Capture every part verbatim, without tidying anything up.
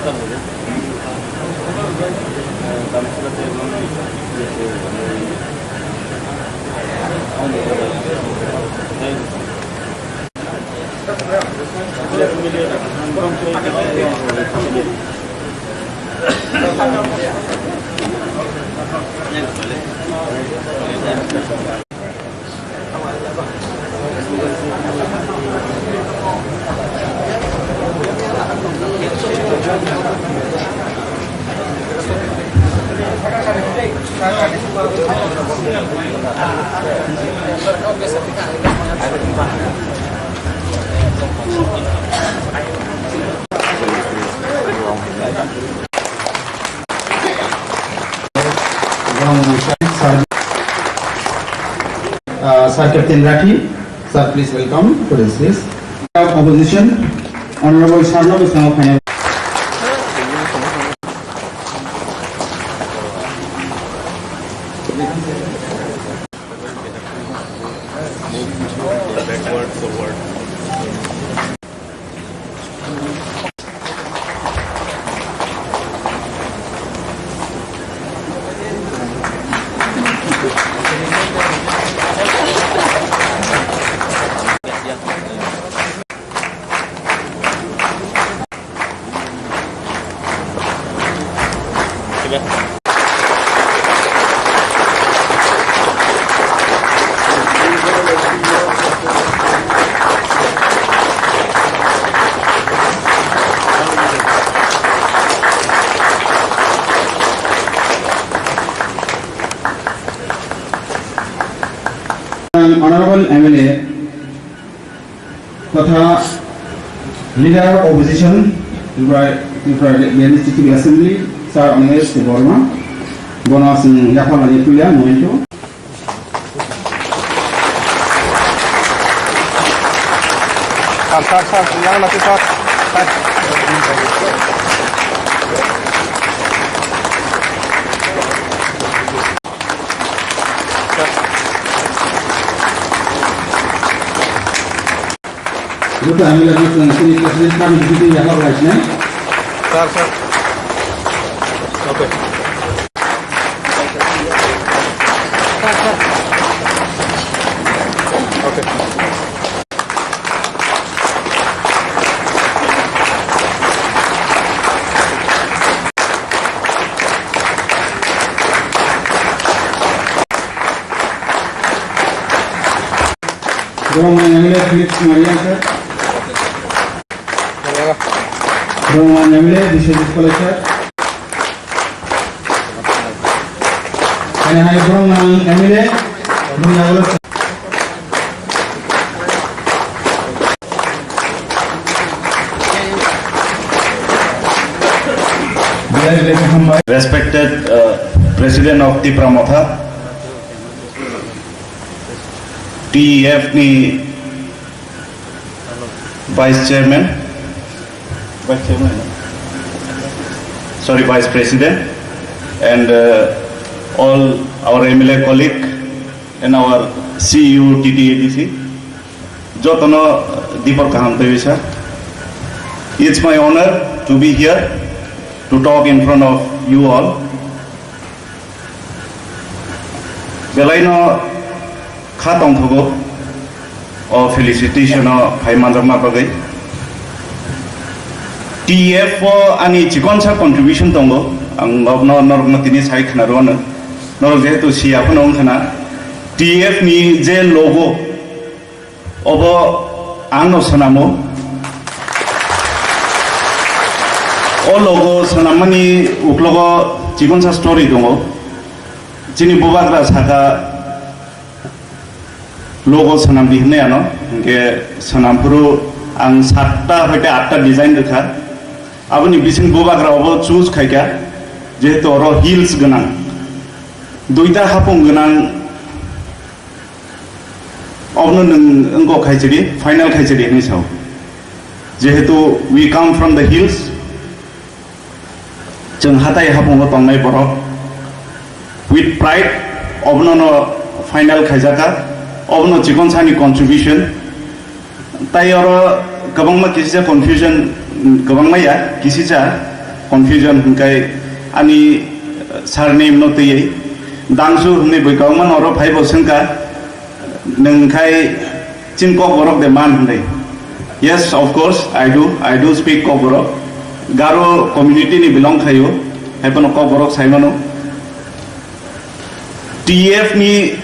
Uh, Sir Captain Rathi, sir, please welcome to the stage. Opposition, Honorable Sarno Bwskango final. Honorable M L A, Totha Leader of Opposition, Tripura, Tripura Legislative Assembly, Sir Anish Debbarma, bono chwng yaphar laiwi puila, momento. Sir, sir, sir, yang nanti, sir. Sir. Joto M L A rok chwng chini president sir ni bisingtwi yaphar lai sinai. Sir, sir. Okay. Okay. Borong M L A Philip Sumariya sir. Borong M L A Biswajit Kolai sir. Hai hai Borong M L A Borong Nagolo sir. Respected, uh, President of Tipra Motha, T E F ni Vice Chairman, Vice Chairman, sorry, Vice President, and, uh, all our M L A colleague and our C E O T T A D C, jotono dipor kaham twi sir. It's my honor to be here to talk in front of you all. Belaino kha tongthogo o felicitation o phai manjakma bagwi. T F o ani chikonsa contribution tongo, ang norokno, norokno tini sai khna rwno. Norok jehetu siya phano wngkha na, T F ni je logo, obo ang no swnamo. O logo swnammani uklogo chikonsa story tongo. Chini bubagra saka logo swnam di hinwi ano, hinkhe swnam phuru ang satta hoite atta design rwkha. Aboni bising bubagra obo choose khaikha, jehetu oro hills gwnang, duita hapung gwnang. Obono nwng wngkok khaisidi, final khaisidi hinwi sao. Jehetu we come from the hills, chwng hatai hapungo tongnai borok, with pride obono no final khaijakha, obono chikon sani contribution. Tai oro kwbangma kisisa confusion, kwbangma ya, kisisa Confusion hwnkhe ani, uh, surname no twiwi Dangsu hwnwi bwkha wngmano oro phaibo swngkha, nwng khai chini Kokborok de man hwnwi. Yes, of course, I do, I do speak Kokborok. Garo community ni belong khaio, haiphano Kokborok saimano. T E F ni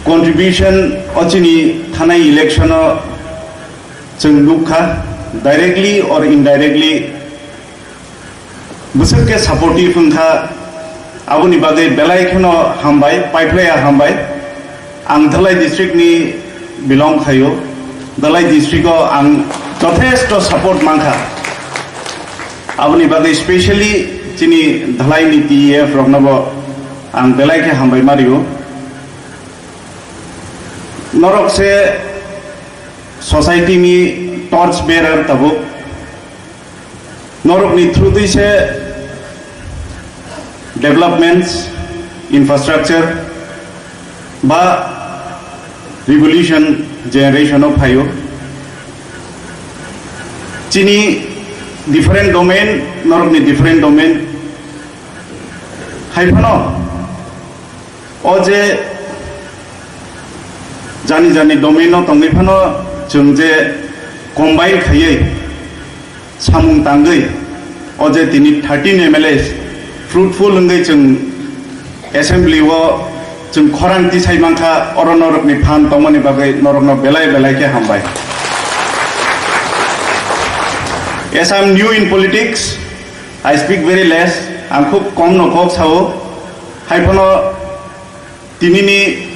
contribution o chini thanai election o chwng nukha, directly or indirectly bwswk khe supportive wngkha, aboni bagwi belai kheno hambai, paiphlaiya hambai. Ang Dhalai district ni belong khaio, Dhalai district o ang jothesto support mankha, aboni bagwi specially chini Dhalai ni T E F roknobo ang belai khe hambai mario. Norok se society ni torch bearer tabuk. Norokni through twi se developments, infrastructure ba revolution generation o phaio. Chini different domain, norokni different domain. Haiphano o je jani jani domain o tongwi phano chwng je combine khaiwi samung tangwi o je tini thirteen M L As fruitful wngwi chwng assembly o chwng khorang tisai mankha, oro norokni phan tongmani bagwi norokno belai belai khe hambai. As I am new in politics, I speak very less, ang khub kom no kok sao, haiphano tinini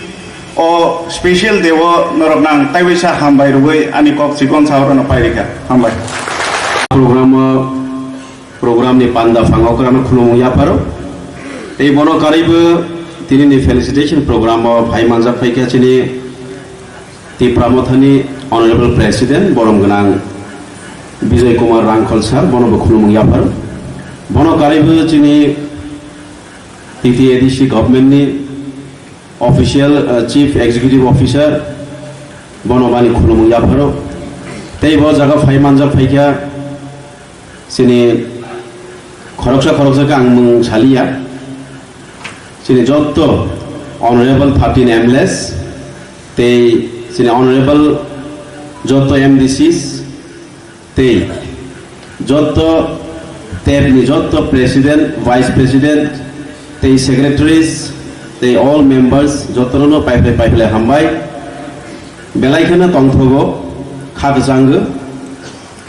o special day o norokno ang taiwaisa hambai rwui ani kok chikon saorano pairikha. Hambai. Program o, program ni panda phang okrano khulumung yapharo. Tei bono karwibo tinini felicitation program o phai manjak phaikha chini Tipra Mothani Honorable President, borom gwnang Bijoy Kumar Rangkhol sir, bono bo khulumung yapharo. Bono karwibo chini T T A D C government ni official, uh, Chief Executive Officer, bono bani khulumung yapharo. Tei bo jaga phai manjak phaikha chini khoroksa khoroksa khe ang mung saliya. Chini jotto honorable thirteen M L As, tei chini honorable jotto M D Cs, tei jotto tep ni jotto president, vice president, tei secretaries, tei all members, jotto no paiphlai paiphlai hambai. Belai kheno tongthogo, kha kwchango.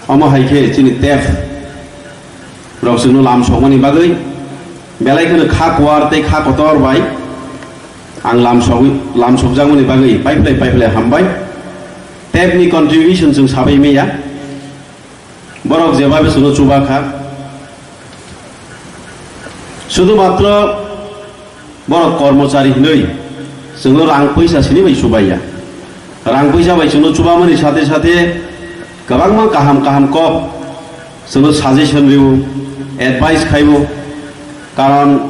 Omo hai khe chini tep rok chwngno lam sokmani bagwi belai kheno kha kuar tei kha kotor bai ang lam sogwi, lam sokjakmani bagwi paiphlai paiphlai hambai. Tep ni contribution chwng sabai maya. Borok jebabe chwngno chuba kha. Sudhumatro borok kormochari hinwi chwngno rang poisa sini bai chubaiya. Rang poisa bai chwngno chubamani sathe sathe kwbangma kaham kaham kok chwngno suggestion rwo, advice khaibo. Karon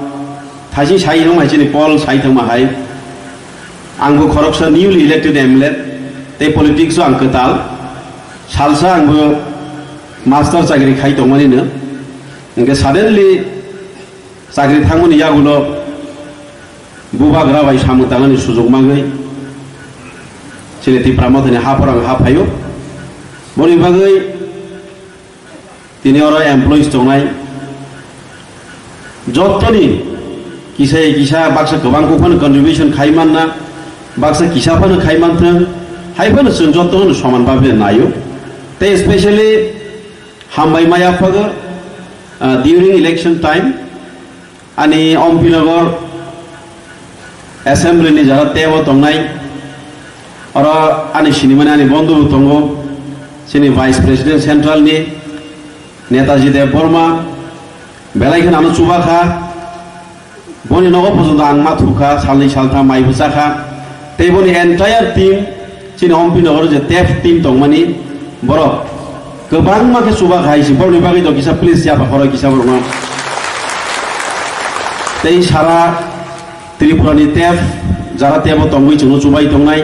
thaising sai wngmai chini Paul sai thangma hai, angbo khoroksa newly elected M L A tei politics o ang kwtal. Salsa angbo master chakri khai tongmani no, hwnkhe suddenly chakri thangmani yagulo bubagra bai samung tangnani sujok mangwi chini Tipra Mothani haphor ang ha phaio. Boni bagwi tini oro employees tongnai jottoni kisa kisa baksa kwbang kok phano contribution khai manna, baksa kisa phano khai manthwng, hai phano chwng jotto no soman bhabe naio. Tei specially hambai maya phago, ah, during election time ani Ompinagar assembly ni jara tebo tongnai, oro ani sinimani ani bondhu bo tongo, chini vice president central ni Netaji Deb Barma, belai kheno ano chuba kha, boni nogo pojonto ang ma thukha, salnwi saltham mai bwcha kha, tei boni entire team, chini Ompinagar je tep team tongmani borok kwbangma khe chuba kha hai se, borokni bagwi do kisa please yapha khoroi kisa borokno. Tei sara Tripura ni tep jara tebo tongwi chwngno chubai tongnai,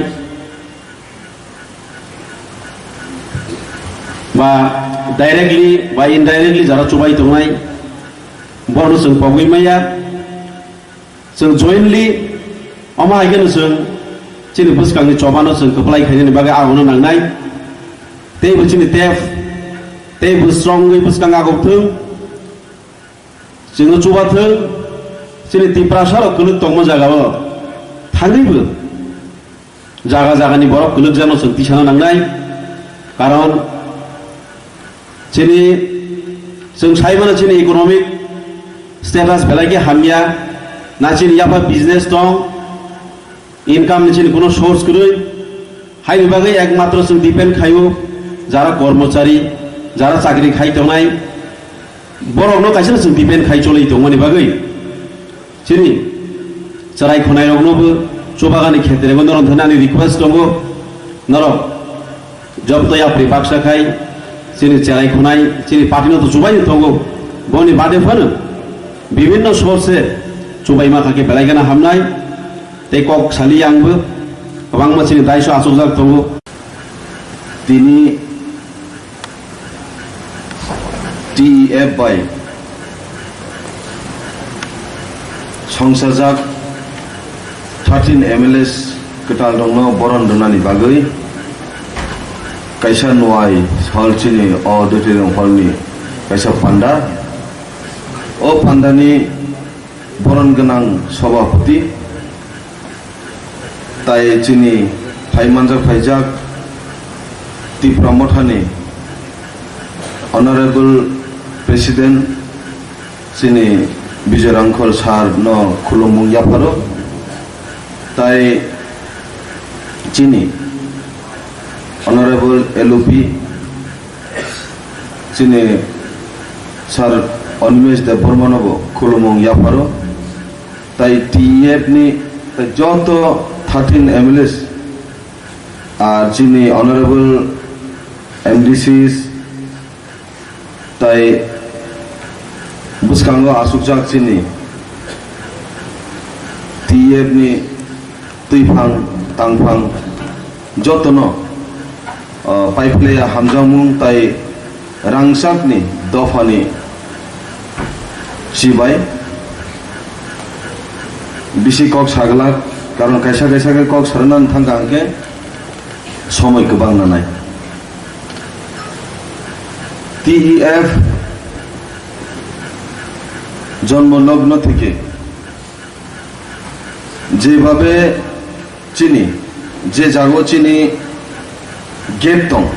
ba directly ba indirectly jara chubai tongnai, Borokno chwng pogwi maya, chwng jointly omo hai kheno chwng chini bwskangni chobano chwng kwplai khainani bagwi arono nangnai. Teibo chini tep, teibo strong wngwi bwskang agok thung, chwngno chuba thung, chini Tiprasarok kwlwk tongma jagao thangwibo jaga jagani borok kwlwkjakno chwng tisana nangnai, karon chini, chwng sai mano chini economic status belai khe hamya, na chini yapha business tong, income ni chini kuno source kwrwi, haini bagwi ekmatro chwng depend khaio jara kormochari, jara chakri khai tongnai, borokno kaisa chwng depend khai choli tongmani bagwi. Chini chwrai khwnairoknobo chubagani khetrego norok thani ani request tongo, norok joto yapri baksa khai chini chwrai khwnai chini party no to chubaino tongo, boni bade phano bibinno source chubaima kha khe belai gana hamnai tei kok sali yangbo kwbangma chini daiso achukjak tongo. Tini T E F bai songsajak thirteen M L As kwtal rokno boron rwnani bagwi kaisa nuai hall chini o auditorium hall ni kaisa panda. O panda ni boron gwnang sobhapati tai chini phai manjak phaijak Tipra Mothani Honorable President chini Bijoy Rangkhol sir no khulumung yapharo, tai chini Honorable L O P chini Sir Animesh Debbarma no bo khulumung yapharo, tai T E F ni joto thirteen M L As, ar chini Honorable M D Cs, tai bwskango asukjak chini T E F ni twiphang tangphang jotono, o, paiphlaiya hamjakmung tai rangchakni dophani chibai bisi kok saglak, karon kaisa kaisa khe kok sarnani thangkha hwnkhe somoi kwbang nanai. T E F জন্ম লগ্ন থেকে যেভাবে chini, je jago chini gate tong,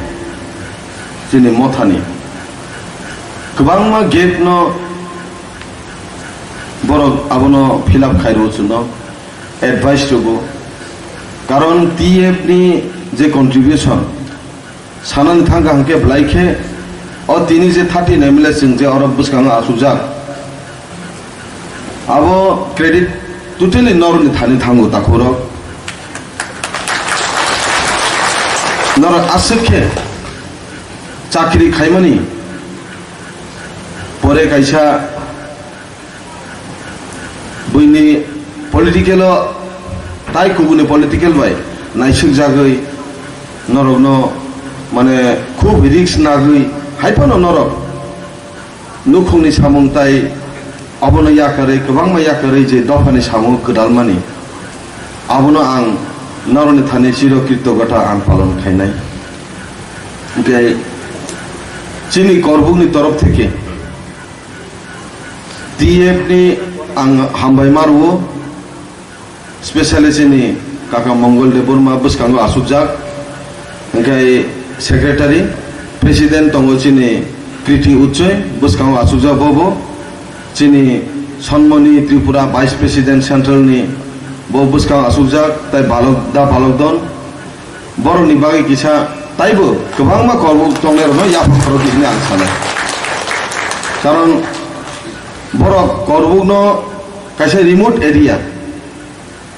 chini mothani kwbangma gate no borok abono fill up khairo chwngno advice rwgo, karon T F ni je contribution sanani thangkha hwnkhe belai khe o tini je thirteen M L A chwng je oro bwskango achukjak, abo credit totally norokni thani thango takhukrok. Norok aswk khe chakri khaimani pore kaisa buini political o tai kubuni political bai naisuk jagwi norokno mane khub risk nagwi hai phano norok nukhungni samung tai abono yakarwi kwbangma yakarwi je dophani samung kwdalmani abono ang norokni thani chiro kritogota ang palon khainai. Hwnkhe chini korbukni torof theke T F ni ang hambai ma rwo, specially chini kaka Mongol Debbarma bwskango asukjak, hwnkhe secretary, president tongo chini Kriti Uchoi bwskango asukjak bo bo, chini Sonmoni Tripura vice president central ni bo bwskango asukjak, tai balok da balok don, borokni bagwi kisa taibo kwbangma korbuk tongnairokno yaphang khorokdi hwnwi ang sanai. Karon borok korbukno kaisa remote area,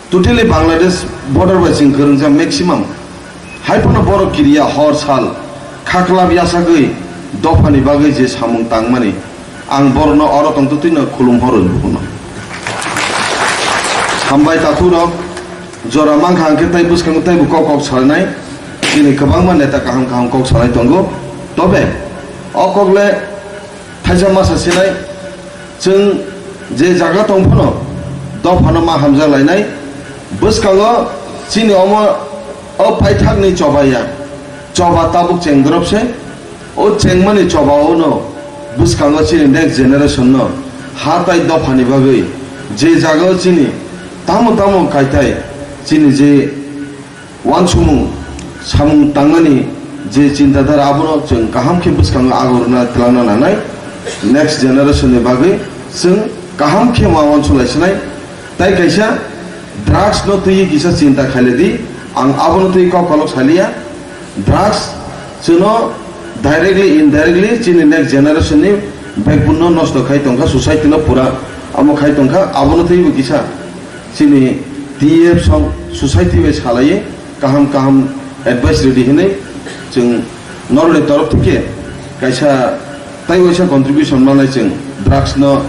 totally Bangladesh border bai chwng kwrwngjak maximum, hai phano borok kiriya hor sal khaklap yasagwi dophani bagwi je samung tangmani, ang borokno oro tongtwtwino khulum horwi bukuno. Hambai takhurok, jora mankha hwnkhe tai bwskango taibo kok kok salanai, chini kwbangma neta kaham kaham kok salai tongo, tobe o kokle thaisa masa sinai, Chwng je jaga tong phano dophano ma hamjak lainai. Bwskango chini omo o paithakni choba ya, choba tabuk chengdrop se. O chengmani choba o no bwskango chini next generation no ha tai dophani bagwi je jaga o chini tamo tamo kaitai chini je uansukmung samung tangmani je chinta dhara, abono chwng kaham khe bwskango agorna twlangna nanai. Next generation ni bagwi chwng kaham khe ma uansuk lai sinai. Tai kaisa drugs no twiwi kisa chinta khaile di, ang abono twiwi kok kolok saliya. Drugs chwngno directly, indirectly chini next generation ni backbone no nosto khai tongkha, society no pura amo khai tongkha, abono twiwi kisa chini T F song society bai salaiwi kaham kaham advice rwdi hinwi chwng norokni torof theke kaisa tai waisa contribution manai chwng drugs no,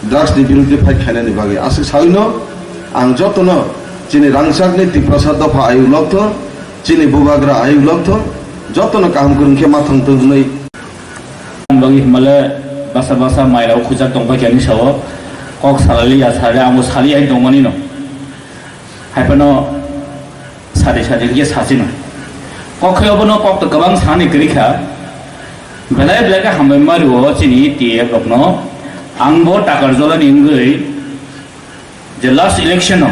drugs ni biruddhe fight khainani bagwi. Aswk sawino ang jotono chini rangchakni Tiprasa dopha ayuk lokthong, chini bubagra ayuk lokthong, jotono kaham kwrwng khe ma thangthong hwnwi. Bagwi himale basa basa mairao khujak tongpai khe ani sao kok salali ya sale amo sali ai tongmani no. Haiphano sadi sadi khe sachino. Kok khe obono kok to kwbang sani kwrwi kha. Belai belai khe hambai mario chini T F rokno. Ang bo Takarjolani wngwi je last election o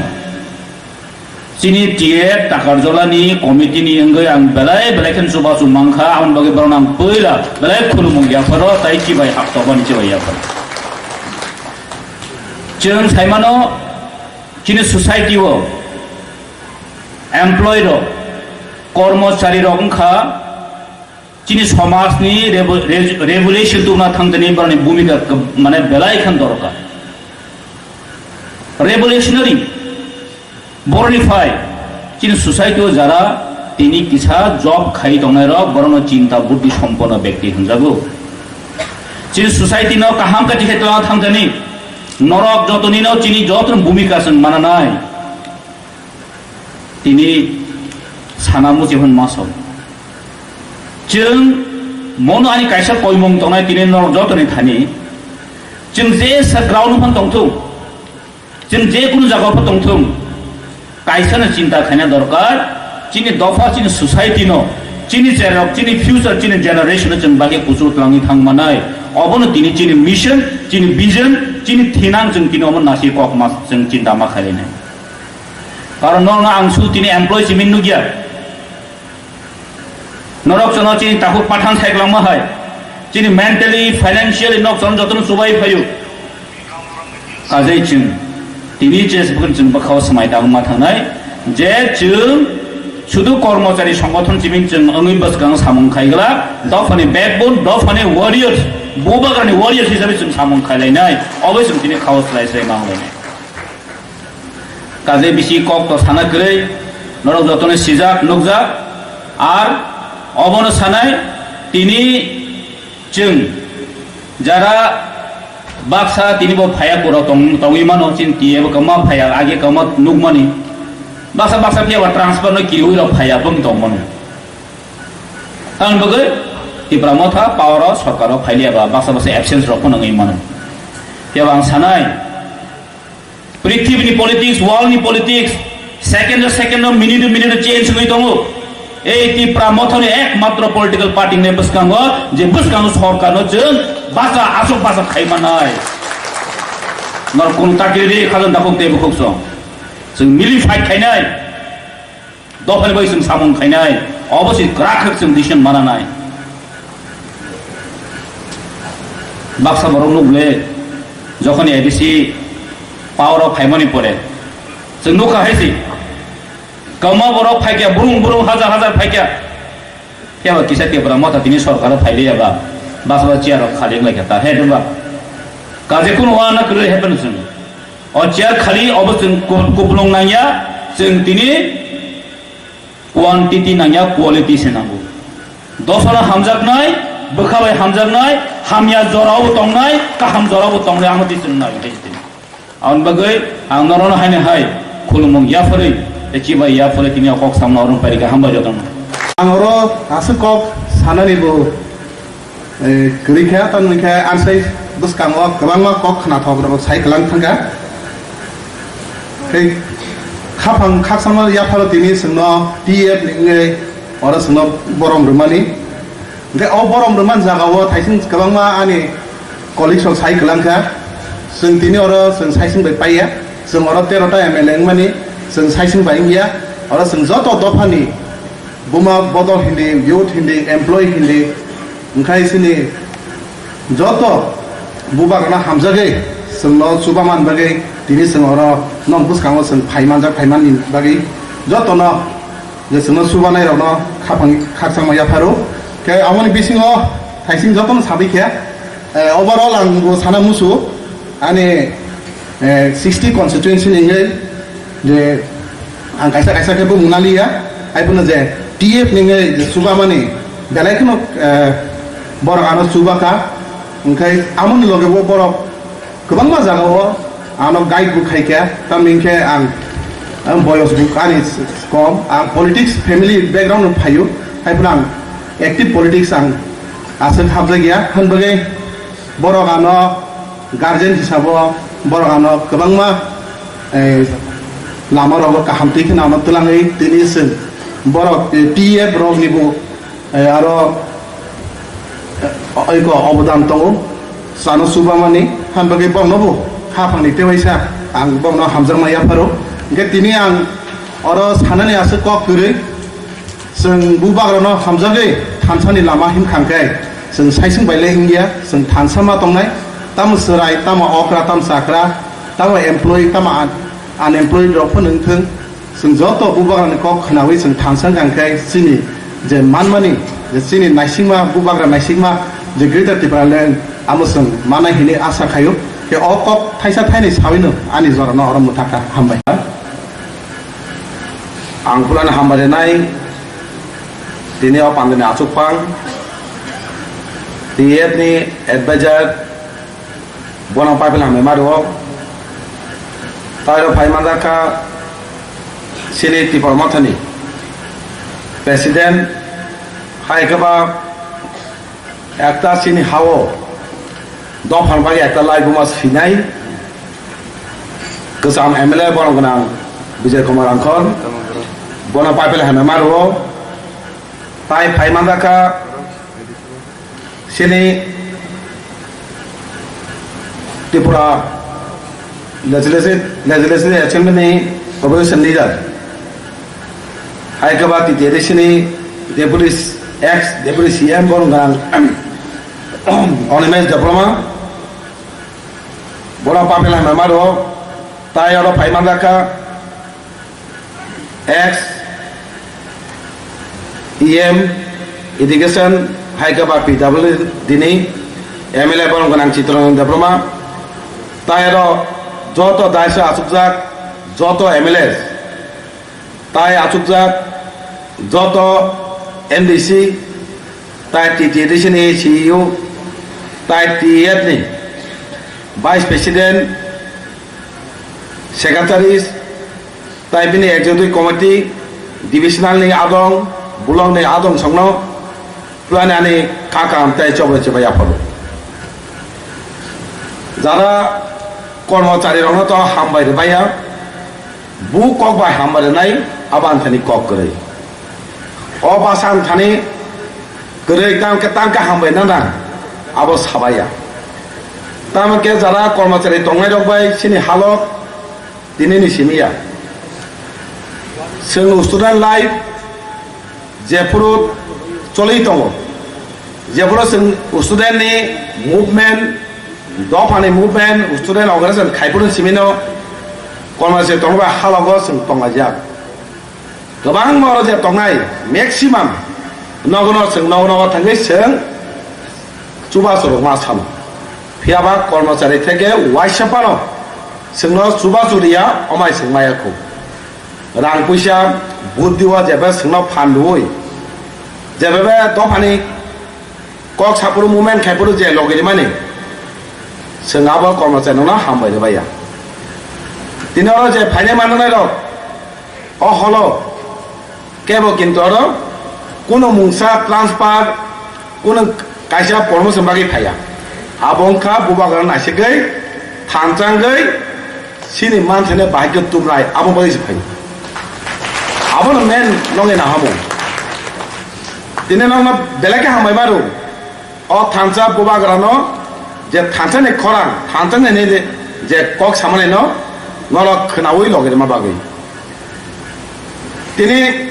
chini T F Takarjolani committee ni wngwi ang belai belai khe chubachu mankha, aboni bagwi borokno ang puila belai khulumung yapharo tai chibai hak tokmani chibai yapharo. Chwng saimano chini society o employee rok, kormochari rok wngkha chini somajni revo-, re-, revolution tubuna thangtani borokni bhumika kab-, mane belai khan dorkar. Revolutionary borokni phai chini society o jara tini kisa job khai tongnai rok borokno chinta buddhi somponno bekti hwnjago. Chini society no kaham kachi khe twlangna thangtani norok jotoni no chini joto bhumika chwng mananai. Tini sana muchung hwn ma sao. Chwng mono ani kaisa koimung tongnai tini norok jotoni thani. Chwng je sa ground phano tongthung, chwng je kunu jaga pho tongthung, kaisa no chinta khaina dorkar. Chini dopha, chini society no, chini cherok, chini future, chini generation no chwng bagwi kuchuk twlangwi thang manai. Obono tini chini mission, chini vision, chini thinang chwng tini omo nasi kok ma chwng chinta ma khainai. Karon norokno ang su tini employee simi nukya. Norok chwngno chini takhuk pathan saikwlangma hai. Chini mentally, financially nok chwng jotono chubai phaio. Kajai chwng tini je chwng bwkhao swmai tangma thangnai je chwng sudu kormochari songgothon simi chwng wngwi bwskang samung khaigwlak, dophani backbone, dophani warriors, bubagrani warriors hisabe chwng samung khailainai, obo chwng tini khao swlai swlai ma wnglainai. Kaje bisi kok to sana kwrwi, norok jotono sijak, nukjak, ar obono sanai, tini chwng jara baksa tini bo phaya kuro tong-, tongwi mano, chini T F kama phaya, age kama nukmani, baksa baksa phiya ba transfer no kiriwi rok phaya bwng tongmano. Tamni bagwi Tipra Motha power o, sorkar o phailiya ba baksa baksa absence rok phano wngwi mano. Phiya ba ang sanai, Prithibini politics, world ni politics, second to second, minute to minute change wngwi tongo. Ei Tipra Mothani ekmatro political party ni bwskango, je bwskango sorkarno chwng bacha, aswk bacha khai manai. Nor kun takiri ri khajan dakuk tei bukhuk song. Chwng mili fight khainai. Dophani bai chwng samung khainai, obo se kwrak khe chwng decision mananai. Baksa borok nukle, jokhoni A D C power o phaimani pore, chwng nukha hai se, kwma borok phaikya, burung burung hajar hajar phaikya, phiya ba kisa Tipra Motha tini sorkar o phailiya ba, baksa chair rok khali wnglaikha ta, he ba, kaje kunu wana kwrwi hai phano chwng. O chair khali obo chwng ku-, kupulung nangya, chwng tini quantity nangya, quality se nango. Dosano hamjaknai, bwkha bai hamjaknai, hamya jorao tongnai, kaham jorao tongnai, ang twi chwng nai tei tini. Aboni bagwi ang norokno haino hai khulumung yapharwi tei chibai yapharwi tini o kok samna orong pairikha, hambai jotono. Ang oro aswk kok sanani bo, eh, kwrwi kha, tamni khe ansai Bwskango kwbangma kok khnathok rok sai kwlang thangkha. Tei khaphang khakchangma yapharo tini chwngno T F ni wngwi oro chwngno borom rwmani. Hwnkhe o borom rwmani jagao thaising kwbangma ani colleagues rok sai kwlang kha. Chwng tini oro chwng saising bai paiya. Chwng oro tero ta M L A wngmani chwng saising bai wngya. Oro chwng joto dophani buma bodol hindi, youth hindi, employee hindi, wngkhai chini joto bubagrano hamjagwi chwngno chubaman bagwi tini chwng oro nok bwskango chwng phaimanjak, phaimani bagwi jotono je chwngno chubanairokno khaphang khakchangma yapharo. Khe aboni bisingo thaising jotono sabai khe, eh, overall ang bo sana musu ani, eh, sixty constituency ni wngwi je ang kaisa kaisa khe bo mwnaliya, hai phano je T F ni wngwi je chubamani belai kheno, eh, borok ano chubakha, hwnkhe amoni loge bo borok kwbangma jagao ano guide bo khaikha, tamni hwnkhe ang, ang boyos bo ani kom, ang politics family background no phaio, hai phano ang active politics ang aswk hapjakya, hwn bagwi borok ano guardian hisabo borok ano kwbangma, eh, lama rogo kaham twi kheno ano twlangwi tini chwng borok, eh, T F rok ni bo, eh, aro, eh, eko obodan tongo chano chubamani, hwn bagwi bokno bo khaphang ni tewaisa ang bokno hamjakma yapharo. Hwnkhe tini ang oro sanani aswk kok kwrwi. Chwng bubagrano hamjagwi thansa ni lama himkha hwnkhe chwng saising bai le wngya, chwng thansa ma tongnai, tamo chwrai, tamo okra, tamo chakra, tamo employee, tamo un-, unemployed rok phano wngthwng, chwng joto bubagrani kok khnaui chwng thansa wngkha hwnkhe chini je manmani, je chini naisingma, bubagra naisingma, je Greater Tipraland, amo chwng manai hinwi asa khaio. Khe o kok thaisa thainwi sawino ani jorano oro mwthakha. Hambai. Ang khulano hambai rwnai, tini o pandani achukphang, T F ni advisor, bono pipeline hambai ma rwo, tei rw phai manjakha chini Tipra Mothani president, hai khe ba ekta chini ha-o dophani bagwi ekta laibuma swinai kwcham M L A borok gwnang Bijay Kumar Rangkhol, bono pipeline hambai ma rwo, tai phai manjakha chini Tripura Legislative, Legislative Assembly ni Opposition Leader, hai khe ba T T A D C ni Deputy, ex Deputy C M borok gwnang Animesh Debbarma, bono pipeline hambai ma rwo, tai oro phai manjakha ex E M Education, hai khe ba P W D ni M L A borok gwnang Chittaranjan Debbarma, tai oro joto daisa achukjak joto M L A, tai achukjak joto M D C, tai T T A D C ni C E O, tai T F ni Vice President, Secretaries, tai bini Executive Committee, Divisional ni adong, Block ni adong songno, Pulani ani kakam tei choboi choboi yapharo. Jara kormochari rokno to hambai rwbaiya, bu kok bai hambai rwnai, abo ang thani kok kwrwi. O basa ang thani kwrwi tang khe tang khe hambai nana, abo sabaiya. Tamo khe jara kormochari tongnai rok bai chini halok, tini ni simi ya. Chwng student life jephuru choli tongo, jephuru chwng student ni movement, dopha ni movement, student organization khai phuru simi no, kormochari tongba halogo chwng tonglaijak. Kwbangma oro je tongnai maximum nogo no chwng nogo nogo thangwi chwng chubachu rwma sano. Phiya ba kormochari theke waisa phano chwngno chubachu riya, omai chwng maya khu. Rang puisa, buddhi o jebe chwngno phan rwui, jebe be dophani kok saphuru movement khaiphuru je logi rimani, chwng abo kormochari no hambai rwbaiya. Tini oro je phainai mananai rok, o holo kebo kintu oro kuno mungsa transfer, kuno kaisa promotion bagwi phaiya. Abo wngkha bubagra naisigwi, thansa wngwi, chini manthani bahai khe tubnai, abo bagwi se phaio. Abono main nongni nahamung. Tini nokno belai khe hambai maro. O thansa bubagrano je thansani khorang, thansani hwnwi je kok samanino norok khwnaui logi rwma bagwi. Tini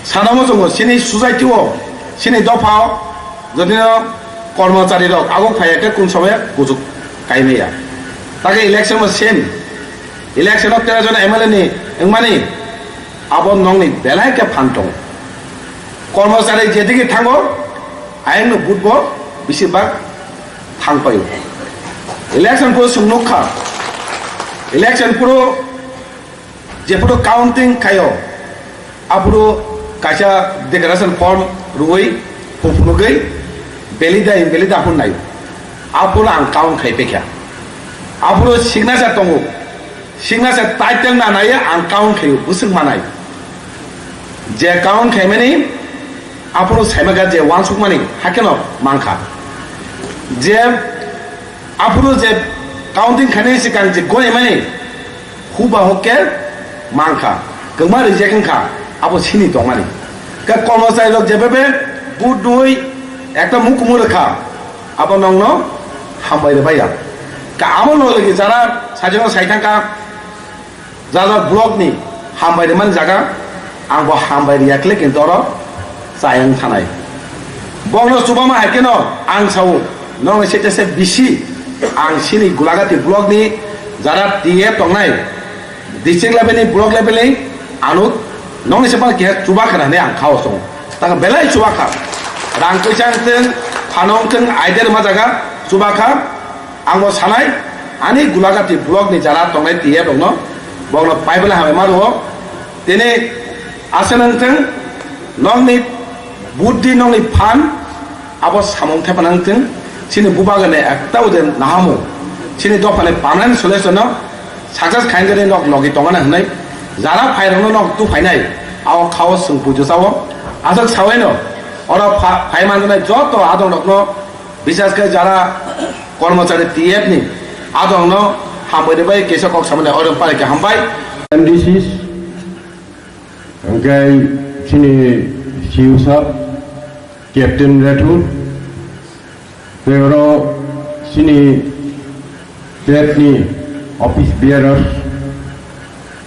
sana muchungo chini society o, chini dopha o, jodino kormochari rok aguk phaiya khe kun somoya kuchuk kaimaya. Take election bo same. Election o tero jon M L A ni wngmani abo nongni belai khe phan tongo. Kormochari jedigi thango, ayangno vote bo bisi bak thang paio. Election puro chwng nukha. Election puro jephuru counting khaio, aphuru kaisa declaration form rwui, phunugwi, valid da invalid da hwnnaio. Aphuru ang count khai pekha. Aphuru signature tongo. Signature title na naiya ang count khaio, bwswk manai. Je count khaimani, aphuru saimaka je wansukmani, hakeno mankha. Je aphuru je counting khainai sikang je gonaimani, huba hok khe mankha, kwma reject wngkha, abo sini tongmani. Khe kormochari rok je bebe vote dui ekta mukumu rwkha, abo nongno hambai rwbaiya. Ka abo logi logi jara sajwkno sai thangkha, jara block ni hambai rwmani jaga, ang bo hambai riyakle kintu oro chayang thanai. Bokno chubama hai kheno ang sao, nongni sete se bisi ang sini Gulagati block ni jara T F tongnai, district level ni, block level ni, ano nongni se pano keha chuba khana hinwi ang khao song. Taka belai chuba kha. Rang puisa wngthwng, phano wngthwng, aide rwma jaga chuba kha. Ang bo sanai, ani Gulagati block ni jara tongnai T F rokno, bokno paibela hamai ma rwo. Tini aswk wngthwng, nokni buddhi, nokni phan, abo samung thepa nang thung, chini bubagrani ekta ode nahamung, chini dophani permanent solution no success khainani nok logi tongana hwnwi, jara phairokno nok tu phainai, ao khao swng pujo sao, aswk sawaino, oro pha-, phai manjanai joto adongrokno, bises khe jara kormochari T F ni adongno hambai rwbai kisa kok samani oro pare khe hambai. M D Cs, hwnkhe chini C E O sir, Captain Rathore, tei oro chini T F ni office bearers,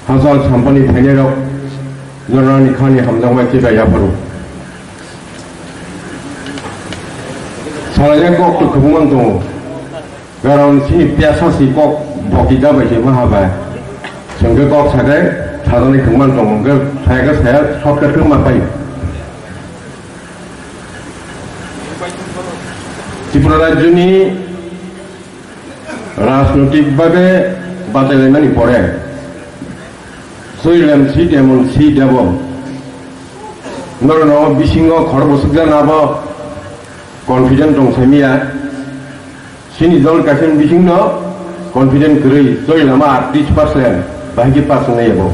hachal sampani phainairok, norani khani hamjakmai khe bai yapharo. Salaiya kok to kwbangma tongo. Karon chini piyasa si kok boki da bai se maha bai. Chwngke kok sakai sajani kwbangma tongo. Hwnkhe saya khe saya shortcut khe ma pai. Tripura rajyoni rajnotik bhabe bachailaimani pore Soilem si temon si debo. Norokno bisingo khorok bwswk jana abo confident tong saimiya. Sini dol kaisa bisingno confident kwrwi Soilama aatris percent bahai khe pass wngnai abo.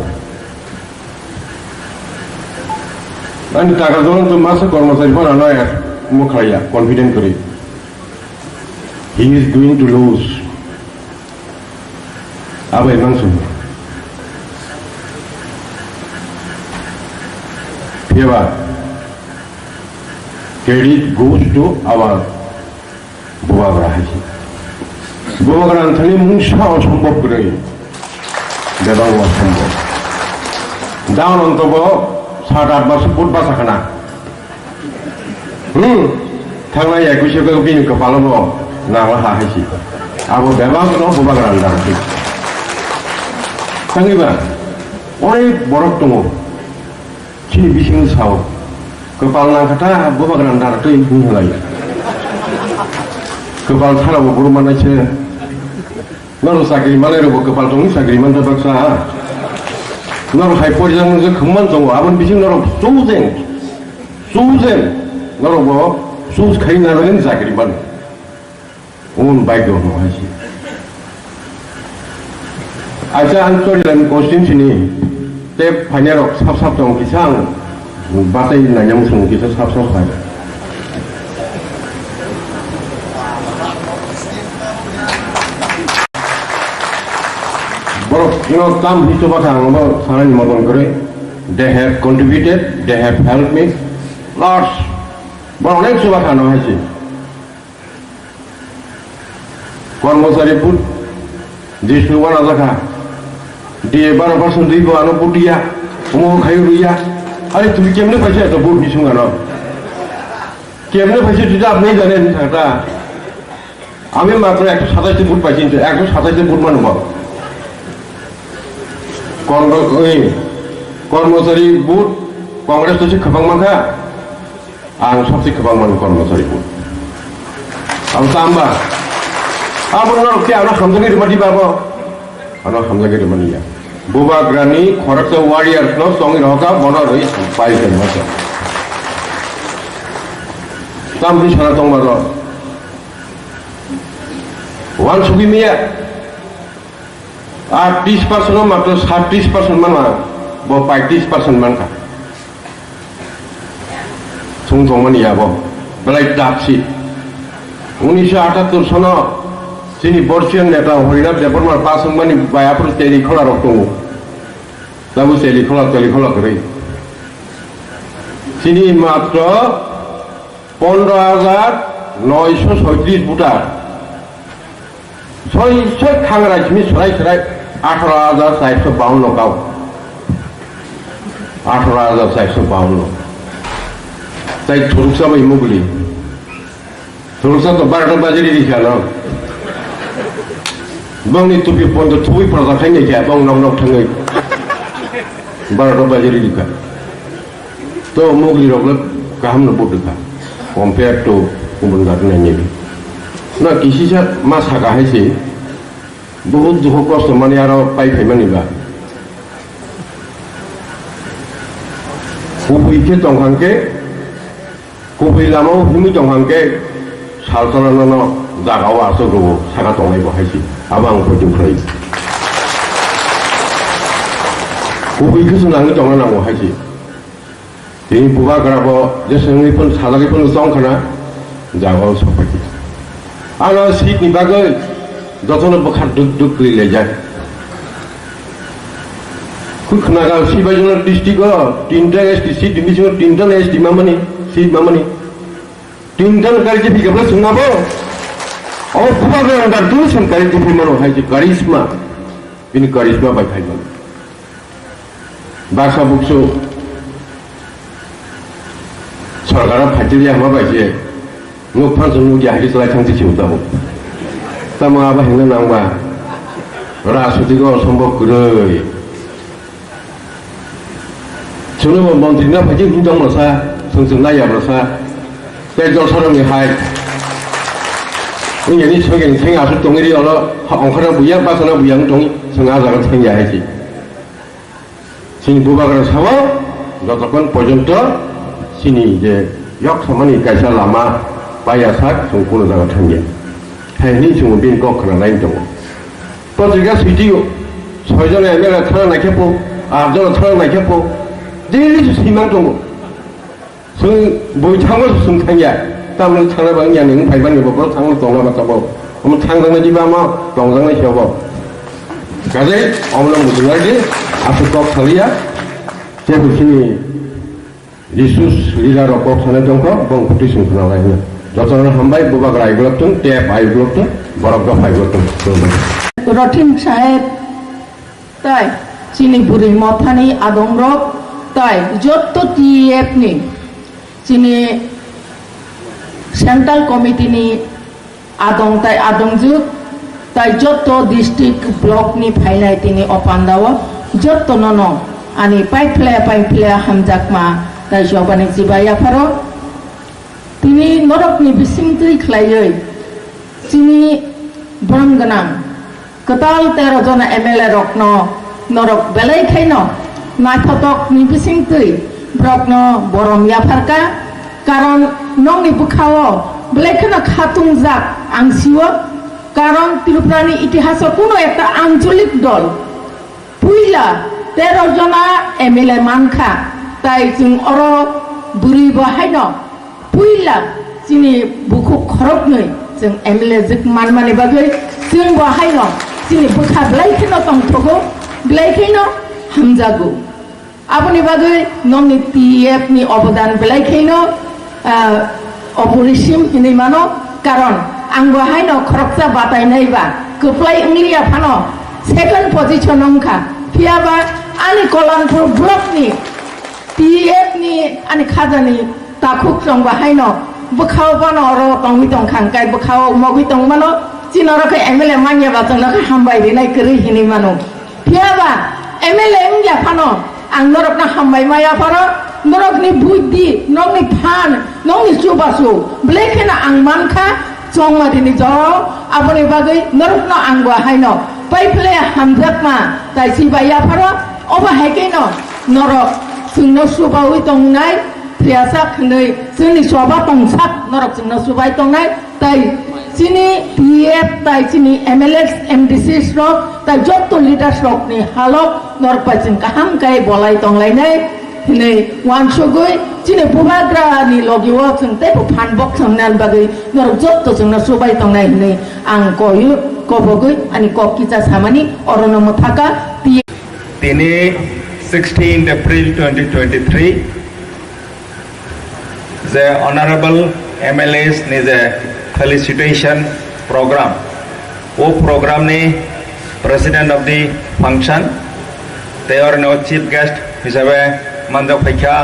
Ani taka jolong to masa kormochari phano ano mokhlaiya confident kwrwi. He is going to lose. Abai mangsu. Phiyaba credit goes to our Bubagra hai se. Bubagra ang thani mungsa osombob kwrwi. Bebak osombob. Down on tobo sat at bas foot basa khana. Hmm. Thangnai ekwis khe bini kwpalo bo nangla ha hai se. Abo bebak no Bubagra ang dang se. Thangwi ba onek borok tongo. Chini bising sao, kwpal nangkha ta bubagra nara twi hwnlai. Kwpal thara bo buru manai se. Norok chakri manai rok bo kwpal tongwi chakri man ta baksa ha. Norok hai porjang nung je khumman tongo, aboni bising norok chosen, chosen, norok bo choose khai na nang chakri man. Own bike rok no hai se. Acha ang Chorilam constituency ni tei phainai rok sap sap tong kisa ang batai nainang song kisa sap sap hai. Ino tam hi chuba kha ang bo sanani moton kwrwi. They have contributed, they have helped me lots. Bo onek chuba kha no haisi. Kormochari vote, Jisnu wana jakha. D A baro percent dui bo ano vote ya. Omo khayu ruya. Are twi kemne paisa to vote ni sungano. Kemne paisa twi da apni jane ni thangta. Ami matro ekso satais ta vote paisi, ekso satais ta vote manu ba. Kormo-, oi, Kormochari vote, Congress to se khapang mankha. Ang sabse kwbang mano kormochari bo. Abo tamba. Abo norok khe ano hamjagwi rwmani babo. Ano hamjagwi rwmani ya. Bubagrani khoroksa warriors no chongwi rohoka bono rwi pai tongma se. Tamni sana tongma ro. Wan sugi miya. Ar tris percent o matro sat tris percent manma, bo paitis percent mankha. Sung tongmani abo, belai dapsi. Unisho atattur sono chini Borsian neta Horinath Debbarma paswngmani bai aphuru teli khola rok tongo. Tabuk teli khola, teli khola kwrwi. Chini matro pondro hajar noisho soitris voter. Soi soi khangra simi swrai swrai atharo hajar chairso bawanno kau. Atharo hajar chairso bawanno. Tai thuruksa bai mugli. Thuruksa to barota bajiri rikha no. Bongni tupi pondo thubui proja khainai kha bong nok nok thangwi. Barota bajiri rikha. To mugli rok le kaham no budu kha, compare to kubun jat nai nai. Na kisisa ma saka hai se, bahut dukho kosto mani aro pai phai mani ba. Kubui khe tong khan khe, kubui lama o himui tong khan khe, saltana no no jaga o aswk rwo saka tongnai bo hai se, abo ang poito khlai. Kubui khe se nangwi tongna nango hai se. Tini bubagra bo jeswngwi phun sajagwi phun chong khna jaga o sokphaikha. Ano seat ni bagwi jotono bwkha duk duk kwrwi laijak. Kwi khnaga Sibaijala district o tinta S T seat ni bisingo tinta S T mamani seat mamani. Tinta no kari jepi kabla sungna bo. O bubagra andar tu sung kari jepi mano hai je karisma. Bini karisma bai phai mano. Baksa buksu sorkar o phaitiliya hwnba bai se nuk phansa nukya hai khe chwlai thang se se tabuk. Tamo abo hwnna nangba rajnitik o sombo kwrwi. Chwngno bo montri na phaikhe hwn tong rwsa, chwng chwng naiya rwsa. Tei josarokni hai wngya ni soikhe theng aswk tongwi ri oro ongkhorna buya bachana buya wng tong chwng ah jaga thangya hai se. Chini bubagra sao jotokhon porjonto chini je yok samani kaisa lama paiya sak chwng kuno jaga thangya. Hai hwnwi chwng bini kok khna nai tongo. Patrika switio soi jona M L A thana naikhe po, aat jona thana naikhe po, daily se swimang tongo. Chwng bui thango se chwng thangya. Tamni thangna ba wngya ni wng phaibani bo borok thangno tongna ba tabok. Omo thangjaknai diba omo tongjaknai se obo. Kajai omono muchungnai di aswk kok saliya. Tei bo chini resource leader rok kok sanai tongkho, bong kutui sung khna lai hwnwi. Jotono hambai, bubagra aigulok thung, tep aigulok thung, borok dopha aigulok thung. Khulumbai. Rothim Saheb, tai chini bwrwi mothani adongrok, tai jotto T F ni chini Central Committee ni adong tai adongjwk tai jotto district block ni phainai tini o pandao jotto nono ani paiphle paiphle hamjakma tai jobani chibai yapharo tini norokni bisingtwi khlaiwi chini borong gwnang kwtal tero jona M L A rokno norok belai khaino naithotokni bisingtwi borokno borom yapharka, karon nokni bwkhao belai kheno khatungjak ang sio, karon Tripurani itihaso kuno ekta ancholik dol puila tero jona M L A mankha, tai chwng oro bwrwi bo haino puila chini bukhuk khoroknwi chwng M L A jwk manmani bagwi chwng bo haino Chini bwkha belai kheno tongthogo, belai kheno hamjago. Aboni bagwi nokni T F ni obodan belai kheno, ah, oporisim hinwi mano, karon ang bo haino khoroksa batainai ba kwplai wngliya phano second position wngkha, phiyaba ani Kolanpur block ni T F ni ani khajani takhuk chwng ba haino bwkhao bono oro tongwi tongkha, hwnkhe bwkhao mogwi tongmano, chini oro khe M L A manya ba chwngno khe hambai rinai kwrwi hinwi mano. Phiyaba M L A wngya phano ang norokno hambai maya pharo, norokni buddhi, nokni phan, nokni chubachu belai kheno ang mankha, chongma dini jorao, aboni bagwi norokno ang bo haino pai phle hamjakma tai si bai ya pharo, obo hai kheno norok chwngno chubaui tongnai, phiya sak hwnwi chwngni choba tongsak norok chwngno chubai tongnai, tai chini T F tai chini M L A, M D Cs rok tai jotto leaders rokni halok norok bai chwng kaham khe bolai tonglainai. Hwnwi uansugwi chini bubagrani logi-o chwng teibo phan bok chwng nani bagwi norok jotto chwngno chubai tongnai hwnwi ang koyu kobogwi ani kok kisa samani orono mwthaka. Tini sixteenth April twenty twenty-three je Honorable M L As ni je felicitation program, o program ni President of the function, tei oro ni o chief guest hisabe manjak phaikha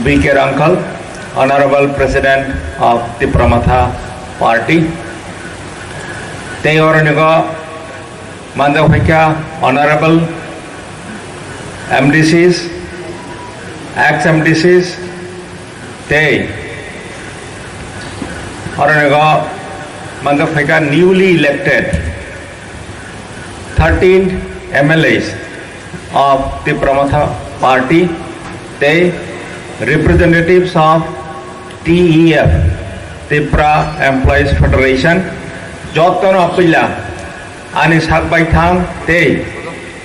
B K Rangkhal, Honorable President of Tipra Motha Party, tei oro ni o manjak phaikha Honorable M D Cs, ex M D Cs, tei oro ni o manjak phaikha newly elected thirteen M L As of Tipra Motha Party tei representatives of T E F, Tipra Employees Federation, jottono puila ani sak baithang tei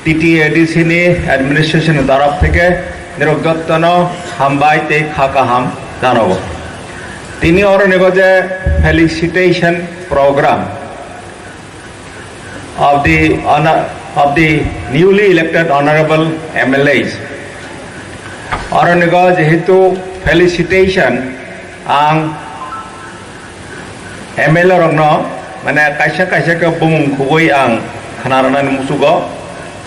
T T A D C ni administration ni torop theke nirok jottono hambai tei kha kaham janago. Tini oro ni o je felicitation program of the honor, of the newly elected honorable M L As. Oro ni o jehetu felicitation ang M L A rokno, mane, kaisa kaisa khe bumung khugui ang khna rwnani musugo,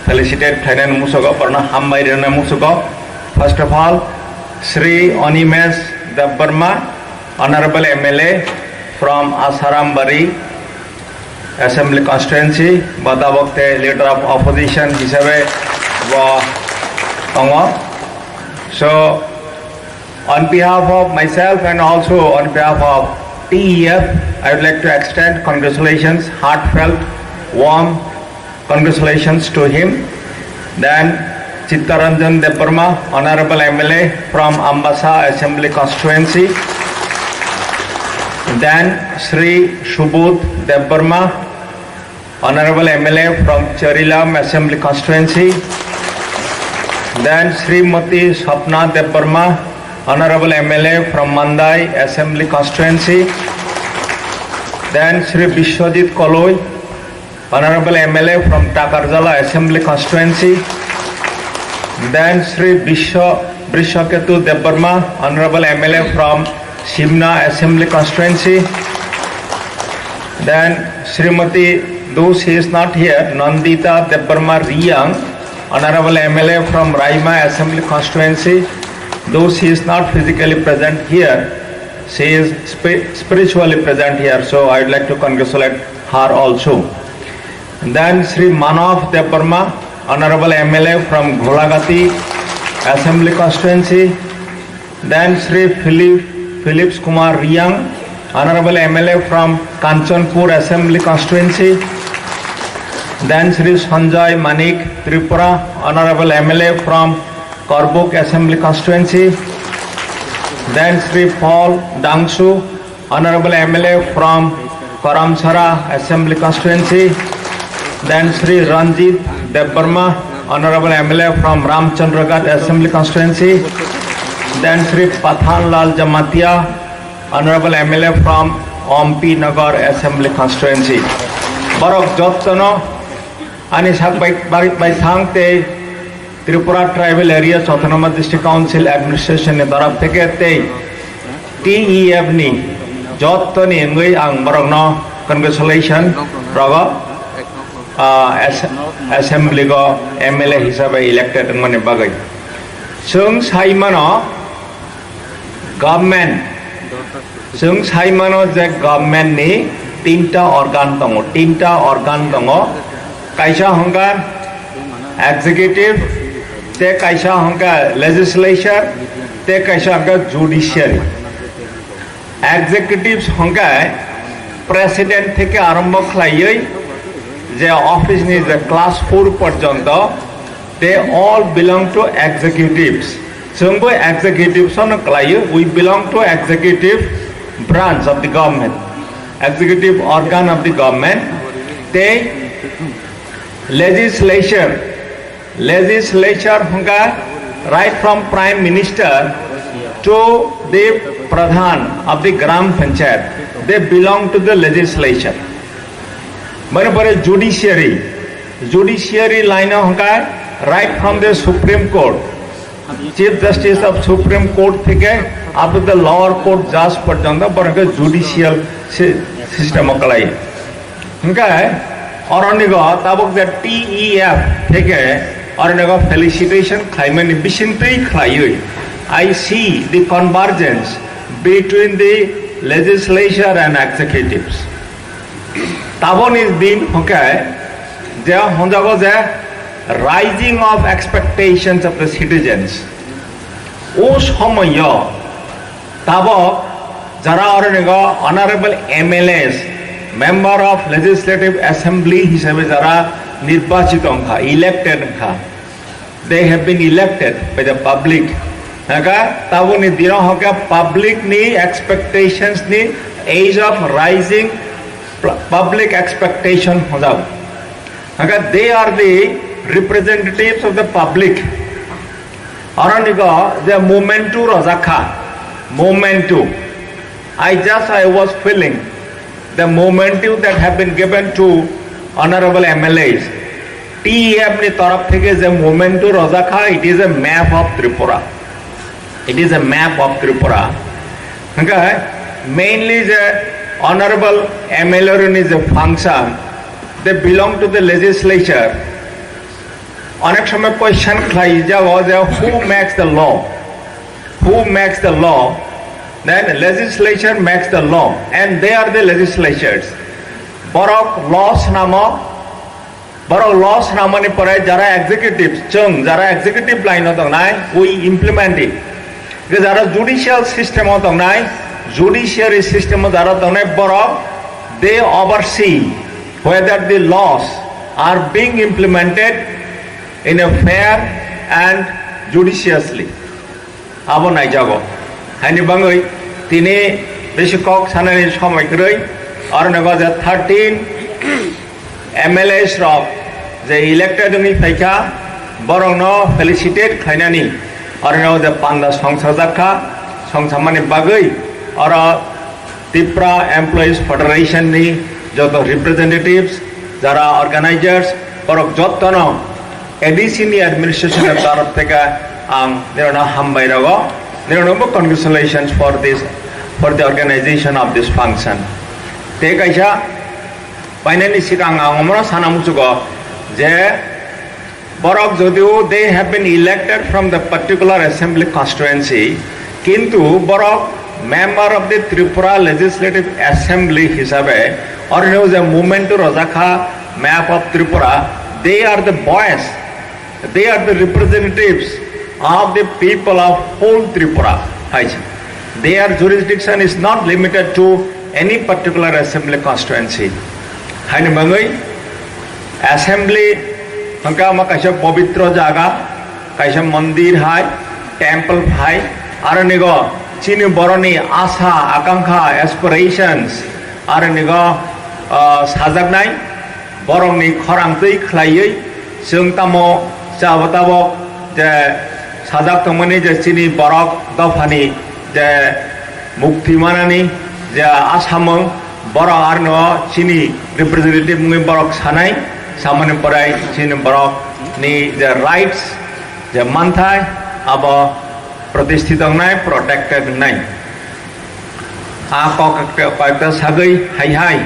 felicitate khlainani musugo, borokno hambai rwnani musugo. First of all, Shri Animesh Debbarma, Honorable M L A from Asarambari Assembly Constituency, bo tabok tei Leader of Opposition hisabe bo tongo. So, on behalf of myself and also on behalf of T E F, I would like to extend congratulations, heartfelt, warm congratulations to him. Then Chittaranjan Debbarma, Honorable M L A from Ambasa Assembly Constituency. Then Shri Subodh Debbarma, Honorable M L A from Charilam Assembly Constituency. Then Srimati Sapna Debbarma, Honorable M L A from Mandai Assembly Constituency. Then Shri Biswajit Koloi, Honorable M L A from Takarjala Assembly Constituency. Then Shri Biswa, Brishaketu Debbarma, Honorable M L A from Simna Assembly Constituency. Then Srimati, though she is not here, Nandita Debbarma Riyang, Honorable M L A from Raima Assembly Constituency. Though she is not physically present here, she is spi- spiritually present here, so I would like to congratulate her also. Then Shri Manav Debbarma, Honorable M L A from Gholagati Assembly Constituency. Then Shri Philip, Philips Kumar Riyang, Honorable M L A from Kanchanpur Assembly Constituency. Then Shri Sanjay Manik Tripura, Honorable M L A from Korbuk Assembly Constituency. Then Shri Paul Dangsu, Honorable M L A from Karamsara Assembly Constituency. Then Shri Ranjit Debbarma, Honorable M L A from Ramchandraghat Assembly Constituency. Then Shri Pathan Lal Jamatia, Honorable M L A from Ompi Nagar Assembly Constituency. Borok jottono ani sak bai, bai, bai thang tei Tripura Tribal Areas Autonomous District Council Administration ni torop theke tei T E F ni jottoni wngwi ang borokno congratulation rogo, ah, as-, assembly go M L A hisabe elected wngmani bagwi. Chwng sai mano government, chwng sai mano je government ni tinta organ tongo, tinta organ tongo, kaisa hwnkha executive, tei kaisa hwnkha legislature, tei kaisa hwnkha judiciary. Executives hwnkha president theke arombo khlaiwi je office ni je class four porjonto, they all belong to executives. Chwngbo executives ono khlaio, we belong to executive branch of the government, executive organ of the government. Tei legislature, legislature hwnkha right from Prime Minister to the Pradhan of the Gram Panchayat, they belong to the legislature. Mane pore judiciary, judiciary line o hwnkha right from the Supreme Court, Chief Justice of Supreme Court theke up to the lower court judge porjonto borok judicial si-, system o kwlai. Hwnkhe oronigo tabuk je T E F theke oronigo felicitation khlaimani bisingtwi khlaiwi, I see the convergence between the legislature and executives. Taboni din hwnkhe je honjago je rising of expectations of the citizens. O somoyo tabok jara oronigo honorable M L As, Member of Legislative Assembly hisabe jara nirbachito wngkha, elected wngkha, they have been elected by the public. Haka taboni dino haka public ni expectations ni age of rising pl-, public expectation hojak. Haka they are the representatives of the public. Oronigo the momentu rojakha, momentu. I just, I was feeling the momentum that have been given to honorable M L As. T E F ni torop theke je momentum rojakha, it is a map of Tripura. It is a map of Tripura. Hwnkhe mainly je honorable M L A rokni je function, they belong to the legislature. Onek somoy question khlai jago je who makes the law? Who makes the law? Then legislature makes the law and they are the legislatures. Borok law swnamo, borok law swnamoni pore jara executive, chwng jara executive line o tongnai, we implement it. Ke jara judicial system o tongnai, judiciary system o jara tongnai borok, they oversee whether the laws are being implemented in a fair and judiciously. Abo naijago. Haini bangwi tini bisi kok sanani somoi kwrwi, aro nago je thirteen M L As rok je elected wngwi phaikha, borokno felicitate khlainani, aro nago je panda songsajakha, songsamani bagwi oro Tipra Employees Federation ni joto representatives, jara organizers, borok jottono A D C ni administration ni taraf theke ang nirokno hambai rogo, nirokno bo congratulations for this, for the organization of this function. Tei kaisa painani sikang ang omono sana muchugo je borok jodio they have been elected from the particular assembly constituency, kintu borok member of the Tripura Legislative Assembly hisabe oroni je movement rojakha map of Tripura, they are the voice, they are the representatives of the people of whole Tripura. Hai se. Their jurisdiction is not limited to any particular assembly constituency. Haini bangwi assembly hwnkha ma kaisa pobitro jaga, kaisa mondir hai, temple hai, aro nigo chini boroni asa, akankha, aspirations, aro nigo, ah, sajaknai, borokni khorang twi khlaiwi chwng tamo chabo tabok je sajak tongmani je chini borok dophani je mukti manani je asamung, Borok arno chini representative wngwi borok sanai, samani pore chini borok ni je rights, je manthai, abo protisthit wngnai, protected wngnai. A kok koyekta sagwi hai hai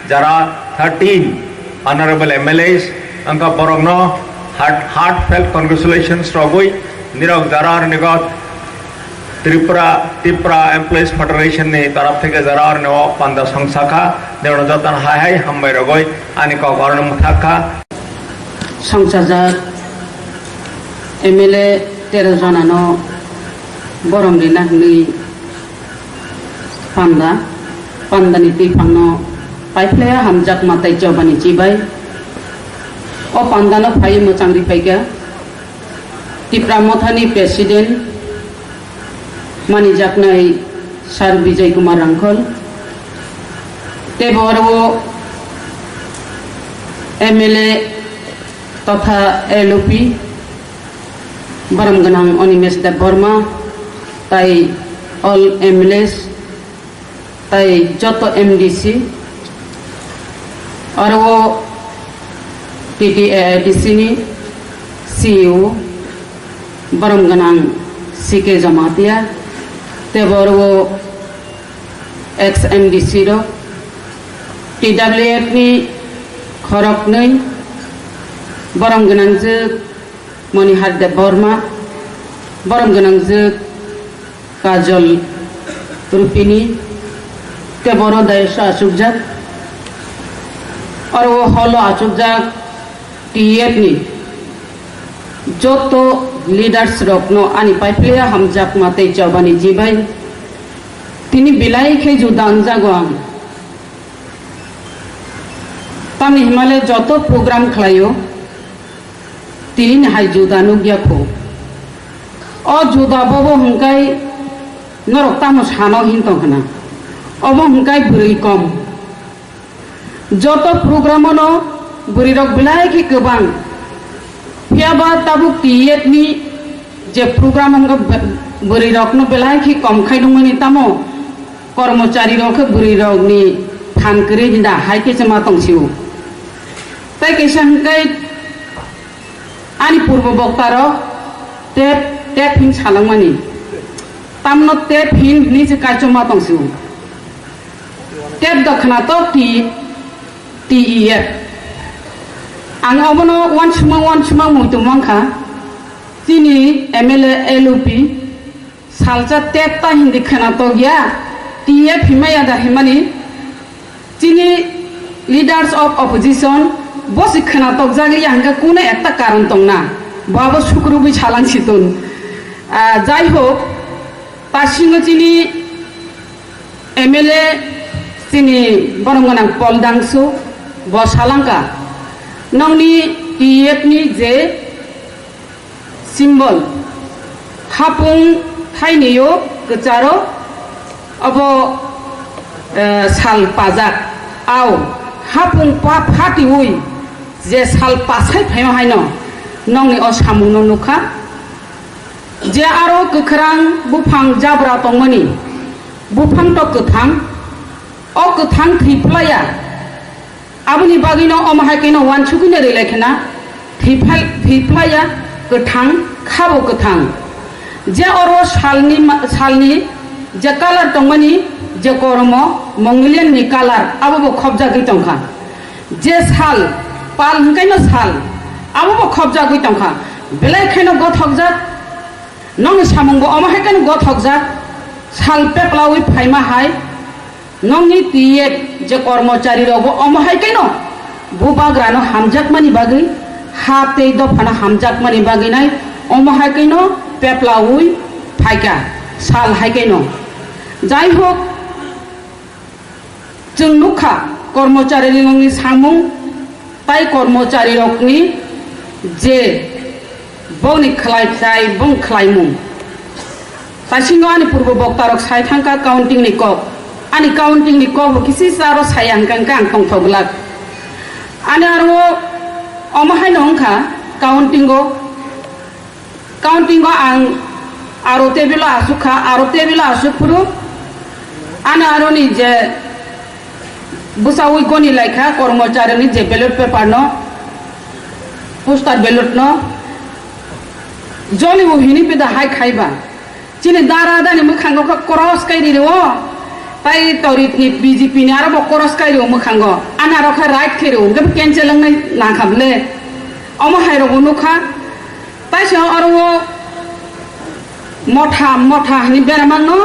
jara thirteen honorable M L As wngkha borokno heart-, heartfelt congratulations rogwi nirok jara rwnigo Tripura, Tripura Employees Federation ni taraf theke jara rwno panda songsa kha, nirok jotono hai hai hambai rogwi ani kok arno mwthak kha. Songchajak M L A tero jonano borom rina hwnwi panda, pandani twiphangno paiphlaiya hamjakma tei chobani chibai. O pandano phaiwi mwchang riphaikha Tipra Mothani President manijaknai Sir Bijay Kumar Rangkhol, tei bo oro M L A totha L O P, borom gwnang Animesh Debbarma, tai all M L As, tai joto M D C, oro T T A I D C ni C E O, borom gwnang C K Jamatia, tei bo oro ex M D C rok, T W F ni khoroknwi, borom gwnangjwk Monihar Debbarma, borom gwnangjwk Kajol Rupini, tei boro daiso achukjak. Oro o holo achukjak T F ni joto leaders rokno ani paiphlaiya hamjakma tei chobani chibai. Tini belai khe juda wngjago ang. Tamni hwnmale joto program khlaio, tini hai juda nukya kho. O juda bobo hwnkai norok tamo sano hin tong khna. Obo hwnkai bwrwi kom. Joto program-o no bwrwirok belai khe kwbang. Phiya ba tabuk T F ni je program wngkha bwrwirokno belai khe kom khai nukmani tamo kormochari rok khe bwrwi rok ni phan kwrwi da hai khe se ma tong sio. Tai kaisa hwnkhe ani purbo bokta rok tep tep hin salangmani. Tamno tep hin hwnwi se kaichoma tong sio. Tep dokhna tok ti T E F. Ang obono wansukma wansukma muitu mankha. Chini M L A L O P Salsa tep ta hindi khwna tokya, T F himaya da himani, chini leaders of opposition, bosi khwna tokjagli ya hwnkhe kunu ekta karon tongna, bo abo sukrubwi salang situng. Ah, jai hok, tasingo chini M L A chini borom gwnang Pol Dangsu, bo salangka, nongni T F ni je symbol, hapung thainio kwcharo obo, eh, sal pajak. Au, hapung pa phatiui je sal pasai phaima haino nongni o samungno nukha. Je aro kwkhwrang buphang jabra tongmani, buphang to kwthang, o kwthang thwi phlaiya. Aboni bagwino omo hai kheno wansugwino rwlai khna, thwi phal-, thwi phlaiya kwthang, khabo kwthang. Je oro salni ma-, salni je colour tongmani, je koromo Mongolian ni colour, abo bo khopjagwi tongkha. Je sal, pal hwnkhaino sal, abo bo khopjagwi tongkha. Belai kheno gothokjak, nongni samungbo omo hai kheno gothokjak, sal peplawi phaima hai. Nongni T F je kormochari rokbo omo hai kheno bubagrano hamjakmani bagwi, ha tei dophano hamjakmani bagwi nai omo hai kheno peplaui phaikha sal hai kheno. Jai hok, chwng nukha kormochari rokni samung tai kormochari rokni je bongni khlai khlai bong khlaimung. Taisingo ani purbo boktarok sai thangkha counting ni kok. Ani counting ni kok bo kisi sa aro sai ang kangkha ang tongthok glak. Ani aro omo haino wngkha counting o, counting o ang aro table o asuk kha, aro table o asuk phuru ani aro ni je Bwsaui goni laikha kormocharini je ballot paper no, postal ballot no, jolibo hini pida hai khaiba. Chini dara dani mwkhango khe cross kai ri o. Tai torit ni B J P ni aro bo cross kai ri o mwkhango. Ani aro khe right khe ri o. Hwnkhe bo cancel wngnai nangkha bwle. Omo hai rok bo nukha. Taisa oro o motha, motha hinwi bera mangno,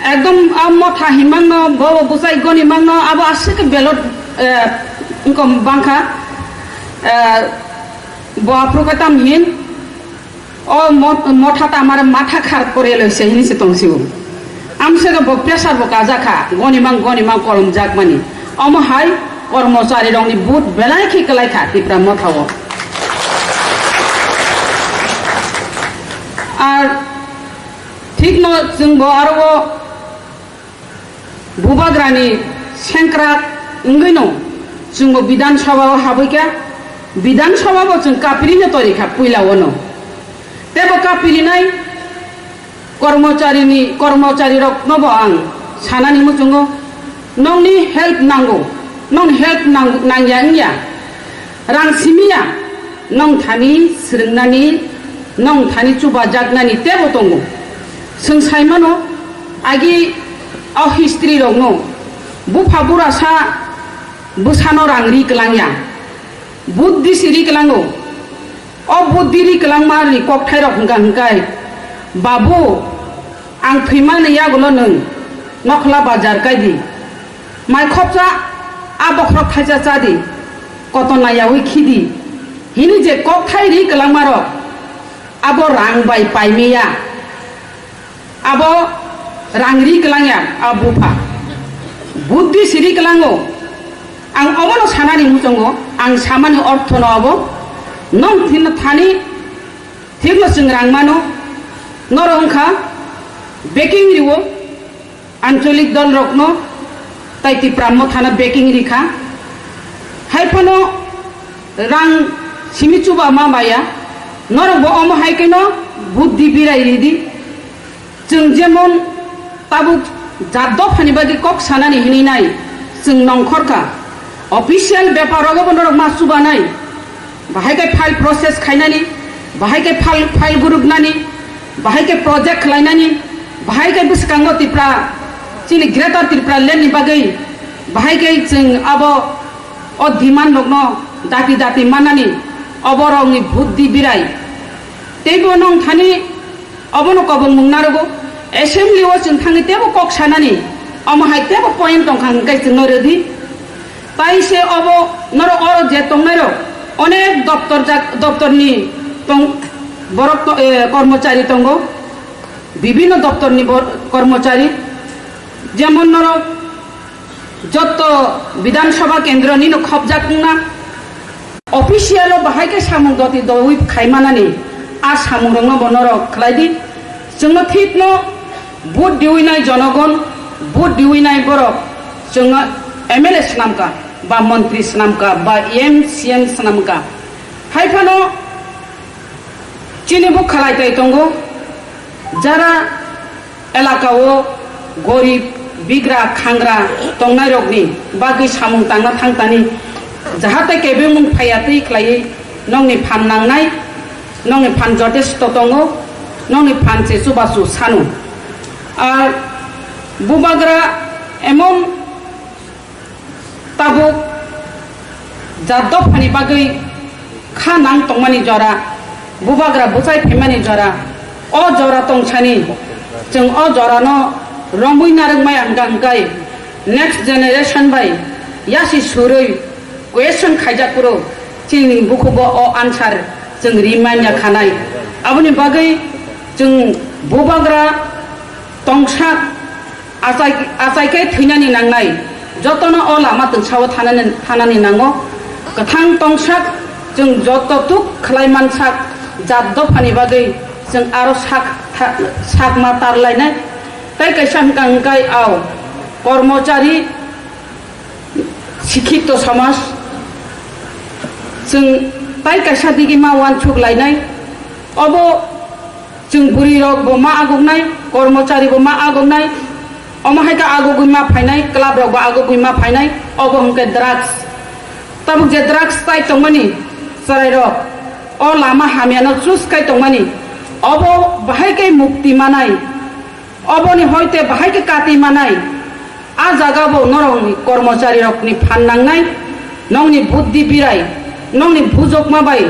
ekdom a motha hinmangno, bo bo bwsai goni mangno, abo aswk khe belot, eh, wngkha bangkha, eh, bo aphuru khe tam hin, o mo-, motha ta amare matha khar kore loise hinwi se tongsigo. Amswkhe bo pressure bo kajakha, gonimang gonimang kolomjakmani. Omo hai kormocharirokni vote belai khe kwlaikha Tipra Mothao. Ar thikno chwngbo aro o Bubagrani sengkrak wngwino chwngbo Bidhan Sabha o habwikha, Bidhan Sabha bo chwng kapirino torikha puila ono. Tebo kapirinai Kormocharini, kormochariroknobo ang sanani muchungo, nongni help nango, nongni help nang-, nangya wngya, rang simiya, nong thani swrwngnani, nong thani chubajaknani tebo tongo. Chwng saimano, agi o history rokno, bupha burasa bwsano rang ri kwlangya. Buddhi siri kwlango. O buddhi ri kwlangma ni kokthairok hwnkha hwnkhe, "Babu, ang thwimani yagulo nwng nokhla bajar kaidi. Mai khopsa a bokhorok thaisa chadi. Koto nayaui khidi." Hini je kokthai ri kwlangmarok abo rang bai paimiya. Abo rang ri kwlangya, a bupha. Buddhi siri kwlango. Ang obono sanani muchungo, ang samani orthono abo. Nong thin-, thani thikno chwng rang mano. Norok wngkha backing riwo, ancholik dolrokno, tai Tipra Mothano backing rikha. Haiphano rang simi chuba ma baya. Norokbo omo hai kheno buddhi birai ridi. Chwng jemon tabuk jat dophani bagwi kok sanani hinwi nai, chwng nongkhor kha. Official bepar rogo bo norok ma chubanai. Bahai khe file process khainani, bahai khe file, file guruknani, bahai khe project khlainani, bahai khe bwskango Tipra, chini Greater Tripura Land ni bagwi, bahai khe chwng abo o demand rokno dati dati mannani, oborokni buddhi birai. Teibo nong thani Obono kobong mung narogo, assembly o chwng thangwi tebo kok sanani, omo hai tebo point tongkha hwnkhe chwngno rwdi. Tai se obo norok oro je tongnairok onek doptor jak-, doptorni tong-, borok to-, eh, kormochari tongo, bibhinno doptorni bor-, kormochari, jemon norok Jotto Bidhan Sabha kendro nino khopjak wngna. Official o bahai khe samung doti dowi khaimanani a samung rokno bo norok khlai di. Chwngno thikno vote diwi nai jonogon, vote diwi nai borok chwngno M L A swnamkha, ba montri swnamkha, ba M C M swnamkha. Hai phano chini bo khlai tai tongo, jara elakao gorib, bigra, khangra tongnairokni bagwi samung tangna thangtani, jahate kebengmung phaiya twi khlaiwi nokni phan nangnai, nokni phan jotesto tongo, nokni phan se chubachu sano. Ar bubagra emon Tabuk jat dophani bagwi kha nang tongmani jora, bubagra bwchai phaimani jora, o jora tongsani chwng o jorano romwi narwkmaya hwnkha hwnkhe next generation bai yasi surwi question khaijak phuru chini bukhugo o answer chwng ri manya khanai. Aboni bagwi chwng bubagra tongsa Achai, achai khe thwinani nangnai. Jotono o lama twngsao thanani, thanani nango. Kwthang tongsak, chwng joto tuk khlai mansak, jat dophani bagwi chwng aro sak, tha-, sak ma tar lainai. Tai kaisa hwnkha hwnkhe ao kormochari, sikhito somaj, chwng tai kaisa digi ma uansuk lainai. Obo Chwng bwrwi rok bo ma aguknai, kormochari bo ma aguknai, Omo hai khe agugwi ma phainai, club rok bo agugwi ma phainai, obo hwnkhe drugs. Tabuk je drugs tai tongmani chwrairok, o lama hamyano choose khai tongmani, obo bahai khe mukti manai, oboni hoite bahai khe kati manai. A jaga bo norokni kormocharirokni phan nangnai, nongni buddhi birai, nongni bujokma bai.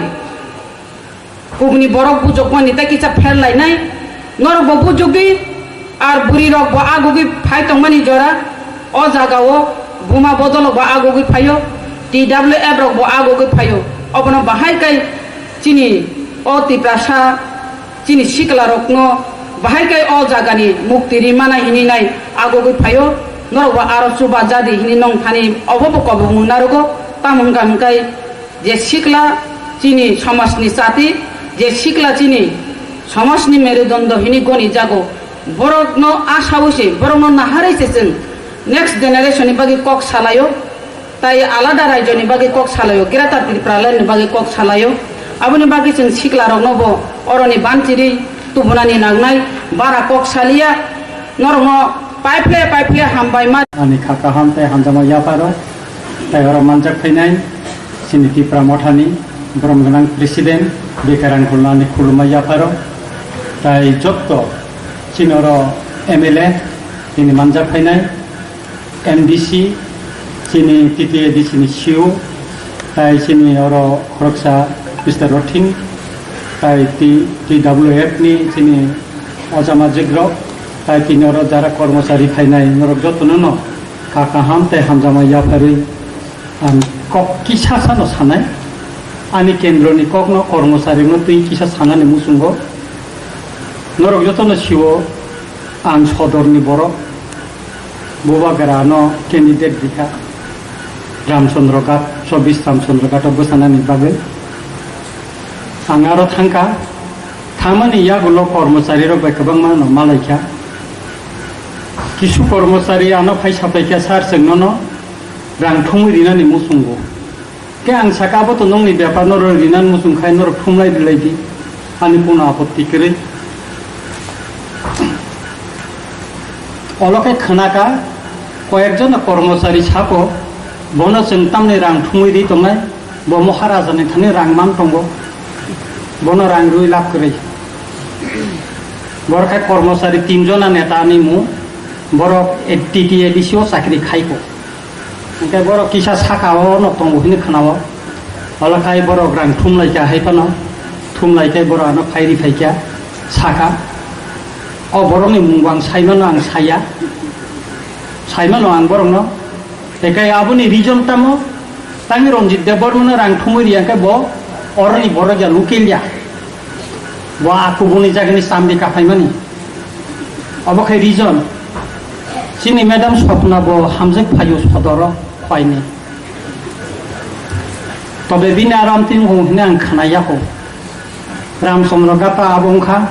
Kubuni borok bujokmani tei kisa pher lainai. Norok bo bujugwi, ar bwrwi rok bo agugwi phai tongmani jora. O jaga o buma bodol bo agugwi phaio, T W F rok bo agugwi phaio. Obono bahai kai chini o Tiprasa chini sikla rokno bahai kai o jaga ni mukti ri mana hini nai agugwi phaio. Norok bo aro chuba jadi hini nong thani obo bo kobong narogo, tamo hwnkha hwnkhe je sikla chini somajni chati, je sikla chini somajni merudondo hini goni jago, borokno a sawi se, borokno naharwi se chwng next generation ni bagwi kok salaio, tai alada raijo ni bagwi kok salaio, Greater Tipraland ni bagwi kok salaio. Aboni bagwi chwng sikla rokno bo oroni banchiri tubunani nangnai, bara kok salia, norokno paiphle paiphle hambai ma. Ani kha kaham tei hamjakma yapharo, tei oro manjak phainai chini Tipra Mothani borom gwnang President Bekarang Khulnani khulumma yapharo, tei jotto chini oro M L A tini manjak phainai, M D C, chini T T A D C ni C E O, tai chini oro khoroksa Mister Rothing, tai T-, T W F ni chini ojama jigrok, tai tini oro jara kormochari phainai norok jotono no kha kaham tei hamjakma yapharwi ang kok kisa sano sanai, ani kendro ni kok no kormochari no twi kisa sanani muchungo norok jotono sio ang sodor ni borok. Bubagra no candidate rikha Ramchandra Ghat, chobbish Ramchandra Ghat o bwsanani bagwi. Ang aro thangkha, thangmani yagulo kormochari rok bai kwbangma no malaikha. Kisu kormochari ano phai saplaikha, "Sir, chwng nono rang thumwi rinani muchungo." Khe ang saka, "Abo to nongni bepar, norok rinan muchung khai norok thumlai rwlai di, ani kono apotti kwrwi." Olo khe khwnaka, koyekjona kormochari sako, "Bono chwng tamni rang thumwi ri tongnai, bo Maharajani thani rang man tongo, bono rang rwi lab kwrwi." Borok khe kormochari tinjona netani mung, borok T T A D C o chakri khaiko. Hingke borok kisa saka o no tongo hini khwnao. Olo khai borok rang thumlaikha hai phano, thumlaikhai borok ano phairi phaikha saka. O borokni mungbo ang saimano, ang saya. Saimano ang borokno. Ekai aboni reason tamo? Tangwi Ranjit Debbarmano rang thumwi riya khe bo oroni borok ya local ya. Bo a kubuni jagani chamri kaphaimani. Obo khai reason. Chini madam Swapna bo hamjak phaio sodoro phaini. Tobe bini aram tin hung hini ang khna yako. Ramchandra Gata abo wngkha.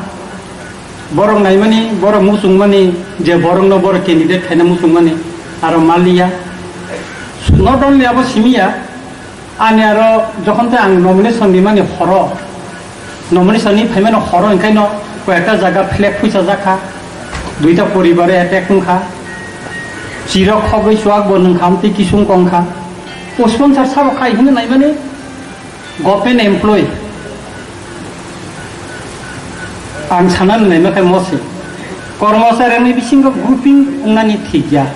Borok naimani, borok muchungmani je borokno borok candidate khaina muchungmani aro maliya. Not only abo simiya, ani aro jokhon tei ang nomination nimani horo, nomination ni phaimani horo, hingkhaino koyekta jaga flag phuicha jakha, duita poribare attack wngkha, chirok khogwi chuak bo nwngkha, amtwi kisung kongkha, o sponsor sabo khai hwnwi naimani, Government employee, ang sanani naima khe mosi, kormocharirokni bisingo grouping wngnani thik ya.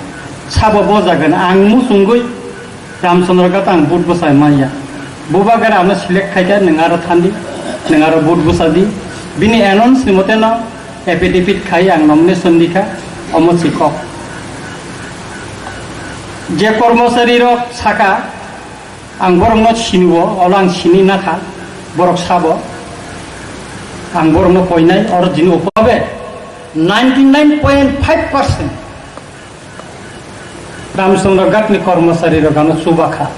Sabo bo jagan ang muchungwi Ramchandra Gata ang vote bwsa manya. Bubagra ano select khaikha, nwng aro thandi, nwng aro vote bwsa di. Bini announce ni mote no affidavit khai ang nomination dikha, omo si kok. Je kormocharirok saka, ang borokno siniwo, olo ang sini nakha, borok sabo. Ang borokno koinai, oro jini upobe ninety nine point five percent Ramchandra Ghatni kormochari rok ano chubakha.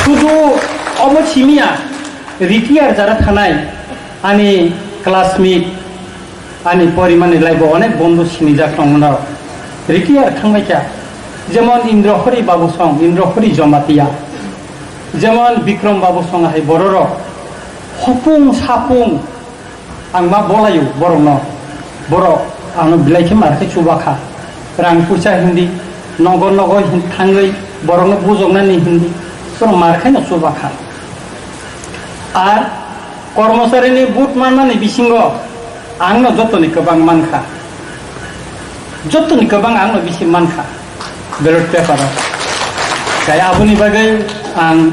Sudu obo simiya, retire jara thanai ani classmate, ani porimani laibo onek bondhu sinijak tongmano. Retire thangbaikha. Jemon Indrahori Babu Song, Indrahori Jamatia. Jemon Bikram Babu Song hai bororok. Hopung sapung ang ma bolayo borokno. Borok Ano belai khe mar khe chuba kha. Rang puisa hindi, nogo nogo hin-, thangwi borokno bujoknani hindi, borok mar khe no chuba kha. Ar kormocharini vote manmani bisingo ang no jotoni kwbang man kha. Jotoni kwbang ang no bisi man kha ballot paper o. Tei aboni bagwi ang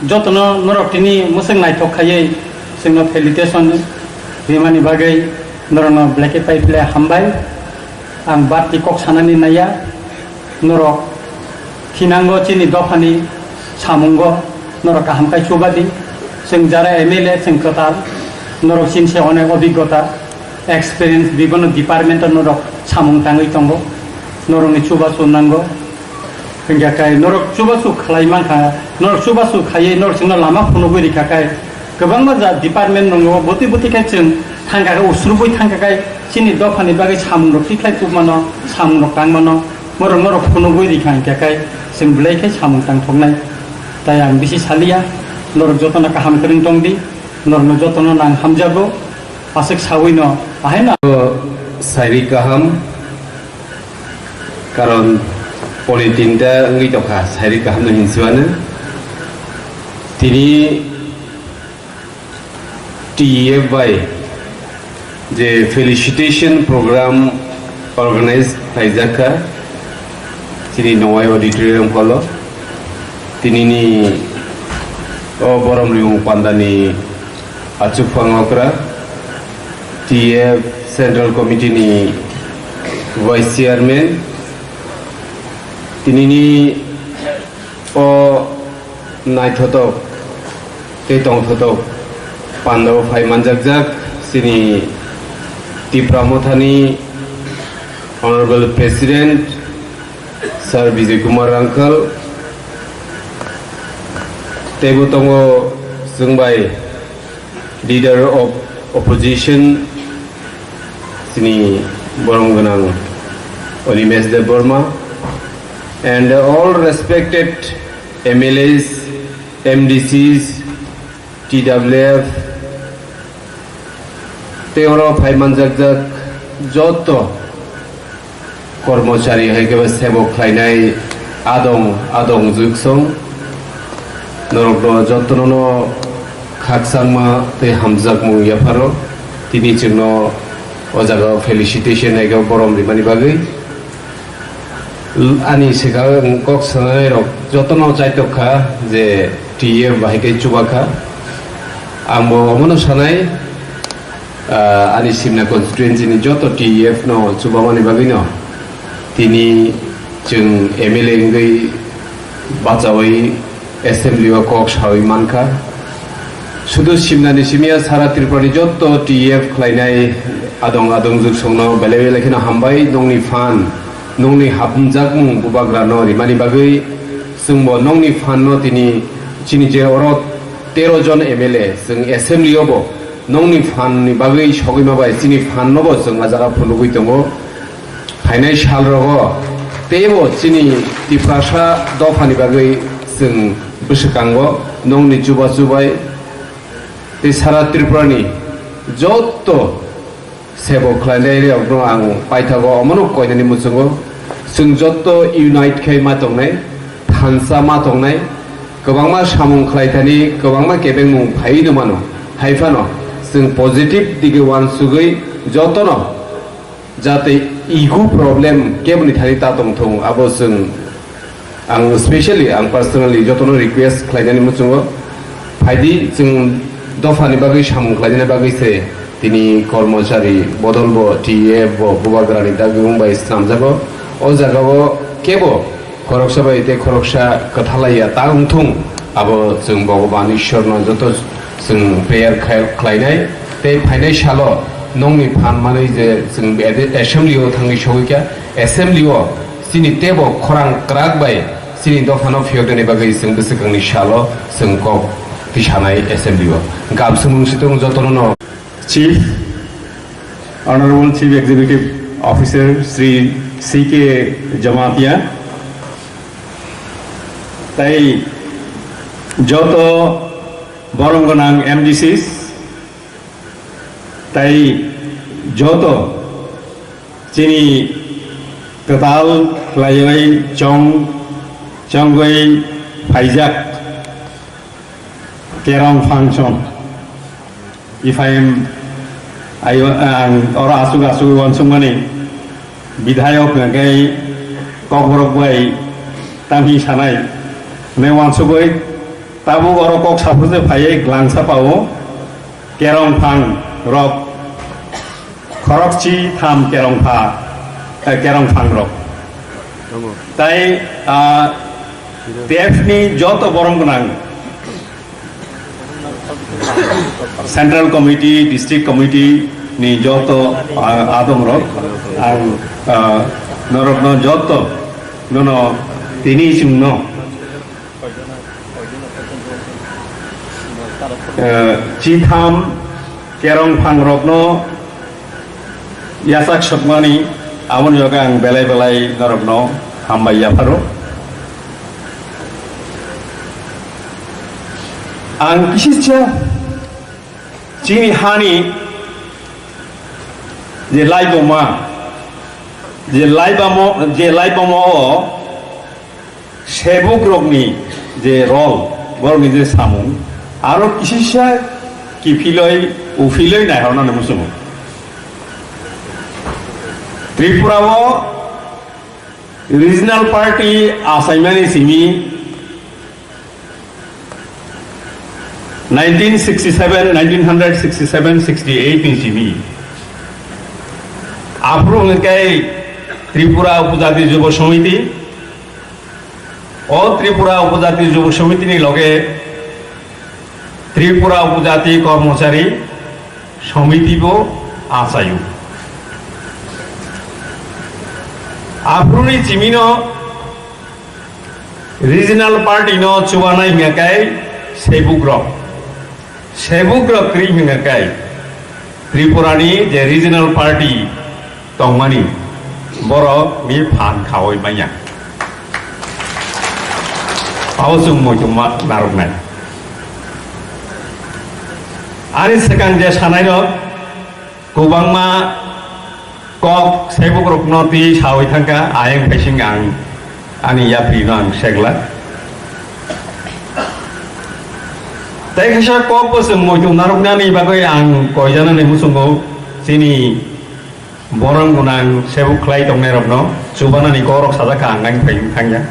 jotono norok tini mwswk naithok khaiwi chwngno felicitation rimani bagwi norokno belai khe pai phle hambai. Ang bati kok sanani naiya, norok thinango chini dophani samungo norok kaham khai chubadi. Chwng jara M L A chwng kwtal, norok chini se onek obhiggota, experience, bibhinno department o norok samung tangwi tongo, norokni chubachu nango. Hingkha khe norok chubachu khlai mankha, norok chubachu khaiwi norok chwngno lama phunugwi rikha khe, kwbangma ja department wngo, bwtwi bwtwi khe chwng thangkha khe, usrubwi thangkha khe, chini dophani bagwi samungrok tikhlai tubmano, samungrok tangmano, norok norok phunugwi rikha hingkha khe, chwng belai khe samung tangthoknai. Tai ang bisi saliya, norok jotono kaham kwrwng tongdi, norokno jotono nang hamjago, aswk sawino, ahaino. Sairi kaham. Karon poni tinta wngwi tongkha, sairi kaham no hinsuano. Tini T E F bai je felicitation program organize khlaijak kha chini Nowai Auditorium hall o. Tinini o borom rimung pandani achukphang okra, T F Central Committee ni Vice Chairman, tinini o naithotok tei tongthotok pandao phai manjakjak chini Tipra Mothani Honorable President Sir Bijay Kumar Rangkhal, teibo tongo chwng bai Leader of Opposition, chini borom gwnang Animesh Debbarma, and all respected M L As, M D Cs, T W F, tei oro phai manjakjak joto kormochari hai khe sebok khlainai adong adong jwksong norokno jotono no khakchangma tei hamjakmung yapharo tini chwngno o jaga felicitation hai khe borom rimani bagwi. Ani swkang kok sanai rok jotono chaitok kha je T F bahai khe chuba kha. Ang bo omono sanai, ah, ani Simna constituency ni joto T F no chubamani bagwi no tini chwng M L A wngwi bachaui assembly o kok saui mankha. Sudu Simna ni simi ya sara Tripura ni joto T F khlainai adong adong jwksong no belai belai kheno hambai nongni phan. Nongni hapmjakmung bubagrano rimani bagwi chwngbo nongni phanno tini chini je oro tero jon M L A chwng assembly o bo nongni phanni bagwi sogwi ma bai chini phanno bo chwng a jaga phunugwi tongo. Phainai sal rogo teibo chini Tiprasa dophani bagwi chwng bwswkango nongni chubachu bai tei sara Tripura ni joto sebo khlainai rokno ang paithago, omono koinani muchungo. Chwng joto unite khai ma tongnai, thansa ma tongnai, kwbangma samung khlaithani, kwbangma kebengmung phaiwi no mano. Hai phano chwng positive dige uansugwi jotono jate ego problem keboni thani ta tongthung, abo chwng Ang specially, ang personally jotono request khlainani muchungo, phaidi chwng dophani bagwi samung khlainani bagwi se tini kormochari bodol bo T F bo bubagrani dagimung bai snamjago. O jagao kebo khoroksa bai tei khoroksa kwthalaiya ta wngthung, abo chwng Bhogoban Ishwarno joto chwng prayer khai-, khlainai. Tei phainai salo nongni phan manwi je chwng assembly o thangwi sogwi kha, assembly o Chini tebo khorang kwrak bai chini dophano phiyoknani bagwi chwng bwswkangni salo chwng kok tisanai assembly o. Gam swmung situng jotono no. Chief, Honorable Chief Executive Officer Shri C K Jamatia, tai joto borom gwnang M D Cs, tai joto Chini kwtal khlaiwi chong, chongwi phaijak Kerong function. Iphai ayo, ang oro asuk asuk uansukmani bidhayok hwnkhe kokborok bai tamhi sanai hwnwi uansugwi tabuk oro kok saphurjak phaiwi glangsa pao. Kerong phang rok khorokchi tham kerong pha, eh, kerong phang rok. Tai, ah, T F ni joto borom gwnang Central Committee, District Committee ni joto, ah, adong rok ang, ah, norok no joto nono tini chwngno Eh, chitham kerong phangrokno yachak sokmani, aboni bagwi ang belai belai norokno hambai yapharo. Ang kisisa chini hani je laiboma, je laibamo, je laiboma o Sebukrokni je rol, borokni je samung, aro kisisa kiphiloi, uphiloi naihornani muchungo. Tripura o regional party achaimani simi nineteen sixty-seven, nineteen hundred sixty-seven, sixty-eight ni simi. Aphuru hwnkhe Tripura Upajati Jubo Samiti, O Tripura Upajati Jubo Samiti ni loge Tripura Upajati Kormochari Samiti bo achaio. Aphuruni chimino regional party no chubanai hingya kai sebukrok. Sebukrok kwrwi hwnka khe Tripura ni je regional party tongmani borok ni phan khaui manya. Abo chwng muitu ma narwknai. Ani swkang je sanai rok kwbangma Kok sebukrokno twi saui thangkha, ayang phaising ang ani yaprino ang segla. Tei kaisa kok bo chwng muitu narwknani bagwi ang koijanani muchungo chini borom gwnang sebuk khlai tongnairokno chubanani kokrok sajak kha ang ani phaising thangya.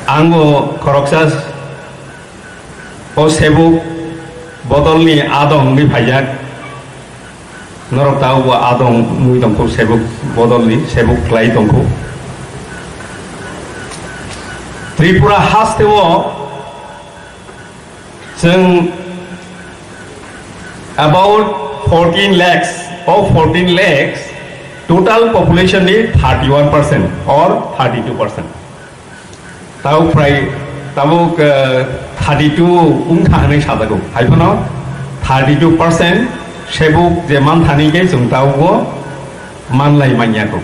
Ang bo khoroksa O sebuk bodolni adong wngwi phaijak. Norok tabukbo adong wngwi tongkhu, sebuk bodolni sebuk khlai tongkhu. Tripura hasteo chwng about fourteen lakhs, o fourteen lakhs total population ni thirty-one percent or thirty-two percent. Tabuk prai, tabuk, eh, thirty-two wngkha hwnwi sajago. Hai phano thirty-two percent sebuk je manthani khe chwng tabugo manlai manya kho.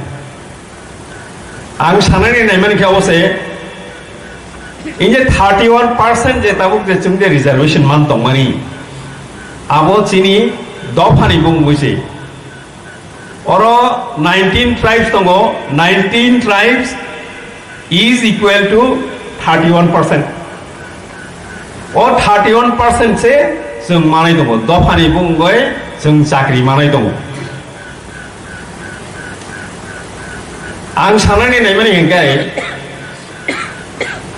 Ang sanani naimani khe abo se, in je thirty-one percent je tabuk je chwng je reservation man tongmani, abo chini dophani bung buisi. Oro nineteen tribes tongo, nineteen tribes is equal to thirty-one percent. O thirty-one percent se chwng manai tongo, dophani bungwi chwng chakri manai tongo. Ang sanani naimani hingkai,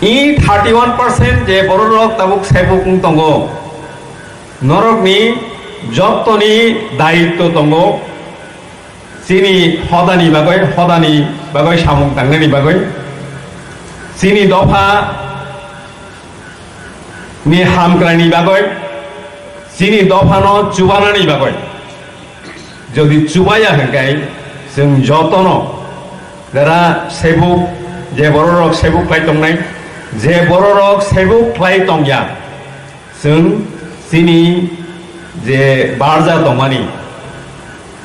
i thirty-one percent je bororok tabuk sebuk wng tongo, norokni jottoni daitto tongo. Chini hodani bagwi, hodani bagwi samung tangnani bagwi, chini dopha ni hamkraini bagwi, chini dophano chubanani bagwi. Jodi chubaya hwnkhe chwng jotono jara sebuk, je bororok sebuk khlai tongnai, je bororok sebuk khlai tongya, Chwng chini je barja tongmani,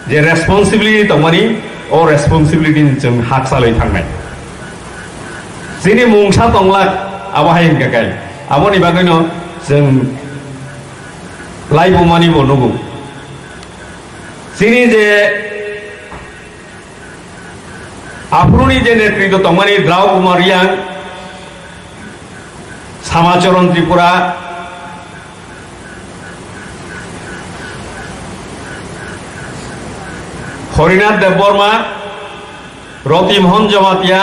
je responsibility tongmani, o responsibility ni chwng hakchalwi thangnai. Chini mungsa tonglak, abo hai hwnkha khe, aboni bagwino chwng laibumani bo nugo. Tini je aphuruni je netritw tongmani Drau Kumar Reang, Samacharan Tripura, Horinath Debbarma, Roti Mohan Jamatia,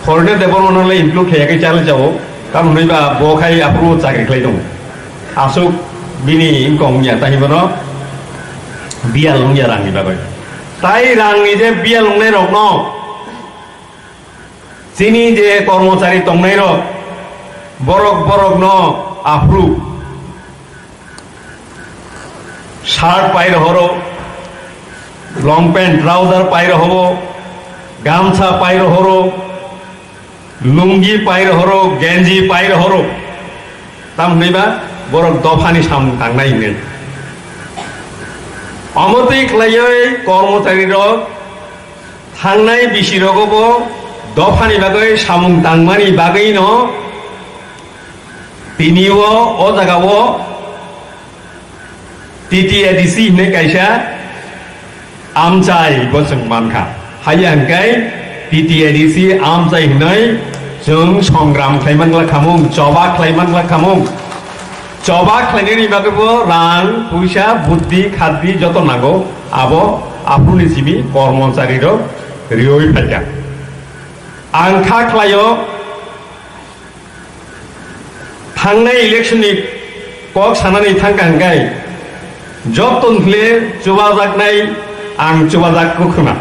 Horinath Debbarma no le include khaiyakhe chale jao, karon hwnwi ba bo khai aphuru chakri khlai tongo. Aswk bini income wngya, tei bono biyal wngya rangni bagwi. Tai rangni je biyal wngnai rokno, chini je kormochari tongnai rok, borok borokno aphuru shirt pai rohoro, long pant, trouser pai rohoro, gamsa pai rohoro, lungi pai rohoro, genji pai rohoro. Tam hwnwi ba borok dophani samung tangnai hwnwi. Omo twi khlaiwi kormochari rok thangnai bisi rogo bo dophani bagwi samung tangmani bagwi no tini o, o jaga o T T A D C hinwi kaisa amchai bo chwng mankha. Haiya hwnkhe T T A D C amchai hinwi chwng songram khlaiman glak khamung, choba khlaiman glak khamung. Choba khlainani bagwi bo rang, puisa, buddhi, khaddi joto nango, abo aphuruni simi kormochari rok riwi phaikha. Ang kha khlaio, thangnai election ni kok sanani thangkha hwnkhe, joto ni khle chubajaknai ang chubajak kwkhwrwng.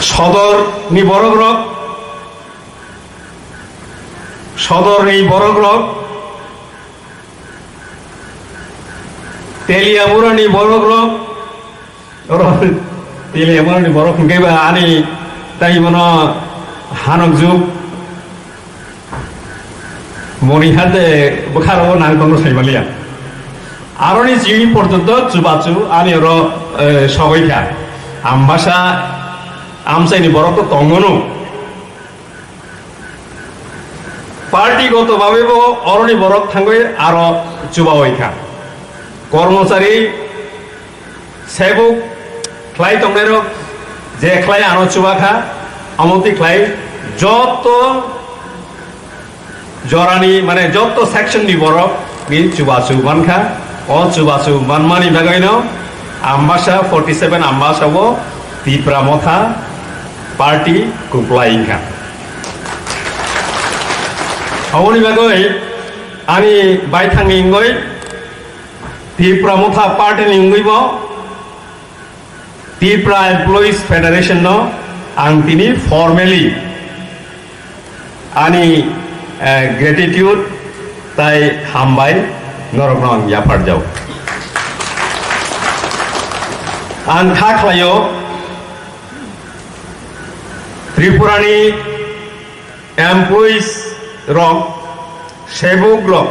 Sodor ni borok rok, Sodor ni borok rok, Teliamura ni borok rok, oro Teliamura ni borok hwnkhe ba ani tai bono hanok juk moni hade bwkharo nang tongno saimaliya. Aroni chini porjonto chubachu ani oro, eh, sogwi kha. Ambasa amchaini borok to tongono. Party goto babe bo oroni borok thangwi aro chubawi kha. Kormochari sebuk khlai tongnai rok je khlai ano chuba kha, amotwi khlai joto jorani, mane, joto section ni borok ni chubachu man kha. O chubachu manmani bagwi no Ambasa forty seven Ambasa o Tipra Motha party kwplai wngkha. Aboni bagwi ani baithangni wngwi Tipra Motha party ni wngwi bo Tipra Employees Federation no ang tini formally ani, eh, gratitude tai hambai norokno ang yapharjao. Ang kha khlaio Tripura ni employees rok, sebuk rok,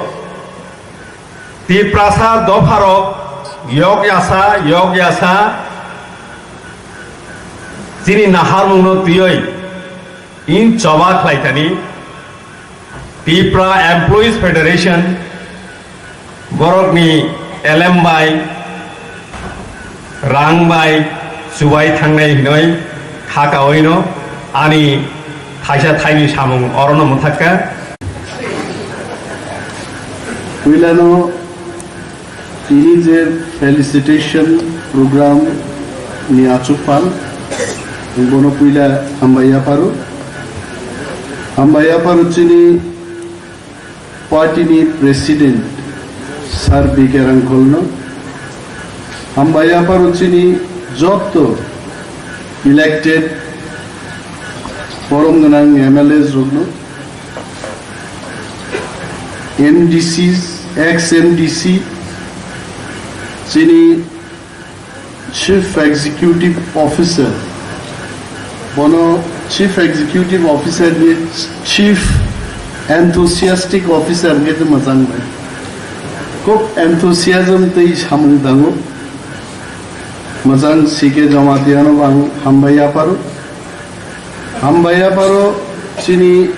Tiprasa dopharok yok yasa, yok yasa, chini naharmungno twiwi in choba khlaithani Tipra Employees Federation borokni elem bai, rang bai chubai thangnai hinwi khakaoino ani thaisa thaini samung orono mwthakha. Puilano tini je felicitation program ni achukphal, bono puila hambai yapharo. Hambai yapharo chini party ni president Sir B K Rangkholno. Hambai yapharo chini jotto elected borom gwnang M L As rokno, M D Cs, ex M D C, chini Chief Executive Officer, bono Chief Executive Officer ni Chief Enthusiastic Officer hwnkhe tei mwchang bai. Khub enthusiasm tei samung tango. Mwchang C K Jamatia no ang hambai yapharo. Hambai yapharo chini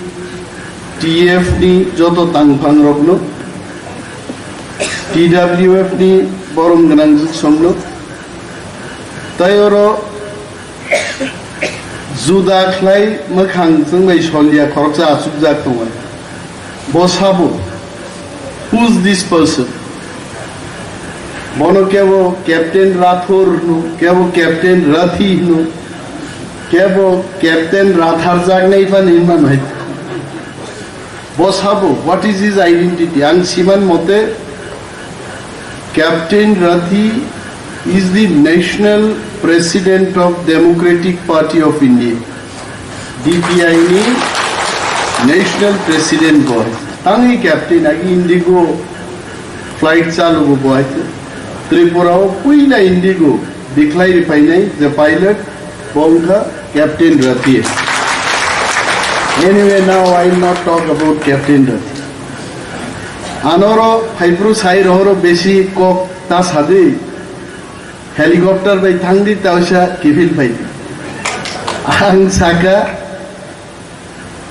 T F ni joto tangphang rokno, T W F ni borom gwnang jwk somno. Tai oro juda khlai mwkhang chwng bai solya khoroksa achukjak tongo. Bo sabo, who's this person? Bono kebo Captain Rathor hwno, kebo Captain Rathi hwno, kebo Captain Ratharjaknai phano hinmano hai. Bo sabo, what is his identity? Ang siman mote, Captain Rathi is the National President of Democratic Party of India, D P I ni National President bo. Tangwi Captain agi Indigo flight chalugo bo hai. Tripura o puila Indigo dikhlai ripainai je pilot bo wngkha Captain Rathi. Anyway, now I will not talk about Captain Rathi. Anoro phaipru sai rohoro besi kok ta sadi, helicopter bai thangdi tausa kifil phaidi. Ang saka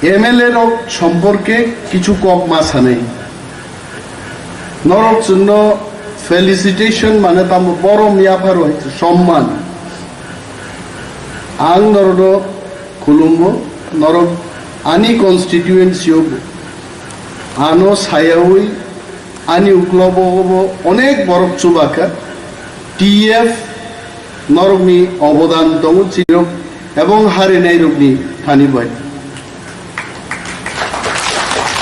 M L A rok somporke kichu kok ma sanai. Norok chwngno felicitation mane tamo borom yapharo hai somman. Ang norokno khulumbo, norok ani constituency o bo. Ano sayawi ani uklobo bo onek borok chubakha. T F norokni obodan tongo chirok ebong harinai rokni thani bai.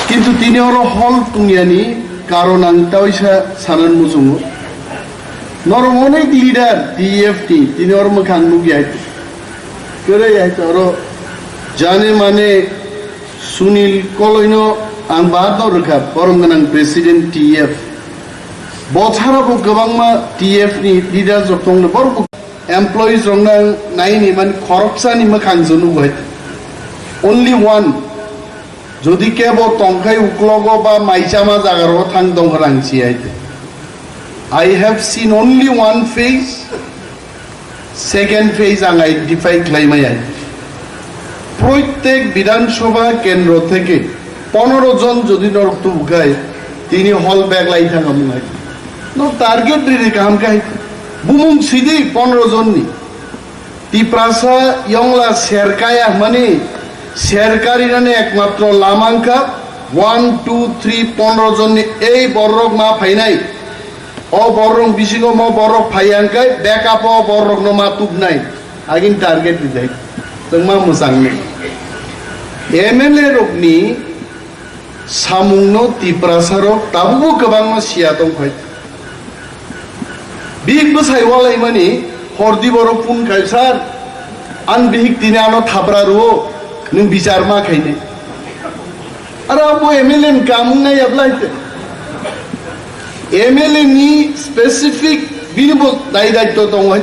Kintu tini oro hol tungyani karon ang taisa sanan muchungo. Norok onek leader T F ni tini oro mwkhang nukya hai. Kwrwi hai oro jane mane Sunil Koloino ang baat no rwkha, borom gwnang President T F. Bochara bo kwbangma T F ni leaders rok tongno, borok bo employees rok nang naini man khoroksani mwkhang jono bai. Only one. Jodi kebo tongkhai uklogo ba maichama jaga ro thang dong rang si hai. I have seen only one face. Second phase ang identify khlai maya. Proitek Bidhan Sabha kendro theke ponero jon jodi norok tubukhai, tini hall bag lai thang amung hai. No target riri kaham khai. Bumung sidi ponero jon ni. Tiprasa yongla serkaya mani serkari nani ekmatro lamangka one, two, three, ponero jon ni ei borok ma phainai. O borok bisingo mo borok phai hwnkhe backup o borokno ma tubnai. Agin target rijai. Tongma mwchangni. M L A rokni samungno Tiprasa rok tabukbo kwbangma siya tongkhai. Bihik bwsai walaimani hordi borok phone khai, "Sir, ang bihik tini ano thapra rwo, nwng bichar ma khainai." Aro abo M L A ni kamung nai ablai te. M L A ni specific bini bo dai daitto tongoi.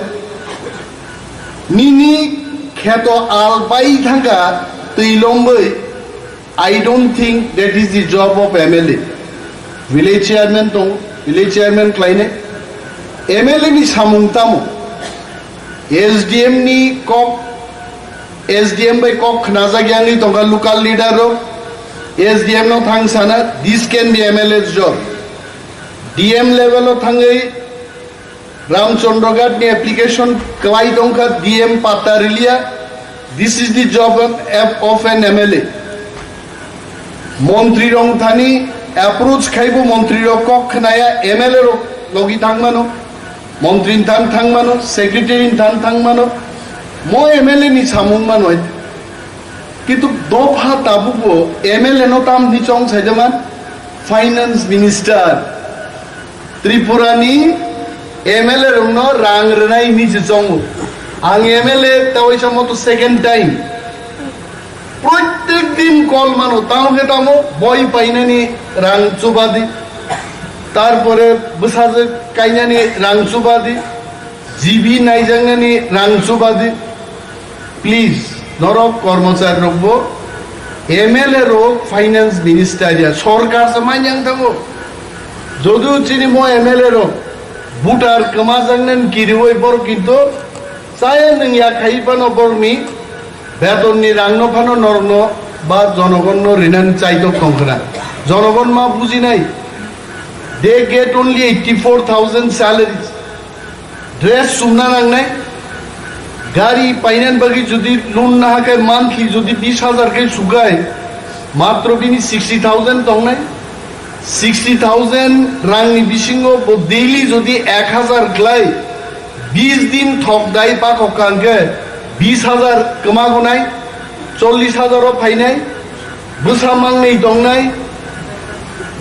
Nini kheto al bai thangka twi lombai. I don't think that is the job of M L A. Village chairman tong, village chairman khlaine. M L A ni samung tamo. S D M ni kok, S D M bai kok khnajak yangni tongkha local leader rok. S D M no thang sana, this can be M L A's job. D M level o thangwi Ramchandra Ghat ni application kwlai tongkha, D M patta riliya. This is the job of, of an M L A. Montri rok thani approach khaibo montri rok kok khnaya, M L A rok logi thangmano, montri thang thangmano, secretary thang thangmano, mo M L A ni samung mano. Kintu dopha tabukbo M L A no tam ni chong saijaman, finance minister. Tripura ni M L A rokno rang rwnai hinwi se chongo. Ang M L A tawisa moto second time. Protek din call mano, tamo khe tamo boi painani rang chubadi. Tarpore bwsajwk kainani rang chubadi. G B naijaknani rang chubadi. Please, norok kormochari rokbo M L A rok finance minister ya sorkar se manyang thango. Jodu chini mo M L A rok voter kwmajaknani kiriwi borok kintu chaya nwng ya khai phano borokni betonni rangno phano norokno ba jonogonno rinani chaitok tongkhna. Jonogon ma bujinai. They get only eighty-four thousand salaries. Dress sumna nangnai, gari painan bagwi jodi loan na hakai monthly jodi bish hajar khe sugai, matro bini sixty thousand tongnai. Sixty thousand rangni bisingo bo daily jodi ek hajar glai, bish din thok dai pakok kangkhe bish hajar kwma gonai, chollish hajar o phainai, bwsa mangnwi tongnai,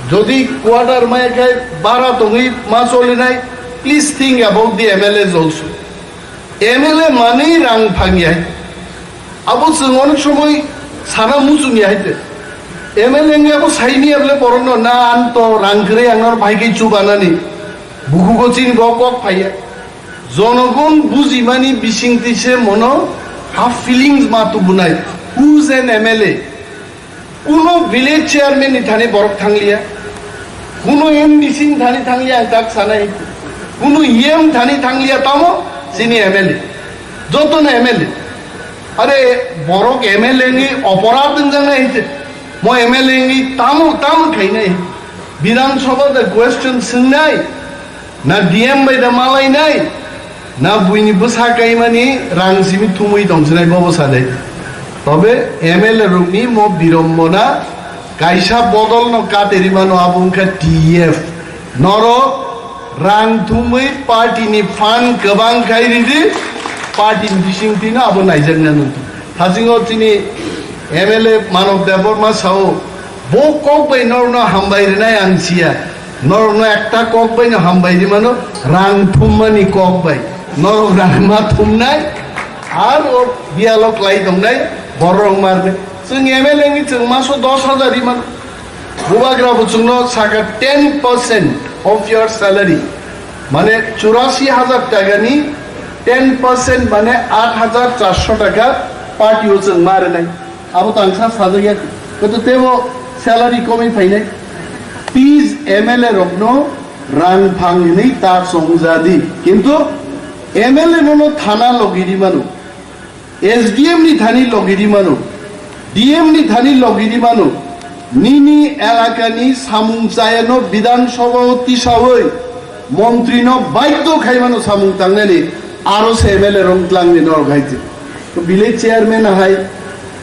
jodi quarter maya khe bara tongwi ma cholinai, please think about the M L As also. M L A manwi rang phangyai. Abo chwng onek somoi sana muchungya haite. M L A wngya abo saini able borokno na an to rang kwrwi ang nor bai khe chubanani. Bukugo chini bo kok phaiya. Jonogon bujimani bisingtwi se mono ha feelings ma tubunai. Who's an M L A? Kuno village chairman ni thani borok thangliya, kuno M D C ni thani thangliya, ang tak sanai, kuno E M thani thangliya, tamo chini M L A, jotono M L A. Are borok M L A ni oporadh wngjaknai, mo M L A ni tamo tamo khainai, Bidhan Sabha da question swngnai, na D M bai da malainai, na buini bwsa kaimani rang simi thumwi tongsinai bobo sadai. Tobe M L A rokni mo birombona kaisa bodol no kateri mano, abo wngkha T F. Norok rang thumwi party ni fund kwbang khai ridi, party ni bising tino abo naijakna nung. Thasingo chini M L A Manav Debbarma sao, bo kok bai norokno hambai rinai ang siya. Norokno ekta kok baino hambai rimano, rang thummani kok bai. Norok rang ma thumnai, ar o biyalo klai tongnai, borok marnai. Chwng M L A ni chwng maso dos hajar rimano. Bubagra bo chwngno saka ten percent of your salary. Mane churasi hajar taka ni ten percent mane aat hajar charso taka party o chwng ma rinai. Abo tangsa sajakya, koto tebo salary komwi phainai. Please M L A rokno rang phang hinwi ta chongjadi. Kintu M L A nono thana logi rimano, S D M ni thani logi rimano, D M ni thani logi rimano. Nini elakani samung chayano Bidhan Sabha o tisawi montrino baidho khaimano samung tangnani, aro se M L A rong tlangni norok hai je. Village chairman hai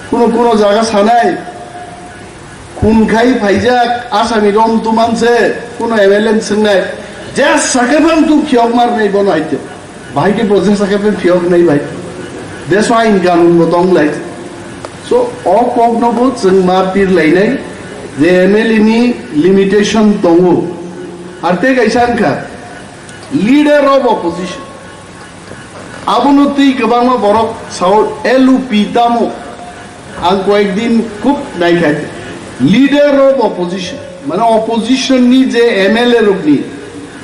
kuno kuno jaga sanai, khun khai phaijak asami rom tumanse kuno M L A ni swngnai, je sakhe phang tu khiyok mar nai bono hai je. Bahai ke bo je sakhe phang khiyok nai bai. Deso ain kanun bo tong lai. So o kok no bo chwng ma pir lainai je M L A ni limitation tongo. Arte kaisa wngkha leader of opposition. Abono twi kwbangma borok sao L U P tamo. Ang koyekdin khub naikha. Leader of opposition, mane opposition ni je M L A rokni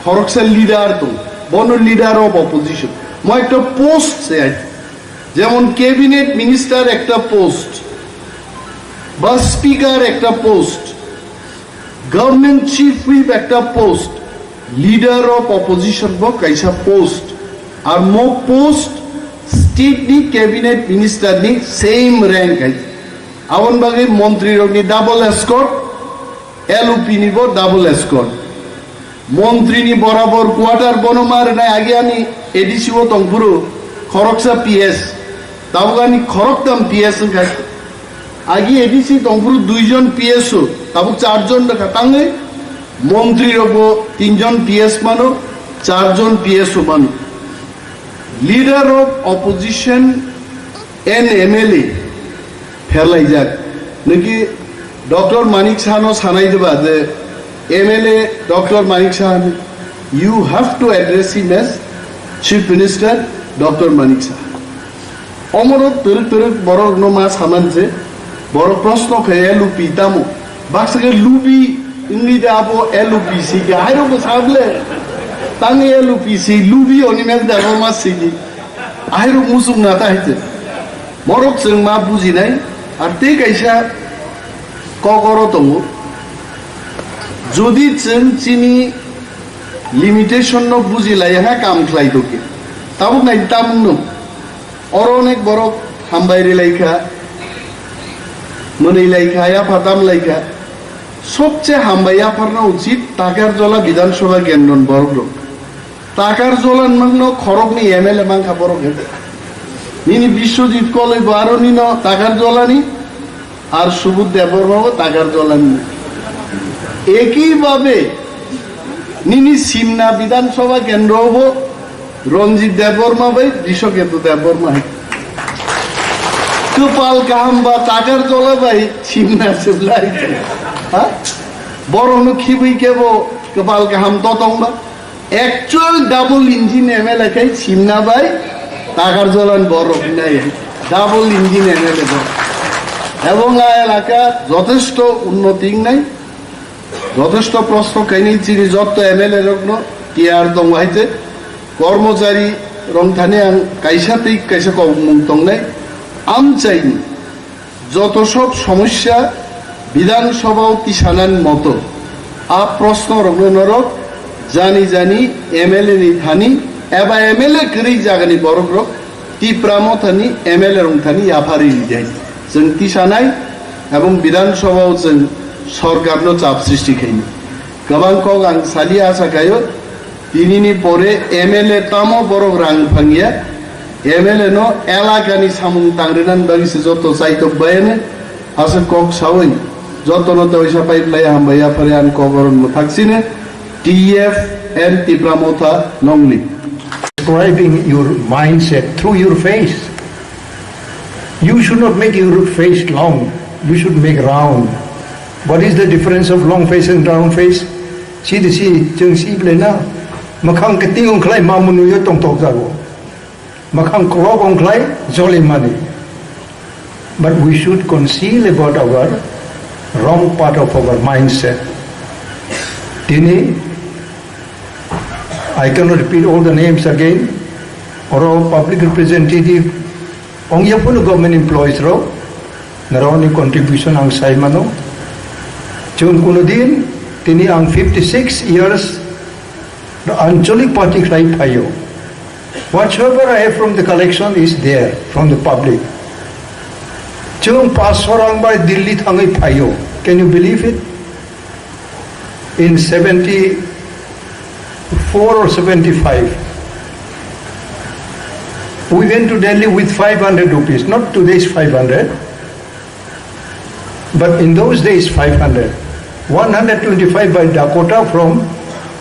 khoroksa leader tong, bono leader of opposition. Mo ekta post se ai. Jemon cabinet minister ekta post, ba speaker ekta post, government chief whip ekta post, leader of opposition bo kaisa post, ar mo post state ni cabinet minister ni same rank hai. Aboni bagwi montri rok ni double escort, L U P ni bo double escort. Montri ni borabor quarter bono ma rwnai, agi ani A D C o tongphuru khoroksa P S, tabuk ani khoroktam P S wngkha. Agi A D C tongphuru duijon P S o, tabuk charjon rwkha tangwi. Montri rokbo tinjon P S mano, charjon P S o mano. Leader of opposition and M L A pherlaijak. Niki Doctor Manik Saha no sanai diba je M L A Doctor Manik Saha, you have to address him as Chief Minister Doctor Manik Saha. Omoro twrwk twrwk borok no ma saman je borok proshno khe L U P tamo. Baksa khe lubi wngwi de abo L U P si khe hai rok bo sable. Tang L U P si lubi oni men da ma si di. Ahirok muchung na ta haite. Borok chwng ma bujinai, ar tei kaisa kokoro tongo. Jodi chwng chini limitation no bujilai ha kam khlai doke. Tabuk nai tamung no. Oro onek borok hambai rilai kha, mwnwi lai kha, yapha tam lai kha. Sobche hambai yapharna uchit Takarjola Bidhan Sabha kendroni borok rok. Takarjola nwngno khoroknwi M L A mankha borok hai. Nini Biswajit Koloi bo aro nino Takarjolani, ar Subodh Debbarma bo Takarjolani. Ekibhabe nini Simna Bidhan Sabha kendro bo Ranjit Debbarma bai Brishaketu Debbarma hai. Kwpal kaham ba Takarjola bai Simna se lai. Ha? Borokno khibwi kebo kwpal kaham totong ba. Actual double engine M L A khai Simna bai Takarjolan borok nai. Double engine M L A borok. Ebong a elaka jothesto unnoti wngnai. Jothesto prosno kainwi chini jotto M L A rokno tiyar tongo hai je, kormochari rok thani ang kaisa tei kaisa kokmung tongnai, amchaini joto sob somosya Bidhan Sabha o tisanani moto a prosno rokno norok jani jani M L A ni thani eba M L A kwrwi jagani borok rok Tipra Mothani M L A rok thani yapharwi rijai. Chwng tisanai ebong Bidhan Sabha o chwng sorkarno chap srishti khainai. Kwbang kok ang saliya asa khaio, tinini pore M L A tamo borok rang phangya, M L A no elakani samung tangrinani bagwi se joto chaitok bayani, aswk kok sawi jotono teisa pai phlai hambai yaphari ang kok oron mwthak sini, T F and Tipra Motha nongni. Describing your mindset through your face. You should not make your face long. You should make round. What is the difference of long face and round face? Si de si, chwng si ble na. Makhang kiting ongkhlai ma munu yo tong tok jago. Makhang kolok ongkhlai joli mani. But we should conceal about our wrong part of our mindset. Tini, I cannot repeat all the names again. Oro public representative, ongya phano government employees rok, norokni contribution ang sai mano. Chwng kuno din, tini ang fifty six years, the Anchalik party khlai phaio. Whatsoever I have from the collection is there, from the public. Chwng paanch sho rang bai Delhi thangwi phaio. Can you believe it? In seventy-four or seventy-five, we went to Delhi with five hundred rupees, not today's five hundred, but in those days five hundred. One hundred twenty-five by Dakota from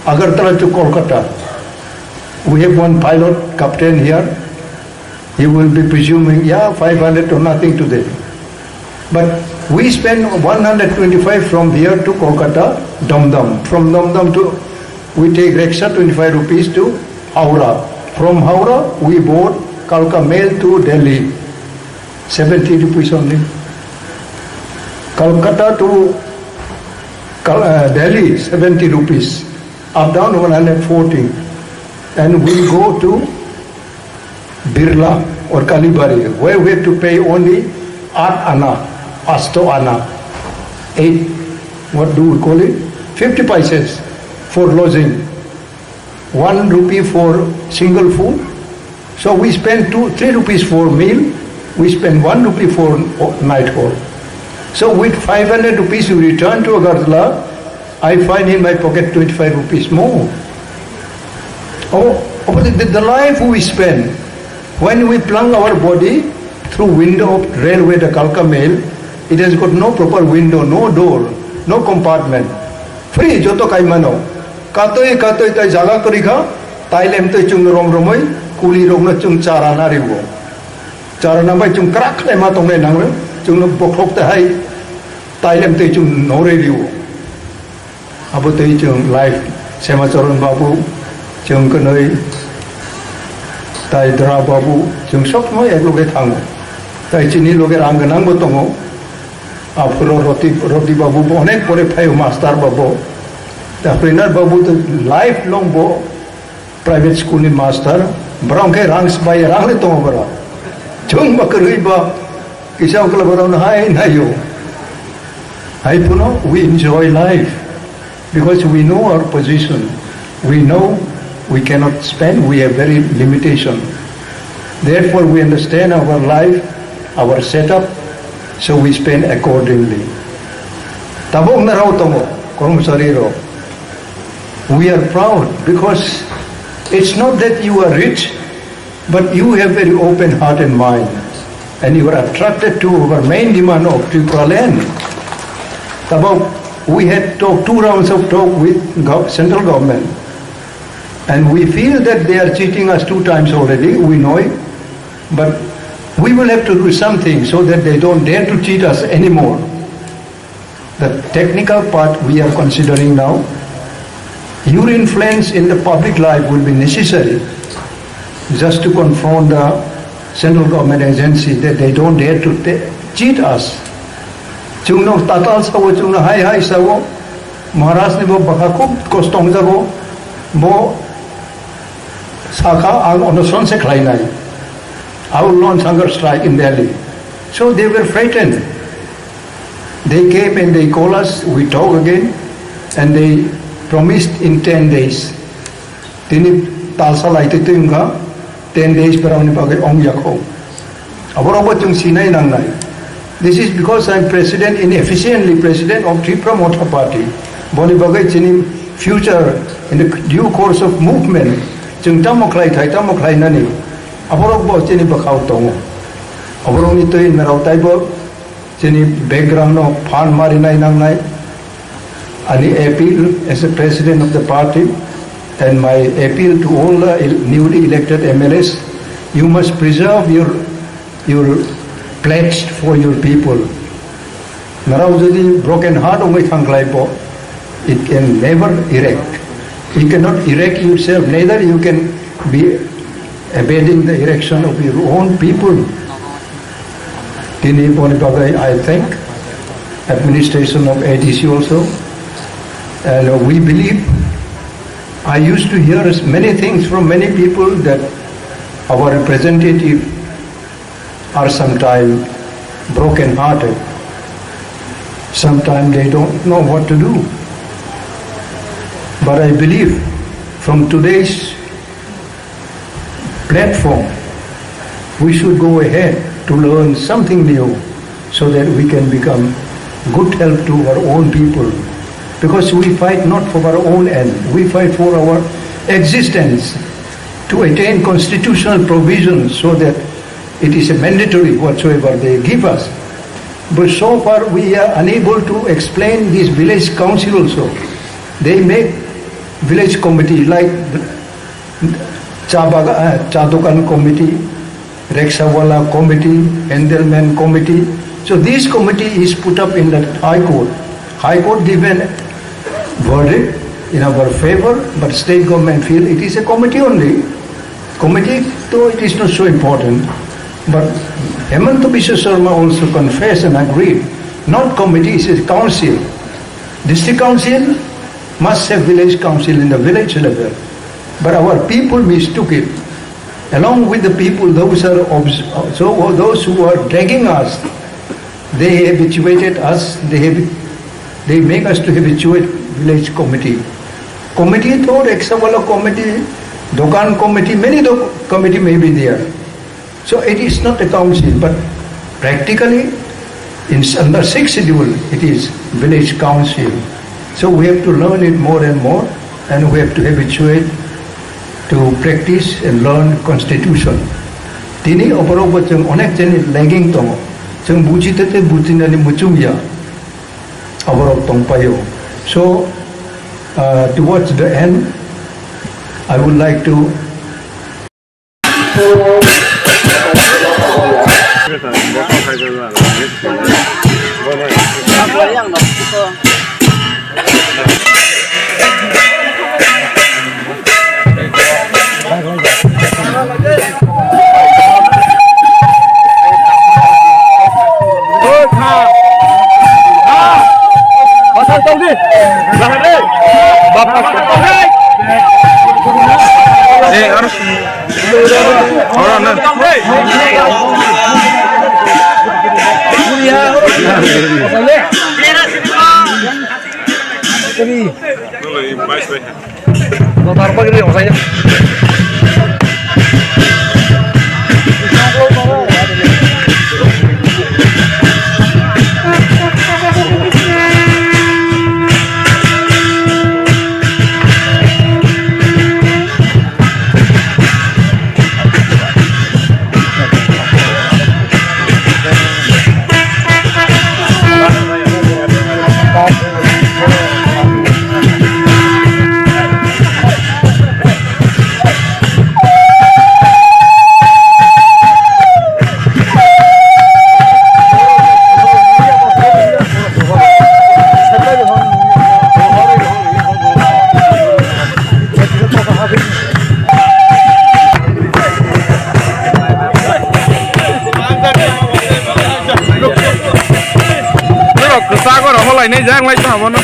Agartala to Kolkata. We have one pilot, captain here. He will be presuming, yeah, five hundred to nothing today. But we spend one hundred twenty-five from here to Kolkata, Dum Dum. From Dum Dum to, we take rickshaw, twenty-five rupees to Howrah. From Howrah, we board Kalka Mail to Delhi, seventy rupees only. Kolkata to Kal-, uh, Delhi, seventy rupees. Up down, one hundred forty. And we go to Birla or Kalibari, where we have to pay only aat ana, asto ana, eight, what do we call it? Fifty paisas for lodging, one rupee for single food. So we spend two, three rupees for meal, we spend one rupee for o-, night hall. So with five hundred rupees we return to Agartala, I find in my pocket twenty-five rupees more. Oh, oh, the, the life we spend when we plunge our body through window of railway, the Kalka Mail, it has got no proper window, no door, no compartment. Free, joto kaimano. Katoi, katoi, tai jaga kwrwi kha, tai lemtoi chwng rom romoi, kuli rokno chwng chara na riwo. Chara na bai chwng krak khlai ma tongnai nanglo, chwngno bokhok te hai, tai lemtoi chwng noroi riwo. Abo tei chwng life Semacharan babu, chwng kwnwi tai Dra babu, chwng sob somoi ek loge thango. Tai chini loge rang gwnang bo tongo. Aphuru Roti, Roti babu bo onek pore phaio master babu. Ta Prenar babu to life long bo private school ni master, borok khe rang sbai, rang le tongo borok. Chwng ba kwrwi ba kisa ungkla borok no hai naio. Hai phano we enjoy life because we know our position. We know we cannot spend, we have very limitation. Therefore, we understand our life, our setup, so we spend accordingly. Tabok narao tongo, kormosari rok. We are proud because it's not that you are rich, but you have very open heart and mind, and you are attracted to our main demand of Tripura land. Tabok, we had talk, two rounds of talk with gov-, central government, and we feel that they are cheating us two times already, we know it, but we will have to do something so that they don't dare to cheat us anymore. The technical part we are considering now. Your influence in the public life will be necessary just to confront the central government agency that they don't dare to ta-, cheat us. Chwngno tatal sao, chwngno hai hai sao, Maharaj ni bo bwkha khub kosto wngjago, bo sakha ang onoson se khlainai. I will launch hunger strike in Delhi. So they were frightened. They came and they call us, we talk again, and they promised in ten days. Tini talsa lai twi twi wngkha, ten days borokni bagwi ong yakho. Aborokbo chwng sinai nangnai. This is because I am president, inefficiently president of Tipra Motha Party. Boni bagwi chini future in the due course of movement, chwng tamo khlai thai, tamo khlainani, aborokbo chini bwkhao tongo. Aborokni twi narao taibo chini background no phan marinai nangnai. Ani appeal as a president of the party and my appeal to all the el-, newly elected M L As, you must preserve your, your pledge for your people. Narao jodi broken heart wngwi thangkhlai bo, it can never erect. You cannot erect yourself, neither you can be evading the erection of your own people. Tini boni bagwi I thank administration of A D C also. And we believe, I used to hear many things from many people that our representative are sometimes broken hearted. Sometimes they don't know what to do. But I believe from today's platform, we should go ahead to learn something new so that we can become good help to our own people. Because we fight not for our own end, we fight for our existence, to attain constitutional provisions so that it is a mandatory whatsoever they give us. But so far we are unable to explain this village council also. They make village committee like cha baga-, uh, cha dokan committee, rickshaw wala committee, Handelman committee. So this committee is put up in the High Court. High Court given verdict in our favor, but state government feel it is a committee only. Committee, though it is not so important, but Hemanta Biswa Sarma also confessed and agreed, not committee, it is council. District council must have village council in the village level. But our people mistook it. Along with the people, those are obs-, so those who are dragging us, they habituated us, they have, they make us to habituate village committee. Committee to rickshaw wala committee, dokan committee, many do-, committee may be there. So it is not a council, but practically in s-, under sixth schedule, it is village council. So we have to learn it more and more, and we have to habituate to practice and learn constitution. Tini oborok bo chwng onek jani lagging tongo. Chwng buji tete bujinani muchung ya. Oborok tongpaio. So, uh, towards the end, I would like to Painai jak lai ta bono.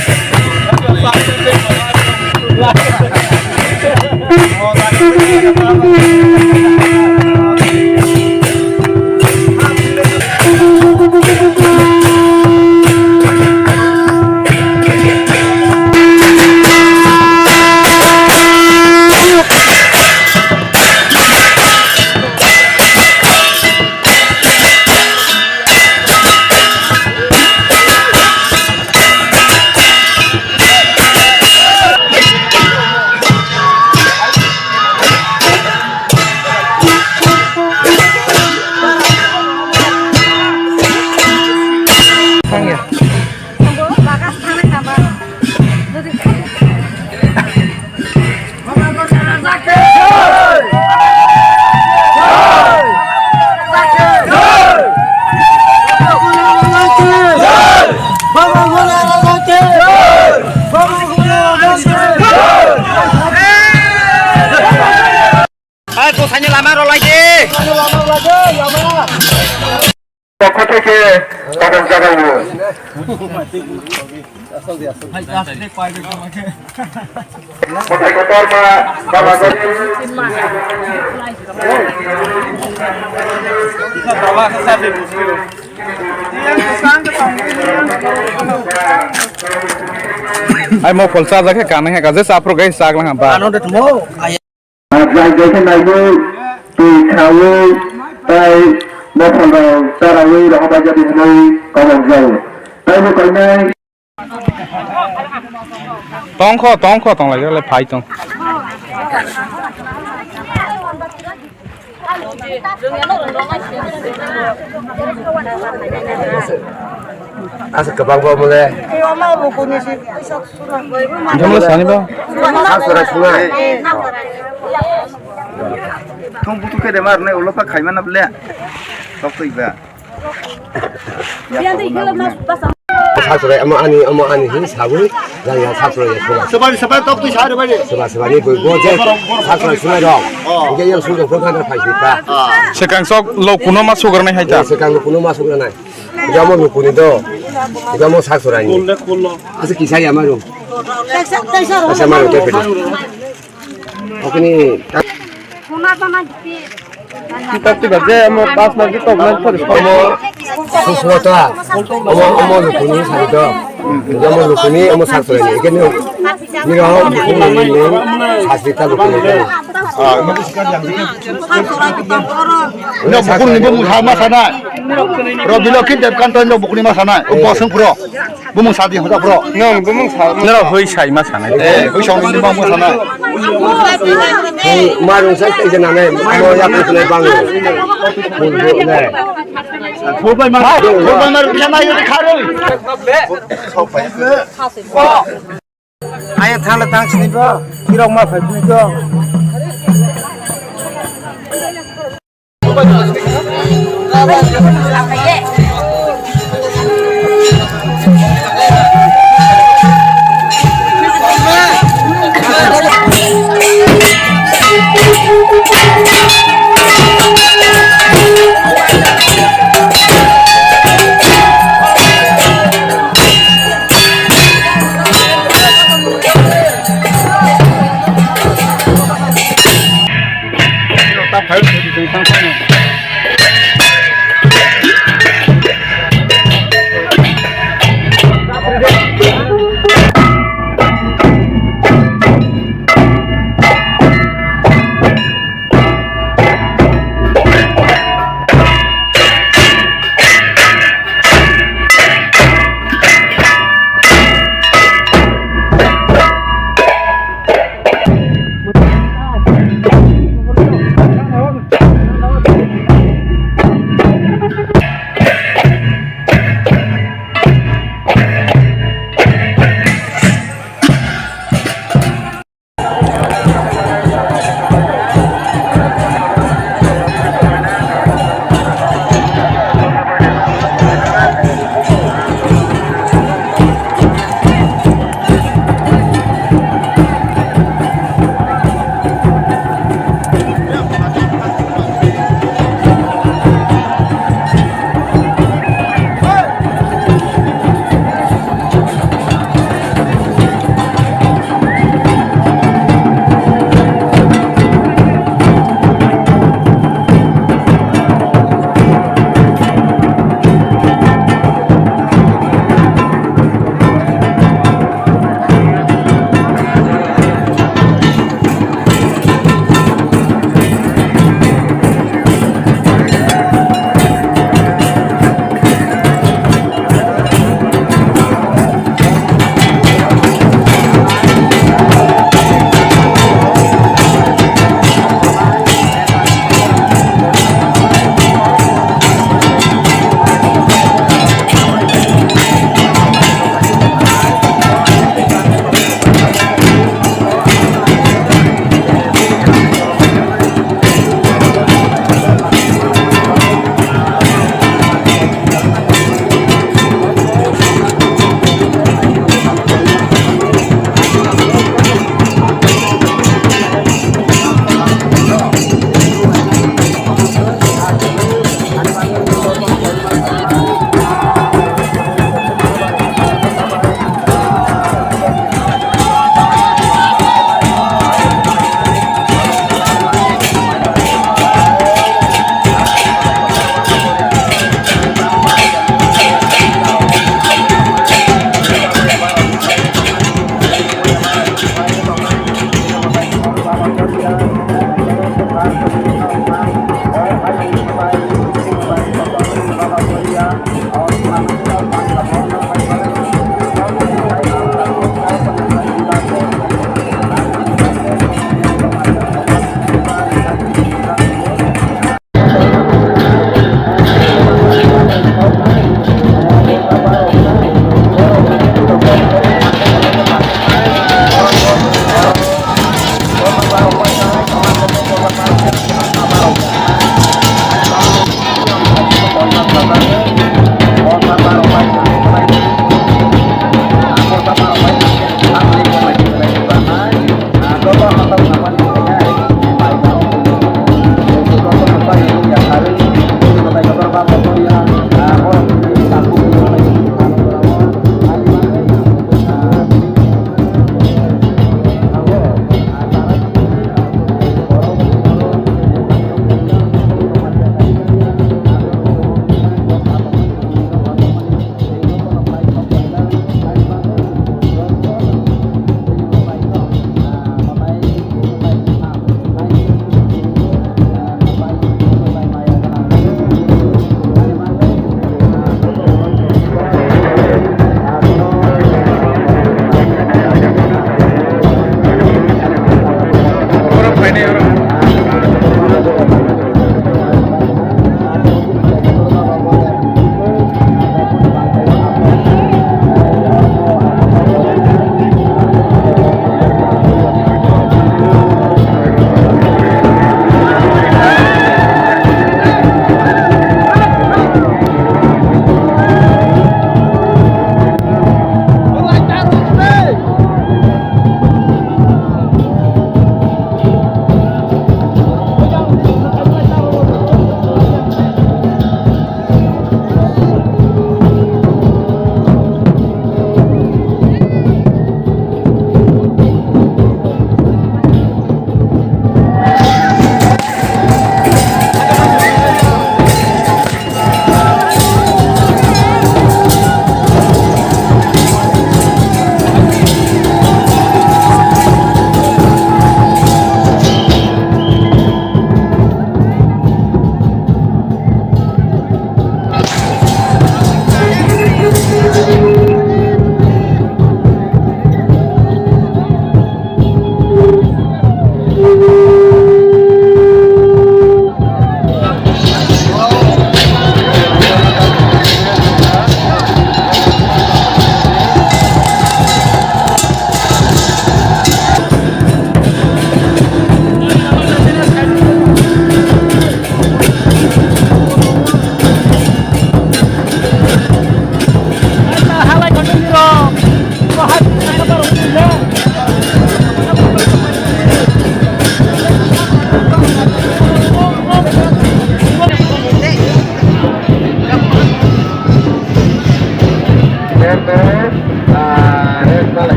Hai, kosaini lama rw lai di. Pokho theke kadam jagai o. Mwtai kotor ma baba gari. Ai mo phol cha jakhe kanang he ka je cha phuru gai chak lang ba. Ano de mo. Jai jai khe naigwi, twi khaui, tai bopholrok charaui rohorbaijadi hwnwi kok rwjao. Taibo koinai. Tongkho, tongkho, tonglai, le phai tong. Asa kwbang bo mole. Jomle sani ba. Sa sura sunga. Tong butu khe de mar ne ulo pa khaima na ble. Tok twi ba. Sa sura amo ani, amo ani hin sabu. Jang ya sa sura ya sura. Sebar sebar tok twi sa re ba de. Sebar sebar ni boi bo je sa sura sura dong. Nge yang sura ko kan phai sita. Sekang sok lo kuno ma sugar nai hai ta. Sekang lo kuno ma sugar nai. Jamo lukuni do. Jamo sa sura ni. Asa kisa ya maru. Asa maru te pedi. Okini. Kita tiba je amo pas lagi tok nang terus. Omo suswata. Omo, omo lukuni sari do. Omo lukuni, omo saksoyani. Ikeni niro bukuni nini sasita lukuni. No bukuni bo mungsa ma sanai. Robi Lokhi Debkanto no bukuni ma sanai. O bosong pro. Bumung sadi hoda bro. Nang bumung sa. Nero hoi sai ma sanai. Eh, hoi song ni bumung sanai. Hei, marung sai tai jana nai. Amo yak ni bang. Bul bul nai. Bul bul mar bisa mai ni kharu. Ayang thang la thang sini bro. Kirok ma phai ni bro.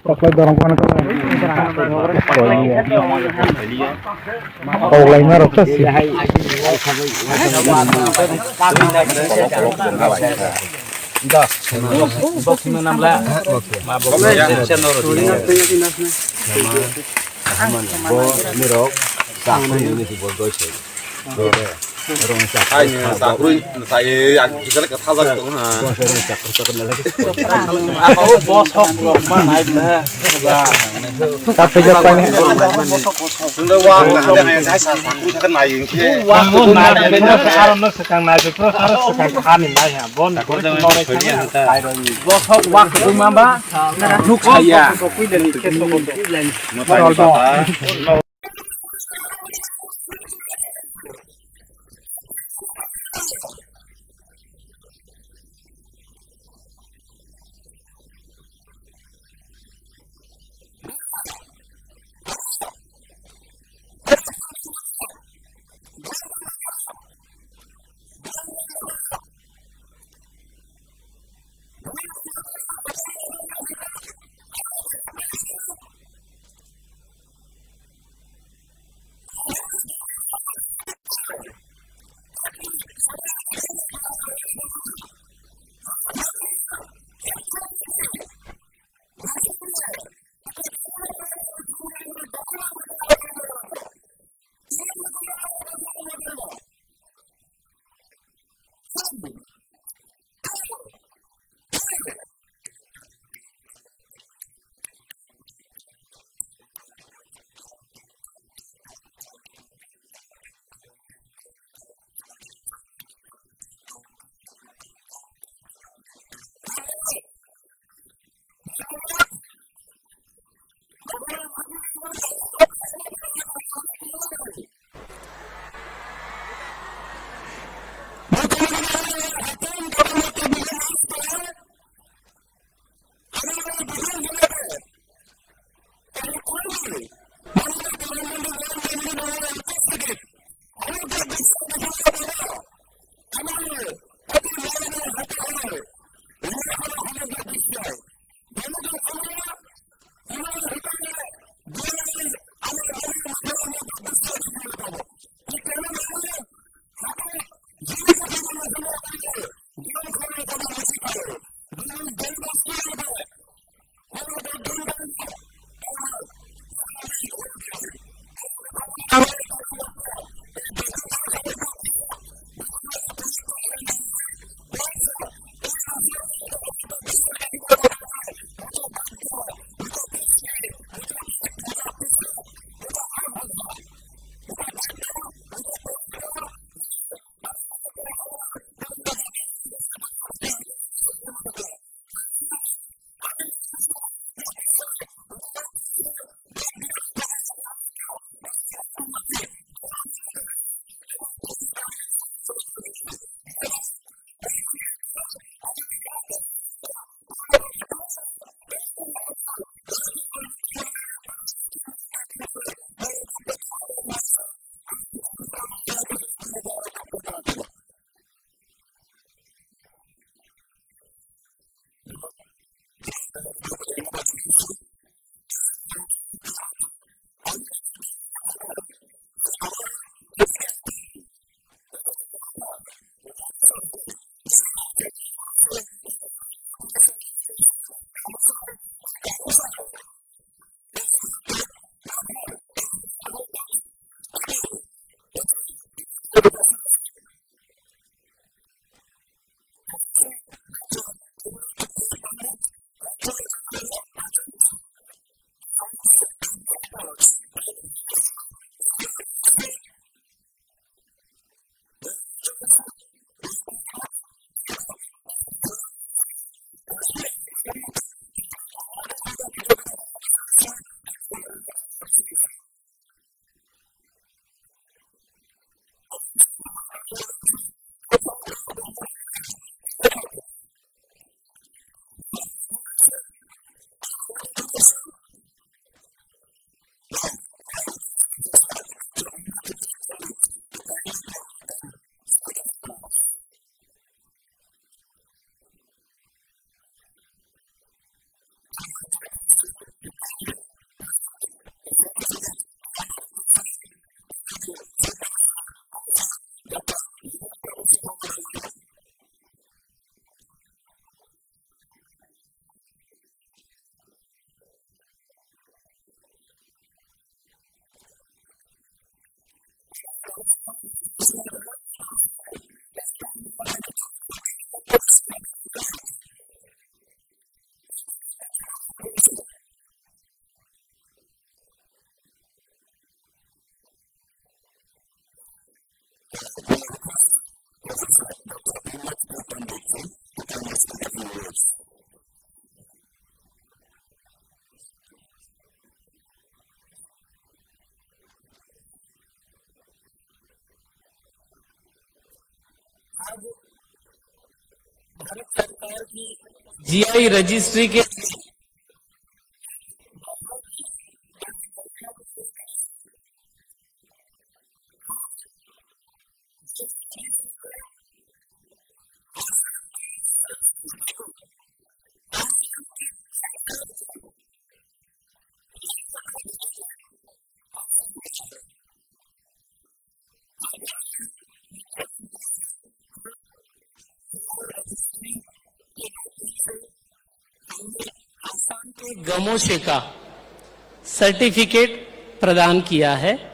Taklai dorong kono kono. Koglai ma rok ta si. Bo nirok. Ai, sakrui, sai, ang kisah kata saja tu, ha. Apa, oh, bos hok, bos man, ai, na. Tapi jauh kan. Tunda wah, ada yang saya sakrui kan naik. Wah, oh, naik, naik, sekarang, sekarang naik, terus harus sekarang kami naik, ya, bon, bos hok, wah, tu mamba, nuk saya. GI registry के गमोशे का सर्टिफिकेट प्रदान किया है।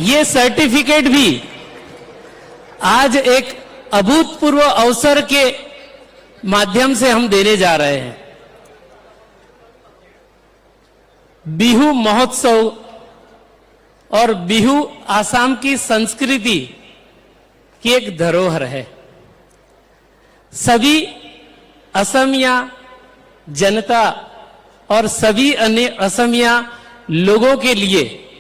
ये सर्टिफिकेट भी आज एक अभूतपूर्व अवसर के माध्यम से हम देने जा रहे हैं। बिहू महोत्सव और बिहू आसाम की संस्कृति की एक धरोहर है। सभी असमिया जनता और सभी अन्य असमिया लोगों के लिए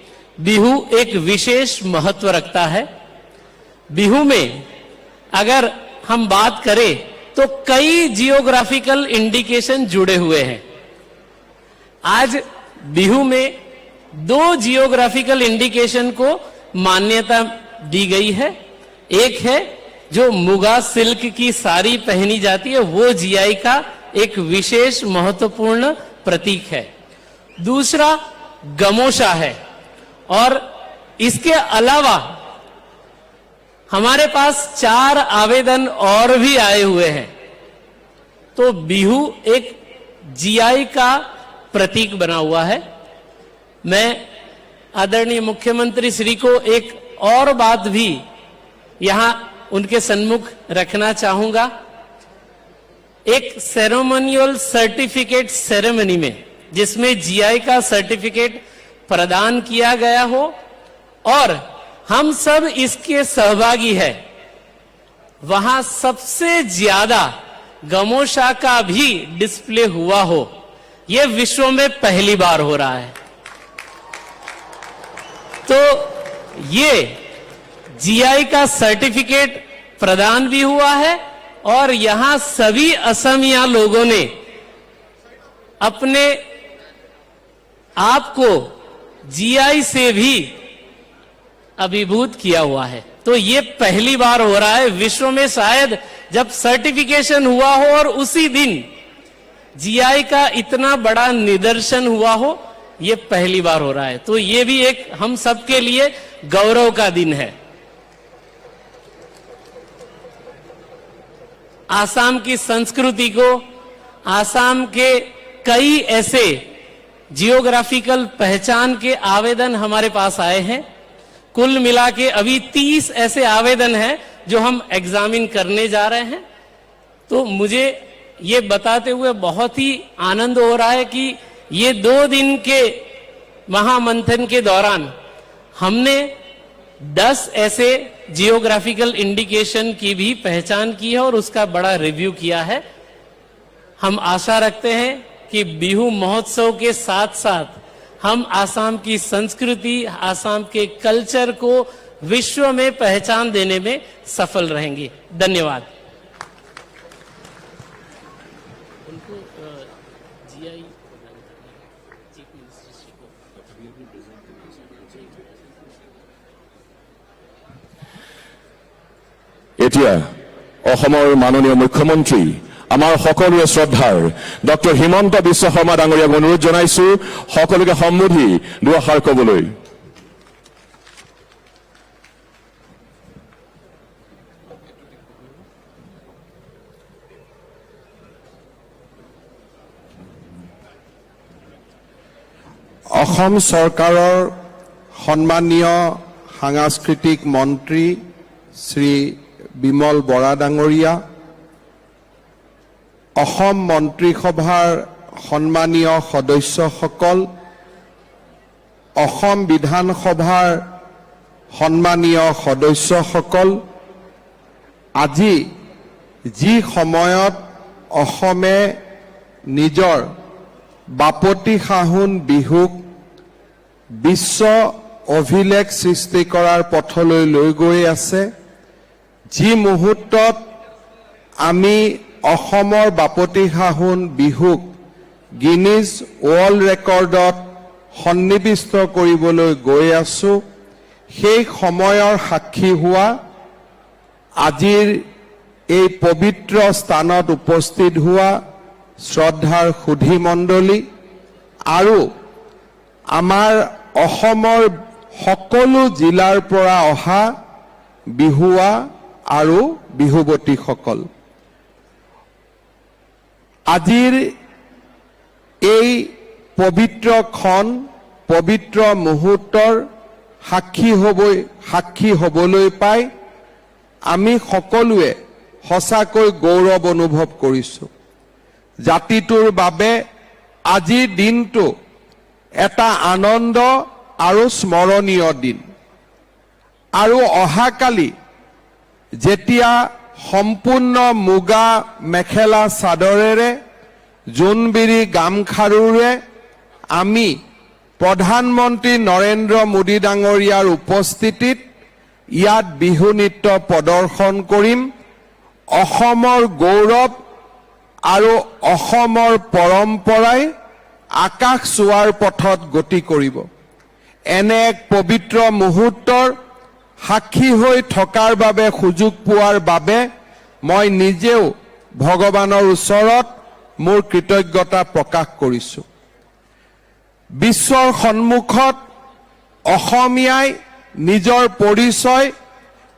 बिहू एक विशेष महत्व रखता है। बिहू में अगर हम बात करें तो कई जियोग्राफिकल इंडिकेशन जुड़े हुए हैं। आज बिहू में दो जियोग्राफिकल इंडिकेशन को मान्यता दी गई है। एक है जो मुगा सिल्क की साड़ी पहनी जाती है, वो जीआई का एक विशेष महत्वपूर्ण प्रतीक है। दूसरा गमोशा है और इसके अलावा हमारे पास चार आवेदन और भी आए हुए हैं। तो बिहू एक जीआई का प्रतीक बना हुआ है। मैं आदरणीय मुख्यमंत्री श्री को एक और बात भी यहाँ उनके सन्मुख रखना चाहूँगा। एक सेरेमोनियल सर्टिफिकेट सेरेमनी में, जिसमें जीआई का सर्टिफिकेट प्रदान किया गया हो और हम सब इसके सहभागी है, वहां सबसे ज्यादा गमोशा का भी डिस्प्ले हुआ हो, ये विश्व में पहली बार हो रहा है। तो ये जीआई का सर्टिफिकेट प्रदान भी हुआ है और यहां सभी असमिया लोगों ने अपने आपको जीआई से भी अभिभूत किया हुआ है। तो ये पहली बार हो रहा है विश्व में, शायद जब सर्टिफिकेशन हुआ हो और उसी दिन जीआई का इतना बड़ा निदर्शन हुआ हो, ये पहली बार हो रहा है। तो ये भी एक हम सबके लिए गौरव का दिन है। आसाम की संस्कृति को, आसाम के कई ऐसे जियोग्राफिकल पहचान के आवेदन हमारे पास आए हैं। कुल मिला के अभी तीस ऐसे आवेदन हैं जो हम एग्जामिन करने जा रहे हैं। तो मुझे ये बताते हुए बहुत ही आनंद हो रहा है कि ये दो दिन के महामंथन के दौरान हमने दस ऐसे जियोग्राफिकल इंडिकेशन की भी पहचान की है और उसका बड़ा रिव्यू किया है। हम आशा रखते हैं कि बिहू महोत्सव के साथ-साथ हम आसाम की संस्कृति, आसाम के कल्चर को विश्व में पहचान देने में सफल रहेंगे। धन्यवाद। उनको, अ, जीआई प्रदान करना है, चीफ मिनिस्टर श्री को। এতিয়া অসমৰ মাননীয় মুখ্যমন্ত্ৰী, আমাৰ সকলোৰে শ্ৰদ্ধাৰ ডক্টৰ হিমন্ত বিশ্ব শৰ্মা ডাঙৰীয়াক অনুৰোধ জনাইছো সকলোকে সম্বোধি দুআষাৰ কবলৈ। অসম চৰকাৰৰ সন্মানীয় সাংস্কৃতিক মন্ত্ৰী শ্ৰী বিমল বৰা ডাঙৰীয়া, অসম মন্ত্ৰীসভাৰ সন্মানীয় সদস্যসকল, অসম বিধানসভাৰ সন্মানীয় সদস্যসকল, আজি যি সময়ত অসমে নিজৰ বাপতি সাহোন বিহুক বিশ্ব অভিলেখ সৃষ্টি কৰাৰ পথলৈ লৈ গৈ আছে, যি মুহূৰ্তত আমি অসমৰ বাপতি সাহোন বিহুক গিনিজ ৱৰ্ল্ড ৰেকৰ্ডত সন্নিৱিষ্ট কৰিবলৈ গৈ আছো, সেই সময়ৰ সাক্ষী হোৱা আজিৰ এই পবিত্ৰ স্থানত উপস্থিত হোৱা শ্ৰদ্ধাৰ সুধী মণ্ডলী আৰু আমাৰ অসমৰ সকলো জিলাৰ পৰা অহা বিহুৱা আৰু বিহুৱতীসকল। আজিৰ এই পবিত্ৰ ক্ষণ, পবিত্ৰ মুহূৰ্তৰ সাক্ষী হ'বই, সাক্ষী হ'বলৈ পাই আমি সকলোৱে সঁচাকৈ গৌৰৱ অনুভৱ কৰিছো। জাতিটোৰ বাবে আজিৰ দিনটো এটা আনন্দ আৰু স্মৰণীয় দিন। আৰু অহাকালি যেতিয়া সম্পূৰ্ণ মুগা মেখেলা চাদৰেৰে, জোনবিৰি গামখাৰুৰে আমি প্ৰধানমন্ত্ৰী নৰেন্দ্ৰ মোদী ডাঙৰীয়াৰ উপস্থিতিত ইয়াত বিহু নৃত্য প্ৰদৰ্শন কৰিম, অসমৰ গৌৰৱ আৰু অসমৰ পৰম্পৰাই আকাশ চোৱাৰ পথত গতি কৰিব। এনে এক পবিত্ৰ মুহূৰ্তৰ সাক্ষী হৈ থকাৰ বাবে সুযোগ পোৱাৰ বাবে মই নিজেও ভগৱানৰ ওচৰত মোৰ কৃতজ্ঞতা প্ৰকাশ কৰিছো। বিশ্বৰ সন্মুখত অসমীয়াই নিজৰ পৰিচয়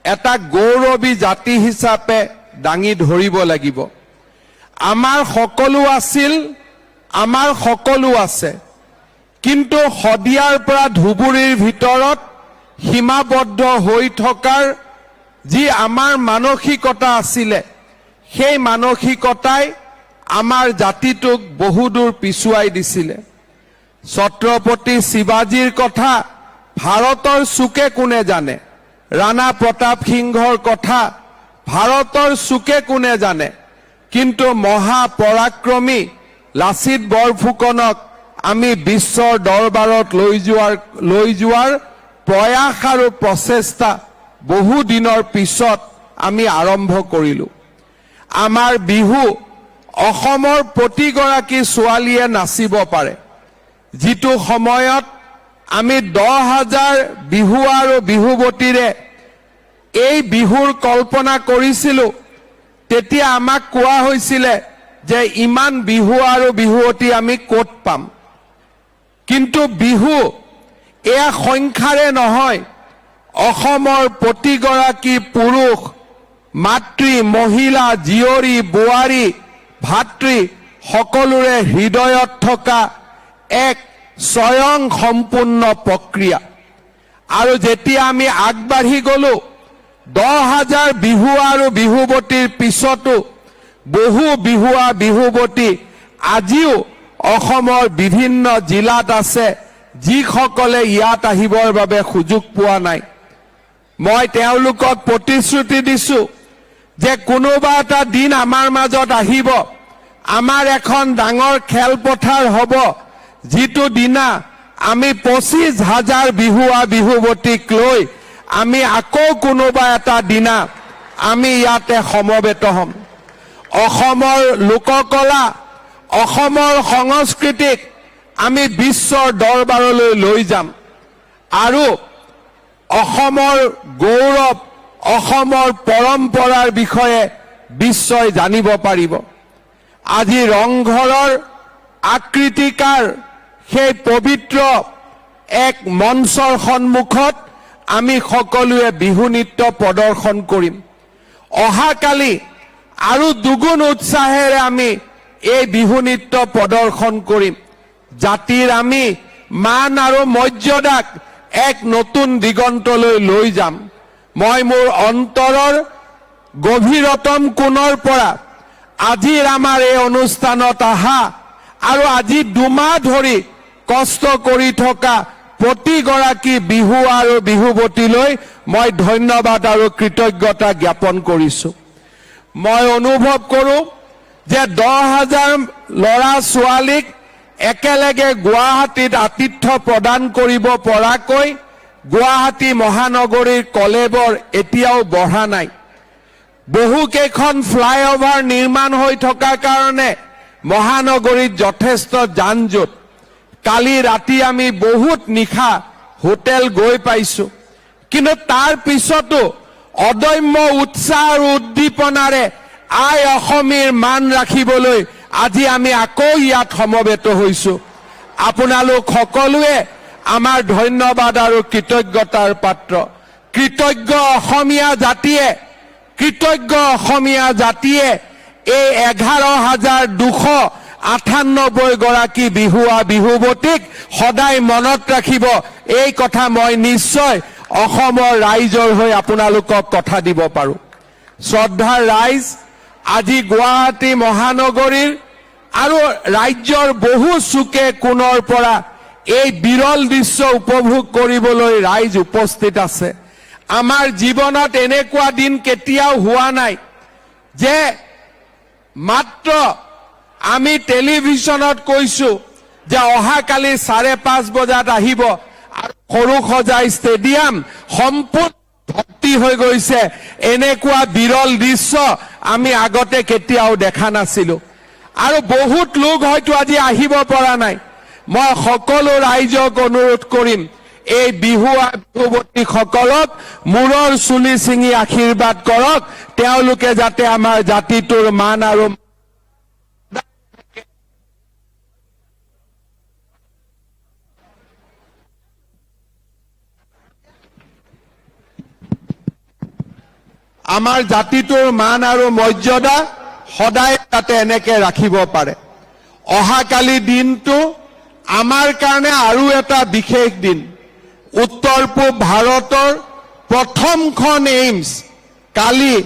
এটা গৌৰৱী জাতি হিচাপে দাঙি ধৰিব লাগিব। আমাৰ সকলো আছিল, আমাৰ সকলো আছে, কিন্তু শদিয়াৰ পৰা ধুবুৰীৰ ভিতৰত সীমাবদ্ধ হৈ থকাৰ যি আমাৰ মানসিকতা আছিলে, সেই মানসিকতাই আমাৰ জাতিটোক বহুদূৰ পিছুৱাই দিছিলে। ছত্ৰপতি শিৱাজীৰ কথা ভাৰতৰ চুকে কোণে জানে, ৰাণা প্ৰতাপ সিংহৰ কথা ভাৰতৰ চুকে কোণে জানে, কিন্তু মহাপৰাক্ৰমী লাচিত বৰফুকনক আমি বিশ্বৰ দৰবাৰত লৈ যোৱাৰ, লৈ যোৱাৰ প্ৰয়াস আৰু প্ৰচেষ্টা বহু দিনৰ পিছত আমি আৰম্ভ কৰিলো। আমাৰ বিহু অসমৰ প্ৰতিগৰাকী ছোৱালীয়ে নাচিব পাৰে। যিটো সময়ত আমি দহ হাজাৰ বিহুৱা আৰু বিহুৱতীৰে এই বিহুৰ কল্পনা কৰিছিলো, তেতিয়া আমাক কোৱা হৈছিলে যে ইমান বিহুৱা আৰু বিহুৱতী আমি ক'ত পাম। কিন্তু বিহু এয়া সংখ্যাৰে নহয়, অসমৰ প্ৰতিগৰাকী পুৰুষ, মাতৃ, মহিলা, জীয়ৰী, বোৱাৰী, ভাতৃ সকলোৰে হৃদয়ত থকা এক স্বয়ং সম্পূৰ্ণ প্ৰক্ৰিয়া। আৰু যেতিয়া আমি আগবাঢ়ি গলো, দহ হাজাৰ বিহুৱা আৰু বিহুৱতীৰ পিছতো বহু বিহুৱা বিহুৱতী আজিও অসমৰ বিভিন্ন জিলাত আছে, যিসকলে ইয়াত আহিবৰ বাবে সুযোগ পোৱা নাই। মই তেওঁলোকক প্ৰতিশ্ৰুতি দিছো যে কোনোবা এটা দিন আমাৰ মাজত আহিব, আমাৰ এখন ডাঙৰ খেলপথাৰ হ'ব, যিটো দিনা আমি পঁচিশ হাজাৰ বিহুৱা বিহুৱতীক লৈ আমি আকৌ কোনোবা এটা দিনা আমি ইয়াতে সমবেত হ'ম। অসমৰ লোককলা, অসমৰ সংস্কৃতিক আমি বিশ্বৰ দৰবাৰলৈ লৈ যাম আৰু অসমৰ গৌৰৱ, অসমৰ পৰম্পৰাৰ বিষয়ে বিশ্বই জানিব পাৰিব। আজি ৰংঘৰৰ আকৃতিকাৰ সেই পবিত্ৰ এক মঞ্চৰ সন্মুখত আমি সকলোৱে বিহু নৃত্য প্ৰদৰ্শন কৰিম। অহাকালি আৰু দুগুণ উৎসাহেৰে আমি এই বিহু নৃত্য প্ৰদৰ্শন কৰিম। জাতিৰ আমি মান আৰু মৰ্যাদাক এক নতুন দিগন্তলৈ লৈ যাম। মই মোৰ অন্তৰৰ গভীৰতম কোণৰ পৰা আজিৰ আমাৰ এই অনুষ্ঠানত অহা আৰু আজি দুমাহ ধৰি কষ্ট কৰি থকা প্ৰতিগৰাকী বিহুৱা আৰু বিহুৱতীলৈ মই ধন্যবাদ আৰু কৃতজ্ঞতা জ্ঞাপন কৰিছো। মই অনুভৱ কৰোঁ যে দহ হাজাৰ ল'ৰা ছোৱালীক একেলগে গুৱাহাটীত আতিথ্য প্ৰদান কৰিব পৰাকৈ গুৱাহাটী মহানগৰীৰ কলেবৰ এতিয়াও বঢ়া নাই। বহুকেইখন ফ্লাইঅভাৰ নিৰ্মাণ হৈ থকাৰ কাৰণে মহানগৰীত যথেষ্ট যান জঁট। কালি ৰাতি আমি বহুত নিশা হোটেল গৈ পাইছো, কিন্তু তাৰ পিছতো অদম্য উৎসাহ আৰু উদ্দীপনাৰে আই অসমীৰ মান ৰাখিবলৈ আজি আমি আকৌ ইয়াত সমবেত হৈছো। আপোনালোক সকলোৱে আমাৰ ধন্যবাদ আৰু কৃতজ্ঞতাৰ পাত্ৰ। কৃতজ্ঞ অসমীয়া জাতিয়ে কৃতজ্ঞ অসমীয়া জাতিয়ে এই এঘাৰ হাজাৰ দুশ আঠান্নব্বৈ গৰাকী বিহুৱা বিহুৱতীক সদায় মনত ৰাখিব। এই কথা মই নিশ্চয় অসমৰ ৰাইজৰ হৈ আপোনালোকক কথা দিব পাৰোঁ। শ্ৰদ্ধাৰ ৰাইজ, আজি গুৱাহাটী মহানগৰীৰ আৰু ৰাজ্যৰ বহু চুকে কোণৰ পৰা এই বিৰল দৃশ্য উপভোগ কৰিবলৈ ৰাইজ উপস্থিত আছে। আমাৰ জীৱনত এনেকুৱা দিন কেতিয়াও হোৱা নাই যে মাত্ৰ আমি টেলিভিছনত কৈছো যে অহাকালি চাৰে পাঁচ বজাত আহিব আৰু সৰুসজাই ষ্টেডিয়াম সম্পূৰ্ণ ভৰ্তি হৈ গৈছে। এনেকুৱা বিৰল দৃশ্য আমি আগতে কেতিয়াও দেখা নাছিলো। আৰু বহুত লোক হয়তো আজি আহিব পৰা নাই। মই সকলো ৰাইজক অনুৰোধ কৰিম, এই বিহুৱা বিহুৱতীসকলক মূৰৰ চুলি ছিঙি আশীৰ্বাদ কৰক, তেওঁলোকে যাতে আমাৰ জাতিটোৰ মান আৰু আমাৰ জাতিটোৰ মান আৰু মৰ্যাদা সদায় যাতে এনেকে ৰাখিব পাৰে। অহাকালি দিনটো আমাৰ কাৰণে আৰু এটা বিশেষ দিন। উত্তৰ পূব ভাৰতৰ প্ৰথমখন এইমছ কালি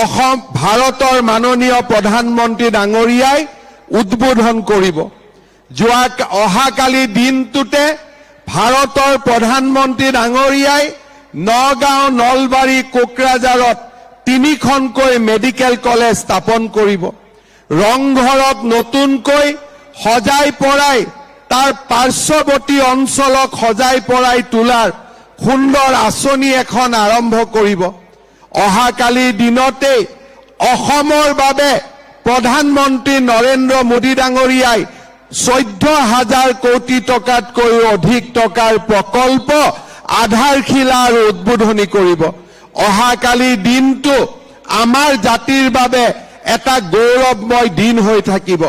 অসম, ভাৰতৰ মাননীয় প্ৰধানমন্ত্ৰী ডাঙৰীয়াই উদ্বোধন কৰিব। যোৱা কা-, অহাকালি দিনটোতে ভাৰতৰ প্ৰধানমন্ত্ৰী ডাঙৰীয়াই নগাঁও, নলবাৰী, কোকৰাঝাৰত তিনিখনকৈ মেডিকেল কলেজ স্থাপন কৰিব। ৰংঘৰক নতুনকৈ সজাই পৰাই, তাৰ পাৰ্শ্বৱৰ্তী অঞ্চলক সজাই পৰাই তোলাৰ সুন্দৰ আঁচনি এখন আৰম্ভ কৰিব। অহাকালিৰ দিনতেই অসমৰ বাবে প্ৰধানমন্ত্ৰী নৰেন্দ্ৰ মোদী ডাঙৰীয়াই চৈধ্য হাজাৰ কোটি টকাতকৈও অধিক টকাৰ প্ৰকল্প আধাৰশিলা আৰু উদ্বোধনী কৰিব। অহাকালিৰ দিনটো আমাৰ জাতিৰ বাবে এটা গৌৰৱময় দিন হৈ থাকিব।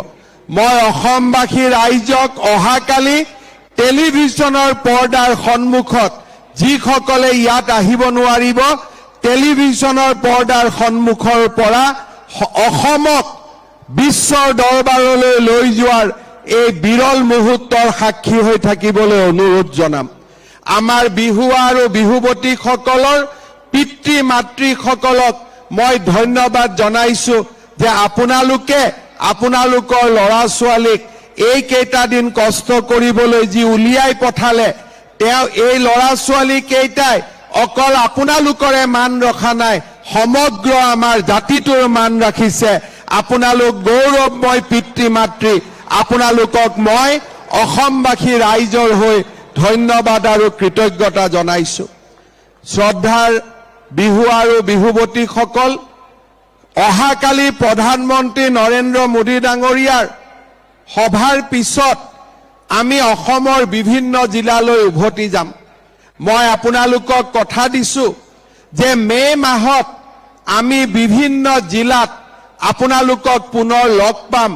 মই অসমবাসী ৰাইজক অহাকালি টেলিভিছনৰ পৰ্দাৰ সন্মুখত যিসকলে ইয়াত আহিব নোৱাৰিব, টেলিভিছনৰ পৰ্দাৰ সন্মুখৰ পৰা স-, অসমক বিশ্বৰ দৰবাৰলৈ লৈ যোৱাৰ এই বিৰল মুহূৰ্তৰ সাক্ষী হৈ থাকিবলৈ অনুৰোধ জনাম। আমাৰ বিহুৱা আৰু বিহুৱতীসকলৰ পিতৃ মাতৃসকলক মই ধন্যবাদ জনাইছো যে আপোনালোকে আপোনালোকৰ ল'ৰা ছোৱালীক এইকেইটা দিন কষ্ট কৰিবলৈ যি উলিয়াই পঠালে, তেওঁ এই ল'ৰা ছোৱালী কেইটাই অকল আপোনালোকৰে মান ৰখা নাই, সমগ্ৰ আমাৰ জাতিটোৰ মান ৰাখিছে। আপোনালোক গৌৰৱময় পিতৃ মাতৃ, আপোনালোকক মই অসমবাসী ৰাইজৰ হৈ ধন্যবাদ আৰু কৃতজ্ঞতা জনাইছো। শ্ৰদ্ধাৰ বিহুৱা আৰু বিহুৱতীসকল, অহাকালি প্ৰধানমন্ত্ৰী নৰেন্দ্ৰ মোদী ডাঙৰীয়াৰ সভাৰ পিছত আমি অসমৰ বিভিন্ন জিলালৈ উভতি যাম। মই আপোনালোকক কথা দিছো যে মে' মাহত আমি বিভিন্ন জিলাত আপোনালোকক পুনৰ লগ পাম,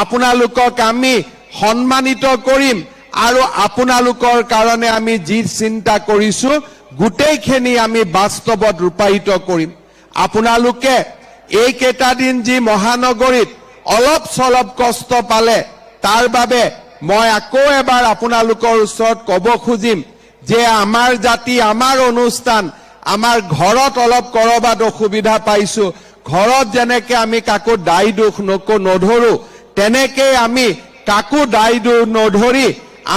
আপোনালোকক আমি সন্মানিত কৰিম আৰু আপোনালোকৰ কাৰণে আমি যি চিন্তা কৰিছো, গোটেইখিনি আমি বাস্তৱত ৰূপায়িত কৰিম। আপোনালোকে এইকেইটা দিন যি মহানগৰীত অলপ চলপ কষ্ট পালে, তাৰ বাবে মই আকৌ এবাৰ আপোনালোকৰ ওচৰত ক'ব খুজিম যে আমাৰ জাতি, আমাৰ অনুষ্ঠান, আমাৰ ঘৰত অলপ ক'ৰবাত অসুবিধা পাইছো, ঘৰত যেনেকে আমি কাকো দায় দোষ নকো নধৰো, তেনেকেই আমি কাকো দায় দোষ নধৰি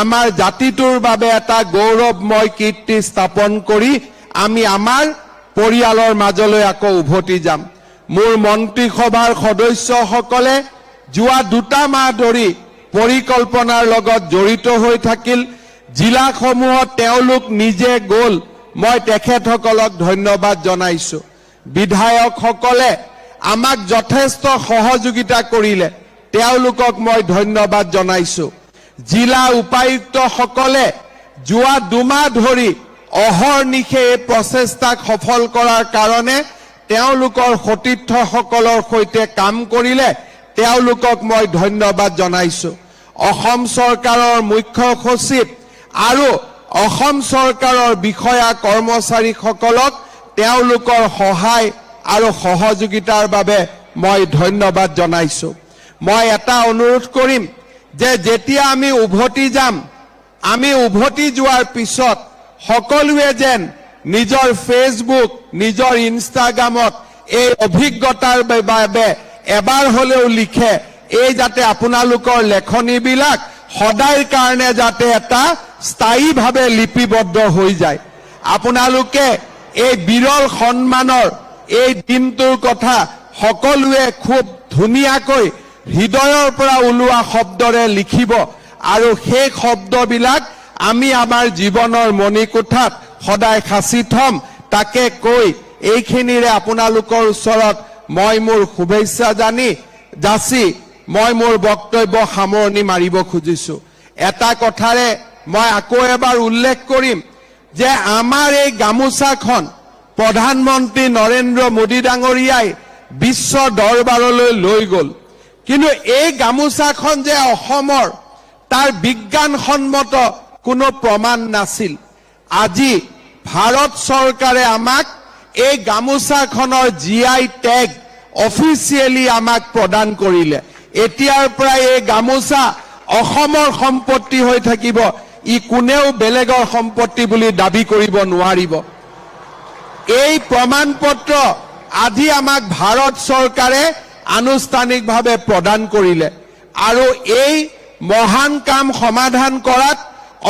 আমাৰ জাতিটোৰ বাবে এটা গৌৰৱময় কীৰ্তি স্থাপন কৰি আমি আমাৰ পৰিয়ালৰ মাজলৈ আকৌ উভতি যাম। মোৰ মন্ত্ৰীসভাৰ সদস্যসকলে যোৱা দুটা মাহ ধৰি পৰিকল্পনাৰ লগত জড়িত হৈ থাকিল। জিলাসমূহত তেওঁলোক নিজে গ'ল, মই তেখেতসকলক ধন্যবাদ জনাইছো। বিধায়কসকলে আমাক যথেষ্ট সহযোগিতা কৰিলে, তেওঁলোকক মই ধন্যবাদ জনাইছো। জিলা উপায়ুক্তসকলে যোৱা দুমাহ ধৰি অহৰ্নিশে এই প্ৰচেষ্টাক সফল কৰাৰ কাৰণে তেওঁলোকৰ সতীৰ্থসকলৰ সৈতে কাম কৰিলে, তেওঁলোকক মই ধন্যবাদ জনাইছো। অসম চৰকাৰৰ মুখ্য সচিব আৰু অসম চৰকাৰৰ বিষয়া কৰ্মচাৰীসকলক তেওঁলোকৰ সহায় আৰু সহযোগিতাৰ বাবে মই ধন্যবাদ জনাইছো। মই এটা অনুৰোধ কৰিম যে যেতিয়া আমি উভতি যাম, আমি উভতি যোৱাৰ পিছত সকলোৱে যেন নিজৰ Facebook, নিজৰ Instagram-ত এই অভিজ্ঞতাৰ বাবে এবাৰ হ'লেও লিখে। এই যাতে আপোনালোকৰ লেখনিবিলাক সদায়ৰ কাৰণে যাতে এটা স্থায়ীভাৱে লিপিবদ্ধ হৈ যায়। আপোনালোকে এই বিৰল সন্মানৰ এই দিনটোৰ কথা সকলোৱে খুব ধুনীয়াকৈ হৃদয়ৰ পৰা ওলোৱা শব্দৰে লিখিব আৰু সেই শব্দবিলাক আমি আমাৰ জীৱনৰ মণিকোঠাত সদায় সাঁচি থম। তাকে কৈ এইখিনিৰে আপোনালোকৰ ওচৰত মই মোৰ শুভেচ্ছা জানি, যাচি মই মোৰ বক্তব্য সামৰণি মাৰিব খুজিছো। এটা কথাৰে মই আকৌ এবাৰ উল্লেখ কৰিম যে আমাৰ এই গামোচাখন প্ৰধানমন্ত্ৰী নৰেন্দ্ৰ মোদী ডাঙৰীয়াই বিশ্ব দৰবাৰলৈ লৈ গ'ল। কিন্তু এই গামোচাখন যে অসমৰ, তাৰ বিজ্ঞানসন্মত কোনো প্ৰমাণ নাছিল। আজি ভাৰত চৰকাৰে আমাক এই গামোচাখনৰ G I tag officially আমাক প্ৰদান কৰিলে। এতিয়াৰ পৰা এই গামোচা অসমৰ সম্পত্তি হৈ থাকিব, ই কোনেও বেলেগৰ সম্পত্তি বুলি দাবী কৰিব নোৱাৰিব। এই প্ৰমাণ পত্ৰ আজি আমাক ভাৰত চৰকাৰে আনুষ্ঠানিকভাৱে প্ৰদান কৰিলে। আৰু এই মহান কাম সমাধান কৰাত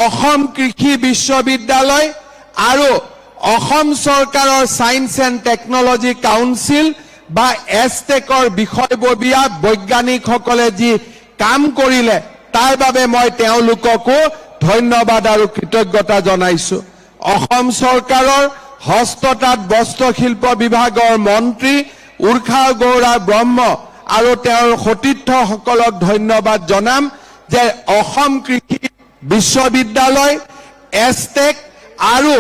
অসম কৃষি বিশ্ববিদ্যালয় আৰু অসম চৰকাৰৰ Science and Technology Council বা এছটেকৰ বিষয়ববীয়া বৈজ্ঞানিকসকলে যি কাম কৰিলে, তাৰ বাবে মই তেওঁলোককো ধন্যবাদ আৰু কৃতজ্ঞতা জনাইছো। অসম চৰকাৰৰ হস্ততাঁত বস্ত্ৰশিল্প বিভাগৰ মন্ত্ৰী উৰ্ষা গৌৰা ব্ৰহ্ম আৰু তেওঁৰ সতীৰ্থসকলক ধন্যবাদ জনাম যে অসম কৃষি বিশ্ববিদ্যালয়, এছটেক আৰু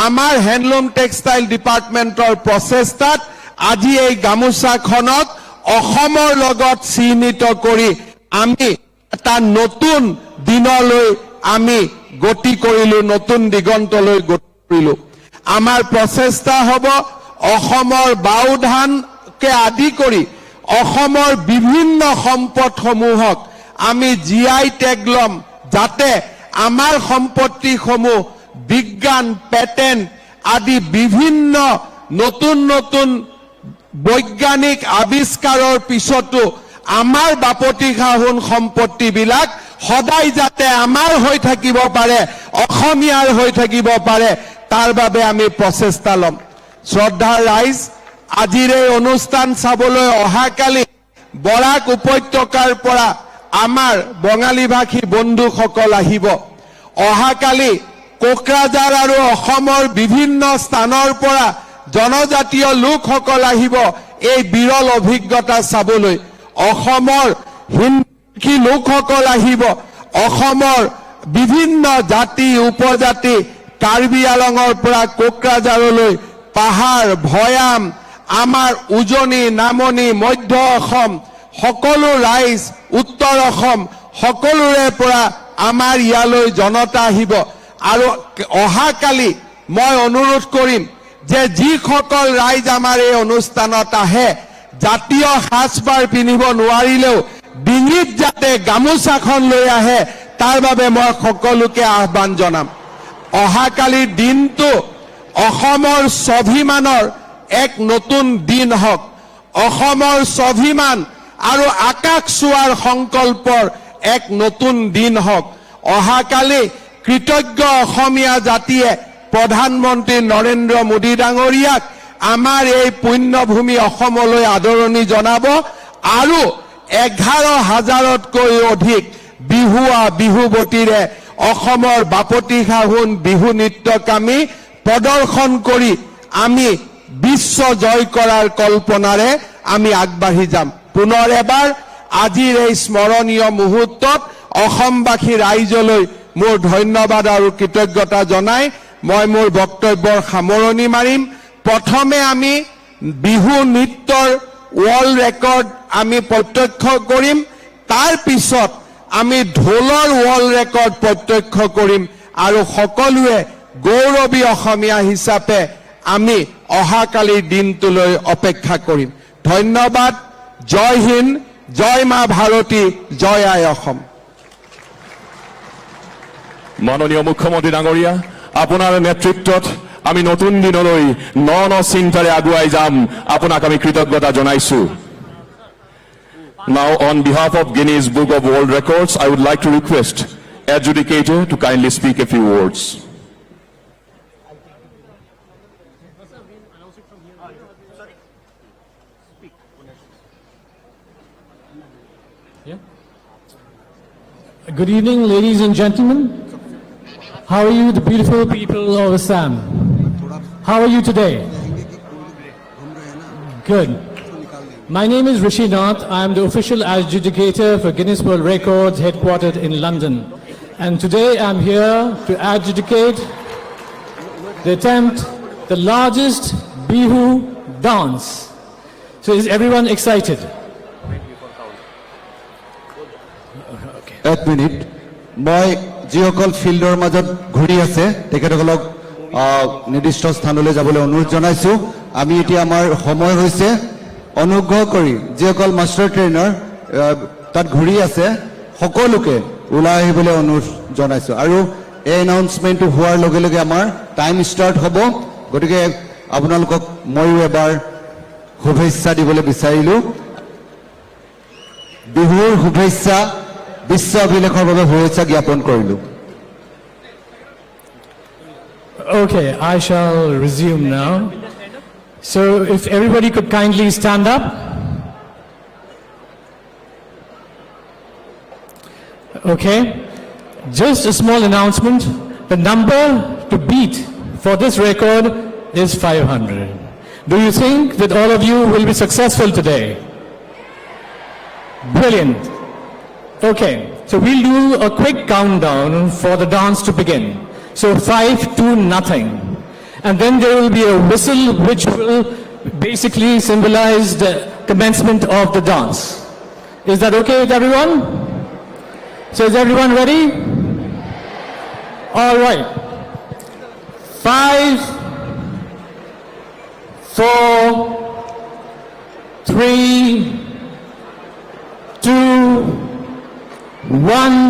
আমাৰ হেণ্ডলুম টেক্সটাইল ডিপাৰ্টমেণ্টৰ প্ৰচেষ্টাত আজি এই গামোচাখনক অসমৰ লগত চিহ্নিত কৰি আমি এটা নতুন দিনলৈ আমি গতি কৰিলো, নতুন দিগন্তলৈ গতি কৰিলো। আমাৰ প্ৰচেষ্টা হ'ব অসমৰ বাওধানকে আদি কৰি অসমৰ বিভিন্ন সম্পদসমূহক আমি G I tag ল'ম, যাতে আমাৰ সম্পত্তিসমূহ বিজ্ঞান, পেটেণ্ট আদি বিভিন্ন নতুন নতুন বৈজ্ঞানিক আৱিষ্কাৰৰ পিছতো আমাৰ বাপতি সাহোন সম্পত্তিবিলাক সদায় যাতে আমাৰ হৈ থাকিব পাৰে, অসমীয়াৰ হৈ থাকিব পাৰে, তাৰ বাবে আমি প্ৰচেষ্টা ল'ম। শ্ৰদ্ধাৰ ৰাইজ, আজিৰ এই অনুষ্ঠান চাবলৈ অহাকালি বৰাক উপত্যকাৰ পৰা আমাৰ বঙালী ভাষী বন্ধুসকল আহিব। অহাকালি কোকৰাঝাৰ আৰু অসমৰ বিভিন্ন স্থানৰ পৰা জনজাতীয় লোকসকল আহিব এই বিৰল অভিজ্ঞতা চাবলৈ। অসমৰ হিন্দী লোকসকল আহিব, অসমৰ বিভিন্ন জাতি উপজাতি, কাৰ্বি আলঙৰ পৰা কোকৰাঝাৰলৈ, পাহাৰ, ভৈয়াম, আমাৰ উজনি, নামনি, মধ্য অসম, সকলো ৰাইজ, উত্তৰ অসম, সকলোৰে পৰা আমাৰ ইয়ালৈ জনতা আহিব। আৰু অহাকালি মই অনুৰোধ কৰিম যে যিসকল ৰাইজ আমাৰ এই অনুষ্ঠানত আহে, জাতীয় সাজপাৰ পিন্ধিব নোৱাৰিলেও ডিঙিত যাতে গামোচাখন লৈ আহে, তাৰ বাবে মই সকলোকে আহ্বান জনাম। অহাকালিৰ দিনটো অসমৰ স্বাভিমানৰ এক নতুন দিন হওক, অসমৰ স্বাভিমান আৰু আকাশ চোৱাৰ সংকল্পৰ এক নতুন দিন হওক। অহাকালি কৃতজ্ঞ অসমীয়া জাতিয়ে প্ৰধানমন্ত্ৰী নৰেন্দ্ৰ মোদী ডাঙৰীয়াক আমাৰ এই পুণ্যভূমি অসমলৈ আদৰণি জনাব আৰু এঘাৰ হাজাৰতকৈ অধিক বিহুৱা বিহুৱতীৰে অসমৰ বাপতি সাহোন বিহু নৃত্যক আমি প্ৰদৰ্শন কৰি আমি বিশ্ব জয় কৰাৰ কল্পনাৰে আমি আগবাঢ়ি যাম। পুনৰ এবাৰ আজিৰ এই স্মৰণীয় মুহূৰ্তত অসমবাসী ৰাইজলৈ মোৰ ধন্যবাদ আৰু কৃতজ্ঞতা জনাই মই মোৰ বক্তব্যৰ সামৰণি মাৰিম। প্ৰথমে আমি বিহু নৃত্যৰ ৱৰ্ল্ড ৰেকৰ্ড আমি প্ৰত্যক্ষ কৰিম। তাৰ পিছত আমি ঢোলৰ ৱৰ্ল্ড ৰেকৰ্ড প্ৰত্যক্ষ কৰিম আৰু সকলোৱে গৌৰৱী অসমীয়া হিচাপে আমি অহাকালিৰ দিনটোলৈ অপেক্ষা কৰিম। ধন্যবাদ। জয় হিন্দ, জয় মা ভাৰতী, জয় আই অসম। মাননীয় মুখ্যমন্ত্ৰী ডাঙৰীয়া, আপোনাৰ নেতৃত্বত আমি নতুন দিনলৈ ন ন চিন্তাৰে আগুৱাই যাম। আপোনাক আমি কৃতজ্ঞতা জনাইছো। Now, on behalf of Guinness Book of World Records, I would like to request adjudicator to kindly speak a few words. Yeah. Good evening, ladies and gentlemen. How are you, the beautiful people of Assam? How are you today? Good. My name is Rishi Nath. I am the official adjudicator for Guinness World Records, headquartered in London. And today I'm here to adjudicate the attempt, the largest Bihu dance. So is everyone excited? এক মিনিট, মই যিসকল ফিল্ডৰ মাজত ঘূৰি আছে তেখেতসকলক আহ, নিৰ্দিষ্ট স্থানলৈ যাবলৈ অনুৰোধ জনাইছো। আমি এতিয়া আমাৰ সময় হৈছে, অনুগ্ৰহ কৰি যিসকল মাষ্টাৰ ট্ৰেইনাৰ আহ, তাত ঘূৰি আছে সকলোকে ওলাই আহিবলৈ অনুৰোধ জনাইছো। আৰু এই এনাউন্সমেণ্টটো হোৱাৰ লগে লগে আমাৰ টাইম ষ্টাৰ্ট হ'ব। গতিকে আপোনালোকক ময়ো এবাৰ শুভেচ্ছা দিবলৈ বিচাৰিলো। বিহুৰ শুভেচ্ছা, বিশ্ব অভিলেখৰ বাবে শুভেচ্ছা জ্ঞাপন কৰিলো। Okay, I shall resume now. So, if everybody could kindly stand up. Okay, just a small announcement. The number to beat for this record is five hundred. Do you think that all of you will be successful today? Brilliant. Okay, so we'll do a quick countdown for the dance to begin. So five, two, nothing. And then there will be a whistle which will basically symbolize the commencement of the dance. Is that okay with everyone? So is everyone ready? All right. Five, four, three, two, one.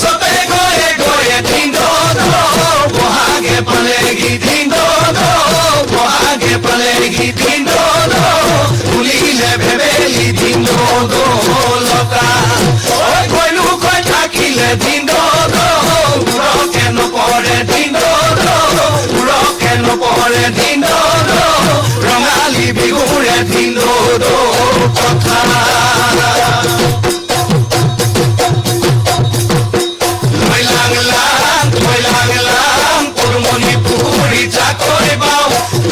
Sote goye goye din do do, bohage palegi din do do, bohage palegi din do do, ulile bebeli din do do, lota. Oi koilu koi thakile din do do, uro keno pore din do do, uro keno pore din do do, rongali bigure din do do, kotha. Loi lang lang, loi lang lang, purmoni puri chakoi bao.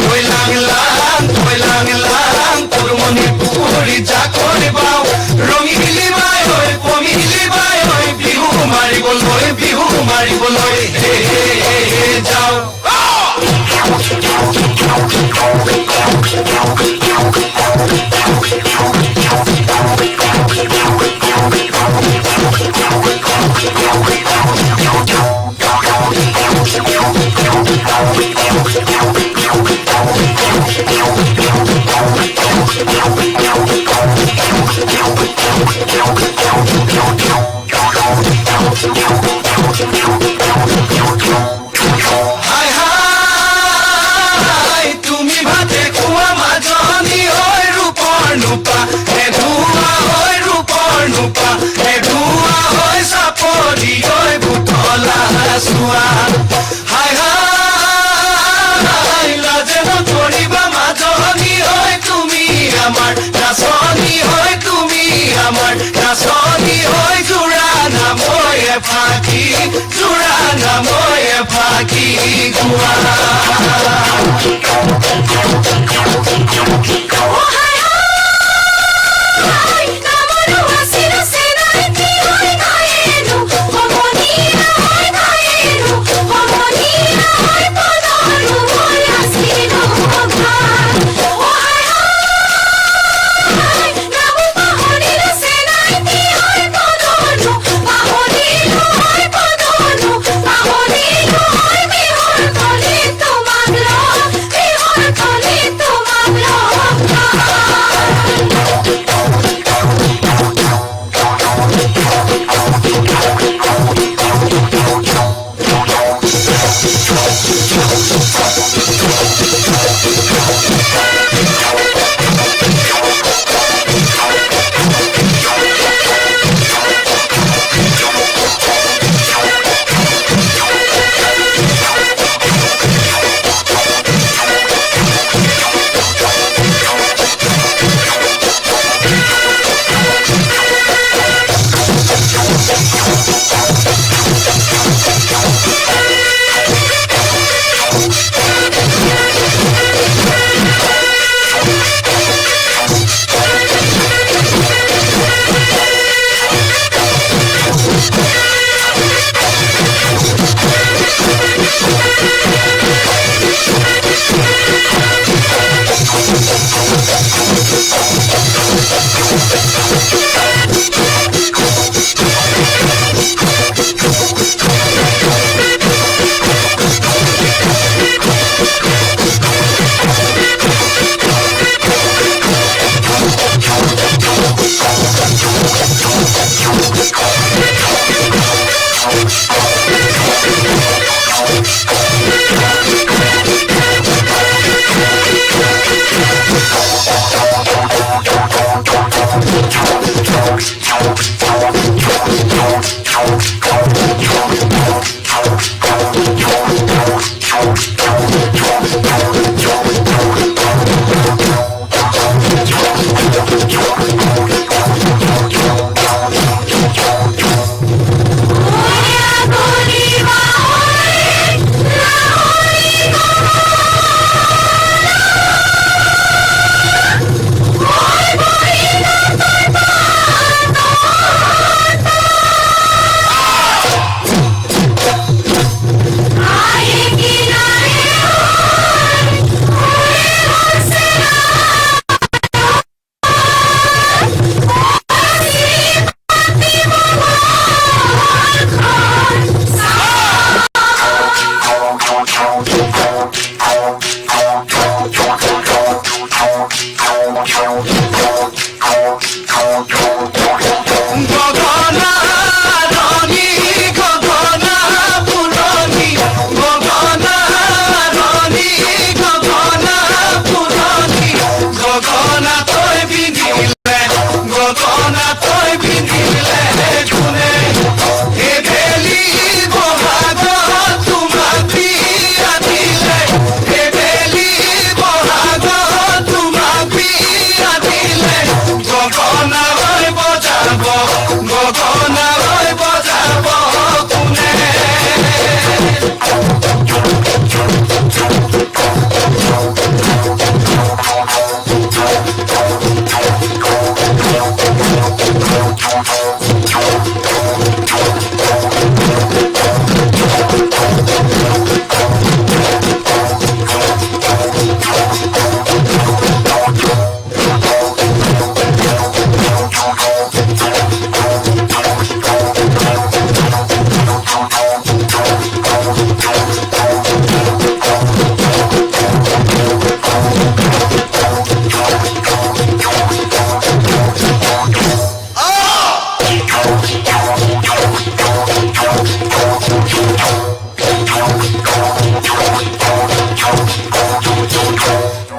Loi lang lang, loi lang lang, purmoni puri chakoi bao. Rongili bai oi, pomili bai oi, bihu mari boloi, bihu mari boloi, he he he he jao. Hai hai, tumi bhate kuwa majoni oi rupor nupa, he dhua oi rupor nupa, he dhua oi sapori oi butola sua. Hai hai, lajeno choriba majoni oi tumi amar, nasoni oi tumi amar, nasoni oi jura namoye phaki. Jura namoye phaki kuwa. Gogona roni, gogona puroni, gogona roni, gogona puroni, gogona toi bini le, gogona toi bini le kune. Ebeli bohago tumak biya dile, ebeli bohago tumak biya dile, gogona roi bojabo, gogona roi bojabo kune.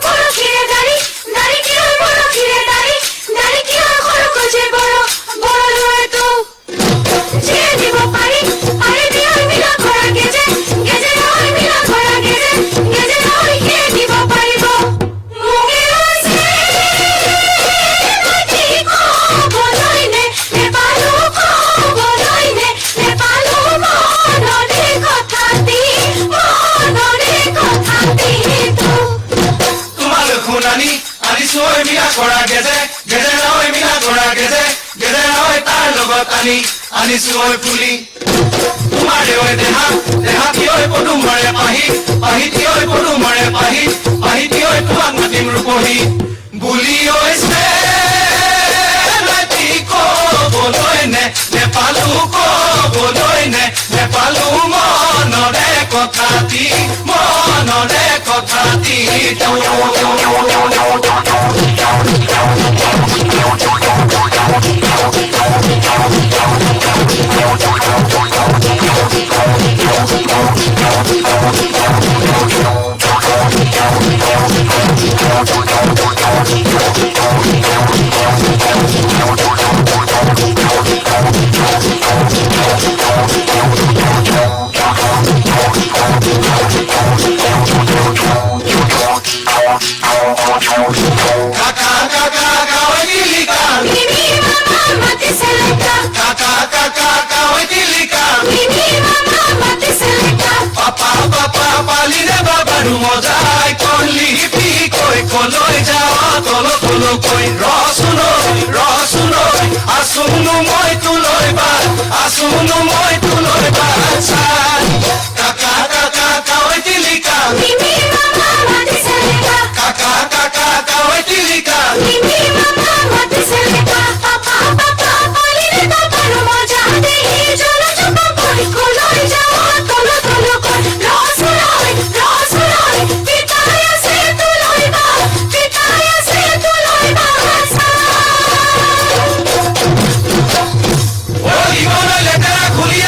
Boro khire dari, dari ki oi boro khire dari, dari ki oi khoro koje boro, boro loi tu. Je dibo pari, pari di oi mila khora geje, geje oi mila khora geje, geje oi ke dibo paribo. Mungiro se, mati ko boloi ne, Nepalu ko boloi ne, Nepalu monore kotha di, monore kotha di tu. Tumalu khunani, ani suoi mila khora geje, geje naoi mila khora geje, geje naoi tar logot ani, ani suoi puli. Tumare oi deha, deha ti oi podum mare pahi, pahi ti oi podum mare pahi, pahi ti oi tuak matim rupohi. Buli oi se, lati ko boloi ne, Nepalu ko boloi ne, Nepalu monore kotha di, monore kotha di tu. Kaka, kaka, kawai tilika. Mimi mama mati seleka. Kaka, kaka, kawai tilika. Mimi mama mati seleka. Papa, papa, paline babaru mojai, konli pi koi, koloi jao, kolo, kolo koi. Rosunoi, rosunoi, asunu moi tuloi ba, asunu moi tuloi ba, sai. Kaka, kaka, kawai tilika. Mimi mama mati seleka. Kaka, kaka, kawai tilika. Mimi mama mati seleka. Papa, papa, paline babaru mojai, jolo jolo koi, koloi jao, tolo tolo koi. Rosunoi, rosunoi, pitaya se tuloi ba, pitaya se tuloi ba, sai. Oi, oi, letera khuli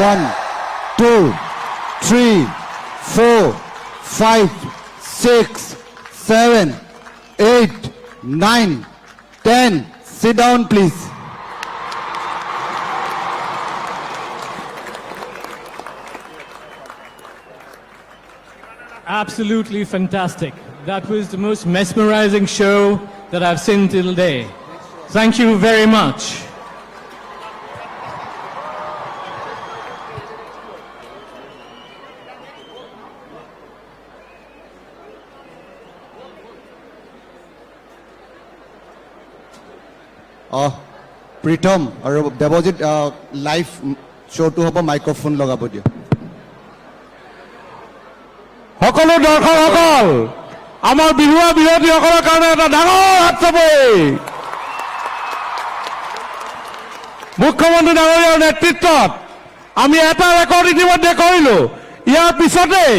One, two, three, four, five, six, seven, eight, nine, ten. Sit down, please. Absolutely fantastic. That was the most mesmerizing show that I've seen till day. Thank you very much. অহ, প্ৰীতম আৰু দেৱজিত, আহ, লাইভ শ্ব'টো হ'ব, মাইক্ৰফোন লগাব দিয়া। সকলো দৰ্শকসকল, আমাৰ বিহুৱা বিহুৱতীসকলৰ কাৰণে এটা ডাঙৰ হাত চাপৰি। মুখ্যমন্ত্ৰী ডাঙৰীয়াৰ নেতৃত্বত আমি এটা ৰেকৰ্ড ইতিমধ্যে কৰিলো। ইয়াৰ পিছতেই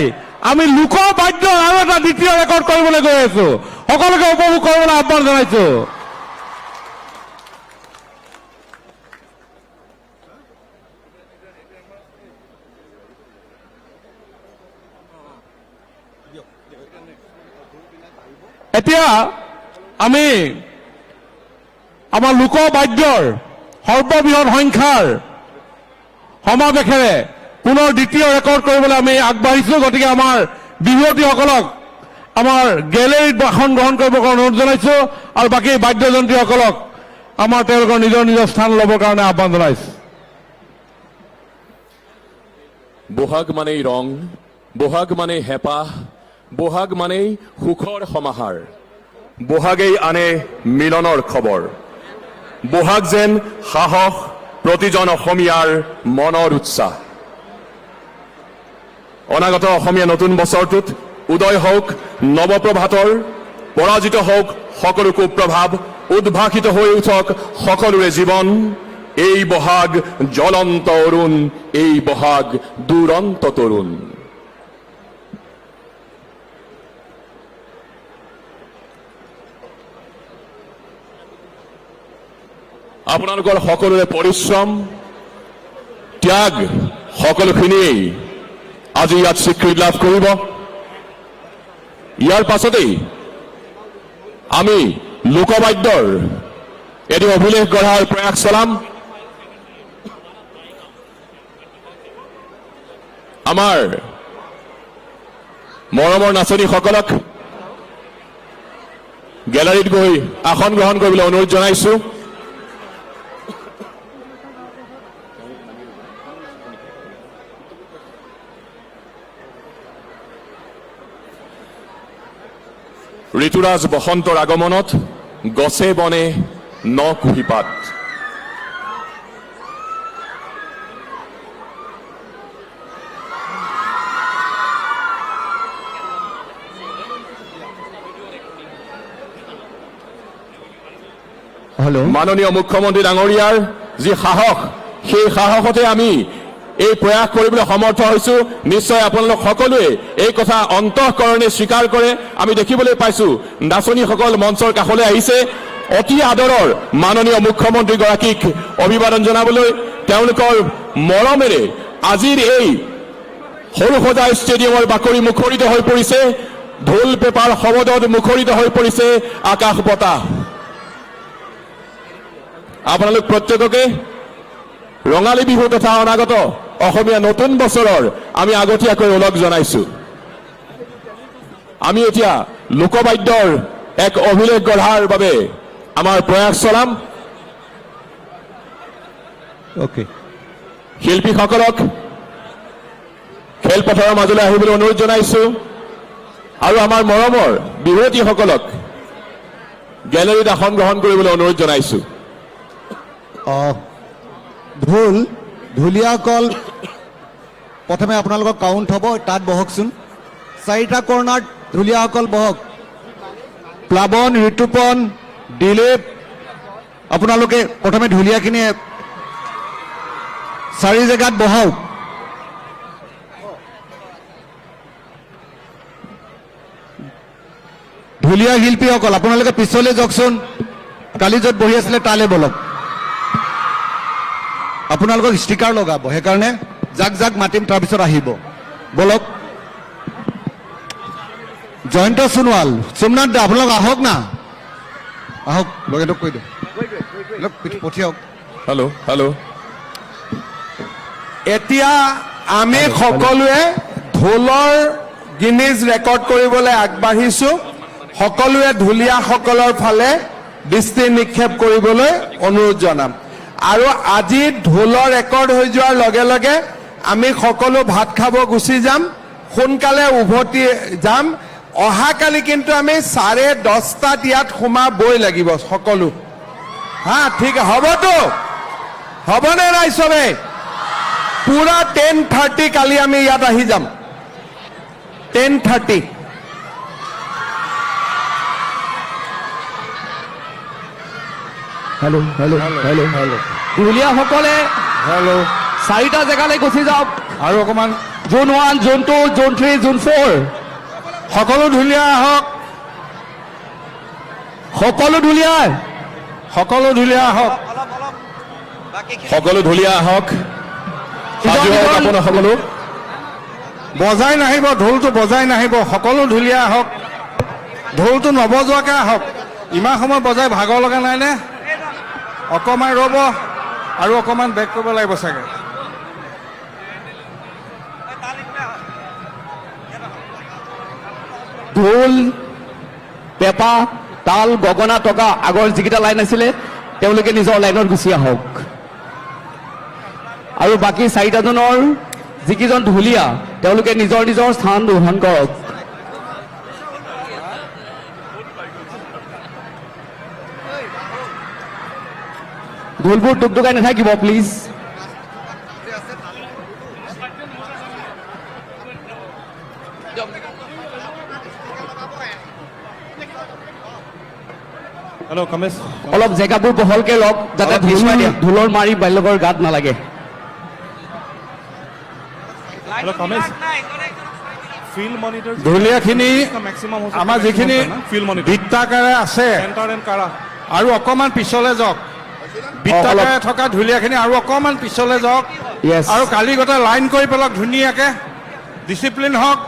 আমি লোক বাদ্যৰ আৰু এটা দ্বিতীয় ৰেকৰ্ড কৰিবলৈ গৈ আছো। সকলোকে উপভোগ কৰিবলৈ আহ্বান জনাইছো। এতিয়া আমি আমাৰ লোক বাদ্যৰ সৰ্ববৃহৎ সংখ্যাৰ সমাৱেশেৰে পুনৰ দ্বিতীয় ৰেকৰ্ড কৰিবলৈ আমি আগবাঢ়িছো। গতিকে আমাৰ বিহুৱতীসকলক আমাৰ গেলেৰীত আসন গ্ৰহণ কৰিবৰ কাৰণে অনুৰোধ জনাইছো আৰু বাকী বাদ্যযন্ত্ৰীসকলক আমাৰ তেওঁলোকৰ নিজৰ নিজৰ স্থান ল'বৰ কাৰণে আহ্বান জনাইছো। বহাগ মানেই ৰং, বহাগ মানেই হেঁপাহ, বহাগ মানেই সুখৰ সমাহাৰ। বহাগেই আনে মিলনৰ খবৰ। বহাগ যেন সাহস, প্ৰতিজন অসমীয়াৰ মনৰ উৎসাহ। অনাগত অসমীয়া নতুন বছৰটোত উদয় হওক নৱপ্ৰভাতৰ, পৰাজিত হওক সকলো কুপ্ৰভাৱ, উদ্ভাসিত হৈ উঠক সকলোৰে জীৱন। এই বহাগ জ্বলন্ত অৰুণ, এই বহাগ দুৰন্ত তৰুণ। আপোনালোকৰ সকলোৰে পৰিশ্ৰম, ত্যাগ, সকলোখিনিয়েই আজি ইয়াত স্বীকৃতি লাভ কৰিব। ইয়াৰ পাছতেই আমি লোকবাদ্যৰ এটি অভিলেখ গঢ়াৰ প্ৰয়াস চলাম। আমাৰ মৰমৰ নাচনীসকলক গেলাৰীত গৈ আসন গ্ৰহণ কৰিবলৈ অনুৰোধ জনাইছো। ঋতুৰাজ বসন্তৰ আগমনত গছে বনে ন কুঁহিপাত। হেল্ল'। মাননীয় মুখ্যমন্ত্ৰী ডাঙৰীয়াৰ যি সাহস, সেই সাহসতে আমি এই প্ৰয়াস কৰিবলৈ সমৰ্থ হৈছো। নিশ্চয় আপোনালোক সকলোৱে এই কথা অন্তঃকৰণে স্বীকাৰ কৰে। আমি দেখিবলৈ পাইছো, নাচনীসকল মঞ্চৰ কাষলৈ আহিছে। অতি আদৰৰ মাননীয় মুখ্যমন্ত্ৰীগৰাকীক অভিবাদন জনাবলৈ, তেওঁলোকৰ মৰমেৰে আজিৰ এই সৰুসজাই ষ্টেডিয়ামৰ বাকৰি মুখৰিত হৈ পৰিছে, ঢোল পেপাৰ শব্দত মুখৰিত হৈ পৰিছে আকাশ বতাহ। আপোনালোক প্ৰত্যেককে ৰঙালী বিহু তথা অনাগত অসমীয়া নতুন বছৰৰ আমি আগতীয়াকৈ ওলগ জনাইছো। আমি এতিয়া লোকবাদ্যৰ এক অভিলেখ গঢ়াৰ বাবে আমাৰ প্ৰয়াস চলাম। অ'কে। শিল্পীসকলক খেলপথাৰৰ মাজলৈ আহিবলৈ অনুৰোধ জনাইছো আৰু আমাৰ মৰমৰ বিহুৱতীসকলক গেলেৰীত আসন গ্ৰহণ কৰিবলৈ অনুৰোধ জনাইছো। অ, ঢোল, ঢুলীয়াসকল, প্ৰথমে আপোনালোকক কাউণ্ট হ'ব, তাত বহকচোন। চাৰিটা কৰ্ণাৰত ঢুলীয়াসকল বহক। প্লাৱন, ঋতুপন, দিলীপ, আপোনালোকে প্ৰথমে ঢুলীয়াখিনি চাৰি জেগাত বহাওক। ঢুলীয়া শিল্পীসকল, আপোনালোকে পিছলৈ যাওকচোন। কালি য'ত বহি আছিলে, তালৈ বলক। আপোনালোকক ষ্টিকাৰ লগাব, সেইকাৰণে যাক যাক মাতিম, তাৰপিছত আহিব। বলক। জয়ন্ত সোণোৱাল, সোমনাথ দা, আপোনালোক আহক না, আহক, লগে লগ কৈ দিয়ক, লগ পঠি-, পঠিয়াওক। Hello', hello'. এতিয়া আমি হেল্ল', হেল্ল'। সকলোৱে ঢোলৰ গিনিজ ৰেকৰ্ড কৰিবলৈ আগবাঢ়িছো। সকলোৱে ঢুলীয়াসকলৰ ফালে দৃষ্টি নিক্ষেপ কৰিবলৈ অনুৰোধ জনাম। আৰু আজি ঢোলৰ ৰেকৰ্ড হৈ যোৱাৰ লগে লগে আমি সকলো ভাত খাব গুচি যাম, সোনকালে উভতি যাম। অহাকালি কিন্তু আমি চাৰে দহটাত ইয়াত সোমাবই লাগিব সকলো। হা, ঠিক হ'বতো? হ'বনে নাই চবে? পুৰা টেন থাৰ্টি কালি আমি ইয়াত আহি যাম। Ten thirty. Hello', hello', hello', hello'. ঢুলীয়াসকলে হেল্ল'। চাৰিটা জেগালৈ গুচি যাওক। আৰু অকণমান। Zone one, zone two, zone three, zone four. সকলো ঢুলীয়া আহক। সকলো ঢুলীয়া। সকলো ঢুলীয়া আহক। সকলো ঢুলীয়া আহক। সাজু হওক আপোনালোক সকলো। বজাই নাহিব, ঢোলটো বজাই নাহিব। সকলো ঢুলীয়া আহক। ঢোলটো নবজোৱাকে আহক। ইমান সময় বজাই ভাগৰ লগা নাই নে? অকণমান ৰ'ব আৰু অকণমান বেক কৰিব লাগিব চাগে। ঢোল, পেঁপা, তাল, গগনা, টকা, আগৰ যিকেইটা লাইন আছিলে, তেওঁলোকে নিজৰ লাইনত গুচি আহক। আৰু বাকী চাৰিটাজনৰ যিকেইজন ঢুলীয়া, তেওঁলোকে নিজৰ নিজৰ স্থান গ্ৰহণ কৰক। ঢোলবোৰ টুকটুকাই নাথাকিব, প্লিজ। হেল্ল', কমেশ। অলপ জেগাবোৰ বহলকে লওক, যাতে অলপ পিছুৱাই ঢোল, দিয়া। ঢোলৰ মাৰি বেলেগৰ গাত নালাগে। হেল্ল', কমেশ। ফিল্ড মনিটৰ ঢুলীয়াখিনি মেক্সিমাম হৈছে আমাৰ যিখিনি ফিল্ড মনিটৰ। বৃত্তাকাৰে আছে, চেণ্টাৰ এণ্ড কাৰা। আৰু অকণমান পিছলৈ যাওক। বৃত্তাকাৰে অলপ। থকা ঢুলীয়াখিনি আৰু অকণমান পিছলৈ যাওক। য়েছ। আৰু কালি গোটেই লাইন কৰি পেলাওক ধুনীয়াকে। ডিচিপ্লিন হওক।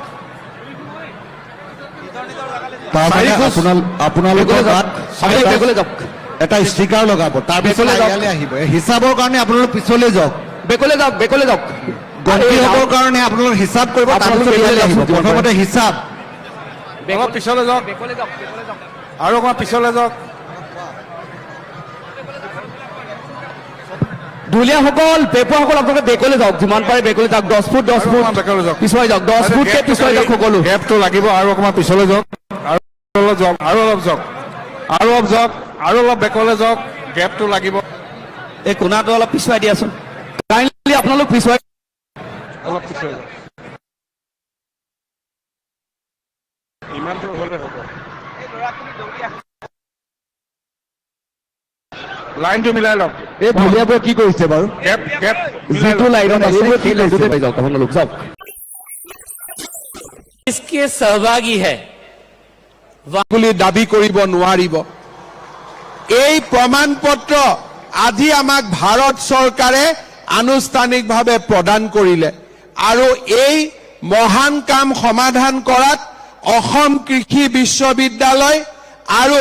তাৰমানে চাৰি খোজ। আপোনাল-, আপোনালোকৰ বেগলৈ যাওক। গাত চাৰি খোজ। বেগলৈ যাওক। এটা ষ্টিকাৰ লগাব, তাৰ পিছত বেগলৈ যাওক। ইয়ালৈ আহিব। এই হিচাপৰ কাৰণে আপোনালোক পিছলৈ যাওক। বেগলৈ যাওক, বেগলৈ যাওক। গন্তি এই হ'বৰ যাওক। কাৰণে আপোনালোক হিচাপ কৰিব, তাৰ আপোনালোক পিছত বেগলৈ ইয়ালৈ যাওক, আহিব। যিমান পাৰে। প্ৰথমতে হিচাপ। বেগলৈ অলপ পিছলৈ যাওক। বেগলৈ যাওক, বেগলৈ যাওক। আৰু অকণমান পিছলৈ যাওক। ঢুলীয়াসকল, পেঁপুৱাসকল আপোনালোকে বেগলৈ যাওক, যিমান পাৰে বেগলৈ যাওক, দহ ফুট, দহ আৰু ফুট অকণমান বেগলৈ যাওক। পিছুৱাই যাওক, দহ আৰে ফুটকে গেপটো পিছুৱাই খালি, যাওক সকলো। গেপটো লাগিব, আৰু অকণমান পিছলৈ যাওক, আৰু অলপ যাওক, আৰু অলপ যাওক, আৰু অলপ যাওক, আৰু অলপ বেগলৈ যাওক, গেপটো লাগিব। এই কোণাটো অলপ পিছুৱাই দিয়াচোন। কাইণ্ডলি আপোনালোক পিছুৱাই অলপ পিছুৱাই যাওক। ইমান দূৰ হ'লে হ'ব। লাইনটো মিলাই লওক। এই ভুলিয়াবোৰে কি কৰিছে বাৰু? গেপ, গেপ মিলাই যিটো লওক। লাইনত আছে, এই ভুলিয়াবোৰে কি সেই কৰিছে? লাইনটোতে লৈ যাওক, আপোনালোক যাওক। इसके सहभागी है। বুলি দাবী কৰিব নোৱাৰিব। এই প্ৰমাণ পত্ৰ আজি আমাক ভাৰত চৰকাৰে আনুষ্ঠানিকভাৱে প্ৰদান কৰিলে আৰু এই মহান কাম সমাধান কৰাত অসম কৃষি বিশ্ববিদ্যালয় আৰু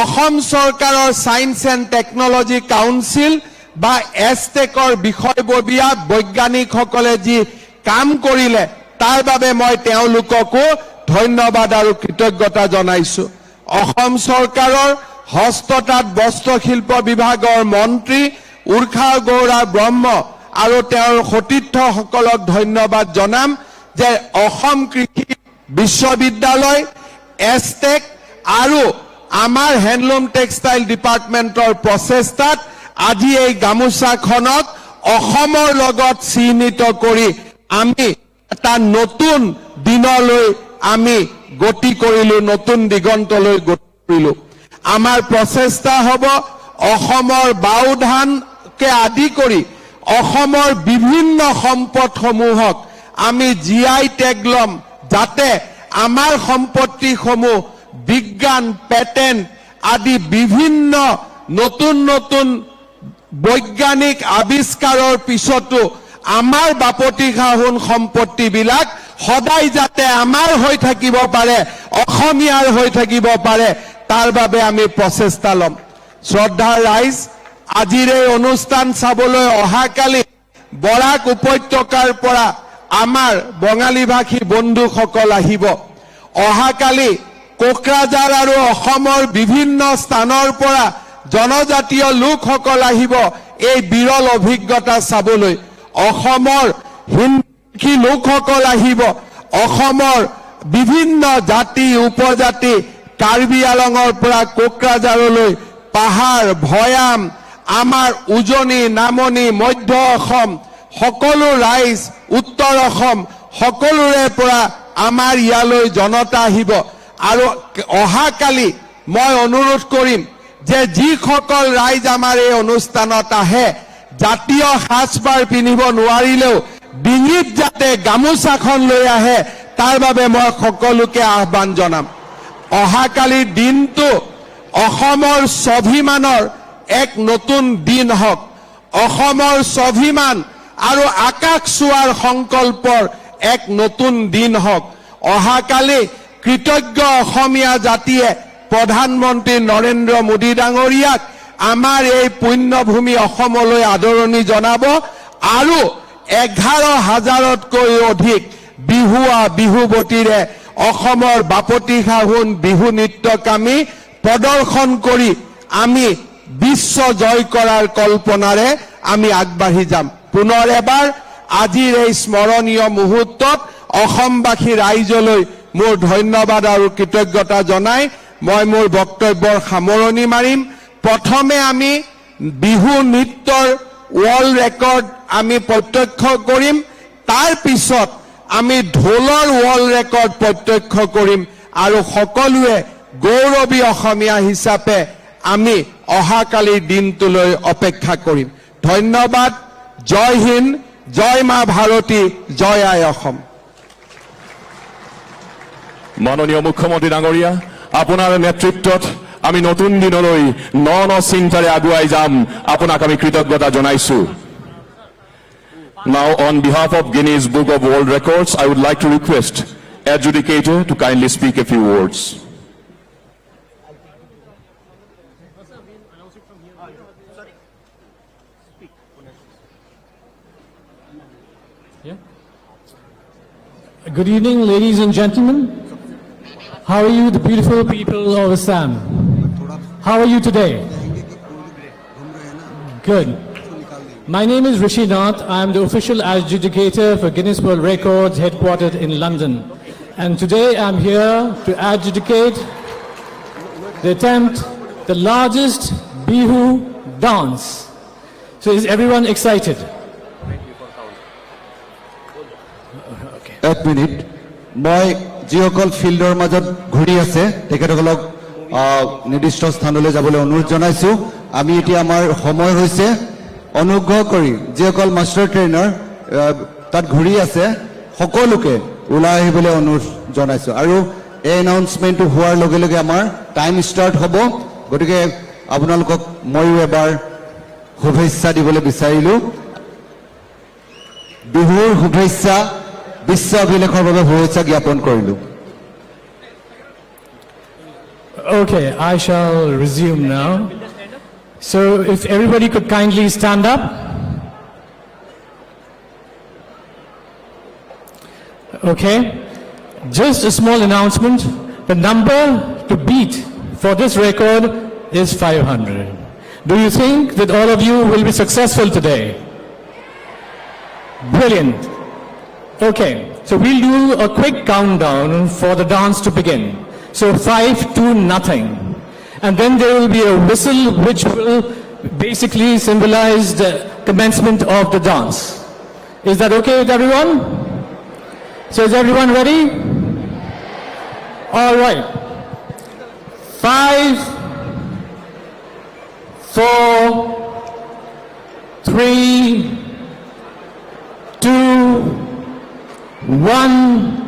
অসম চৰকাৰৰ ছায়েন্স এণ্ড টেকনলজি কাউন্সিল বা এছটেকৰ বিষয়ববীয়া বৈজ্ঞানিকসকলে যি কাম কৰিলে, তাৰ বাবে মই তেওঁলোককো ধন্যবাদ আৰু কৃতজ্ঞতা জনাইছো। অসম চৰকাৰৰ হস্ততাঁত বস্ত্ৰশিল্প বিভাগৰ মন্ত্ৰী উৰ্ষা গৌৰা ব্ৰহ্ম আৰু তেওঁৰ সতীৰ্থসকলক ধন্যবাদ জনাম যে অসম কৃষি বিশ্ববিদ্যালয়, এছটেক আৰু আমাৰ হেণ্ডলুম টেক্সটাইল ডিপাৰ্টমেণ্টৰ প্ৰচেষ্টাত আজি এই গামোচাখনক অসমৰ লগত চিহ্নিত কৰি আমি এটা নতুন দিনলৈ আমি গতি কৰিলো, নতুন দিগন্তলৈ গতি কৰিলো। আমাৰ প্ৰচেষ্টা হ'ব অসমৰ বাওধানকে আদি কৰি অসমৰ বিভিন্ন সম্পদসমূহক আমি জি আই টেগ ল'ম, যাতে আমাৰ সম্পত্তিসমূহ বিজ্ঞান, পেটেণ্ট আদি বিভিন্ন নতুন নতুন বৈজ্ঞানিক আৱিষ্কাৰৰ পিছতো আমাৰ বাপতি সাহোন সম্পত্তিবিলাক সদায় যাতে আমাৰ হৈ থাকিব পাৰে, অসমীয়াৰ হৈ থাকিব পাৰে, তাৰ বাবে আমি প্ৰচেষ্টা ল'ম। শ্ৰদ্ধাৰ ৰাইজ, আজিৰ এই অনুষ্ঠান চাবলৈ অহাকালি বৰাক উপত্যকাৰ পৰা আমাৰ বঙালী ভাষী বন্ধুসকল আহিব। অহাকালি কোকৰাঝাৰ আৰু অসমৰ বিভিন্ন স্থানৰ পৰা জনজাতীয় লোকসকল আহিব এই বিৰল অভিজ্ঞতা চাবলৈ। অসমৰ হিন্দী লোকসকল আহিব, অসমৰ বিভিন্ন জাতি উপজাতি, কাৰ্বি আলঙৰ পৰা কোকৰাঝাৰলৈ, পাহাৰ, ভৈয়াম, আমাৰ উজনি, নামনি, মধ্য অসম, সকলো ৰাইজ, উত্তৰ অসম, সকলোৰে পৰা আমাৰ ইয়ালৈ জনতা আহিব। আৰু অহাকালি মই অনুৰোধ কৰিম যে যিসকল ৰাইজ আমাৰ এই অনুষ্ঠানত আহে, জাতীয় সাজপাৰ পিন্ধিব নোৱাৰিলেও ডিঙিত যাতে গামোচাখন লৈ আহে, তাৰ বাবে মই সকলোকে আহ্বান জনাম। অহাকালিৰ দিনটো অসমৰ স্বাভিমানৰ এক নতুন দিন হওক, অসমৰ স্বাভিমান আৰু আকাশ চোৱাৰ সংকল্পৰ এক নতুন দিন হওক। অহাকালি কৃতজ্ঞ অসমীয়া জাতিয়ে প্ৰধানমন্ত্ৰী নৰেন্দ্ৰ মোদী ডাঙৰীয়াক আমাৰ এই পুণ্যভূমি অসমলৈ আদৰণি জনাব আৰু এঘাৰ হাজাৰতকৈ অধিক বিহুৱা বিহুৱতীৰে অসমৰ বাপতি সাহোন বিহু নৃত্যক আমি প্ৰদৰ্শন কৰি আমি বিশ্ব জয় কৰাৰ কল্পনাৰে আমি আগবাঢ়ি যাম। পুনৰ এবাৰ আজিৰ এই স্মৰণীয় মুহূৰ্তত অসমবাসী ৰাইজলৈ মোৰ ধন্যবাদ আৰু কৃতজ্ঞতা জনাই মই মোৰ বক্তব্যৰ সামৰণি মাৰিম। প্ৰথমে আমি বিহু নৃত্যৰ ৱৰ্ল্ড ৰেকৰ্ড আমি প্ৰত্যক্ষ কৰিম। তাৰ পিছত আমি ঢোলৰ ৱৰ্ল্ড ৰেকৰ্ড প্ৰত্যক্ষ কৰিম আৰু সকলোৱে গৌৰৱী অসমীয়া হিচাপে আমি অহাকালিৰ দিনটোলৈ অপেক্ষা কৰিম। ধন্যবাদ। জয় হিন্দ, জয় মা ভাৰতী, জয় আই অসম। মাননীয় মুখ্যমন্ত্ৰী ডাঙৰীয়া, আপোনাৰ নেতৃত্বত আমি নতুন দিনলৈ ন ন চিন্তাৰে আগুৱাই যাম। আপোনাক আমি কৃতজ্ঞতা জনাইছো। Now, on behalf of Guinness Book of World Records, I would like to request adjudicator to kindly speak a few words. Yeah. Good evening, ladies and gentlemen. How are you, the beautiful people of Assam? How are you today? Good. My name is Rishi Nath. I am the official adjudicator for Guinness World Records, headquartered in London. And today I'm here to adjudicate the attempt, the largest Bihu dance. So is everyone excited? এক মিনিট, মই যিসকল ফিল্ডৰ মাজত ঘূৰি আছে তেখেতসকলক আহ, নিৰ্দিষ্ট স্থানলৈ যাবলৈ অনুৰোধ জনাইছো। আমি এতিয়া আমাৰ সময় হৈছে, অনুগ্ৰহ কৰি যিসকল মাষ্টাৰ ট্ৰেইনাৰ, আহ, তাত ঘূৰি আছে, সকলোকে ওলাই আহিবলৈ অনুৰোধ জনাইছো। আৰু এই এনাউন্সমেণ্টটো হোৱাৰ লগে লগে আমাৰ টাইম ষ্টাৰ্ট হ'ব। গতিকে আপোনালোকক ময়ো এবাৰ শুভেচ্ছা দিবলৈ বিচাৰিলো। বিহুৰ শুভেচ্ছা, বিশ্ব অভিলেখৰ বাবে শুভেচ্ছা জ্ঞাপন কৰিলো। Okay, I shall resume now. So, if everybody could kindly stand up. Okay, just a small announcement. The number to beat for this record is five hundred. Do you think that all of you will be successful today? Brilliant. Okay, so we'll do a quick countdown for the dance to begin. So five to nothing. And then there will be a whistle which will basically symbolize the commencement of the dance. Is that okay with everyone? So is everyone ready? All right. Five, four, three, two, one.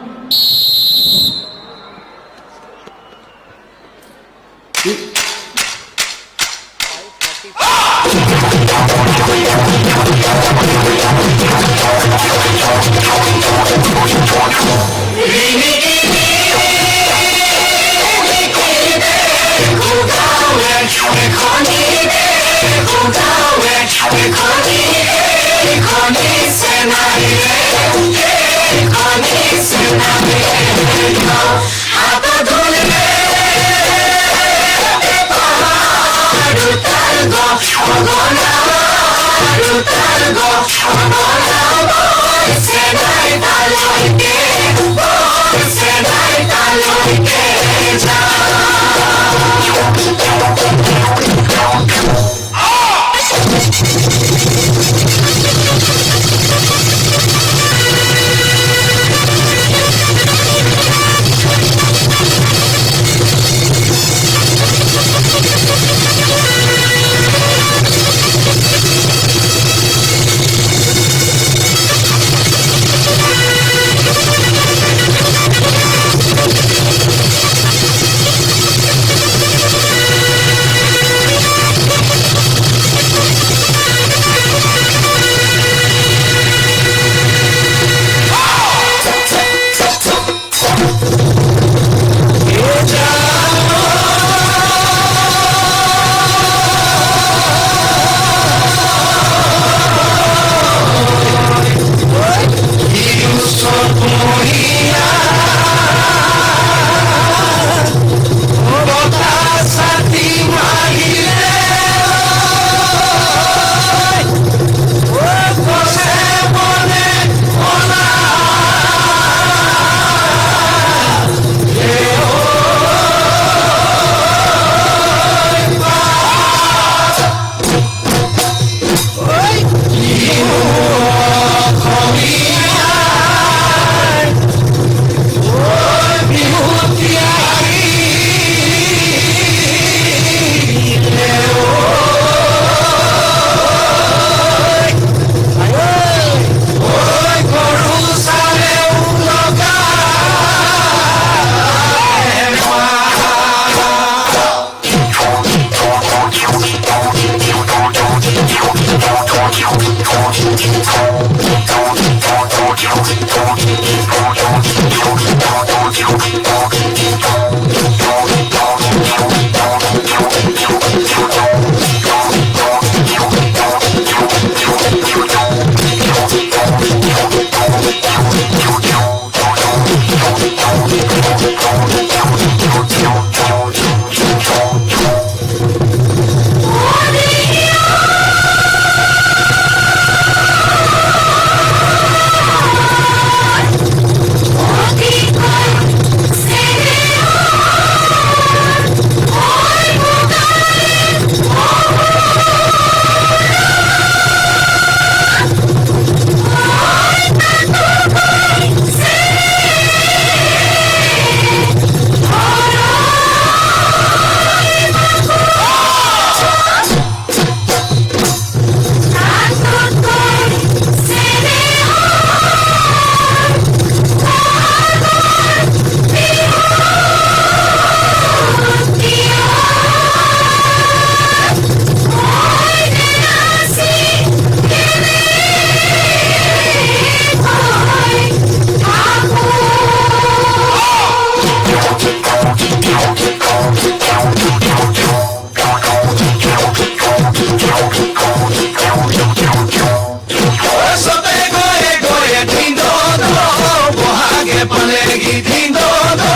Palegi dindo do,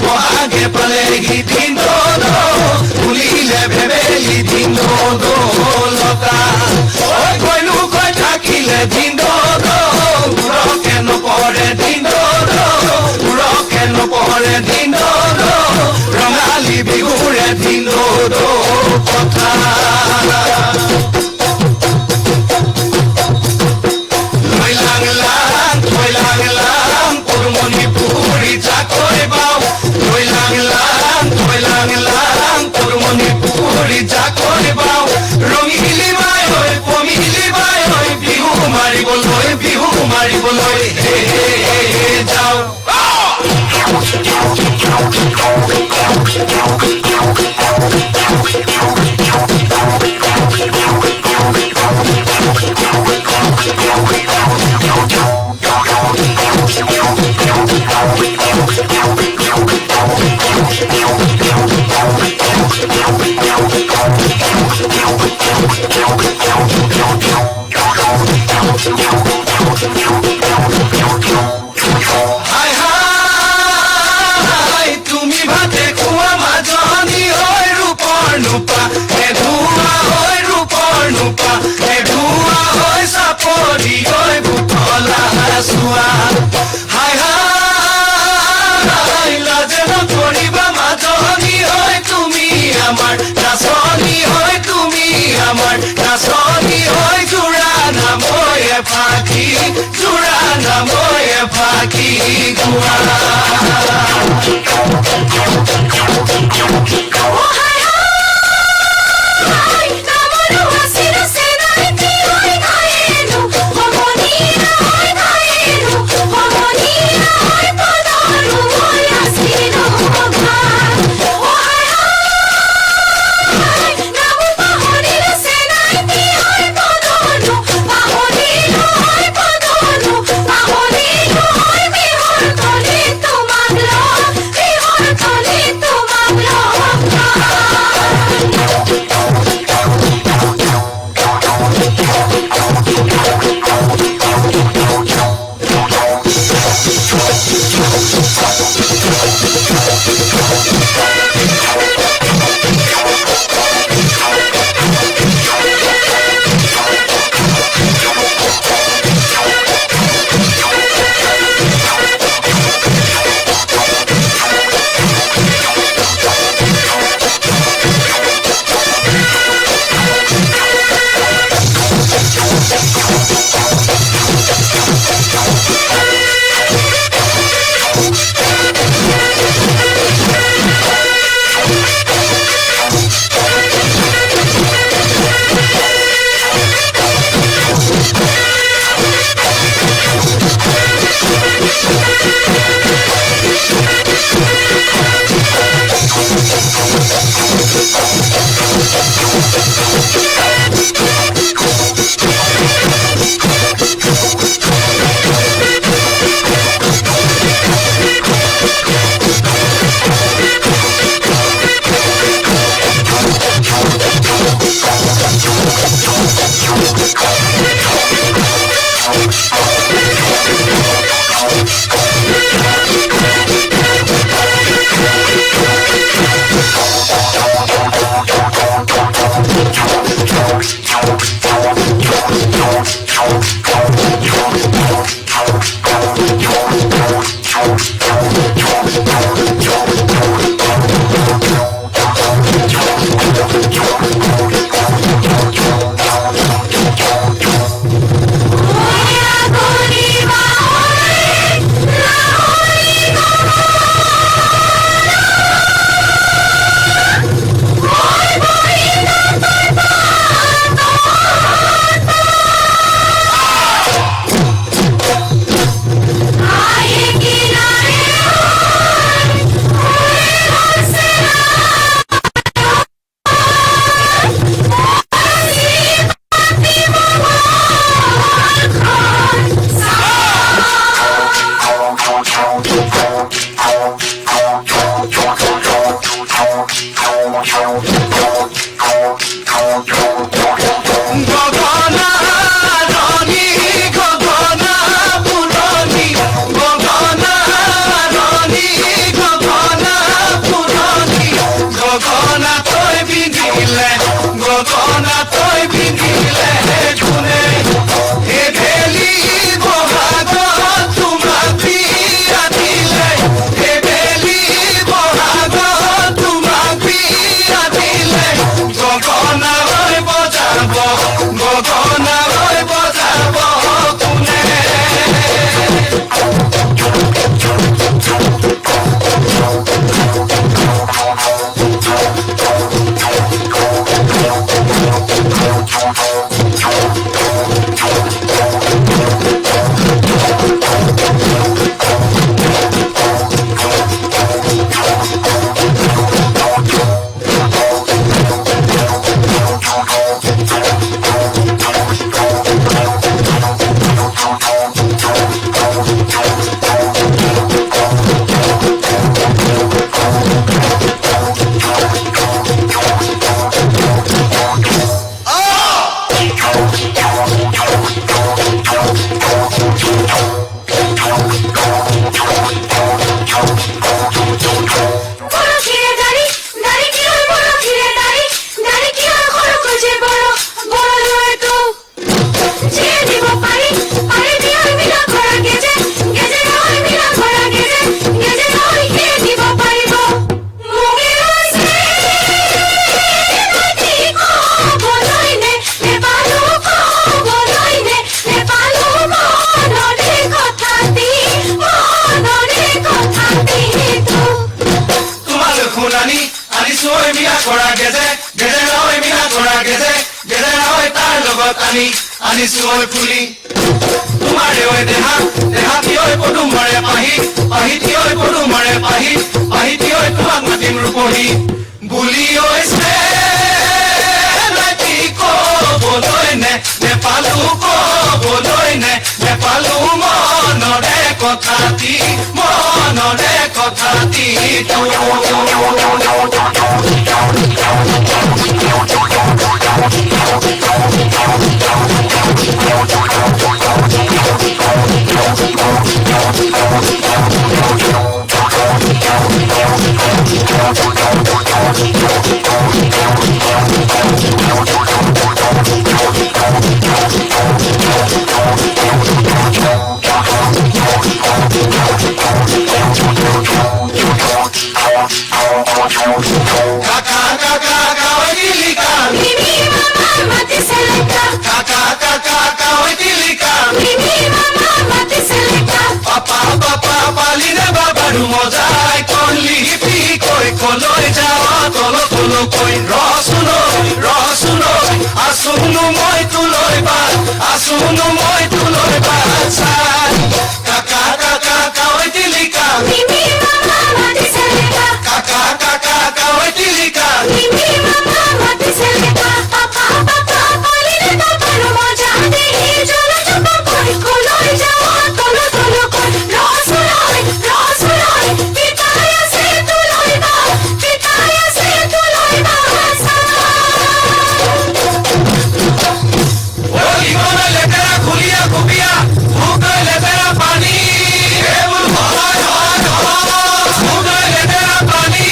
bohage palegi dindo do, ulile bebeli dindo do, lota. Oi koinu koi thakile dindo do, uroke no pore dindo do, uroke no pore dindo do, rongali bigure dindo do, kotha. Loilang lang, loilang lang, purmoni puri jakoi bao. Loilang lang, loilang lang, purmoni puri jakoi bao. Rongili bai oi, pomili bai oi, bihu mari boloi, bihu mari boloi, he, he, he, he, jao. Hai hai, tumi bate khua majoni oi rupor nupa, e dhua oi rupor nupa, e dhua oi sapori oi butola sua. Hai hai, laje no poriba majoni oi tumi amar, nasoni oi tumi amar, nasoni oi jura namoye phaki. Jura namoye phaki gua. Ani suoi phuli. Tumare oi deha, deha ti oi podumare pahi, pahi ti oi podumare pahi, pahi ti oi tuak matim rupohi. Buli oi se, nati ko boloi ne, Nepalu ko boloi ne, Nepalu mo nore kotha ti, mo nore kotha ti tu. Kaka, kaka, kawai tilika. Mimi mama mati seleka. Kaka, kaka, kawai tilika. Mimi mama mati seleka. Papa, papa, paline babaru mojai. Konli pi koi koloi jao. Tolo, tolo koi. Rosunoi, rosunoi. Asunu moi tuloi ba. Asunu moi tuloi ba. Sai. Kaka, kaka, kawai tilika. Mimi mama mati seleka. Kaka, kaka, kawai tilika. Mimi mama mati seleka. Papa, papa, paline babaru mojai. Dehi jolo jolo koi, koloi jao, tolo tolo koi. Rosuloi, rosuloi, pitaya se tuloi ba, pitaya se tuloi ba, sa. Oli gona letera khulia khubia, bhuk letera pani. Ebul hoi hoi hoi, bhuk letera pani.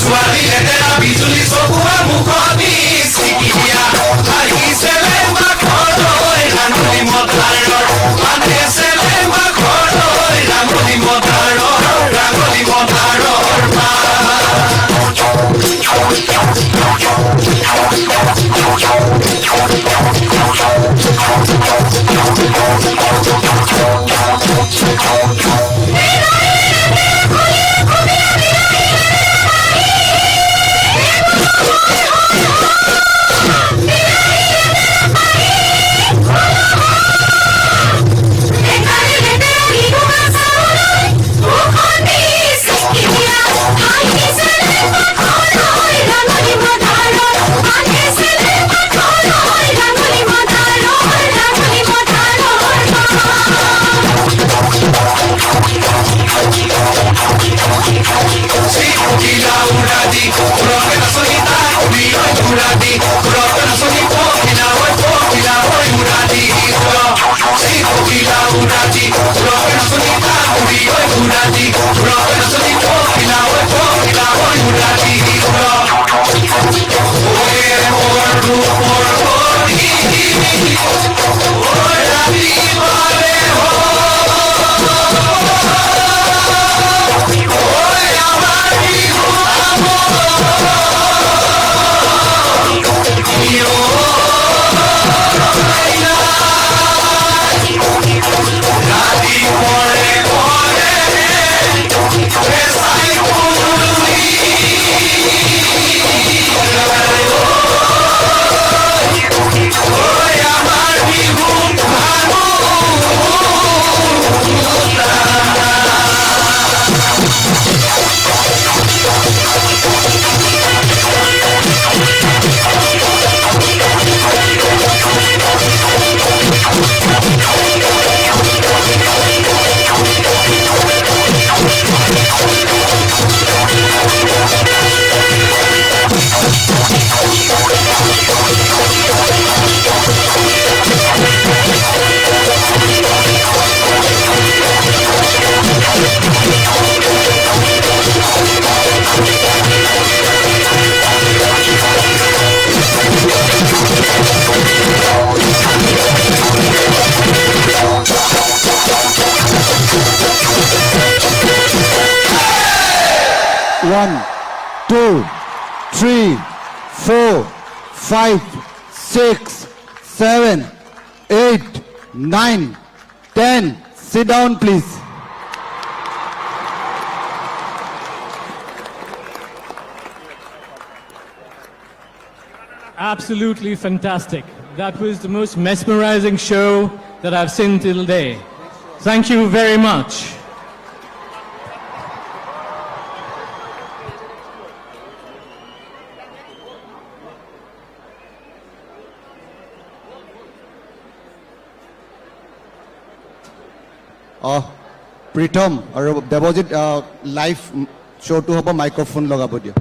Suari letera bijuli sobua mukhoni sikia. Hai seleng ba khodoi rangoli modaro, mane seleng ba khodoi rangoli modaro, rangoli modaro. One, two, three, four, five, six, seven, eight, nine, ten. Sit down, please. Absolutely fantastic. That was the most mesmerizing show that I've seen till day. Thank you very much. অহ, প্ৰীতম আৰু দেৱজিত, আহ, লাইভ শ্ব'টো হ'ব, মাইক্ৰফোন লগাব দিয়ক।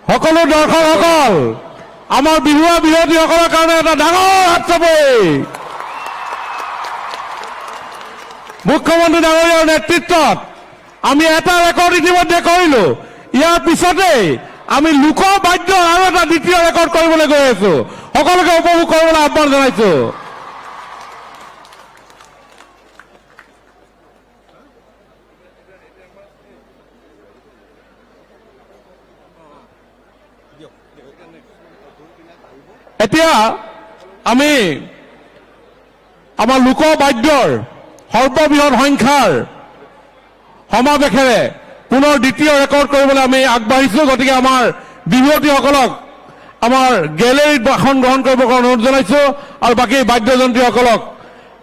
সকলো দৰ্শকসকল, আমাৰ বিহুৱা বিহুৱতীসকলৰ কাৰণে এটা ডাঙৰ হাত চাপৰি। মুখ্যমন্ত্ৰী ডাঙৰীয়াৰ নেতৃত্বত আমি এটা ৰেকৰ্ড ইতিমধ্যে কৰিলো। ইয়াৰ পিছতেই আমি লোকবাদ্যৰ আৰু এটা দ্বিতীয় ৰেকৰ্ড কৰিবলৈ গৈ আছো। সকলোকে উপভোগ কৰিবলৈ আহ্বান জনাইছো। এতিয়া আমি আমাৰ লোকবাদ্যৰ সৰ্ববৃহৎ সংখ্যাৰ সমাৱেশেৰে পুনৰ দ্বিতীয় ৰেকৰ্ড কৰিবলৈ আমি আগবাঢ়িছো। গতিকে আমাৰ বিহুৱতীসকলক আমাৰ গেলেৰীত আসন গ্ৰহণ কৰিবৰ কাৰণে অনুৰোধ জনাইছো আৰু বাকী বাদ্যযন্ত্ৰীসকলক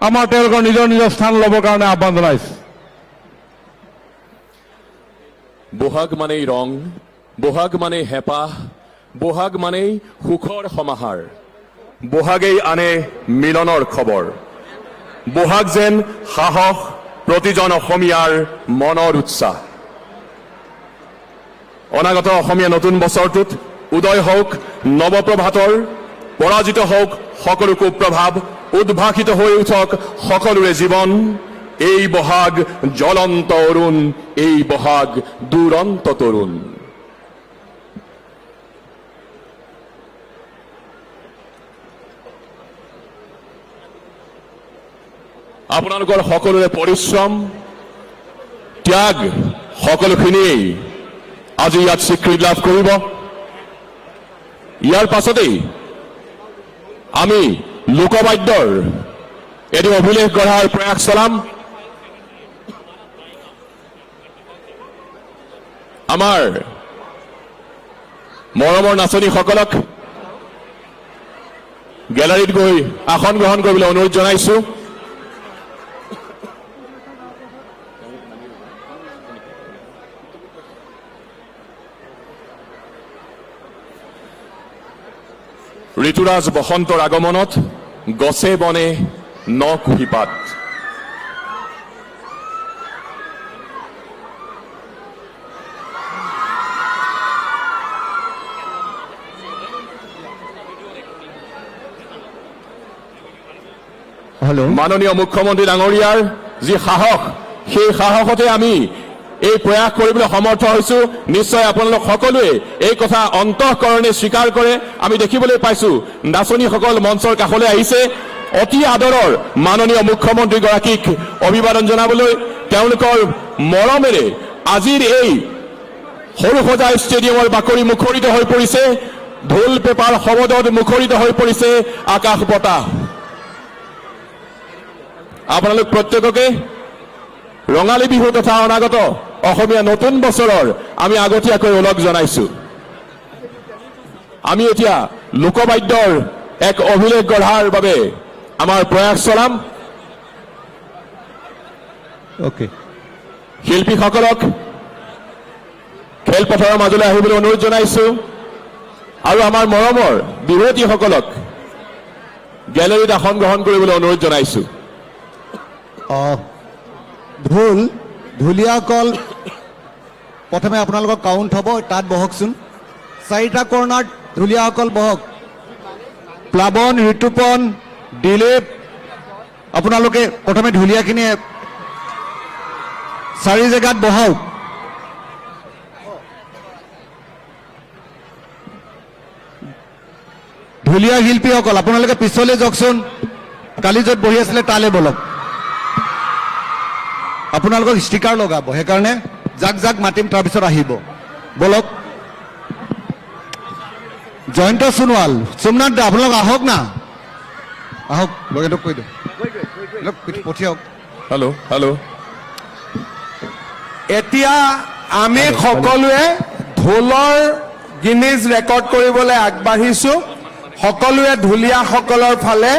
আমাৰ তেওঁলোকৰ নিজৰ নিজৰ স্থান ল'বৰ কাৰণে আহ্বান জনাইছো। বহাগ মানেই ৰং, বহাগ মানেই হেঁপাহ, বহাগ মানেই সুখৰ সমাহাৰ। বহাগেই আনে মিলনৰ খবৰ। বহাগ যেন সাহস, প্ৰতিজন অসমীয়াৰ মনৰ উৎসাহ। অনাগত অসমীয়া নতুন বছৰটোত উদয় হওক নৱপ্ৰভাতৰ, পৰাজিত হওক সকলো কুপ্ৰভাৱ, উদ্ভাসিত হৈ উঠক সকলোৰে জীৱন। এই বহাগ জ্বলন্ত অৰুণ, এই বহাগ দুৰন্ত তৰুণ। আপোনালোকৰ সকলোৰে পৰিশ্ৰম, ত্যাগ, সকলোখিনিয়েই আজি ইয়াত স্বীকৃতি লাভ কৰিব। ইয়াৰ পাছতেই আমি লোকবাদ্যৰ এটি অভিলেখ গঢ়াৰ প্ৰয়াস চলাম। আমাৰ মৰমৰ নাচনীসকলক গেলাৰীত গৈ আসন গ্ৰহণ কৰিবলৈ অনুৰোধ জনাইছো। ঋতুৰাজ বসন্তৰ আগমনত গছে বনে ন কুঁহিপাত। হেল্ল'। মাননীয় মুখ্যমন্ত্ৰী ডাঙৰীয়াৰ যি সাহস, সেই সাহসতে আমি এই প্ৰয়াস কৰিবলৈ সমৰ্থ হৈছো। নিশ্চয় আপোনালোক সকলোৱে এই কথা অন্তঃকৰণে স্বীকাৰ কৰে। আমি দেখিবলৈ পাইছো, নাচনীসকল মঞ্চৰ কাষলৈ আহিছে। অতি আদৰৰ মাননীয় মুখ্যমন্ত্ৰী গৰাকীক অভিবাদন জনাবলৈ, তেওঁলোকৰ মৰমেৰে আজিৰ এই সৰুসজাই ষ্টেডিয়ামৰ বাকৰি মুখৰিত হৈ পৰিছে, ঢোল পেপাৰ শব্দত মুখৰিত হৈ পৰিছে আকাশ বতাহ। আপোনালোক প্ৰত্যেককে ৰঙালী বিহু তথা অনাগত অসমীয়া নতুন বছৰৰ আমি আগতীয়াকৈ ওলগ জনাইছো। আমি এতিয়া লোকবাদ্যৰ এক অভিলেখ গঢ়াৰ বাবে আমাৰ প্ৰয়াস চলাম। অ'কে। শিল্পীসকলক খেলপথাৰৰ মাজলৈ আহিবলৈ অনুৰোধ জনাইছো আৰু আমাৰ মৰমৰ বিহুৱতীসকলক গেলেৰীত আসন গ্ৰহণ কৰিবলৈ অনুৰোধ জনাইছো। অ, ঢোল, ঢুলীয়াসকল প্ৰথমে আপোনালোকৰ কাউণ্ট হ'ব, তাত বহকচোন। চাৰিটা কৰ্ণাৰত ঢুলীয়াসকল বহক। প্লাৱন, ঋতুপন, দিলীপ, আপোনালোকে প্ৰথমে ঢুলীয়াখিনিয়ে চাৰি জেগাত বহাওক। ঢুলীয়া শিল্পীসকল, আপোনালোকে পিছলৈ যাওকচোন। কালি য'ত বহি আছিলে, তালৈ বলক। আপোনালোকক ষ্টিকাৰ লগাব, সেইকাৰণে যাক যাক মাতিম, তাৰপিছত আহিব। বলক। জয়ন্ত সোণোৱাল, সোমনাথ দা, আপোনালোক আহক না। আহক, লগেতো কৈ দিয়ক। অলপ পঠি-, পঠিয়াওক। Hello', hello'. এতিয়া আমি হেল্ল', হেল্ল'। সকলোৱে ঢোলৰ গিনিজ ৰেকৰ্ড কৰিবলৈ আগবাঢ়িছো। সকলোৱে ঢুলীয়াসকলৰ ফালে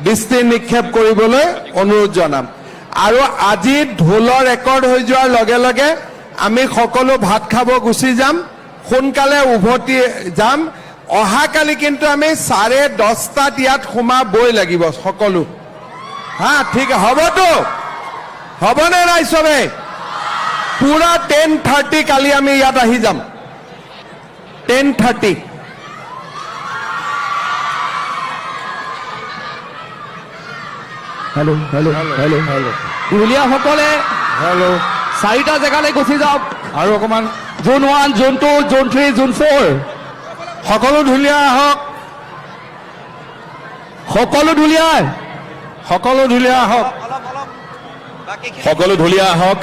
দৃষ্টি নিক্ষেপ কৰিবলৈ অনুৰোধ জনাম। আৰু আজি ঢোলৰ ৰেকৰ্ড হৈ যোৱাৰ লগে লগে আমি সকলো ভাত খাব গুচি যাম, সোনকালে উভতি যাম। অহাকালি কিন্তু আমি চাৰে দহটাত ইয়াত সোমাবই লাগিব সকলো। হা, ঠিক হ'বতো? হ'বনে নাই চবে? পুৰা টেন থাৰ্টি কালি আমি ইয়াত আহি যাম। Ten thirty. Hello' hello' hello' hello' hello'. ঢুলীয়াসকলে হেল্ল'। চাৰিটা জেগালৈ গুচি যাওক। আৰু অকণমান। Zone one, zone two, zone three, zone four. সকলো ঢুলীয়া আহক। সকলো ঢুলীয়া। সকলো ঢুলীয়া আহক। সকলো ঢুলীয়া আহক।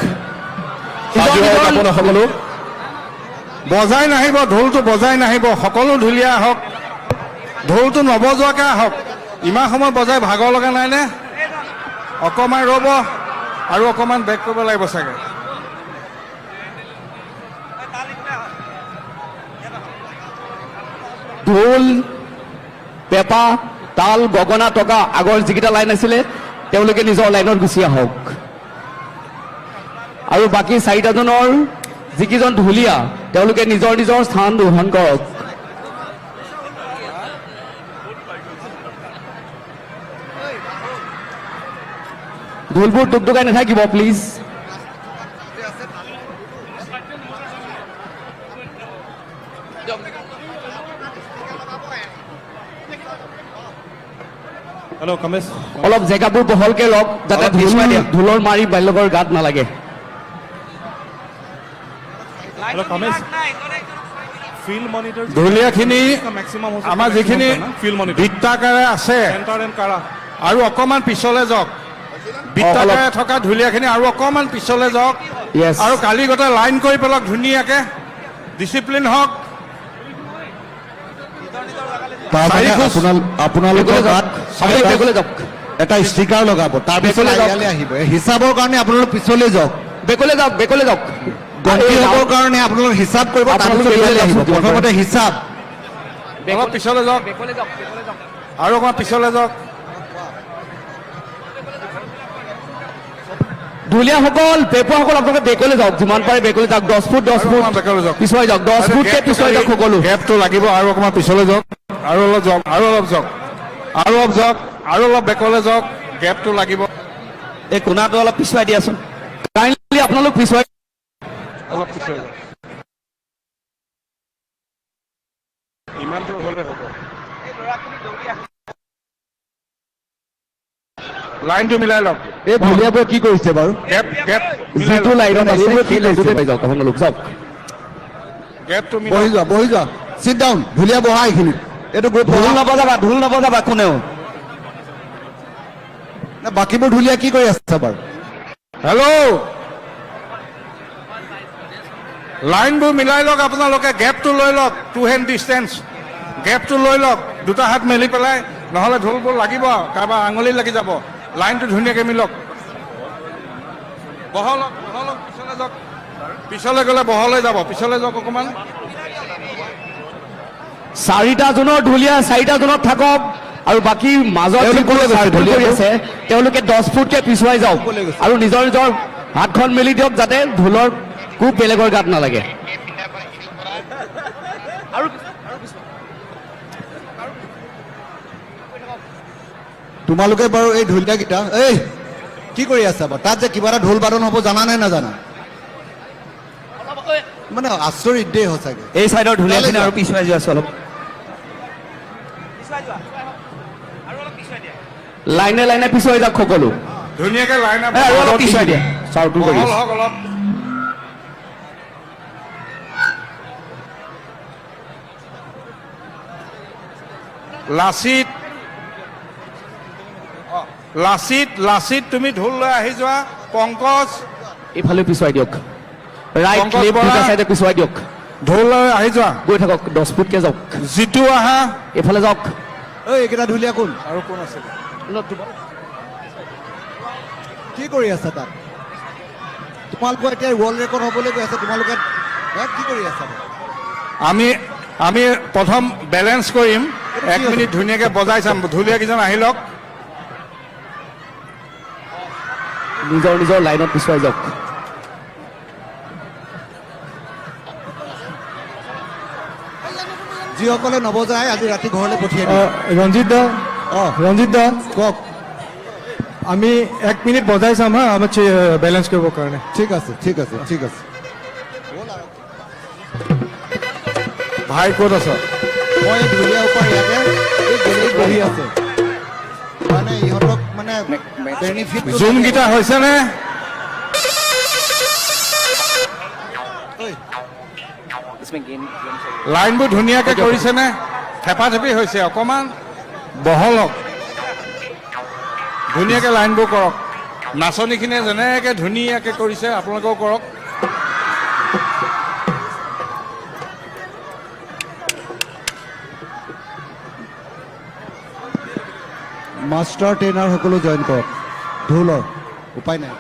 সাজু হওক আপোনালোক সকলো। বজাই নাহিব, ঢোলটো বজাই নাহিব। সকলো ঢুলীয়া আহক। ঢোলটো নবজোৱাকে আহক। ইমান সময় বজাই ভাগৰ লগা নাই নে? অকণমান ৰ'ব আৰু অকণমান বেক কৰিব লাগিব চাগে। ঢোল, পেঁপা, তাল, গগনা, টকা, আগৰ যিকেইটা লাইন আছিলে, তেওঁলোকে নিজৰ লাইনত গুচি আহক। আৰু বাকী চাৰিটাজনৰ যিকেইজন ঢুলীয়া, তেওঁলোকে নিজৰ নিজৰ স্থান গ্ৰহণ কৰক। ঢোলবোৰ টুকটুকাই নাথাকিব, প্লিজ। হেল্ল' কমেশ। অলপ জেগাবোৰ বহলকে লওক, যাতে অলপ পিছুৱাই ঢোল, দিয়া। ঢোলৰ মাৰি বেলেগৰ গাত নালাগে। হেল্ল' কমেশ। ফিল্ড মনিটৰ ঢুলীয়াখিনি মেক্সিমাম হৈছে আমাৰ যিখিনি মেক্সিমাম হয় না? Field monitor. বৃত্তাকাৰে আছে চেণ্টাৰ এণ্ড কাৰা। আৰু অকণমান পিছলে যাওক। অ, অলপ। বৃত্তাকাৰে থকা ঢুলীয়াখিনি আৰু অকণমান পিছলে যাওক। য়েছ। আৰু কালি গোটেই লাইন কৰি পেলাওক ধুনীয়াকে। ডিচিপ্লিন হওক। তাৰ মানে চাৰি খোজ। আপোনাল-, আপোনালোকৰ বেগলৈ যাওক। গাত চাৰি এটা, বেগলৈ যাওক। এটা ষ্টিকাৰ লগাব, তাৰ পিছত পিছলৈ যাওক। ইয়ালৈ আহিব। এই হিচাপৰ কাৰণে আপোনালোক পিছলৈ যাওক। বেগলৈ যাওক, বেগলৈ যাওক। গন্তি এই হ'বৰ যাওক। কাৰণে আপোনালোক হিচাপ কৰিব, তাৰ আপোনালোক পিছত বেগলৈ ইয়ালৈ যাওক, আহিব। প্ৰথমতে হিচাপ। বেগলৈ অলপ পিছলৈ যাওক। বেগলৈ যাওক, বেগলৈ যাওক। আৰু অকণমান পিছলৈ যাওক। ঢুলীয়াসকল, পেঁপুৱাসকল আপোনালোকে বেগলৈ যাওক, যিমান পাৰে বেগলৈ যাওক, দহ ফুট, দহ আৰু ফুট অকণমান বেগলৈ যাওক। পিছুৱাই যাওক, দহ আৰু ফুটকে গেপটো পিছুৱাই খালি, যাওক সকলো। গেপটো লাগিব, আৰু অকণমান পিছলৈ যাওক, আৰু অলপ যাওক, আৰু অলপ যাওক, আৰু অলপ যাওক, আৰু অলপ বেগলৈ যাওক, গেপটো লাগিব। এই কোণাটো অলপ পিছুৱাই দিয়াচোন। কাইণ্ডলি আপোনালোক পিছুৱাই অলপ পিছুৱাই যাওক। ইমানটো হ'লে হ'ব। লাইনটো মিলাই লওক। এই ঢুলীয়াবোৰে কি কৰিছে বাৰু? গেপ, গেপ মিলাই যিটো লওক। লাইনত আছে, এইবোৰে কি সেই লাইনটোতে কৰিছে? পাই যাওক, আপোনালোক যাওক। গেপটো মিলাই বহি যোৱা, বহি যোৱা। Sit down. ঢুলীয়া বহা এইখিনিত। এইটো গ্ৰুপ ঢোল বহা। নবজাবা, ঢোল নবজাবা কোনেও। না, বাকীবোৰ ঢুলীয়া কি কৰি আছে বাৰু? হেল্ল', লাইনবোৰ মিলাই লওক আপোনালোকে, গেপটো লৈ লওক, টু হেণ্ড ডিষ্টেঞ্চ, গেপটো লৈ লওক দুটা হাত মেলি পেলাই, নহ'লে ঢোলবোৰ লাগিব, কাৰোবাৰ আঙুলি লাগি যাব। লাইনটো ধুনীয়াকৈ মিলক। বহলক, বহলক, পিছলৈ যাওক, পিছলৈ গ'লে বহল হৈ যাব, পিছলৈ যাওক অকণমান। চাৰিটা জোনৰ ঢুলীয়া চাৰিটা জোনত থাকক আৰু বাকী মাজত তেওঁলোক যিবোৰ ক'লৈ গৈছে? চাৰ্কুল কৰি ঢুলীয়াবোৰ আছে, তেওঁলোকে দহ ফুটকে পিছুৱাই যাওক ক'লৈ গৈছে? আৰু নিজৰ নিজৰ হাতখন মেলি দিয়ক, যাতে ঢোলৰ কোব বেলেগৰ গাত নালাগে। আৰু তোমালোকে বাৰু এই ঢুলীয়াকেইটা, এই কি কৰি আছা বাৰু? তাত যে কিবা এটা ঢোল বাদন হ'ব, জানা নে নাজানা? মানে আচৰিত দেই সঁচাকে। এই চাইডৰ ঢুলীয়াখিনি তালৈ যোৱা। আৰু পিছুৱাই যোৱা আছে অলপ। লাইনে লাইনে পিছুৱাই যাওক সকলো। ধুনীয়াকে লাইন আপ এ, আৰু অলপ পিছুৱাই দিয়া। চাউণ্ডটো কৰি বহল আছে। হওক অলপ। লাচিত, লাচিত, লাচিত, তুমি ঢোল লৈ আহি যোৱা। পংকজ, এইফালে পিছুৱাই দিয়ক। ৰাইট, পংকজ লেফ্ট বৰা। দুটা চাইডে পিছুৱাই দিয়ক। ঢোল লৈ আহি যোৱা। গৈ থাকক, দহ ফুটকে যাওক। জিতু আহা। এইফালে যাওক। ঐ, এইকেইটা ঢুলীয়া কোন? আৰু কোন আছিলে? কি কৰি আছা তাত? তোমালোকৰ এতিয়া ৱৰ্ল্ড ৰেকৰ্ড হ'বলৈ গৈ আছে, তোমালোকে ইয়াত কি কৰি আছা? আমি, আমি প্ৰথম বেলেঞ্চ কৰিম, এক মিনিট ধুনীয়াকে বজাই চাম, ঢুলীয়া কেইজন আহি লওক। নিজৰ নিজৰ লাইনত পিছুৱাই যাওক। যিসকলে নবজায়, আজি ৰাতি ঘৰলৈ পঠিয়াই দিম। আহ, ৰঞ্জিত দা, আহ। ৰঞ্জিত দা, কওক। আমি এক মিনিট বজাই চাম হা, আমাৰ চে-, বেলেঞ্চ কৰিবৰ কাৰণে। ঠিক আছে, ঠিক আছে, ঠিক আছে। ভাই ক'ত আছ? মই এই ঢুলীয়া ওপৰ ইয়াতে এই গেলেৰীত বহি আছে। মানে ইহঁতক মানে বেনিফিট জুম গীতা হৈছে নে? ঐ। লাইনবোৰ ধুনীয়াকে কৰিছে নে? থেপাথেপি হৈছে, অকমান বহল হওক। ধুনীয়াকে লাইনবোৰ কৰক। নাচনীখিনিয়ে যেনেকে ধুনীয়াকে কৰিছে, আপোনালোকেও কৰক। মাষ্টাৰ ট্ৰেইনাৰ সকলো জইন কৰক। ঢোলৰ উপায় নাই।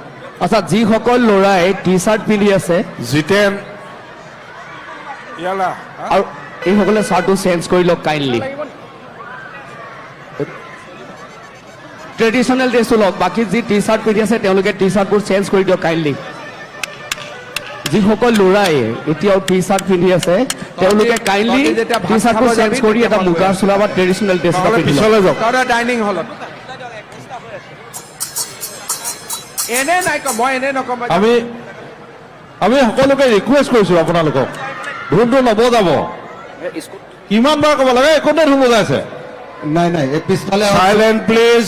আচ্ছা, যিসকল ল'ৰাই টি চাৰ্ট পিন্ধি আছে, জিতেন, ইয়ালা, হা? আৰু এইসকলে চাৰ্টটো চেঞ্জ কৰি লওক কাইণ্ডলি। ট্ৰেডিশ্যনেল ড্ৰেছটো লওক। বাকী যি টি চাৰ্ট পিন্ধি আছে, তেওঁলোকে টি চাৰ্টবোৰ চেঞ্জ কৰি দিয়ক কাইণ্ডলি। যিসকল ল'ৰাই এতিয়াও টি চাৰ্ট পিন্ধি আছে, তেওঁলোকে কাইণ্ডলি টি চাৰ্টবোৰ চেঞ্জ কৰি এটা মুগা চোলা বা ট্ৰেডিশ্যনেল ড্ৰেছ এটা পিন্ধি লওক। পিছলৈ যাওক। ডাইনিং হলত। এনে নাই কম, মই এনে নকম। আমি, আমি সকলোকে ৰিকুৱেষ্ট কৰিছো আপোনালোকক, ঢোলটো নবজাব। কিমান বাৰ ক'ব লাগে, কোনে ঢোল বজাই আছে? নাই, নাই, এই পিছফালে আহক। Silent please.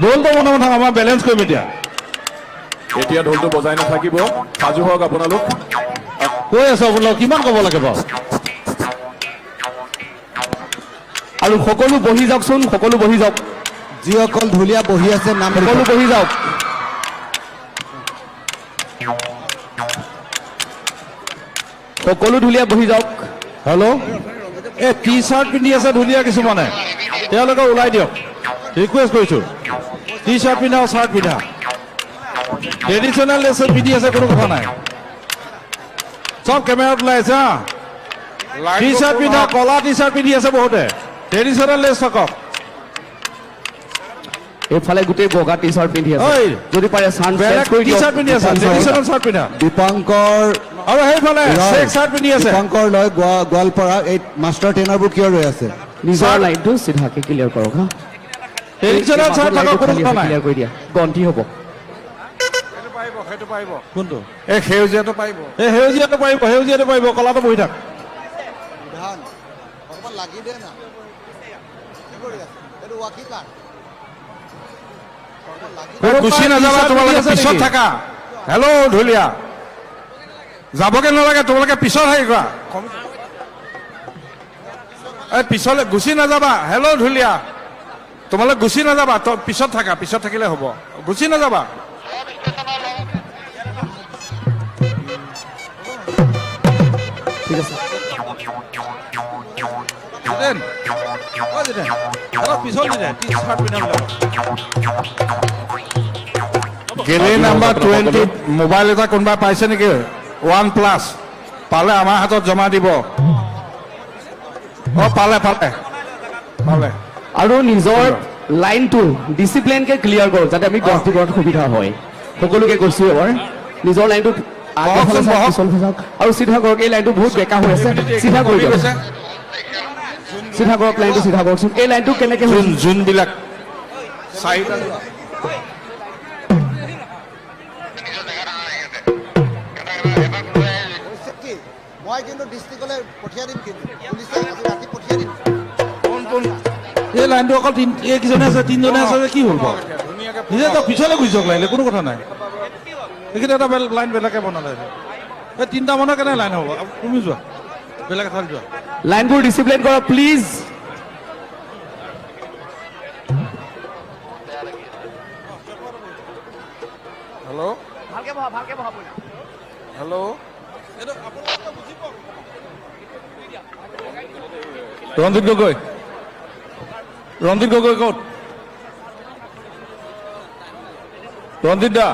ঢোলটো মনে মনে থাক, আমাৰ বেলেঞ্চ কৰিম এতিয়া। এতিয়া ঢোলটো বজাই নাথাকিব, সাজু হওক আপোনালোক। কৈ আছো আপোনালোকক, কিমান ক'ব লাগে বাৰু? আৰু সকলো বহি যাওকচোন, সকলো বহি যাওক। যিসকল ঢুলীয়া বহি আছে, নাম সকলো লিখক। বহি যাওক। সকলো ঢুলীয়া বহি যাওক। হেল্ল', এই টি চাৰ্ট পিন্ধি আছে ঢুলীয়া কিছুমানে, তেওঁলোকে ওলাই দিয়ক, ৰিকুৱেষ্ট কৰিছো। টি চাৰ্ট পিন্ধা, চাৰ্ট পিন্ধা, ট্ৰেডিশ্যনেল ড্ৰেছ পিন্ধি আছে, কোনো কথা নাই। চব কেমেৰাত ওলাই আছে, হা? টি চাৰ্ট পিন্ধা, কলা টি চাৰ্ট পিন্ধি আছে বহুতে, ট্ৰেডিশ্যনেল ড্ৰেছ থাকক। এইফালে গোটেই বগা টি চাৰ্ট পিন্ধি আছে। ঐ! যদি পাৰে ছান বেলেগ চেঞ্জ কৰি টি দিয়ক। চাৰ্ট পিন্ধি আছে, দীপাংকৰ। ট্ৰেডিশ্যনেল চাৰ্ট পিন্ধা। দীপাংকৰ আৰু সেইফালে ৰয়। চেক চাৰ্ট পিন্ধি আছে। দীপাংকৰ ৰয়, গোৱা-, গোৱালপাৰা। এই মাষ্টাৰ ট্ৰেইনাৰবোৰ কিয় ৰৈ আছে? নিজৰ ছাৰ। লাইনটো চিধাকে ক্লিয়াৰ কৰক, হা? ট্ৰেডিশ্যনেল এই চাৰ্ট মাজৰ থাকক, লাইনটো কোনো খালী কথা আছে, নাই। ক্লিয়াৰ কৰি দিয়া। গন্তি হ'ব। সেইটো পাৰিব, সেইটো পাৰিব। কোনটো? এই সেউজীয়াটো পাৰিব। এই সেউজীয়াটো পাৰিব, সেউজীয়াটো পাৰিব, কলাটো বহি থাক। বিধান, অকণমান লাগি দে না। কি কৰি আছে? এইটো ৱাকিং কাৰ? এই গুচি নাযাবা, তোমালোকে পিছত থাকা। হেল্ল' ঢুলীয়া, যাবগে নালাগে, তোমালোকে পিছত হেৰি কৰা। এই পিছলে গুচি নাযাবা। হেল্ল' ঢুলীয়া, তোমালোক গুচি নাযাবা, ত-, পিছত থাকা, পিছত থাকিলে হ'ব। গুচি নাযাবা। ঠিক আছে। জিতেন, অ জিতেন, অলপ পিছত জিতেন, টি চাৰ্ট পিন্ধা বোলে। গেলেৰী নাম্বাৰ টুৱেণ্টি মোবাইল এটা কোনোবাই পাইছে নেকি? One plus. পালে আমাৰ হাতত জমা দিব। অ, পালে, পালে। পালে। আৰু নিজৰ লাইনটো ডিচিপ্লিনকে ক্লিয়াৰ কৰক, যাতে আমি অ। গন্তি কৰাত সুবিধা হয়। সকলোকে কৈছো এবাৰ, নিজৰ লাইনটো আগে বহকচোন, ফালে চাওক, বহক। পিছৰ ফালে চাওক। আৰু চিধা কৰক, এই লাইনটো বহুত বেকা হৈ আছে। চিধা কৰি দিয়ক। চিধা কৰক, লাইনটো চিধা কৰকচোন। এই লাইনটো কেনেকে জোন, হৈছে? জোনবিলাক চাৰিটা। মই কিন্তু ডিষ্ট্ৰিক্টলৈ পঠিয়াই দিম, কিন্তু পুলিচে আজি ৰাতি পঠিয়াই দিম। কোন, কোন? এই লাইনটো অকল তিন-, এইকেইজনে আছে, তিনিজনে আছে যে কি হ'ল বাৰু? নিজে তো পিছলৈ গুচি যাওক লাগিলে, কোনো কথা নাই। এইখিনি এটা বেল-, লাইন বেলেগে বনালে। এই তিনিটা মানুহ কেনে লাইন হ'ব? তুমি যোৱা, বেলেগ এঠাইত যোৱা। লাইনবোৰ ডিচিপ্লিন কৰা, প্লিজ। হেল্ল'? ভালকে বহা, ভালকে বহা, ব'লা। হেল্ল'? ৰঞ্জিত গগৈ, ৰঞ্জিত গগৈ ক'ত? ৰঞ্জিত দা,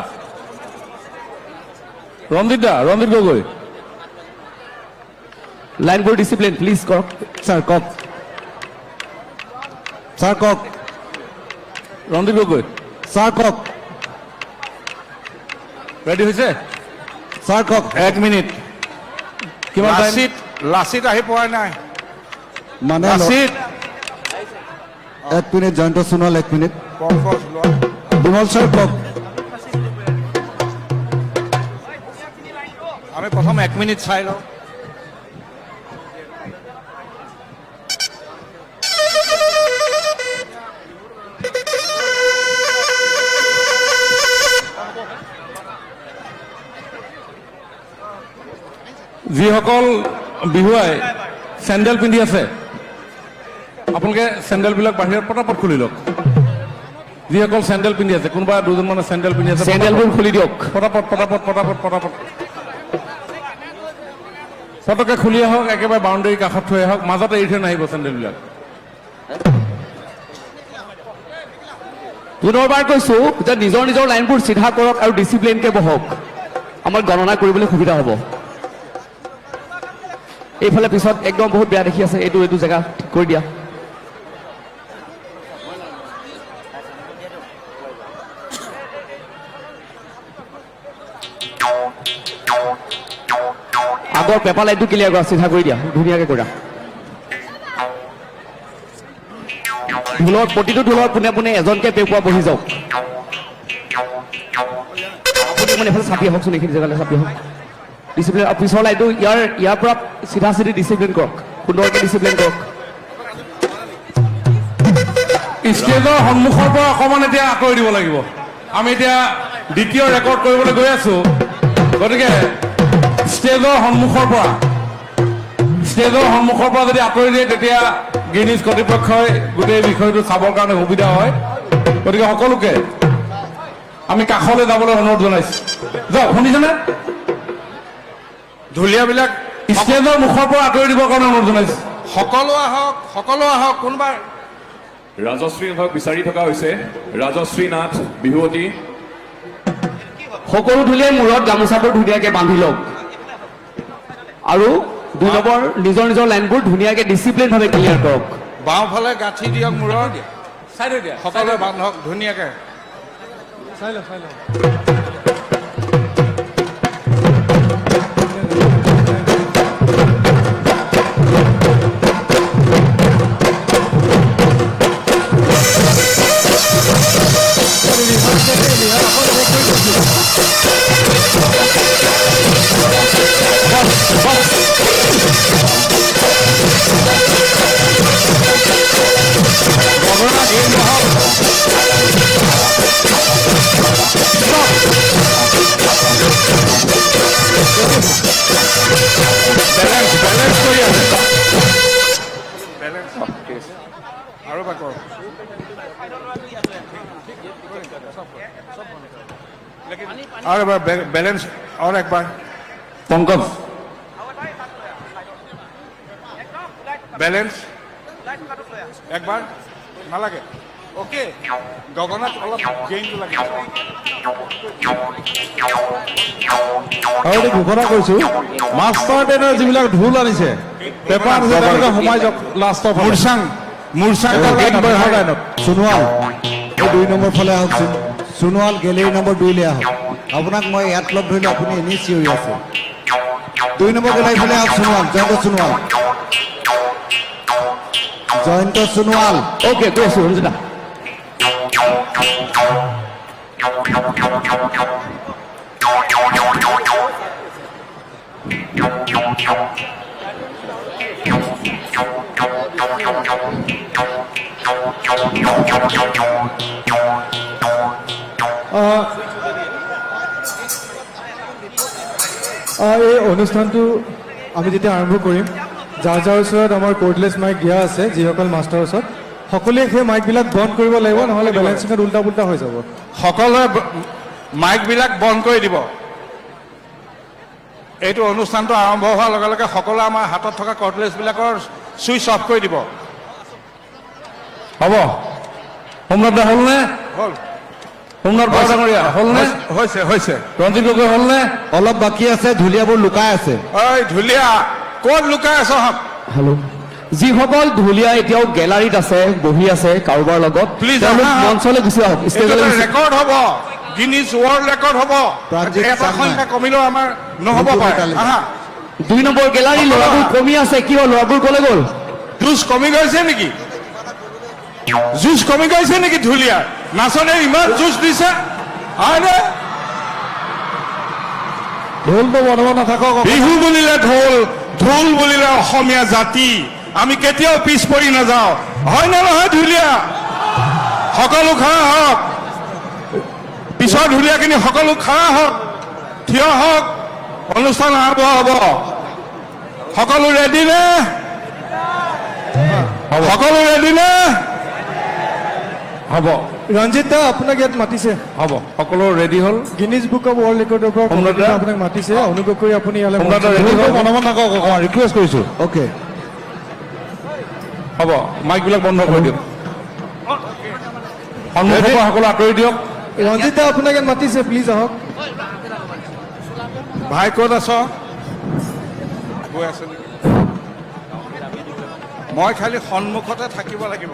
ৰঞ্জিত দা, ৰঞ্জিত গগৈ। লাইনবোৰ ডিচিপ্লিন, প্লিজ কওক। ছাৰ, কওক। ছাৰ, কওক। ৰঞ্জিত গগৈ। ছাৰ, কওক। ৰেডি হৈছে? ছাৰ, কওক। এক মিনিট। কিমান টাইম? লাচিত, লাচিত আহি পোৱা নাই। মানে ল- লাচিত। এক মিনিট, জয়ন্ত সোণোৱাল, এক মিনিট। পংকজ লোৱা। বিমল ছাৰ, কওক। আমি প্ৰথম এক মিনিট চাই লওঁ। যিসকল বিহুৱাই চেণ্ডেল পিন্ধি আছে, আপোনালোকে চেণ্ডেলবিলাক বাহিৰত পটাপট খুলি লওক। যিসকল চেণ্ডেল পিন্ধি আছে, কোনোবা দুজনমানে চেণ্ডেল পিন্ধি আছে, চেণ্ডেলবোৰ খুলি দিয়ক। পটাপট, পটাপট, পটাপট, পটাপট। পটককে খুলি আহক, একেবাৰে বাউণ্ডেৰী কাষত থৈ আহক, মাজত এৰি থৈ নাহিব চেণ্ডেলবিলাক। পুনৰবাৰ কৈছো যে নিজৰ নিজৰ লাইনবোৰ চিধা কৰক আৰু ডিচিপ্লিনকে বহক, আমাৰ গণনা কৰিবলৈ সুবিধা হ'ব। এইফালে পিছত একদম বহুত বেয়া দেখি আছে, এইটো, এইটো জেগা ঠিক কৰি দিয়া। আগৰ পেপাৰ লাইনটো ক্লিয়াৰ কৰা, চিধা কৰি দিয়া, ধুনীয়াকে কৰা। ঢোলৰ, প্ৰতিটো ঢোলৰ পোনে পোনে এজনকে পেপুৱা বহি যাওক। আপুনি মানে এইফালে চাপি আহকচোন, এইখিনি জেগালৈ চাপি আহক। ডিচিপ্লিন, আৰু পিছৰ লাইনটো ইয়াৰ, ইয়াৰ পৰা চিধা চিধি ডিচিপ্লিন কৰক, সুন্দৰকে ডিচিপ্লিন কৰক। ষ্টেজৰ সন্মুখৰ পৰা অকণমান এতিয়া আঁতৰি দিব লাগিব। আমি এতিয়া দ্বিতীয় ৰেকৰ্ড কৰিবলৈ গৈ আছো, গতিকে ষ্টেজৰ সন্মুখৰ পৰা, ষ্টেজৰ সন্মুখৰ পৰা যদি আঁতৰি দিয়ে, তেতিয়া গিনিজ কৰ্তৃপক্ষই গোটেই বিষয়টো চাবৰ কাৰণে সুবিধা হয়। গতিকে সকলোকে আমি কাষলৈ যাবলৈ অনুৰোধ জনাইছো। যাওক, শুনিছেনে? ঢুলীয়াবিলাক ষ্টেজৰ মুখৰ পৰা আঁতৰি দিবৰ কাৰণে অনুৰোধ জনাইছো। সকলো আহক, সকলো আহক। কোনোবা ৰাজশ্ৰী নাথক বিচাৰি থকা হৈছে। ৰাজশ্ৰী নাথ, বিহুৱতী। সকলো ঢুলীয়াই মূৰত গামোচাবোৰ ধুনীয়াকে বান্ধি লওক আৰু দুই নম্বৰ নিজৰ নিজৰ লাইনবোৰ ধুনীয়াকে ডিচিপ্লিন ভাৱে ক্লিয়াৰ কৰক। বাওঁফালে গাঁঠি দিয়ক মূৰত। চাই থৈ দিয়া, চাই থৈ সকলোৱে দিয়া। বান্ধক ধুনীয়াকে। চাই লওঁ, চাই লওঁ। বেলেঞ্চ, বেলেঞ্চ কৰি আছে। বেলেঞ্চ। অ, ঠিক আছে। আৰু এবাৰ কৰ। আৰু এবাৰ বে-, বেলেঞ্চ, আৰু একবাৰ। পংকজ। বেলেঞ্চ। একবাৰ। নালাগে। অ'কে। গগনাত অলপ গেইনটো লাগে। আৰু এইটো ঘোষণা কৰিছো, মাষ্টাৰ টেনৰ যিবিলাক ঢোল আনিছে, পেপাৰ আছে, তেওঁলোকে সোমাই যাওক লাষ্টৰ ফালে। মুৰচাং, মুৰচাং। পেপাৰ লাইনত, পেপাৰ লাইনত। সোণোৱাল, এই দুই নম্বৰ ফালে আহকচোন। সোণোৱাল, গেলেৰী নম্বৰ দুইলৈ আহক। আপোনাক মই ইয়াত লগ ধৰিলো, আপুনি এনেই চিঞৰি আছে। দুই নম্বৰ গেলাৰী ফালে আহক সোণোৱাল, জয়ন্ত সোণোৱাল। জয়ন্ত সোণোৱাল। অ'কে, গৈ আছো, ৰঞ্জিতা। আহ, আহ, এই অনুষ্ঠানটো আমি যেতিয়া আৰম্ভ কৰিম, যাৰ যাৰ ওচৰত আমাৰ কৰ্ডলেছ মাইক দিয়া আছে, যিসকল মাষ্টৰ ওচৰত, সকলোৱে সেই মাইকবিলাক বন্ধ কৰিব লাগিব, নহ'লে বেলেঞ্চিঙত উল্টা পুল্টা হৈ যাব। সকলোৱে ব-, মাইকবিলাক বন্ধ কৰি দিব। এইটো অনুষ্ঠানটো আৰম্ভ হোৱাৰ লগে লগে সকলোৱে আমাৰ হাতত থকা কৰ্ডলেছবিলাকৰ ছুইচ অফ কৰি দিব। হ'ব। সোমনাথ দা হ'লনে? হ'ল। সোমনাথ বৰা ডাঙৰীয়া হ'লনে? হৈছে, হৈছে, হৈছে। ৰঞ্জিত গগৈ হ'লনে? অলপ বাকী আছে, ঢুলীয়াবোৰ লুকাই আছে। ঐ ঢুলীয়া, ক'ত লুকাই আছ হক? হেল্ল'। যিসকল ঢুলীয়া এতিয়াও গেলাৰীত আছে, বহি আছে কাৰোবাৰ লগত, প্লিজ তেওঁলোক আহা। মঞ্চলৈ গুচি আহক, এইটো ষ্টেজলৈ এটা গুচি ৰেকৰ্ড হ'ব, গিনিজ ৱৰ্ল্ড ৰেকৰ্ড হ'ব। প্ৰাঞ্জিত এটা চাংমাই। সংখ্যা কমিলেও আমাৰ নহ'ব পাৰে। আহা। দুই নম্বৰ গেলাৰী সকলো ল'ৰাবোৰ আহা। কমি আছে, কিয় ল'ৰাবোৰ ক'লৈ গ'ল? জুচ কমি গৈছে নেকি? জুচ কমি গৈছে নেকি ঢুলীয়া? নাচনীয়ে ইমান জুচ দিছে। হয়নে? ঢোলটো বন্ধ নাথাকক। বিহু বুলিলে ঢোল, ঢোল বুলিলে অসমীয়া জাতি। আমি কেতিয়াও পিছ পৰি নাযাওঁ। হয় নে নহয় ঢুলীয়া? সকলো খাৰা হওক। পিছৰ ঢুলীয়াখিনি সকলো খাৰা হওক, থিয় হওক, অনুষ্ঠান আৰম্ভ হ'ব। সকলো ৰেডি নে? হ'ব। সকলো ৰেডি নে? হ'ব। ৰঞ্জিত দা, আপোনাক ইয়াত মাতিছে। হ'ব, সকলো ৰেডি হ'ল। গিনিজ বুক অৱ ৱৰ্ল্ড ৰেকৰ্ডৰ পৰা সম্ৰাট দা? কমিটিয়ে আপোনাক মাতিছে। অনুগ্ৰহ কৰি আপুনি ইয়ালৈ সম্ৰাট দা, মঞ্চলৈ ৰেডি হ'ল? আহিব। মনে মনে থাকক, অকণমান ৰিকুৱেষ্ট কৰিছোঁ। অ'কে। হ'ব, মাইকবিলাক বন্ধ কৰি দিয়ক। সন্মুখৰ ৰেডি? পৰা সকলো আঁতৰি দিয়ক। ৰঞ্জিত দা, আপোনাক ইয়াত মাতিছে, প্লিজ আহক। ভাই, ক'ত আছ? গৈ আছ নেকি? মই খালি সন্মুখতে থাকিব লাগিব।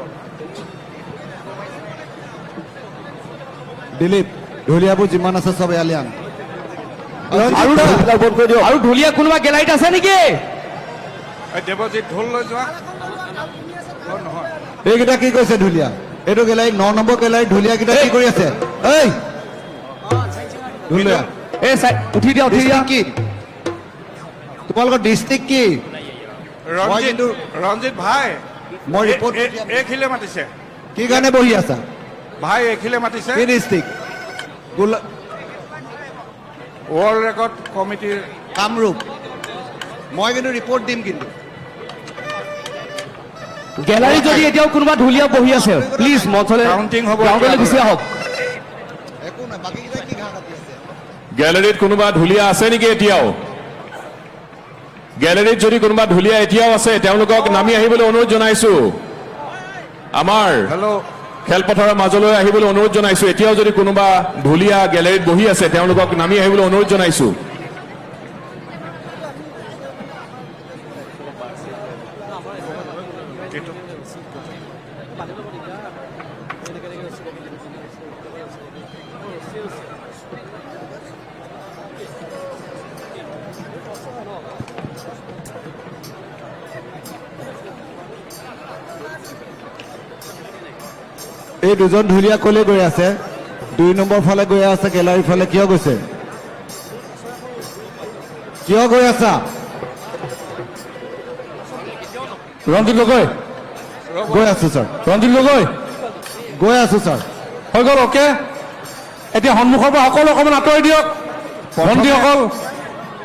দিলীপ, ঢুলীয়াবোৰ যিমান আছে, চব ইয়ালৈ আন। ৰঞ্জিত আৰু দা। ঢুলীয়া বন্ধ কৰি দিয়ক। আৰু ঢুলীয়া কোনোবা গেলাৰীত আছে নেকি? এই দেৱজিত, ঢোল লৈ যোৱা। ঢোল নহয়। এইকেইটা কি কৈছে ঢুলীয়া? এইটো গেলাৰী, ন নম্বৰ গেলাৰী ঢুলীয়াকেইটা কি এই! কৰি আছে? এই! ঢুলীয়া। এই চাই, উঠি দিয়া, উঠি দিয়া। ডিষ্ট্ৰিক্ট কি? তোমালোকৰ ডিষ্ট্ৰিক্ট কি? মই ৰঞ্জিত, কিন্তু ৰঞ্জিত ভাই, মই এই, ৰিপৰ্ট এই, পঠিয়াম। এইখিনিলে মাতিছে। কি কাৰণে বহি আছা? ভাই, এইখিনিলে মাতিছে। কি ডিষ্ট্ৰিক্ট? গোলা- ৱৰ্ল্ড ৰেকৰ্ড কমিটিৰ কামৰূপ। মই কিন্তু ৰিপৰ্ট দিম কিন্তু। গেলাৰীত যদি এতিয়াও কোনোবা ঢুলীয়া বহি আছে, প্লিজ মঞ্চলৈ, কাউণ্টিং হ'ব গ্ৰাউণ্ডলৈ এতিয়া। গুচি আহক। একো নাই, বাকীকেইটাই কি ঘাঁহ কাটি আছে? গেলাৰীত কোনোবা ঢুলীয়া আছে নেকি এতিয়াও? গেলাৰীত যদি কোনোবা ঢুলীয়া এতিয়াও আছে, তেওঁলোকক নামি আহিবলৈ অনুৰোধ জনাইছো। আমাৰ হেল্ল'। খেলপথাৰৰ মাজলৈ আহিবলৈ অনুৰোধ জনাইছো। এতিয়াও যদি কোনোবা ঢুলীয়া গেলাৰীত বহি আছে, তেওঁলোকক নামি আহিবলৈ অনুৰোধ জনাইছো। এই দুজন ঢুলীয়া কলৈ গৈ আছে? দুই নম্বৰ ফালে গৈ আছে, গেলাৰীৰ ফালে কিয় গৈছে? কিয় গৈ আছা? ৰঞ্জিত গগৈ। গৈ আছো, ছাৰ। ৰঞ্জিত গগৈ। গৈ আছো, ছাৰ। হৈ গ'ল, অ'কে। এতিয়া সন্মুখৰ পৰা সকলো অকণমান আঁতৰি দিয়ক। প্ৰথমে ভণ্টিসকল,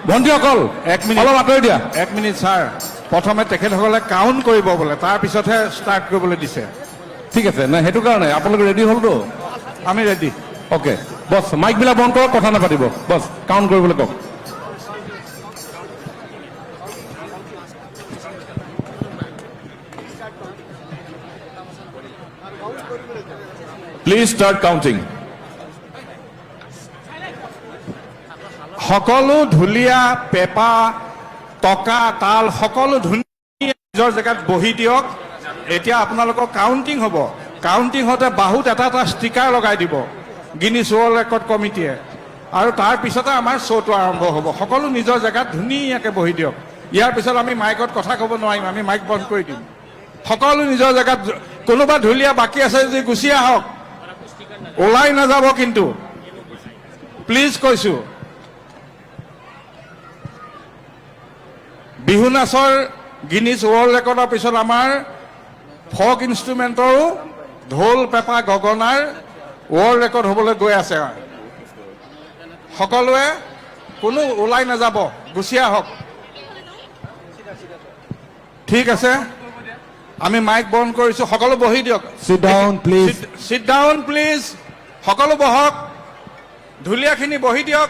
ভণ্টিসকল, এক মিনিট। অলপ আঁতৰি দিয়া। এক মিনিট, ছাৰ। প্ৰথমে তেখেতসকলে কাউণ্ট কৰিব বোলে, তাৰ পিছতহে ষ্টাৰ্ট কৰিবলৈ দিছে। ঠিক আছে, নাই, সেইটো কাৰণে আপোনালোক ৰেডি হ'লতো? আমি ৰেডি। অ'কে, বছ, মাইকবিলাক বন্ধ কৰক, কথা নাপাতিব। বছ, কাউণ্ট কৰিবলৈ কওক। Please start counting. সকলো ঢুলীয়া, পেঁপা, টকা, তাল, সকলো ধুনীয়া নিজৰ জেগাত বহি দিয়ক। এতিয়া আপোনালোকৰ কাউণ্টিং হ'ব। কাউণ্টিং হওঁতে বাহুত এটা এটা ষ্টিকাৰ লগাই দিব গিনিছ ৱৰ্ল্ড ৰেকৰ্ড কমিটিয়ে। আৰু তাৰ পিছতে আমাৰ শ্ব'টো আৰম্ভ হ'ব। সকলো নিজৰ জেগাত ধুনীয়াকৈ বহি দিয়ক। ইয়াৰ পিছত আমি মাইকত কথা ক'ব নোৱাৰিম, আমি মাইক বন্ধ কৰি দিম। সকলো নিজৰ জেগাত, কোনোবা ঢুলীয়া বাকী আছে যদি গুচি আহক, ওলাই নাযাব কিন্তু, প্লিজ কৈছো। বিহু নাচৰ গিনিজ ৱৰ্ল্ড ৰেকৰ্ডৰ পিছত আমাৰ ফক ইনষ্ট্ৰুমেণ্টৰো, ঢোল, পেঁপা, গগনাৰ ৱৰ্ল্ড ৰেকৰ্ড হ'বলৈ গৈ আছে। সকলোৱে কোনো ওলাই নাযাব, গুচি আহক। ঠিক আছে, আমি মাইক বন্ধ কৰিছো, সকলো বহি দিয়ক। Sit down, please. Sit, sit down, please। সকলো বহক, ঢুলীয়াখিনি বহি দিয়ক।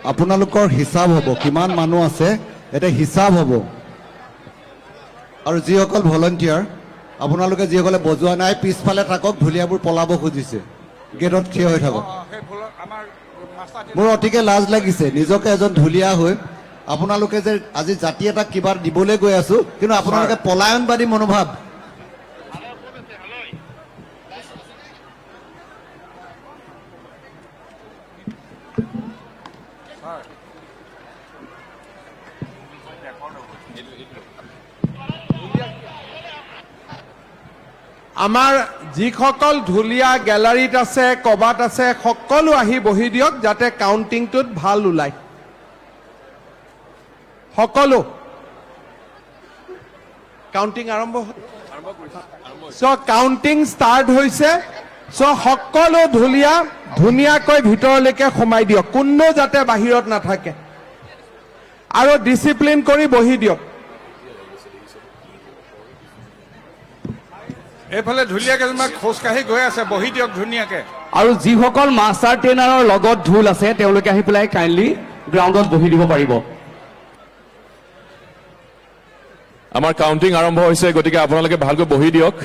আপোনালোকৰ হিচাপ হ'ব, কিমান মানুহ আছে, এটা হিচাপ হ'ব। আৰু যিসকল ভলণ্টিয়াৰ, আপোনালোকে যিসকলে বজোৱা নাই, পিছফালে থাকক, ঢুলীয়াবোৰ পলাব খুজিছে, গেটত থিয় হৈ থাকক। অ, অ, সেই ভল-, আমাৰ মাষ্টাৰ মোৰ অতিকে লাজ লাগিছে, নিজকে এজন ঢুলীয়া হৈ আপোনালোকে যে আজি জাতি এটাক কিবা দিবলৈ গৈ আছো, কিন্তু আপোনালোকে ছাৰ। পলায়নবাদী মনোভাৱ। আমাৰ যিসকল ঢুলীয়া গেলাৰীত আছে, কবাত আছে, সকলো আহি বহি দিয়ক, যাতে কাউণ্টিংটোত ভাল ওলায়। সকলো কাউণ্টিং আৰম্ভ হ'ল। চ' কাউণ্টিং ষ্টাৰ্ট হৈছে। চ' সকলো ঢুলীয়া ধুনীয়াকৈ ভিতৰলৈকে সোমাই দিয়ক, কোনো যাতে বাহিৰত নাথাকে আৰু ডিচিপ্লিন কৰি বহি দিয়ক। এইফালে ঢুলীয়া কেইজনমান খোজকাঢ়ি গৈ আছে, বহি দিয়ক ধুনীয়াকে। আৰু যিসকল মাষ্টাৰ ট্ৰেইনাৰৰ লগত ঢোল আছে, তেওঁলোকে আহি পেলাই কাইণ্ডলি গ্ৰাউণ্ডত বহি দিব পাৰিব। আমাৰ কাউণ্টিং আৰম্ভ হৈছে, গতিকে আপোনালোকে ভালকৈ বহি দিয়ক।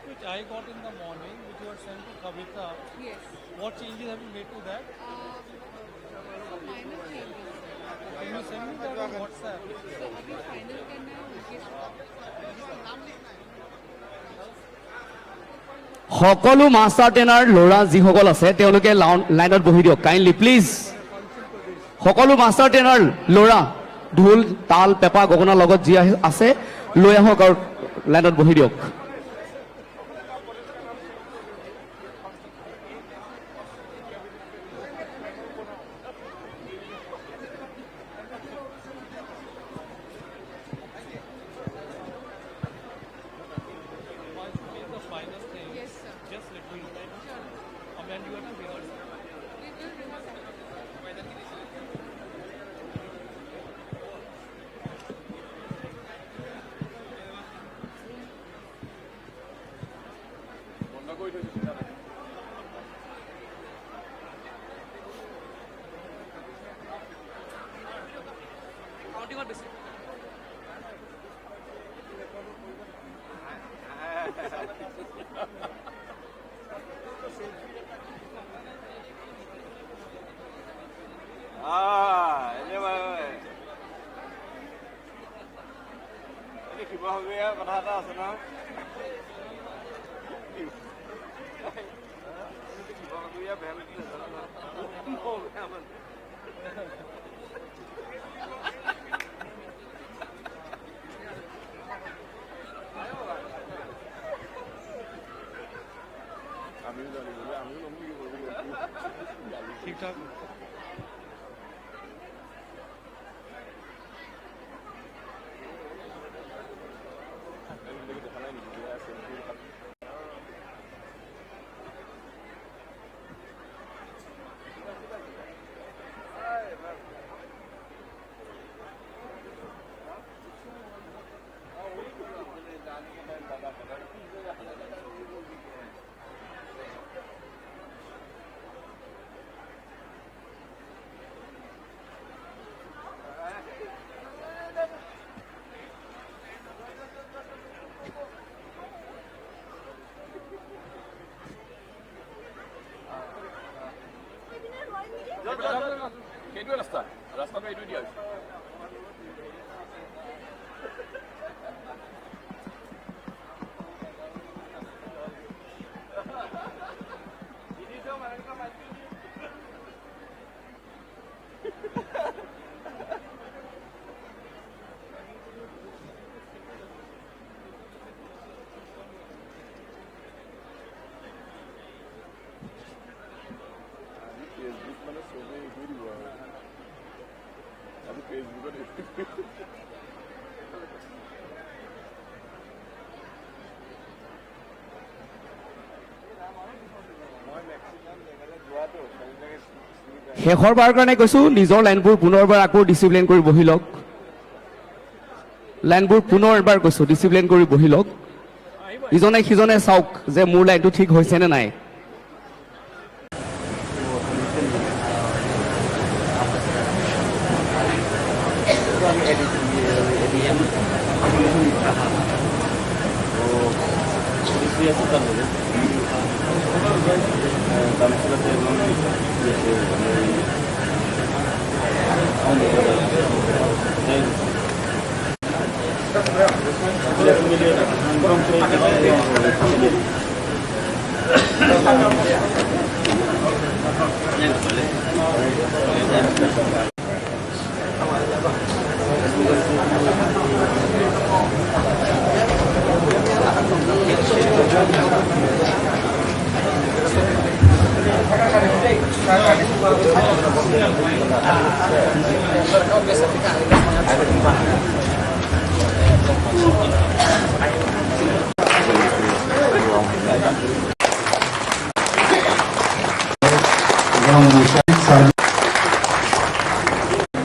Which I got in the morning, which you had sent to Kavita. Yes. What changes have you made to that? Uh, some minor changes. Can you send me that on WhatsApp? So अभी final करना है उनके साथ। সকলো master trainer ল'ৰা যিসকল আছে, তেওঁলোকে লাউন-, লাইনত বহি দিয়ক, কাইণ্ডলি প্লিজ। সকলো মাষ্টাৰ ট্ৰেইনাৰ ল'ৰা, ঢোল, তাল, পেঁপা, গগনাৰ লগত যি আহি-, আছে, লৈ আহক আৰু লাইনত বহি দিয়ক। Yes, sir. Just let me know. Sure. And you have to rehearse. We will rehearse. Ah, ini, Pak. Ini gimana ya, pernah ada sana? Ini gimana ya, bel? ঠিক ঠাক। সেইটোৱে ৰাস্তা, ৰাস্তাটো এইটো দিয়া হৈছে। শেষৰবাৰ কাৰণে কৈছো, নিজৰ লাইনবোৰ পুনৰবাৰ আকৌ ডিচিপ্লিন কৰি বহি লওক। লাইনবোৰ পুনৰ এবাৰ কৈছো, ডিচিপ্লিন কৰি বহি লওক। ইজনে সিজনে চাওক যে মোৰ লাইনটো ঠিক হৈছে নে নাই।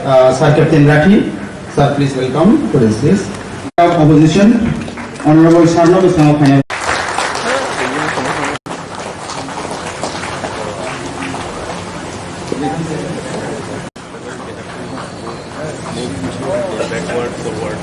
Uh, Sir Captain Rathi, sir, please welcome to the stage. Opposition, Honorable Sarno Bwskango final. Backward, forward.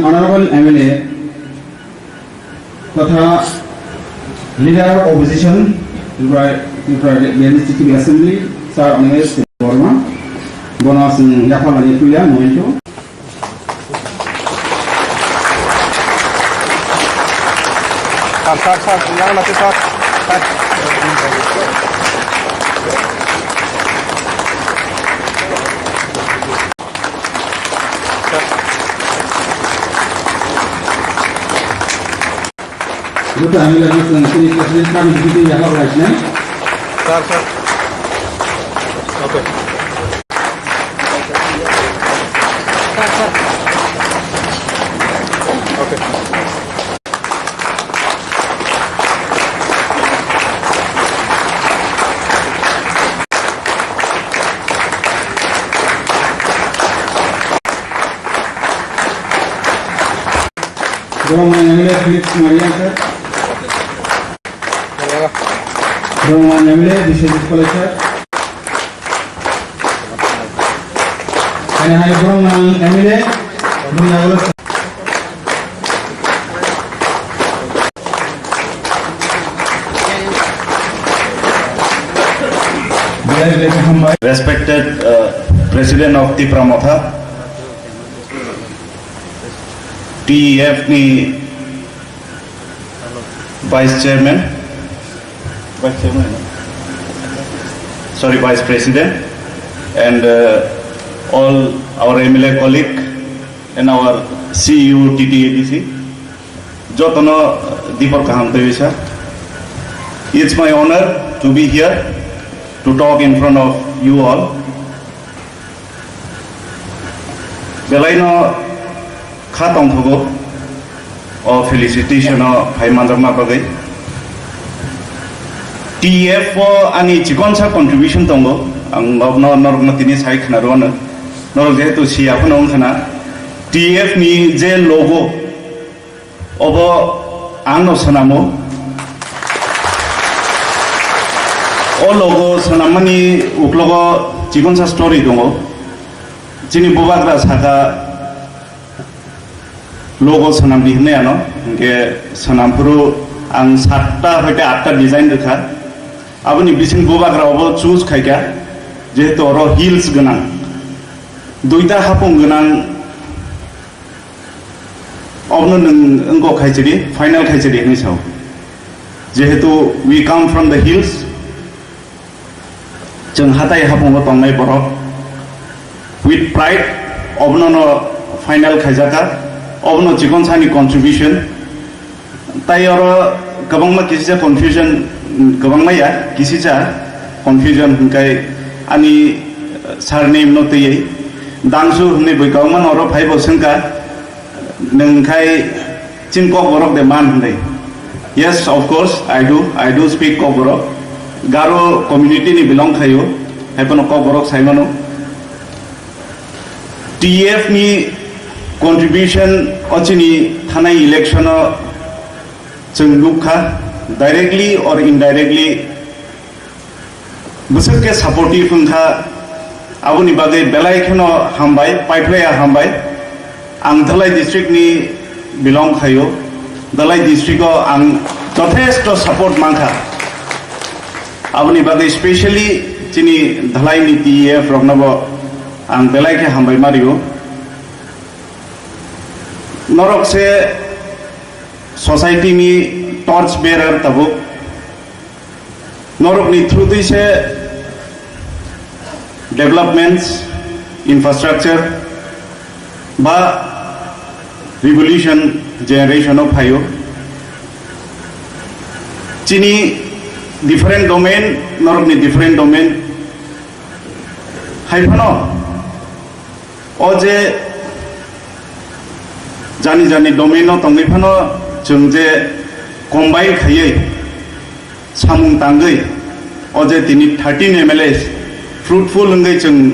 Honorable M L A, Totha Leader of Opposition, Tripura, Tripura Legislative Assembly, Sir Animesh Debbarma, bono chwng yapharlani puila, momento. Sir, sir, sir, yang nanti, sir. Sir. Sir, sir. Okay. Okay. Borong M L A Philip Maria sir. Borong M L A Biswajit Koloi sir. Ani hai borong M L A Bunda Koloi sir. Respected, uh, President of Tipra Motha, T E F ni Vice Chairman, Vice Chairman, sorry, Vice President, and, uh, all our M L A colleague and our C E O T T A D C, jotono dipor kaham twi sa. It's my honor to be here to talk in front of you all. Belaino kha tongthogo o felicitation o phai manjakma bagwi. T F o ani chikonsa contribution tongo, ang norokno, norokno tini sai khna rwno, norok jehetu siya phano wng khna. T F ni je logo, obo ang no swnamo. O logo swnammani uklogo chikonsa story tongo. Chini bubagra saka, Logo swnam di hwnwi ano, hwnkhe swnam phuru ang satta hoite atta design rwkha. Aboni bising bubagra obo choose khaikha, jehetu oro hills gwnang, duita hapung gwnang, obono nwng wngkok khaisidi, final khaisidi hwnwi sao. Jehetu we come from the hills, chwng hatai hapungo tongnai borok, with pride, obono no final khaijakha, obono chikon sani contribution. Tai oro kwbangma kisisa confusion, kwbangma ya, kisisa confusion hwnkhe ani surname no twiwi Dangsu hwnwi bui kwbangma no oro phaibo swngkha, nwng khai chini Kokborok de man hwnwi. Yes, of course, I do, I do speak Kokborok. Garo community ni belong khaio, haiphano Kokborok saimano. T E F ni contribution o chini thanai election o chwng nukha, directly or indirectly bwswk khe supportive wngkha, aboni bagwi belai kheno hambai, paiphlaiya hambai. Ang Dhalai district ni belong khaio, Dhalai district o ang jothesto support mankha, aboni bagwi specially chini Dhalai ni T E F rokno bo ang belai khe hambai ma rio. Norok se society ni torch bearer tabuk. Norokni through twi se developments, infrastructure ba revolution generation o phaio. Chini different domain, norokni different domain. Haiphano o je jani jani domain o tongwi phano chwng je combine khaiwi samung tangwi o je tini thirteen M L As fruitful wngwi chwng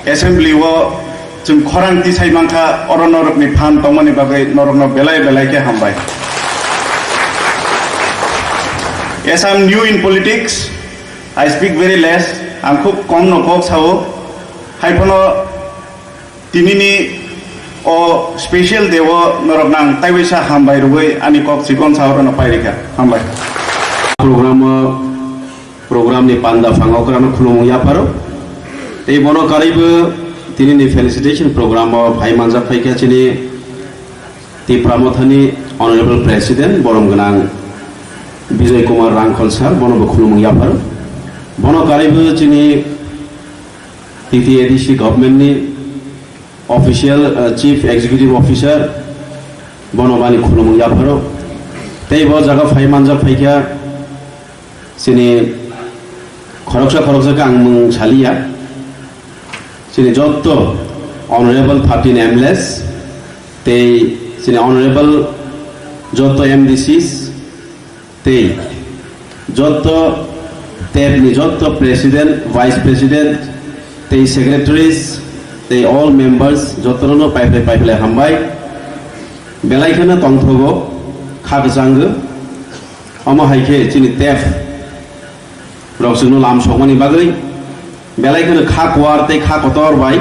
assembly o chwng khorang tisai mankha, oro norokni phan tongmani bagwi norokno belai belai khe hambai. As I am new in politics, I speak very less, ang khub kom no kok sao, haiphano tinini o special day o norokno ang taiwaisa hambai rwui ani kok chikon saorano pairikha. Hambai. Program o, program ni panda phang okrano khulumung yapharo. Tei bono karwibo tinini felicitation program o phai manjak phaikha chini Tipra Mothani Honorable President borom gwnang Bijoy Kumar Rangkhol sir, bono bo khulumung yapharo. Bono karwibo chini T T A D C government ni official, uh, Chief Executive Officer, bono bani khulumung yapharo. Tei bo jaga phai manjak phaikha chini khoroksa khoroksa khe ang mung saliya. Chini jotto honorable thirteen M L As tei chini honorable jotto M D Cs, tei jotto tep ni jotto president, vice president, tei secretaries, tei all members, jotto no paiphlai paiphlai hambai. Belai kheno tongthogo, kha kwchango. Omo hai khe chini tep rok chwngno lam sokmani bagwi, belai kheno kha kuar tei kha kotor bai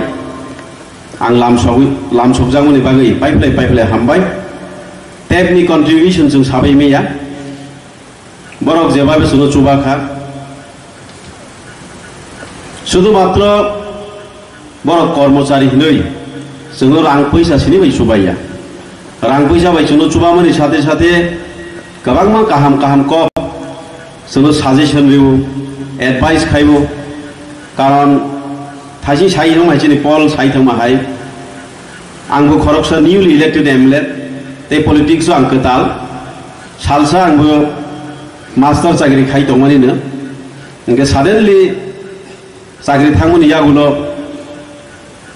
ang lam sogwi, lam sokjakmani bagwi paiphlai paiphlai hambai. Tep ni contribution chwng sabai maya. Borok jebabe chwngno chuba kha. Sudhumatro borok kormochari hinwi chwngno rang puisa sini bai chubaiya. Rang puisa bai chwngno chubamani sathe sathe kwbangma kaham kaham kok chwngno suggestion rwo, advice khaibo. Karon thaising sai wngmai chini Paul sai thangma hai, angbo khoroksa newly elected M L A, tei politics o ang kwtal. Salsa angbo master chakri khai tongmani no. Hingke suddenly chakri thangmani yagulo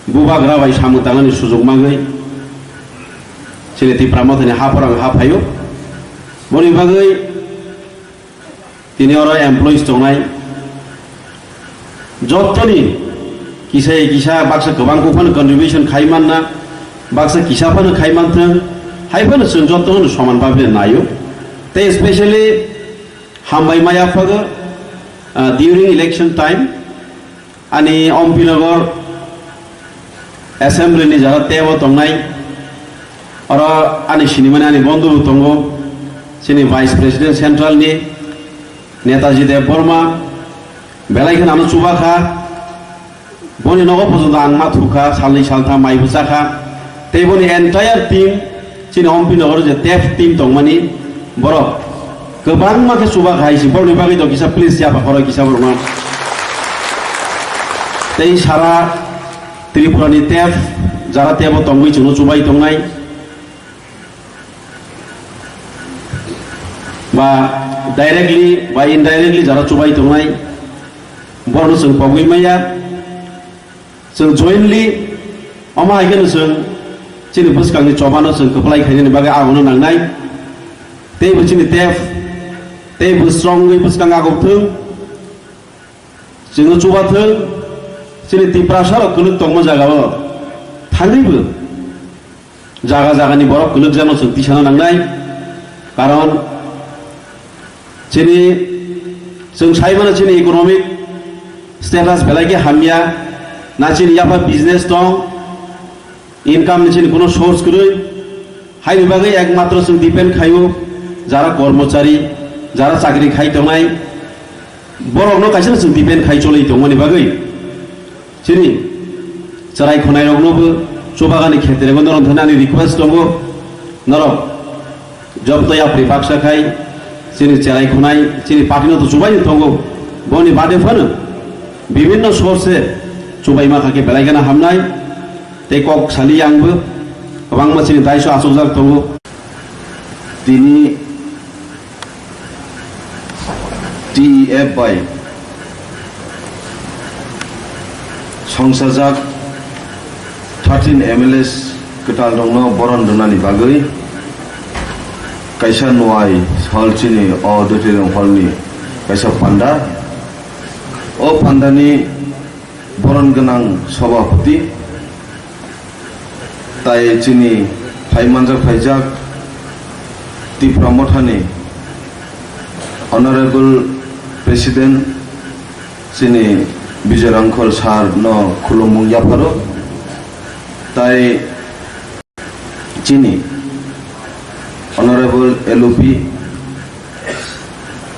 bubagra bai samung tangnani sujok mangwi chini Tipra Mothani haphor ang ha phaio. Boni bagwi tini oro employees tongnai jottoni kisa kisa baksa kwbang kok phano contribution khai manna, baksa kisa phano khai manthwng, hai phano chwng jottono soman bhabe naio. Tei specially hambai maya phago, ah, during election time ani Ompinagar assembly ni jaga tebo tongnai Oro ani sinimani ani bondhu bo tongo, chini Vice President Central ni Netaji Debbarma, belai kheno ano chuba kha. Boni nogo porjonto ang ma thukha, salnwi saltham mai bwchakha. Tei boni entire team, chini Ompi Nogoro je TAFE team tongmani, borok kwbangma khe chuba khai si, borokni bagwi to kisa please yapha khoroi kisa borokno. Tei sara Tripura ni TAFE, jara TAFE o tongwi chwngno chubai tongnai, ba directly ba indirectly jara chubai tongnai, borokno chwng pogwi maya. Chwng jointly omo hai kheno chwng chini bwskangni chobano chwng kwplai khainani bagwi abono nangnai. Teibo chini TAFE, teibo strongwi bwskang agok thung. Chwngno chubathwng, chini Tiprasarok kwlwk tongma jagao thangwibo jaga jagani borok kwlwkjakno chwng tisana nangnai. Karon chini, chwng saimano chini economic status belai khe hamya, na chini yapha business tong, income ni chini kuno source kwrwi, haini bagwi ekmatro chwng depend khaio jara kormochari, jara chakri khai tongnai, borokno kaisa chwng depend khai choli tongmani bagwi. Chini cherai khonai rokno bo chubagani khetrego norok thani ani request tongo, norok joto yapri baksa khai chini cherai khonai chini party no to chubai tongo, boni bade phano bibinno source chubai ma kha khe belai gana hamnai. Tei kok sali ang bo kwbangma chini daiso achukjak tongo. Tini T E F bai songsajak thirteen M L As kwtal rokno boron rwnani bagwi kaisa nuai hall chini auditorium hall ni kaisa panda. O panda ni boron gwnang sobhapati tai chini phai manjak phaijak Tipra Mothani Honorable President chini Bijoy Rangkhol Sir no khulumung yapharo tai chini Honorable L O P,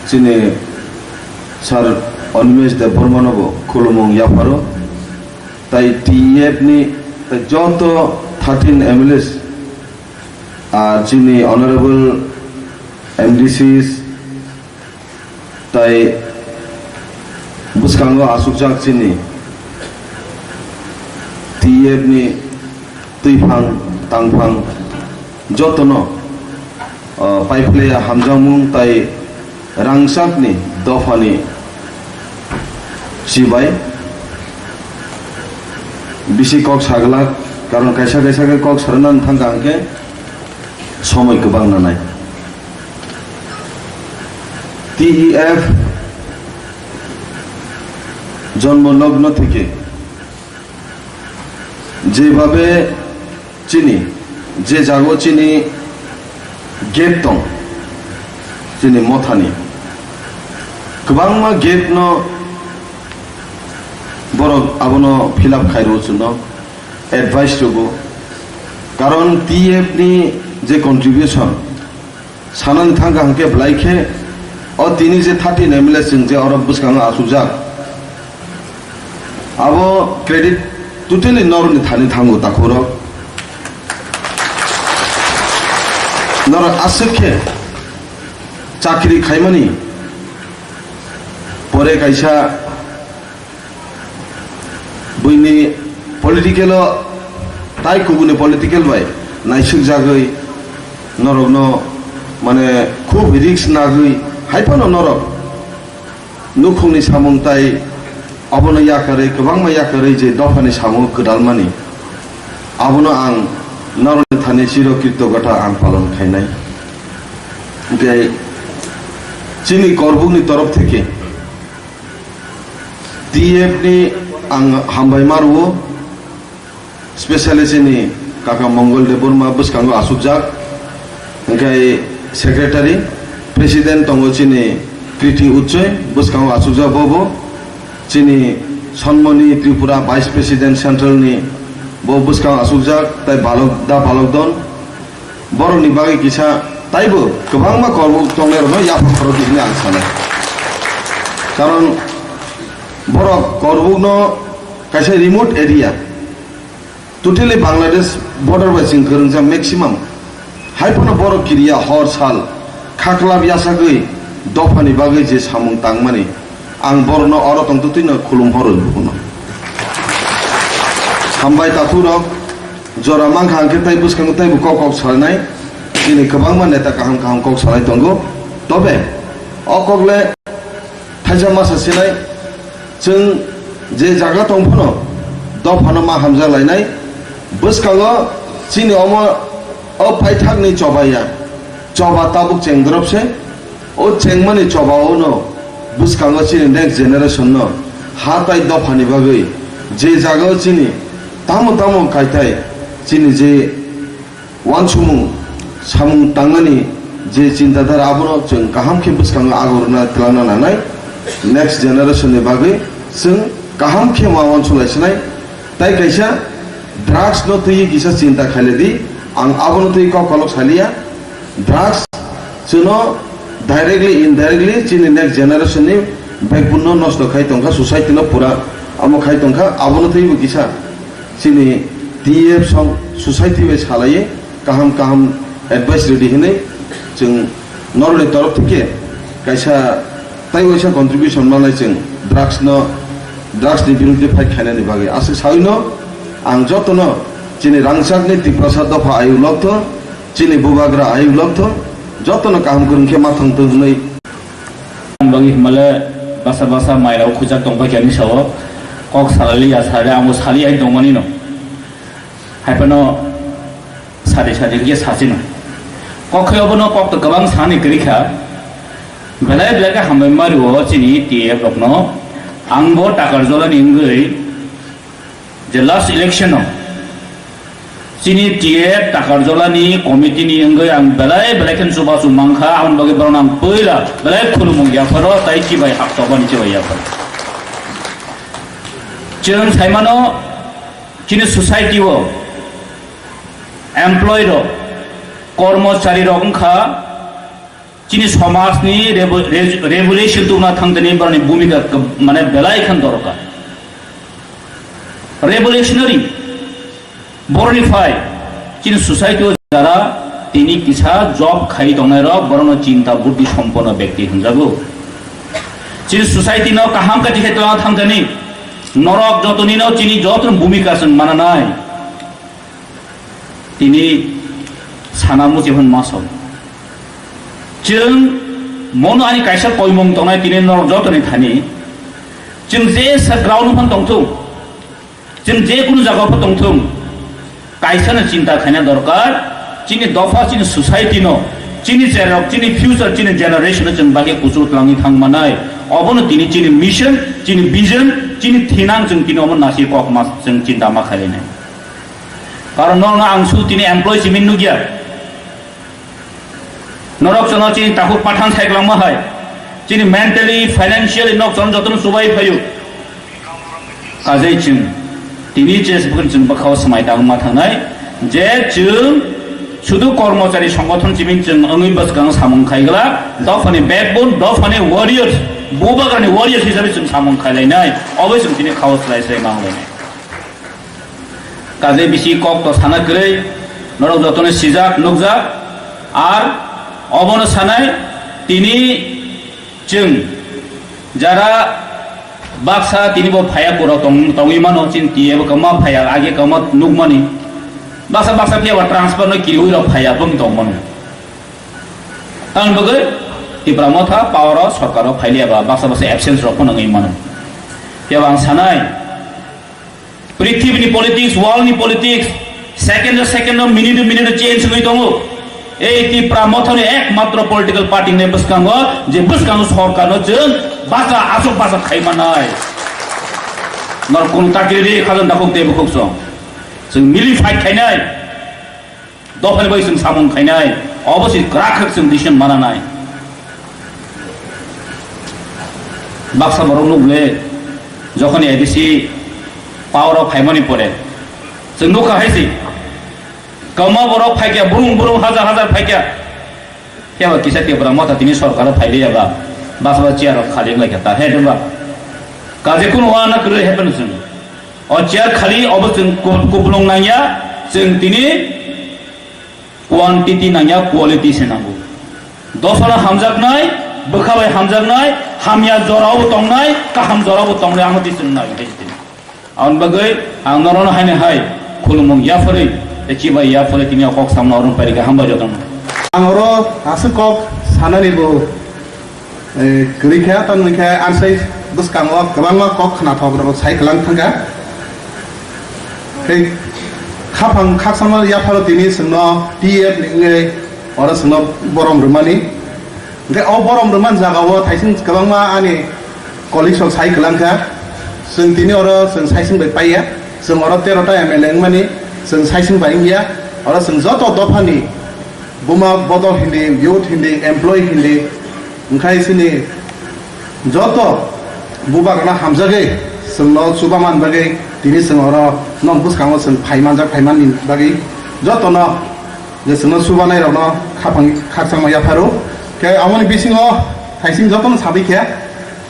chini Sir Animesh Debbarma no bo khulumung yapharo, tai T E F ni tai joto thirteen M L As, ah, chini Honorable M D Cs, tai bwskango asukjak chini T E F ni twiphang tangphang jotono, o, paiphlaiya hamjakmung tai rangchakni dophani chibai bisi kok saglak, karon kaisa kaisa khe kok sarana thangkha hwnkhe somoi kwbang nanai. T E F জন্ম লগ্ন থেকে যেভাবে চিনি, যে জাগো চিনি gap tong, chini mothani kwbangma gap no borok abono fill up khairo chwngno advice rwgo, karon T F ni je contribution sanani thangkha hwnkhe belai khe o tini je thirteen M L A chwng je oro bwskango achukjak, abo credit totally norokni thani thango, takhurok. Norok aswk khe chakri khaimani pore kaisa buini political o tai kubuni political bai naisuk jagwi norokno mane khub risk nagwi hai phano norok nukhungni samung tai abono yakarwi, kwbangma yakarwi je dophani samung kwdalmani, abono ang norokni thani chiro kritogota ang palon khainai. Hwnkhe chini korbukni torof theke T F ni ang hambai ma rwo, specially chini kaka Mongol Debbarma bwskango asukjak, hwnkhe secretary, president tongo chini Kriti Uchoi, bwskango asukjak bo bo, chini Sonmoni Tripura vice president central ni bo bwskango asukjak, tai balok da balok don, Borokni bagwi kisa taibo kwbangma korbuk tongnairokno yaphang khorokdi hwnwi ang sanai. Karon borok korbukno kaisa remote area, totally Bangladesh border bai chwng kwrwngjak maximum. Hai phano borok kiriya hor sal khaklap yasagwi dophani bagwi je samung tangmani, ang borokno oro tongtwtwino khulum horwi bukuno. Hambai takhurok, jora mankha hwnkhe tei bwskango teibo kok kok salainai, chini kwbangma neta kaham kaham kok salai tongo. Tobe o kokle thaisa masa sinai, chwng je jaga tong phano dophano ma hamjak lainai. Bwskango chini omo o paithakni choba ya, choba tabuk chengdrop se. O chengmani choba o no bwskango chini next generation no ha tai dophani bagwi je jaga o chini tamo tamo kaitai chini je wansukmung samung tangnani je chinta dhara abono chwng kaham khe bwskango agorna twlangna nanai, next generation ni bagwi chwng kaham khe ma wansukhlaisinai. Tai kaisa drugs no twiwi kisa chinta khailedi, ang abono twi kok kolok saliya. Drugs chwngno directly, indirectly chini next generation ni backbone no nosto khai tongkha, society no pura amo khai tongkha, abono twiwi kisa chini T F song society bai salaiwi kaham kaham advice rwdi hinwi chwng norokni torof theke kaisa tai waisa contribution manai chwng drugs no, drugs ni biruddhe fight khainani bagwi. Aswk sawi no ang jotono chini rangchakni Tiprasa dopha ayuk lokthong, chini bubagra ayuk lokthong, jotono kaham kwrwng khe ma thangthong hwnwi. Bagwi himale basa basa mairok khujak tongbai khe ani sao kok salali ya sare amo sali ai tongmani no. Hai phano sadi sadi khe sachino. Kok khe obono kok to kwbang sani kwrwi kha. Belai belai khe hambai mario chini T F rokno. Ang bo Takarjolani wngwi je last election o chini T F Takarjolani committee ni wngwi ang belai belai khe chubachu mankha, aboni bagwi borokno ang puila belai khulumung yapharo tai chibai hak tokmani chibai yapharo. Chwng saimano chini society o employee rok, kormochari rok wngkha chini somajni revo-, re-, revolution tubuna thangtani borokni bhumika kab-, mane belai khan dorkar. Revolutionary borokni phai chini society o jara tini kisa job khai tongnai rok borokno chinta buddhi somponno bekti hwnjago. Chini society no kaham kachi khai tongna thangtani norok jotonino chini jotono bhumika chwng mananai. Tini sana muchung hwn ma sao. Chwng mono ani kaisa koimung tongnai tini norok jotoni thani. Chwng je sa ground phano tongthung, chwng je kunu jaga pho tongthung, kaisa no chinta khaina dorkar. Chini dopha, chini society no, chini cherok, chini future, chini generation no chwng bagwi kuchuk twlangwi thang manai. Obono tini chini mission, chini vision, chini thinang chwng tini omo nasi kok ma chwng chinta ma khainai. Karon norokno ang su tini employee simi nukya. Norok chwngno chini takhuk pathan saiklangma hai. Chini mentally, financially nok chwng jotono chubai phaio. Kajai chwng tini je se bukhuk chwng bwkhao swmai tangma thangnai je chwng sudu kormochari songgothon chiming chwng wngwi bwskango samung khaigwla dophani backbone, dophani warriors, bubagrani warriors hisabe chwng samung khailainai. Oboi chwng tini khao swlai swlai manglainai. Kajai bisi kok to sana kwrwi, norok jotono sijak, nukjak, ar obono sanai, tini chwng jara baksa tini bo phaya kuro tong-, tongwi mano, chini T F kwma phaya, age kwma nukmani, baksa baksa phiya ba transfer no kiriwi rok phaya bwng tong mano. Tamni bagwi Tipra Motha power o sorkar o phailiya ba baksa baksa absence rok phano wngwi mano. Phiya ba ang sanai, Prithibini politics, world ni politics, second o second o, minute o minute o change wngwi tongo. Ei Tipra Mothani ekmatro political party ni bwskango, je bwskango sorkarno chwng bacha, aswk bacha khai manai. Norok kunu takiri ri, khajang takhuk tei bukhuk song. Chwng mili fight khainai. Dophani bai chwng samung khainai, obo se kwrak khe chwng decision mananai. Baksa borok nukle, jokhoni A D C power o phaimani pore, chwng nukha hai se, Kwma borok phaikya, burung burung hajar hajar phaikya. Phiya ba kisa Tipra Motha tini sorkaro phailaiyaba, basa ba chair rok khali wnglaikha ta, he, ba? Kaje kunu wana kwrwi happen chwng. O chair khali obo chwng ku-, kupulung nangya, chwng tini quantity nangya, quality se nango. Dosano hamjaknai, bwkha bai hamjaknai, hamya jorao bo tongnai, kaham jorao bo tongnai, ang twi chwng nai. Aboni bagwi ang norokno haino hai khulumung yapharwi, tei chibai yapharwi tini o kok samno orong pairikha, hambai jotono. Ang oro aswk kok sanani bo, eh, kwrwi kha, tamni khe ansai bwskango kwbangma kok khnathok rok sai kwlang thangkha. Tei khaphang khakchangma yapharo tini chwngno T F ni wngwi oro chwngno borom rwmani. Hwnkhe o borom rwmani jagao thaising kwbangma ani colleagues rok sai kwlang kha. Chwng tini oro chwng saising bai paiya. Chwng oro tero ta M L A wngmani chwng saising bai wngya. Oro chwng joto dophani buma bodol hindi, youth hindi, employee hindi, wngkhai chini joto bubagrano hamjagwi chwngno chubaman bagwi tini chwng oro nok bwskango chwng phai manjak, phai manni bagwi jotono je chwngno chubanai rokno khaphang khakchangma yapharo. Khe aboni bisingo thaising jotono sabai khe,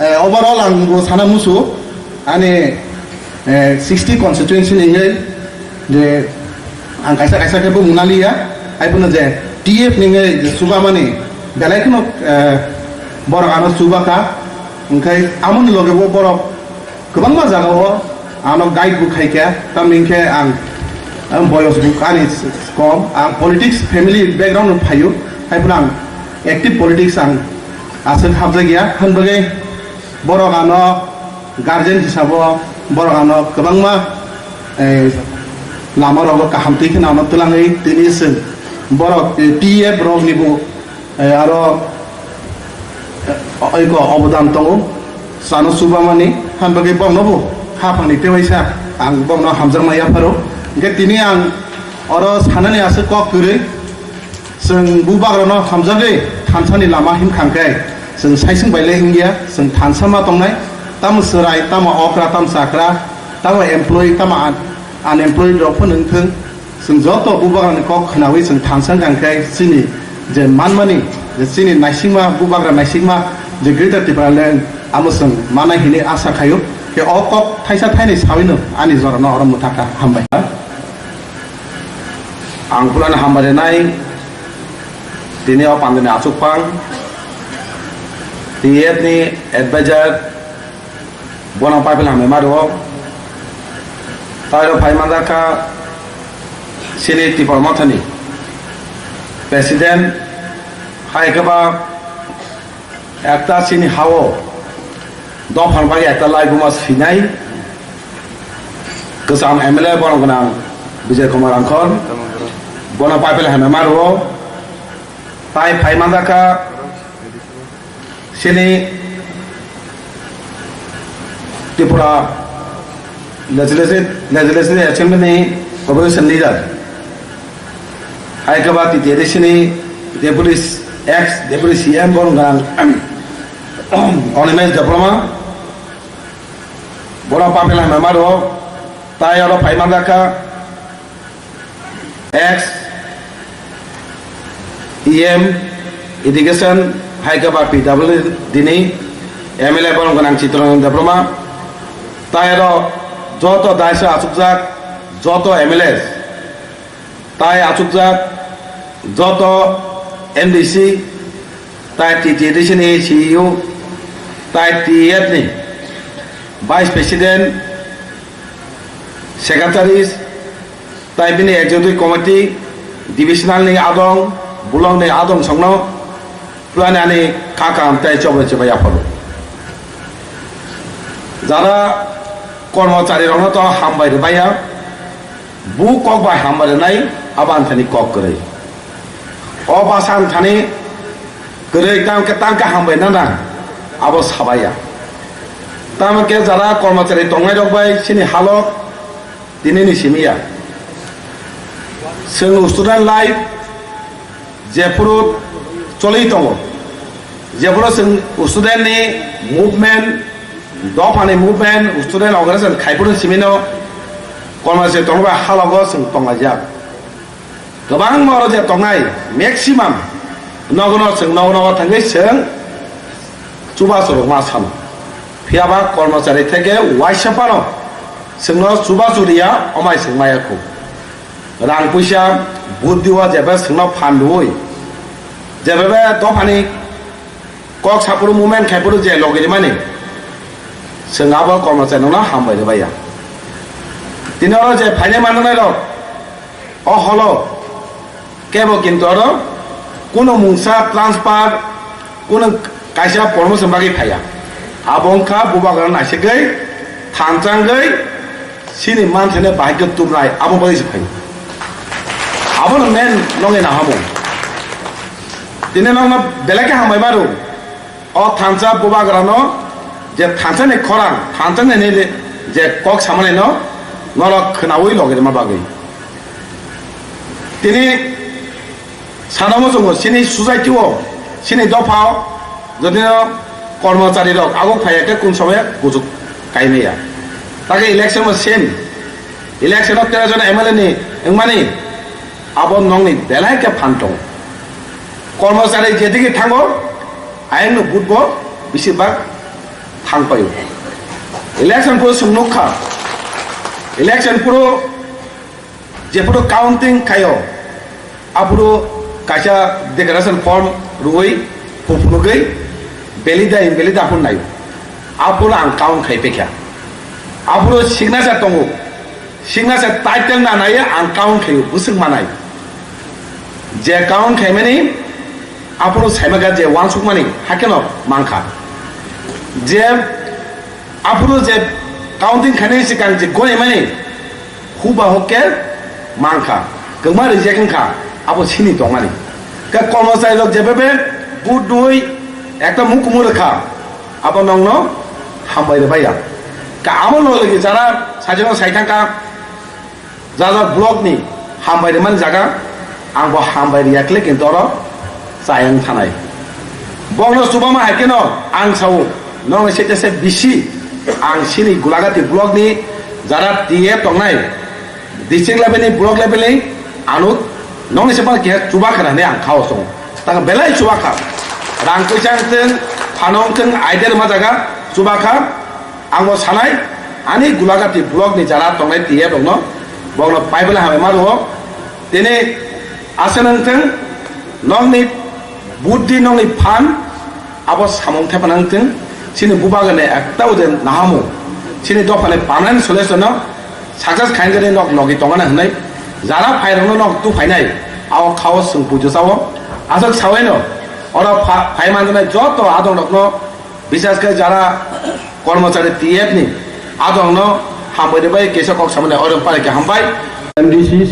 eh, overall ang bo sana musu ani, eh, sixty constituency ni wngwi je ang kaisa kaisa khe bo mwnaliya, hai phano je T F ni wngwi je chubamani belai kheno, eh, borok ano chubakha, hwnkhe amoni loge bo borok kwbangma jagao ano guide bo khaikha, tamni hwnkhe ang, ang boyos bo ani kom, ang politics family background no phaio, hai phano ang active politics ang aswk hapjakya, hwnbagwi borok ano guardian hisabo borok ano kwbangma, eh, lama rogo kaham twi kheno ano twlangwi tini chwng borok, eh, T F rok ni bo, eh, aro, eh, eko obodan tongo, chano chubamani, han bagwi bokno bo khaphangni tewaisa ang bokno hamjakma yapharo. Hwnkhe tini ang oro sanani aswk kok kwrwi, chwng bubagrano hamjagwi thansani lama himkha hwnkhe chwng saising bailai wngya, chwng thansa ma tongnai, tamo chwrai, tamo okra, tamo chakra, tamo employee, tamo un-, unemployed rok phano wngthwng, chwng joto bubagrani kok khwnawi chwng thansa wngkha hwnkhe chini je manmani, je chini naisingma, bubagra naisingma, je Greater Tipraland, amo chwng manai hinwi asa khaio. Khe o kok thaisa thainwi sawino ani jorano oro mwthakha. Hambai. Ang phulano hambai rwnai, tini o pandani achukphang, T F ni advisor, bono paipil hambai ma rwo. Tei oro phai manjakha chini Tipra Mothani president, hai khe ba ekta chini hao dophani bagwi ekta laibuma swinai kwcham M L A borom gwnang Bijay Kumar Rangkhol, bono paipil hambai ma rwo. Tai phai manjakha chini Tripura Legislative, Legislative Assembly ni Opposition Leader, hai khe ba T T A D C ni Deputy, ex Deputy C M borom gwnang Animesh Debbarma, bono paipil hambai ma rwo. Tai oro phai manjakha ex E M Education, hai khe ba P W D ni M L A borom gwnang Chittaranjan Debbarma, tai oro joto daisa achukjak joto M L A, tai achukjak joto M D C, tai T T A D C ni C E O, tai T F ni Vice President, Secretaries, tai bini Executive Committee, Divisional ni adong, Block ni adong songno, puani ani kha kaham tei chobai chobai yapharo. Jara kormochari rokno to hambai rwbaiya, bu kok bai hambai rwnai, abo ang thani kok kwrwi. O basa ang thani kwrwi tang khe, tang khe hambai nana, abo sabaiya. Tamo khe jara kormochari tongnai rok bai chini halok tini ni simi ya. Chwng student life jephuru choli tongo, jephuru chwng student ni movement, dophani movement, student organization khaiphuru simino kormochari tongba halogo chwng tonglaijak. Kwbangma oro je tongnai maximum nogo no chwng nogo nogo thangwi chwng chubachu rwkma sano. Phiya ba kormochari theke uaisa phano chwngno chubachu riya, omai chwng maya khu. Rang puisa, buddhi o jebe chwngno phan rwui, jebe be dophani kok saphuru movement khaiphuru je logi rimani, chwng abo kormochari no hambai rwbaiya. Tini oro je phainai manjaknai rok, o holo kebo kintu oro kuno mungsa transfer, kuno kaisa promotion bagwi phaiya. Abo wngkha bubagra naisigwi, thanchangwi, chini manthani bahai khe tubnai, abo bagwi se phaio. Abono main nongni nahamung. Tini nokno belai khe hambai maro. O thansa bubagrano je thansani khorang, thansani nini je kok samanino norok khwnaui logi rwma bagwi. Tini sana muchungo chini society o, chini dopha o, jodino kormochari rok aguk phaiya khe kun somoya kuchuk kaimaya. Take election o same. Election o tero jon M L A ni wngmani abo nongni belai khe phan tongo. Kormochari jedigi thango, ayang no vote bo bisi bak thang paio. Election puro chwng nukha. Election puro jephuru counting khaio, aphuru kaisa declaration form rwui phuphunugwi valid da invalid da phuru naio. Aphuru ang count khai pekha. Aphuru signature tongo. Signature title na naiya ang count khaio, bwswk manai. Je count khaimani aphuru saimaka je uansukmani hakheno mankha. Je aphuru je counting khainai sikang je gonaimani huba hukke mankha, kwma reject wngkha, abo sini tongmani. Khe kormochari rok jebebe vote rwui ekta mukumu rwkha, abo nongno hambai rwbaiya. Khe abo logi logi jara sajano saithangkha, jajak block ni hambai rwmani jaga, ang bo hambai riyakle kintu oro chayang thanai. Bokno chubama hai kheno ang sao, nong se se bisi ang sini Gulagati block ni jara T A tongnai, district level ni block level ni ano nongni se bang keha chubakha hinwi ang khao song. Tang belai chubakha. Rang puisa wngthwng, phano wngthwng, idea rwma jaga chubakha. Ang bo sanai, ani Gulagati block ni jara tongnai T A rokno, bokno paibela hamai ma rwo. Tini aswk wngthwng, nokni buddhi, nokni phan, abo samung thepa nangthwng, chini bubagrani ekta ode nahamu, chini dophani permanent solution no success khainjani nok logi tongana hinwi, jara phairokno nok tu phainai, ao khao chwng pujo chao, aswk sawaino, oro pha-, phai manjanai joto adongrokno, bises khe jara kormochari T F ni adongno hambai rwbai kesa kok samani oirom pare khe hambai. M D Cs,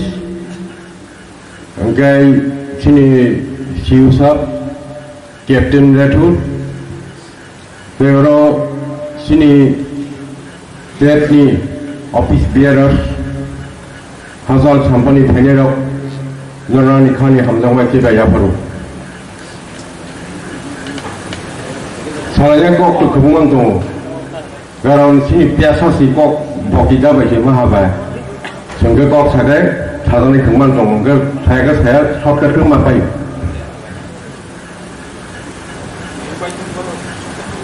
hwnkhe chini C U sir, Captain Rathod, tei oro chini T F ni office bearers, hachal sampani phainairok norani khani hamjakmai khe bai yapharo. Salaiya kok to kwbangma tongo. Karon chini piyasa si kok boki da bai se maha bai. Chwngke kok sakai sajani kwbangma tongo. Hwnkhe saya khe saya shortcut khe ma pai.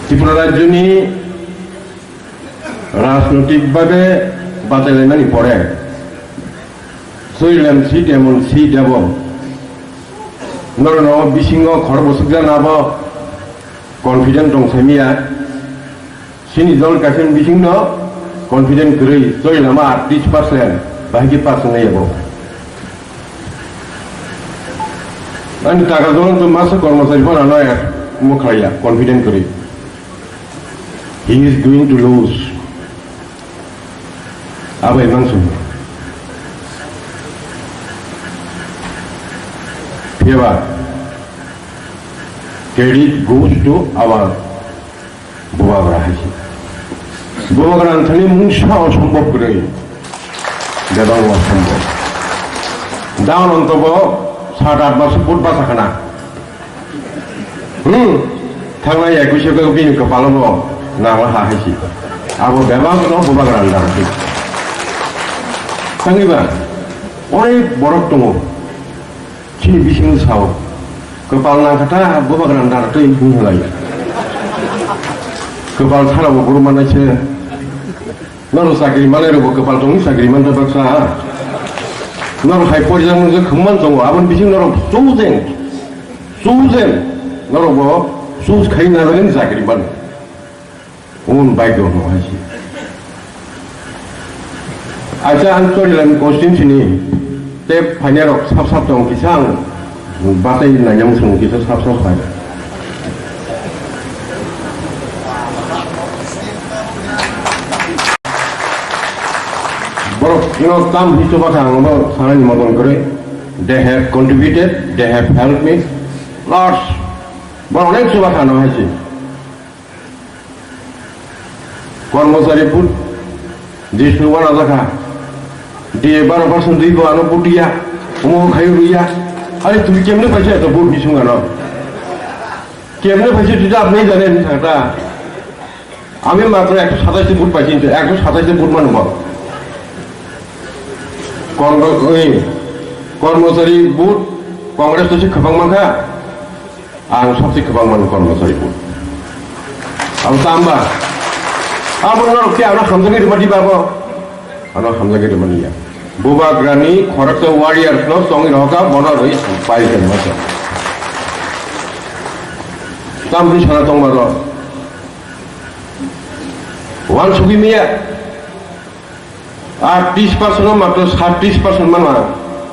Tripura rajyoni rajnotik bhabe bachailaimani pore Soilam si temon si debo. Norno bisingo khor bwswkjak nabo confident tong saimiya. Sini dol kaisa bisingno confident kwrwi Soilama aatris percent bahai khe pass wngnai yabo. Ani taka dol to masa kormochari phano no ya mo khlaiya confident kwrwi. He is going to lose. Abai mangsu. Phiyaba, credit goes to our Bubagra hai se. Bubagra ang thani mungsa osombob kwrwi. Bebak osombob. Down on tobo sat at mas vote basa khana. Hmm. Thangnai ekush o bini kopalo bo nangla ha hai se. Abo bebak no Bubagra ang dang se. Thangiba, onek borok tongo. Chini bising sao. Kwpal nangkha ta, bubagra nara twi hwnlai. Kwpal thara bo guru manai se. Norok chakri manai rok bo kwpal tong chakri man ta baksa. Norok hai porjang nung khungman tongo, aboni bising norok chosen, chosen. Norok bo choose khai na jagani chakri man. Omo bai do no hai si. Acha ang Chorilam constituency ni te phainai rok sap sap tong kisa ang batai nai yang sung kisa sap sap phai. Borok no tam hi chuba kha ang bo sanani moton kwrwi. They have contributed, they have helped me lots. Borok onek chuba kha no hai si. কর্মচারী vote, Jishnu wana jakha, D A baro percent dui bo ano vote ya, omo khai ruya. Are tumi kemne paisa eto vote hisung ano? Kemne paisa tui to apni jane ni thangta. Ami matro ekso satais vote paisi, ekso satais vote manu ba. Kormo-, oi, kormosari vote, Congress to se khapang mankha. Ang sabse kwbang mano kormosari bo. Abo tamba. Abo norok khe ano hamjagwi rwmani babo. Ano hamjagwi rwmani ya. Bubagrani khoroksa warriors no chongwi rohoka bono rwi pai khe masa. Tamni sana tongma ro. Wan sugwi miya. Ar tris percent o matro sat tris percent manma,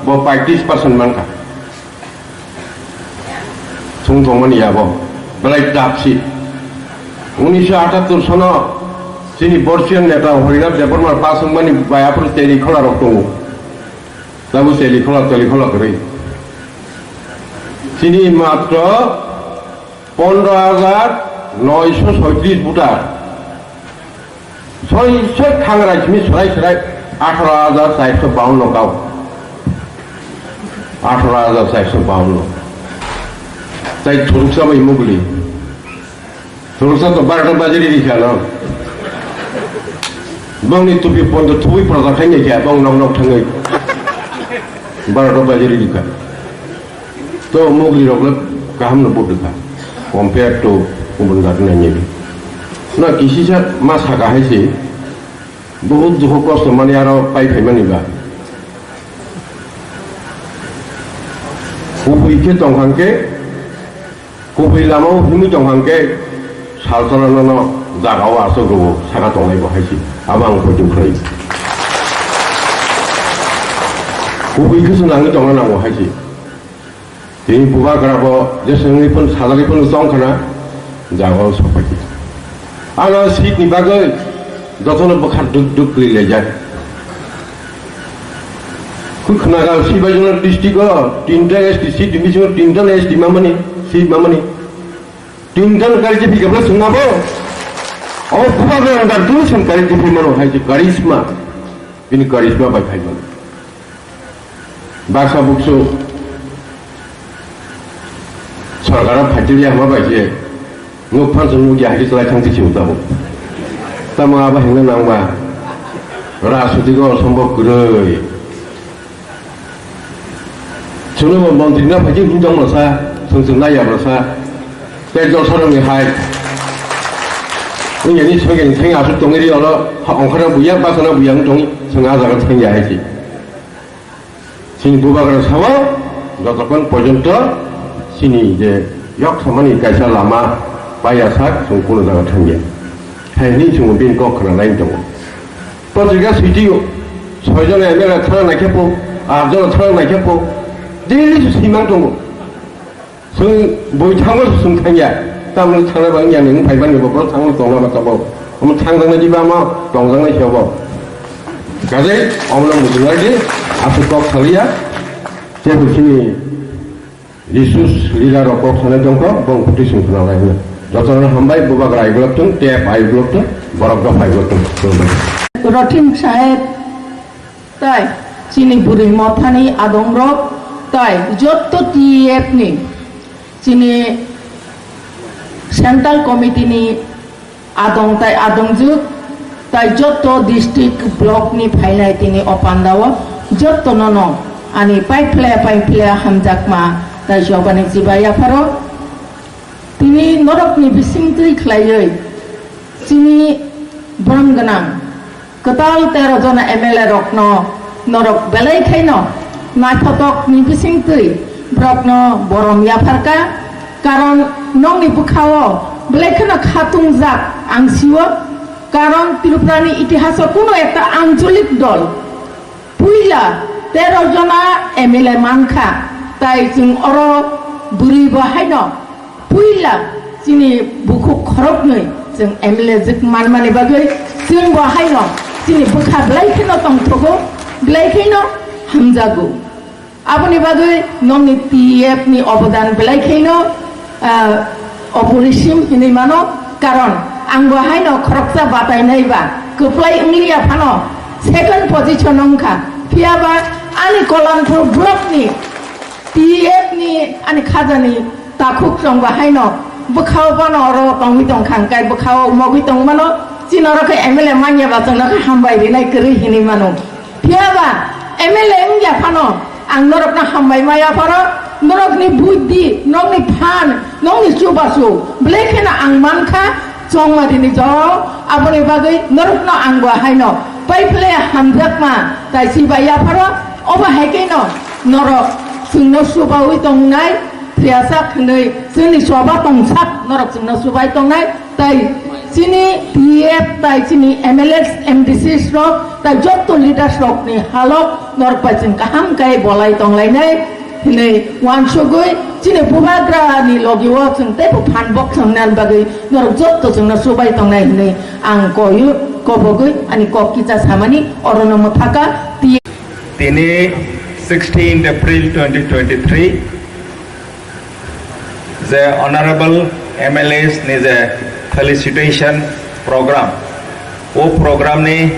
bo paitis percent mankha. Chwng tongmani abo belai dapsi. Unisho atattur sono chini Borsian neta Harinath Debbarma paswngmani bai aphuru teli khola rok tongo. Tabuk teli khola, teli khola kwrwi. Chini matro pondro hajar noisho soitris voter. Soi soi thangrai simi sorai sorai atharo hajar chairso bawanno kau. Atharo hajar chairso bawanno. Tai thuruksa bai mugli. Thuruksa to barota bajiri rikha no. Bongni tupi pondo thubui proja khai nai kha bong nok nok thangwi. Barota bajiri rikha. To mugli rok le kaham no vote kha, compare to kubun jat nai nini. Na kisisa ma saka hai se, bahut dukho kosto mani aro pai phai mani ba. Kubui khe tong hang khe, kubui lama o himui tong hang khe, sal sal no no jaga o aswk rwo saka tongnai bo hai se, abo ang poito khlai. Kubui khe se nangwi tongna nango hai se. Tini bubagra bo jeswngni phun sajagwi phun chong khna jaga o sokphaikha. Ano seat ni bagwi jotono bwkha duk duk kwrwi laijak. Kwi khna ga Sibaijala district o tinta S T seat ni bisingo tinta S T mamani seat mamani. Tinta no kari jepi gabla sungna bo. O bubagra ang dar dun sung kari jepi mano hai je karisma. Bini karisma bai phai mano. Baksa buksu sorkar o phaitiliya hwnba bai se nuk phan chwng nukya hai khe chwlai thang twi se tabuk. Tamo abo hwnna nangba rajniti go osombob kwrwi. Chwngno bo montri na phaikhe himjak masa, chwng chwng naiya masa. Tei jolsarokni hai wngya ni songeni thang aswk tongwi ri oro ongkhorna buya, basana buya wng tong, chwng ah jaga thangya hai se. Chini bubagra sao, jotokhon porjonto chini je yok samani kaisa lama paiya sak, chwng kuno jaga thangya. Hai hwnwi chwng bini kok khna nai tongo. Patrika sitio, soi jona M L A thana naikhe po, aat jona thana naikhe po, daily se simang tongo. Chwng bui thango se chwng thangya, tamni thangna ba wngya nini phaimani bo, borok thangno tongna ba tabok. Omo thangjaknai diba omo tongjaknai se obo. Kajai omono muchungnai di, aswk kok saliya, jephru chini resource leader rok kok sanai tongkha, bong kutui sung khna lai hwnwi. Jotono hambai, bubagra ai glok thung, tep ai glok thung, borok dopha ai glok thung. Rothim saheb, tai chini bwrwi mothani adongrok, tai jotto T E F ni chini central committee ni adong tai adongjwk, tai jotto district block ni phainai tini o pandao jotto no no Ani paiphle paiphle hamjakma tei jobani chibai yapharo. Tini norokni bisingtwi khlaiwi chini borom gwnang kwtal tero jona M L A rokno norok belai khaino naithotokni bisingtwi borokno borom yapharkha. Karon nokni bwkhao belai kheno khatungjak ang sio. Karon Tripurani itihaso kuno ekta ancholik dol puila tero jona M L A mankha, tai chwng oro bwrwi bo haino puila chini bukhuk khoroknwi chwng M L A jwk manmani bagwi chwng bo haino chini bwkha belai kheno tongthogo, belai kheno hamjago. Aboni bagwi nokni T F ni obodan belai kheno, ah, oporisim hinwi mano, karon ang bo haino khoroksa batainai ba kwplai wngliya phano second position wngkha, phiyaba ani Kalanpur block ni T F ni ani khajani takhuk chwng ba haino bwkhao phano oro tongwi tongkha, hwnkhe bwkhao mogwi tongmano, chini oro khe M L A manya ba chwngno khe hambai rinai kwrwi hinwi mano. Phiyaba M L A wngya phano ang norokno hambai maya pharo, norokni buddhi, nokni phan, nokni chubachu belai kheno ang mankha chongmadini jorao. Aboni bagwi norokno ang bo haino paiphle hamjakma tai chibai yapharo. Obo hai kheno norok chwngno chubaui tongnai, thwiyasak hwnwi chwngni choba tongsak norok chwngno chubai tongnai. Tai chini T F tai chini M L As, M D Cs rok tai jotto leaders rokni halok norok bai chwng kaham khe bolai tonglainai hinwi uansugwi chini bubagrani logio chwng teibo phan bok chwngna bagwi norok jotto chwngno chubai tongnai hinwi ang koyu kobogwi ani kok kisa samani orono mwthaka. T F Tini sixteenth April twenty twenty-three, je honorable M L As ni je felicitation program, o program ni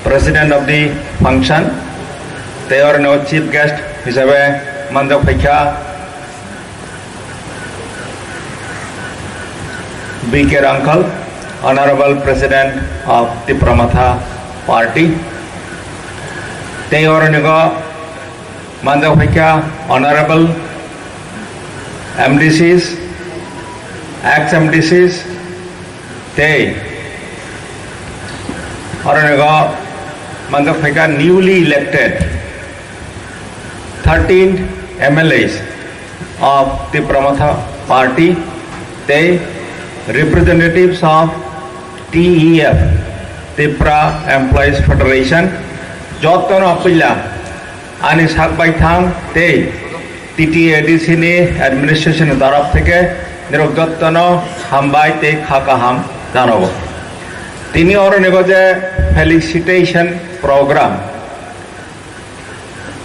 president of the function, tei oro ni chief guest hisabe manjak phaikha B K Rangkhal, honorable president of Tipra Motha party, tei oro ni go manjak phaikha honorable M D Cs, ex M D Cs, tei oro ni go manjak phaikha newly elected thirteen M L As of Tipra Motha party tei representatives of T E F, Tipra Employees Federation, jottono puila ani sak baithang tei T T A D C ni administration ni torop theke nirok jottono hambai tei kha kaham janago. Tini oro ni go je felicitation program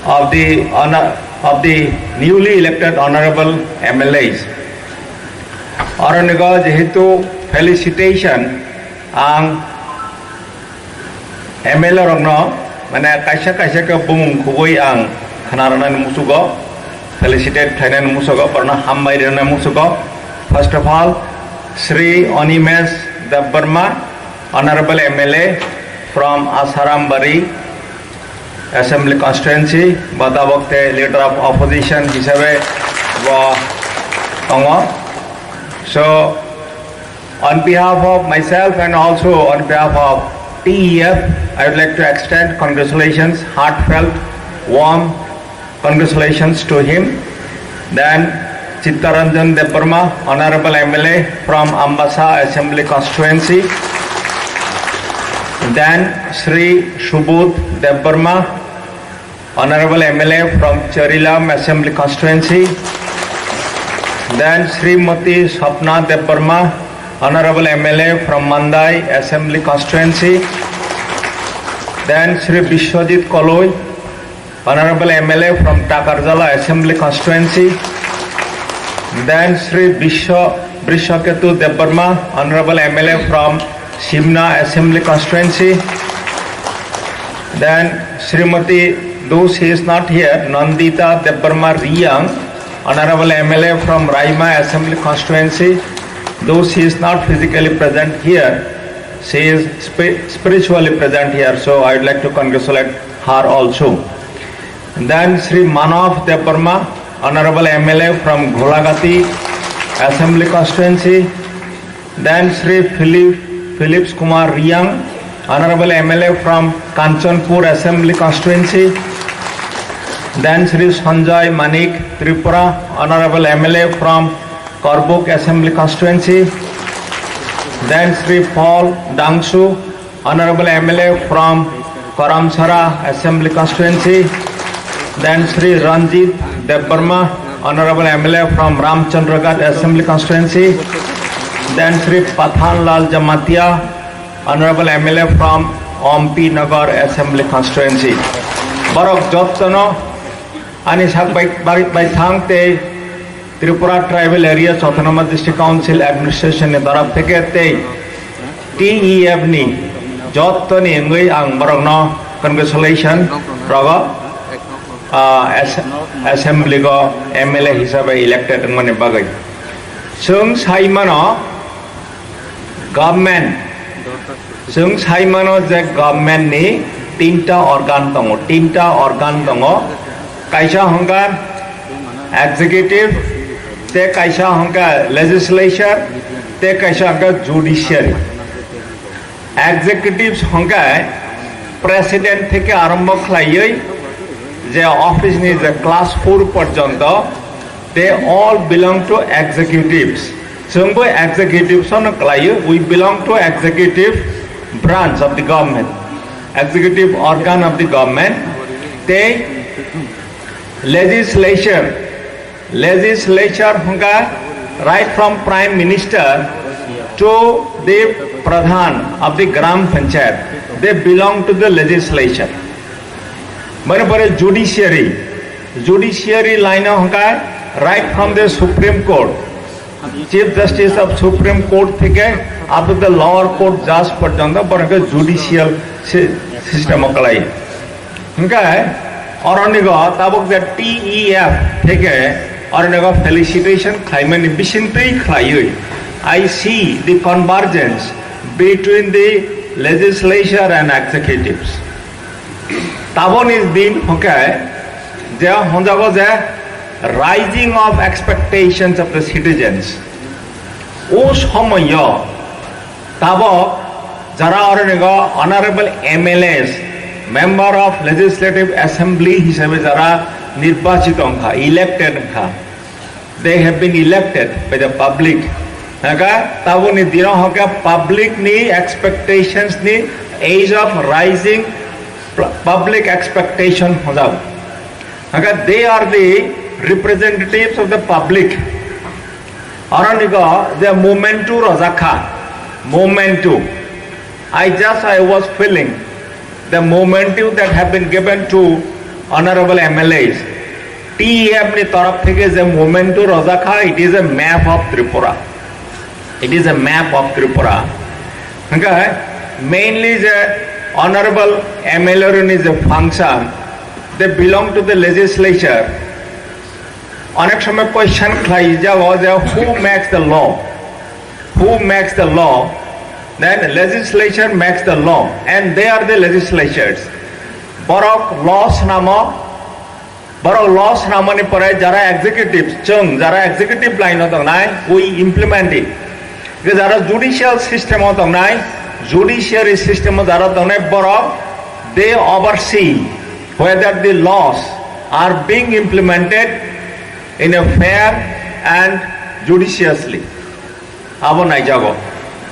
of the honor, of the newly elected honorable M L As. Oro ni go jehetu felicitation ang M L A rokno, mane, kaisa kaisa khe bumung khugui ang khna rwnani muchugo, felicitate khlainani muchugo, borokno hambai rwnani muchugo. First of all, Shri Animesh Debbarma, Honorable M L A from Asarambari Assembly Constituency, bo tabok tei Leader of Opposition hisabe bo tongo. So, on behalf of myself and also on behalf of T E F, I would like to extend congratulations, heartfelt, warm congratulations to him. Then Chittaranjan Debbarma, Honorable M L A from Ambasa Assembly Constituency. Then Shri Subodh Debbarma, Honorable M L A from Charilam Assembly Constituency. Then Srimati Sapna Debbarma, Honorable M L A from Mandai Assembly Constituency. Then Shri Biswajit Koloi, Honorable M L A from Takarjala Assembly Constituency. Then Shri Biswa, Brishaketu Debbarma, Honorable M L A from Simna Assembly Constituency. Then Srimati, though she is not here, Nandita Debbarma Riyang, Honorable M L A from Raima Assembly Constituency. Though she is not physically present here, she is spi-, spiritually present here. So I would like to congratulate her also. Then Shri Manav Debbarma, Honorable M L A from Gholagati Assembly Constituency. Then Shri Philip, Philips Kumar Riang, Honorable M L A from Kanchanpur Assembly Constituency. Then Shri Sanjay Manik Tripura, Honorable M L A from Korbuk Assembly Constituency. Then Shri Paul Dangsu, Honorable M L A from Karamsara Assembly Constituency. Then Shri Ranjit Debbarma, Honorable M L A from Ramchandraghat Assembly Constituency. Then Shri Pathan Lal Jamatia, Honorable M L A from Ompi Nagar Assembly Constituency. Borok jottono ani sak bai, bai, bai thang tei Tripura Tribal Areas Autonomous District Council Administration ni taraf theke tei T E F ni jottoni wngwi ang borokno congratulation rogo, ah, as-, assembly go M L A hisabe elected wngmani bagwi. Chwng sai mano government Chwng sai mano je government ni tinta organ tongo, tinta organ tongo, kaisa hwnkha executive, tei kaisa hwnkha legislature, tei kaisa hwnkha judiciary. Executives hwnkha president theke arombo khlaiwi je office ni je class four porjonto, they all belong to executives. Chwngbo executives no khlaio, we belong to executive branch of the government, executive organ of the government. Tei legislature, legislature hwnkha right from Prime Minister to the Pradhan of the Gram Panchayat, they belong to the legislature. Mane pore judiciary, judiciary line o hwnkha right from the Supreme Court, Chief Justice of Supreme Court theke up to the lower court judge porjonto borok khe judicial si-, system o kwlai. Hwnkhe oronigo tabuk je T E F theke oronigo felicitation khlaimani bisingtwi khlaiwi, I see the convergence between the legislature and executives. Taboni din hwnkhe je honjago je rising of expectations of the citizens. O somoyo tabok jara oronigo honorable M L As, Member of Legislative Assembly hisabe jara nirbachito wngkha, elected wngkha. They have been elected by the public. Haka taboni dino haka public ni expectations ni age of rising pl-, public expectation hojak. Haka they are the representatives of the public. Aronigo the momentu rojakha, momentu. I just, I was feeling the momentum that have been given to honorable M L As. T E F ni taraf theke je momentum rojakha, it is a map of Tripura. It is a map of Tripura. Hwnkhe mainly je honorable M L A ni je function, they belong to the legislature. Onek somoy question khlai jago je who makes the law? Who makes the law? Then legislature makes the law and they are the legislatures. Borok law swnamo, borok law swnamoni pore jara executive, chwng jara executive line o tongnai, we implement it. Jara judicial system o tongnai, judiciary system o jara tongnai borok, they oversee whether the laws are being implemented in a fair and judiciously. Abo naijago.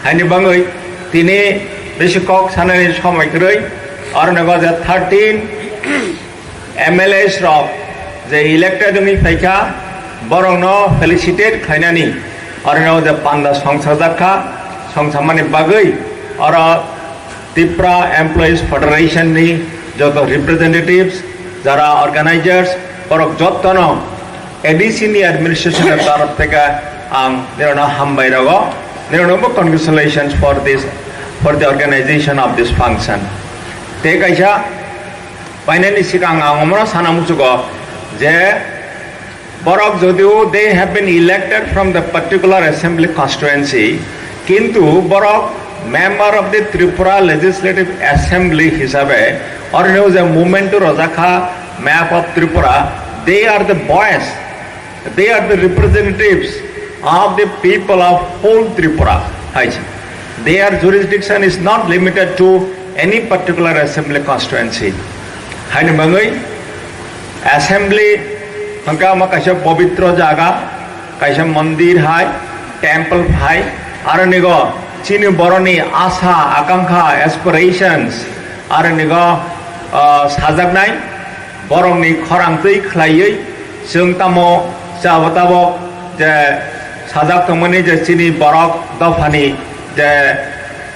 Haini bangwi tini bisi kok sanani somoi kwrwi, aro nago je thirteen M L As rok je elected wngwi phaikha, borokno felicitate khlainani aro nago je panda songsajakha, songsamani bagwi oro Tipra Employees Federation ni joto representatives, jara organizers, borok jottono A D C ni administration ni taraf theke ang nirano hambai rogo, nirano bo congratulations for this, for the organization of this function. Tei kaisa painani sikang ang omono sana muchugo je borok jodio they have been elected from the particular assembly constituency, kintu borok member of the Tripura Legislative Assembly hisabe oroni je movement rojakha, map of Tripura, they are the voice, they are the representatives of the people of whole Tripura. Hai se. Their jurisdiction is not limited to any particular assembly constituency. Haini bagwi assembly hwnkha ma kaisa pobitro jaga, kaisa mandir hai, temple hai, aro nigo chini boroni asa, akankha, aspirations, aro nigo, ah, sajaknai, borokni khorang twi khlaiwi chwng tamo chabo tabok je sajak tongmani je chini borok dophani je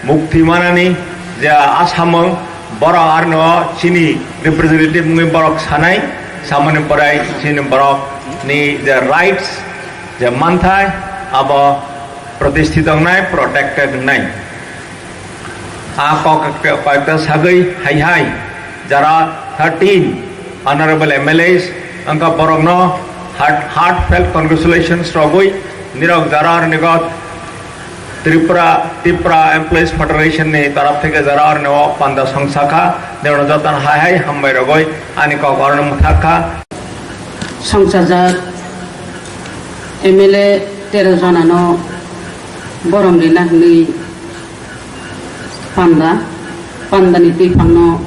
mukti manani je asamung, borok arno chini representative wngwi borok sanai, samani pore chini borokni je rights je manthai abo protesthit wngnai, protected wngnai. A kok koyekta sagwi hai hai jara thirteen honorable M L As wngkha borokno heart, heartfelt congratulations rogwi nirok jara rwnigo Tripura, Tripura Employees Federation ni taraf theke jara rwnio panda songsa kha, nirokno jotono hai hai hambai rogwi ani kok oroni mwthak kha. Songchajak M L A tero jonano borom rina hwnwi panda, pandani twiphangno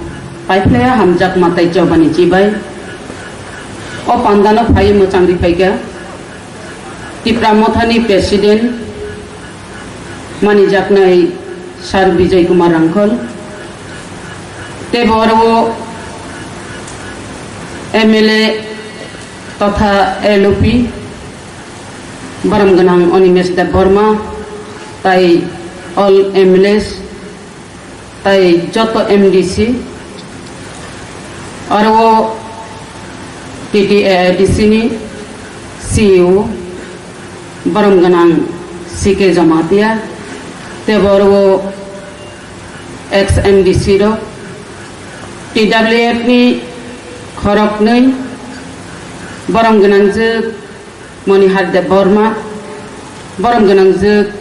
paiphlaiya hamjakma tei chobani chibai. O pandano phaiwi mwchang riphaikha Tipra Mothani President manijaknai Sir Bijoy Kumar Rangkhol, tei bo oro M L A totha L O P, borom gwnang Animesh Debbarma, tai all M L As, tai joto M D C, aro T T A I D C ni C E O, borom gwnang C K Jamatia, tei bo oro ex M D C rok, T W F ni khoroknwi, borom gwnangjwk Monihar Debbarma, borom gwnangjwk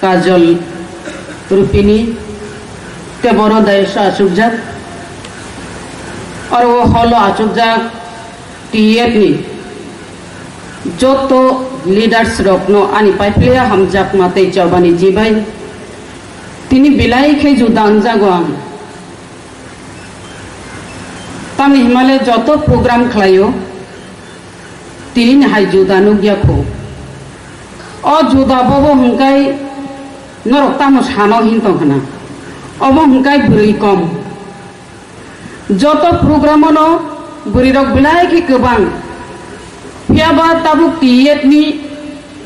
Kajol Rupini, tei boro daiso achukjak. Oro o holo achukjak T F ni joto leaders rokno ani paiphlaiya hamjakma tei chobani chibai. Tini belai khe juda wngjago ang. Tamni himale joto program khlaio, tini ni hai juda nukya kho. O juda bobo hwnkai norok tamo sano hin tong khna. Obo hwnkai bwrwi kom. Joto program-o no bwrwi rok belai khe kwbang. Phiya ba tabuk T F ni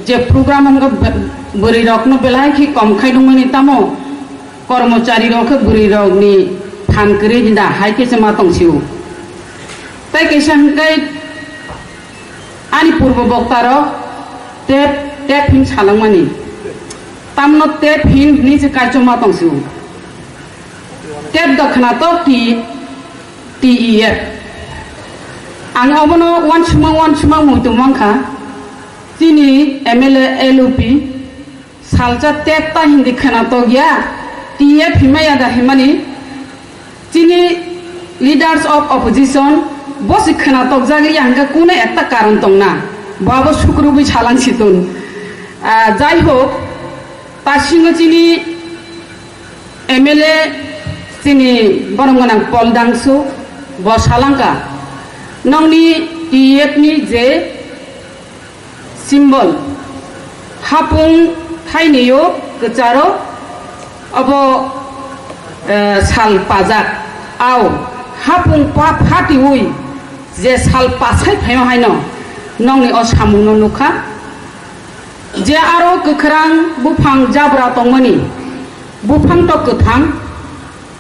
je program wngkha bwrwi rok no belai khe kom khai nungmani tamo kormochari rok khe bwrwi rok ni phan kwrwi da hai khe se ma tong sio. Tai kaisa hwnkhe ani purbo bokta rok tep tep hin salangmani tamno tep hin hini se kaichoma tong sio. Tep dokhna to T, T E F. Ang obono wansukma wansukma muitu mankha. Chini M L A L O P salsa tep ta hindi khna to ya. T F himaya da himani. Chini leaders of opposition bosi khna tokjagwi hangka kune ekta karon tongna. Babo sukrubwi salang situn. Ah, jai hok, tasingo chini M L A chini borom gwnang Paul Dangsu bo salangka, nongni T F ni je symbol hapung thainio kwcharo obo, eh, sal pajak, au hapung pa phatiui je sal pasai phaio haino nongni o samungno nukha. Je aro kwkhwrang buphang jabra tongmani, buphang to kwthang,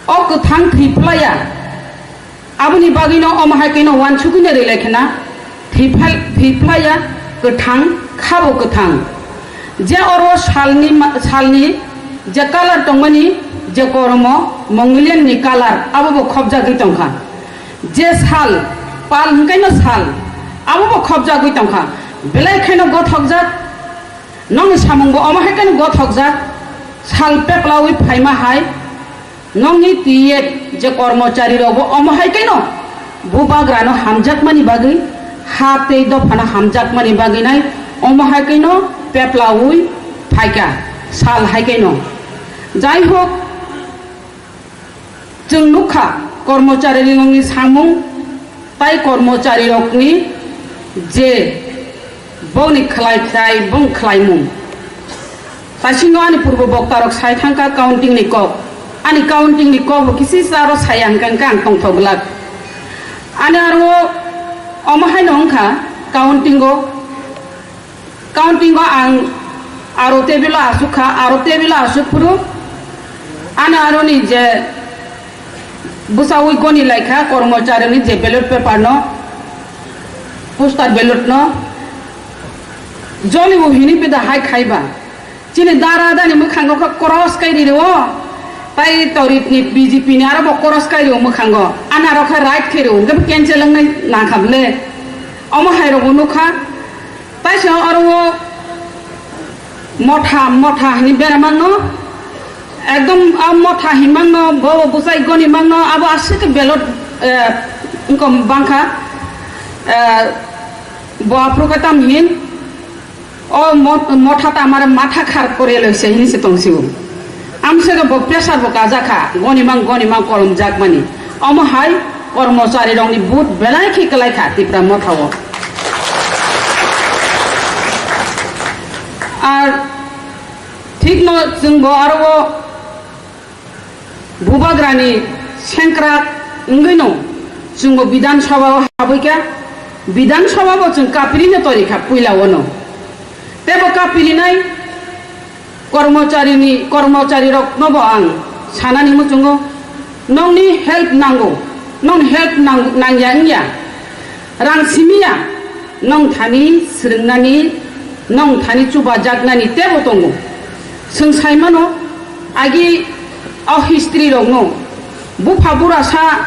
o kwthang thwi phlaiya. Aboni bagwino omo hai kheno wansugwino rwlai khna, thwi phal-, thwi phlaiya, kwthang, khabo kwthang. Je oro salni ma-, salni je colour tongmani, je koromo Mongolian ni colour, abo bo khopjagwi tongkha. Je sal, pal hwnkhaino sal, abo bo khopjagwi tongkha. Belai kheno gothokjak, nongni samung bo omo hai kheno gothokjak. Sal peplawi phaima hai, nongni T F je kormochari rok bo omo hai kheno Bubagrano hamjakmani bagwi, ha tei dophano hamjakmani bagwi nai, omo hai khe no peplaui phaikha, sal hai khe no. Jai hok, chwng nukha kormocharirokni samung tai kormocharirokni je bongni khlai khlai bong khlaimung. Taisingo ani purbo boktarok sai thangkha countingni kok. Ani countingni kokbo kisi charo saya hwnkha hwnkhe ang tongthok glak. Ani aro omo haino wngkha countingo, countingo ang aro table-o asuk kha, aro table-o asuk phuru ani aroni je bwsaui goni laikha kormocharini je ballot paper no, postal ballot no, jolibo hini pida hai khaiba. Chini dara dani mwkhango khe cross kai ri o. Tai torit ni B J P ni aro bo cross kai ri o mwkhango. Ana ro khe right khe ri o. Hwnkhe cancel wngnai nang kha bwle. Omo hai rok bo nukha. Taisa oro o motha, motha hini bera mangno, ekdom a motha hin mangno, bo bo bwsai goni mangno, abo aswk khe belot, eh, wngkha bangkha, eh, bo aphuru khe tam hin, o mo-, motha ta amare matha khar kore loise hini se tong sibo. Amswk bo pressure bo kajakha, goni mang, goni mang kolom jakmani. Omo hai kormochari rokni but belai khe kwlai kha Tipra Motha o. Ar thik no chwng bo aro o Bubagrani sengkrak wngwi no chwng bo Bidhan Sabha o habwi kha. Bidhan Sabha bo chwng kapiri no tori kha puila o no. Tebo kapiri nai Kormocharini, kormochariroknobo ang sanani muchungo, nongni help nango, nongni help nang-, nangya wngya, rang simiya, nong thani swrwngnani, nong thani chubajaknani tebo tongo. Chwng saimano, agi o history rokno, bupha burasa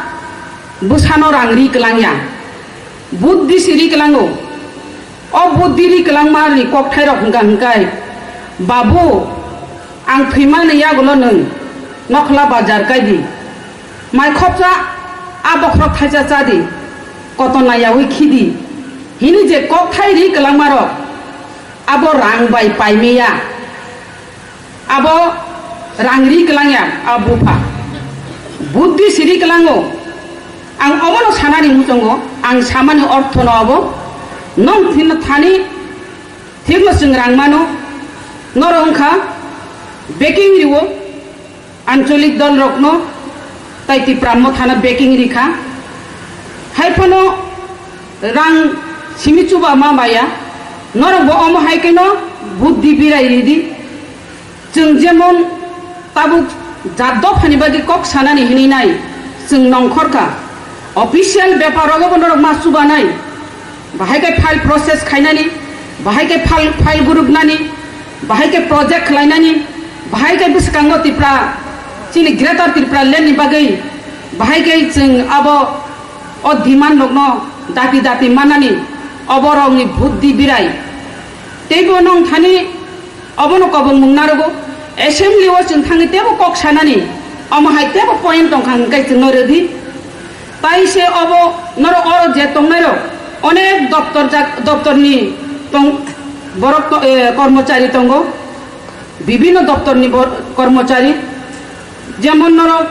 bwsano rang ri kwlangya, buddhi si ri kwlango. O buddhi ri kwlangma ni kokthairok hwnkha hwnkhe, "Babu, ang thwimani yagulo nwng nokhla bajar kai di, mai khopsa a bokhorok thaisa cha di, koto nayaui khi di," hini je kokthai ri kwlangmarok, abo rang bai paimiya. Abo rang ri kwlangya, a bupha. Buddhi si ri kwlango. Ang omono sanani muchungo, ang samani orthono abo. Nong thin-, thani thikno chwng rang mano. Norok wngkha backing riwo, ancholik dolrokno, tai Tipra Mothano backing rikha. Haiphano rang simi chuba ma baya. Norokbo omo hai kheno buddhi birai ridi. Chwng jemon tabuk jat dophani bagwi kok sanani hinwi nai, chwng nongkhor kha. Official bepar rogo bo norok ma chubanai. Bahai khe file process khainani, bahai khe file, file guruknani, bahai khe project khlainani, bahai khe bwskango Tripura, chini Greater Tripura land ni bagwi, bahai khe chwng abo o demand rokno dati dati manani, oborokni buddhi birai. Teibo nong thani Obono kobong mung narogo. Assembly o chwng thangwi teibo kok sanani, omo hai teibo point tongkha hwnkhe chwngno rwdi. Tai se obo norok oro je tongnairok onek doptor jak-, doptorni tong-, borok to-, eh, kormochari tongo, bibhinno doptorni bor-, kormochari, jemon norok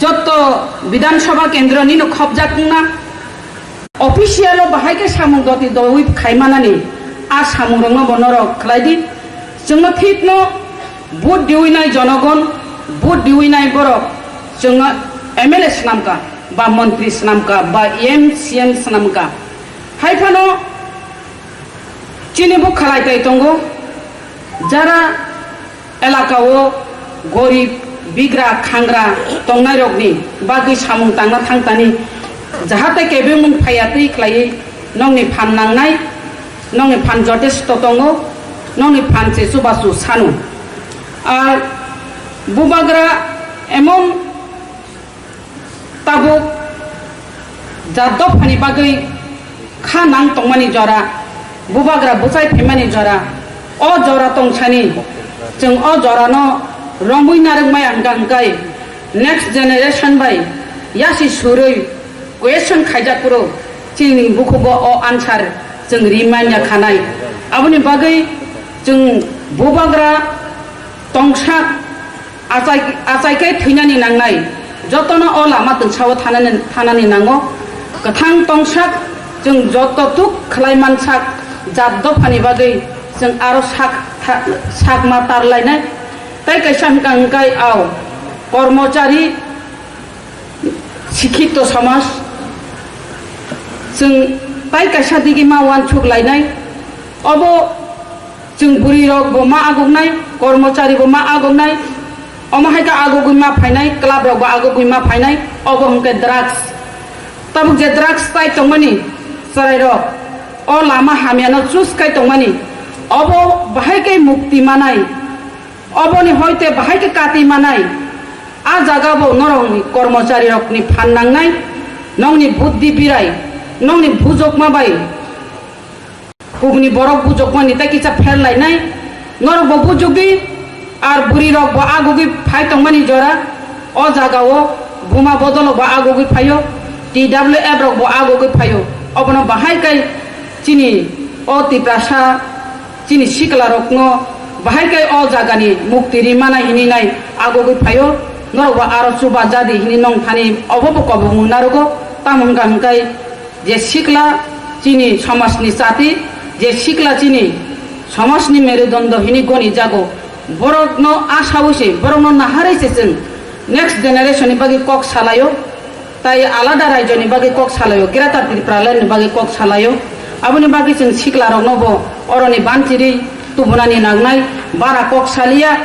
Jotto Bidhan Sabha kendro nino khopjak wngna, official o bahai khe samung doti dowi khaimanani, a samung rokno bo norok khlai di. Chwngno thikno vote diwi nai jonogon, vote diwi nai borok chwngno M L A swnamkha, ba montri swnamkha, ba M C M swnamkha. Hai phano chini bo khlai tai tongo, jara elaka o gorib, bigra, khangra tongnairokni bagwi samung tangna thangtani, jahate kebengmung phaiya twi khlaiwi nongni phan nangnai, nongni phan jotesto tongo, nongni phan se chubachu sano. Ar bubagra emon Tabuk jat dophani bagwi kha nang tongmani jora, bubagra bwchai phaimani jora, o jora tongsani chwng o jorano romwi narwkmaya hwnkha hwnkhe next generation bai yasi surwi Question khaijak phuru chini bukhugo o answer chwng rimanya khanai. Aboni bagwi chwng bubagra tongsak achai, achai khe thwinani nangnai. Jotono o lama twngsao thanani, thanani nango. Kwthang tongsak chwng joto tuk khlai mansak jat dophani bagwi chwng aro sak tha-, sak ma tarlainai. Tai kaisa hwnkha hwnkhe ao kormochari Sikhito somaj, chwng tai kaisa digi ma uansuk lainai. Obo chwng bwrwi rok bo ma aguknai, kormochari bo ma aguknai. Omo hai khe agugwi ma phainai, club rok bo agugwi ma phainai. Obo hwnkhe drugs. Tabuk je drugs tai tongmani chwrai rok, o lama hamya no choose khai tongmani, obo bahai khe mukti manai. Oboni hoite bahai khe kati manai. A jaga bo norokni kormochari rokni phan nangnai, nongni buddhi birai, nongni bujokma bai kubuni borok bujokmani tei kisa pher lainai. Norok bo bujok di, ar bwrwi rok bo agugwi phai tongmani jora. O jaga o buma bodolo bo agugwi phaio, T W F rok bo agugwi phaio. Obono bahai khe chini o Tiprasa chini sikla rokno bahai khe o jagani mukti ri mana hini nai agugwi phaio, norok bo aro chuba jadi hini nong thani obo bo kobong narogo. Tamo hwnkha hwnkhe je sikla chini somajni chati, je sikla chini somajni merudondo hini goni jago, borokno asaoise, borokno naharwi se chwng next generation ni bagwi kok salaio. Tai alada raijoni bagwi kok salaio, Greater Tipraland ni bagwi kok salaio. Aboni bagwi chwng sikla rokno bo oroni banchiri tubunani nangnai, bara kok salia,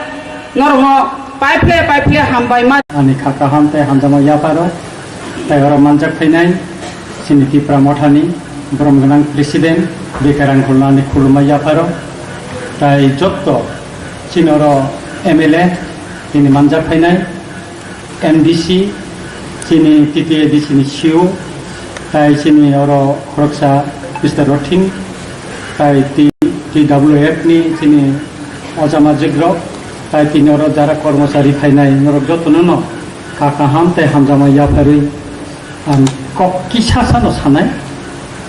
norokno paiphle paiphle hambai ma. Ani kha kaham tei hamjakma yapharo, tei oro manjak phainai chini Tipra Mothani borom gwnang President Bikarang Khulnani khulumma yapharo, tai jotto chini oro M L A tini manjak phainai, M D C, chini T T A D C ni C E O, tai chini oro khoroksa Mister Rothing, tai T-, T W F ni chini ojama jigrok, tai tini oro jara kormochari phainai, norok jotono no kha kaham tei hamjakma yapharwi ang kok kisa sano sanai,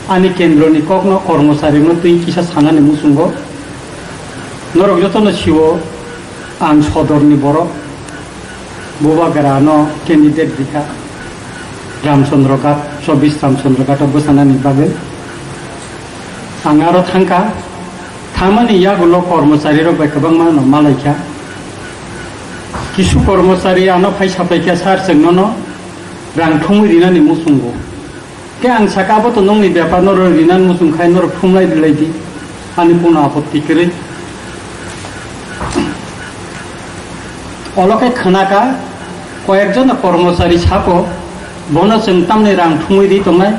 ani kendroni kokno kormochari no twi kisa sanani muchungo. Norok jotono sio ang sodorni borok. Bubagra no candidate rikha Ramchandra Ghat, chobbish Ramchandra Ghat o bwsanani bagwi. Ang aro thangkha, thangmani yagulo kormochari rok bai kwbangma no malaikha. Kisu kormochari ano phai sapaikha, "Sir, chwng nono rang thumwi rinani muchungo." Khe ang saka, "Abo to nongni bepar, norok rinani muchung khai norok thumlai rwlai di, ani kuno apotti kwrwi." Olo khe khwnaka, koyekjon kormochari sako, "Bono chwng tamni rang thumwi ri tongnai,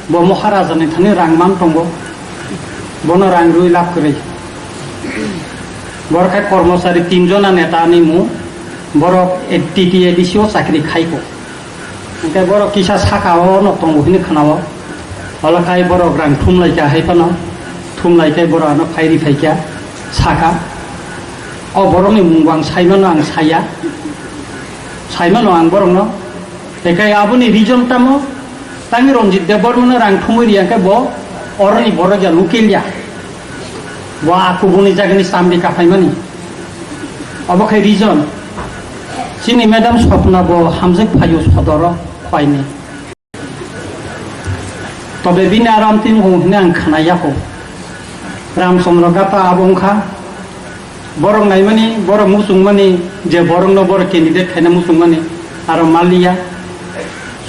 bo Maharajani thani rang man tongo, bono rang rwi lab kwrwi." Borok khe kormochari tinjona neta ni mung, borok T T A D C o chakri khaiko. Hingke borok kisa saka o no tongo hini khwnao. Olo khai borok rang thumlaikha hai phano. Thumlaikhai borok ano phairi phaikha saka. O borokni mungbo ang saimano ang saya. Saimano ang borokno. Ekai aboni reason tamo? Tangwi Ranjit Debbarmano rang thumwi riya khe bo oroni borok ya local ya. Bo akubuni jagani chamri kaphaimani. Obo khai reason. Chini madam Swapna bo hamjak phaio sodoro phaini. Tobe bini aro amtwi wng hwnwi ang khna yakho. Ramchandra Gata abo wngkha. Borok naimani, borok muchungmani, je borokno borok candidate khaina muchungmani, aro maliya.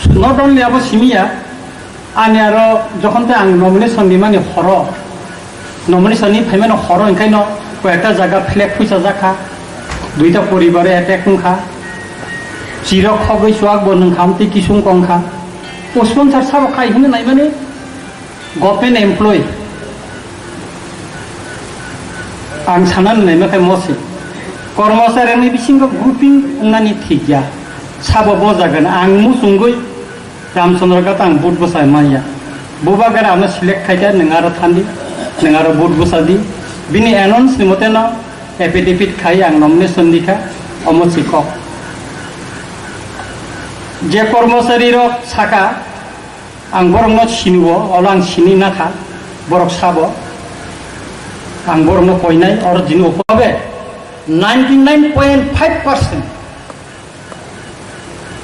Not only abo simiya, ani aro jokhon tei ang nomination nimani horo, nomination ni phaimani horo, hingkhaino koyekta jaga flag phuisa jakha, duita poribare attack wngkha, chirok khogwi chuak bo nwngkha, amtwi kisung kongkha. Sponsor sabo khai hwnwi naimani, government employee. Ang sanani naima khe mosi. Kormochari ni bisingo grouping wngnani thik ya. Sabo bo jagan ang muchungwi Ramchandra Gata ang vote bwsa manya. Bubagra ano select khaikha, nwng aro thandi, nwng aro vote bwsa di. Bini announce ni mote no affidavit khai ang nomination dikha, omo si kok. Je kormochari rok saka, Ang borokno sini-o, olo ang sini nakha, borok sabo. Ang borokno koinai, oro jini upobe ninety nine point five percent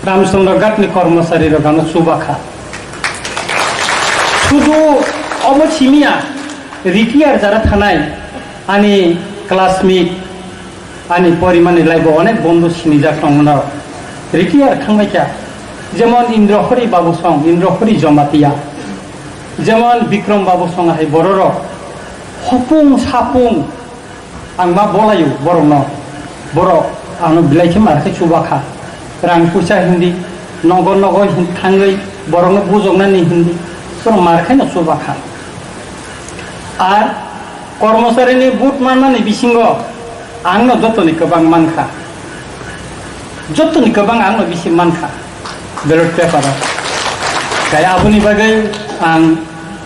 Ramchandra Ghat ni kormosari rok ano chubakha. Sudu obo simiya, retire jara thanai ani classmate, ani porimani laibo onek bondhu sinijak tongmano retire thangbaikha. Jemon Indrohori Babu song, Indrohori Jamatia, jemon Bikram Babu song hai bororok hopung sapung ang ma bolayo borokno. Borok ano belai khe mar khe chubakha. Rang puisa hindi, nogo nogo hin-, thangwi borokno bujoknani hindi, borok mar khe no chubakha. Ar kormocharini vote manmani bisingo ang no jotoni kwbang mankha. Jotoni kwbang ang no bisi mankha ballot paper o. Kai aboni bagwi ang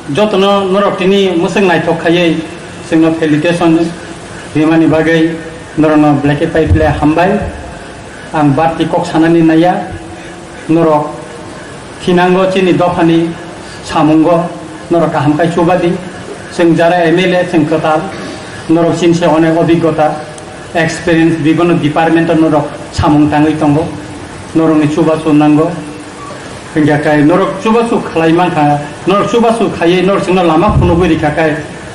jotono norok tini mwswk naithok khaiwi chwngno felicitation rimani bagwi norokno belai khe pai phle hambai. Ang barti kok sanani naiya, norok thinango chini dophani samungo norok kaham khai chubadi. Chwng jara M L A chwng kwtal, norok chini se onek obiggota, experience bibono department o norok samung tangwi tongo, norokni chubachu nango. Hingkha kai norok chubachu khlai mankha, norok chubachu khaiwi norok chwngno lama phunugwi rikha kai,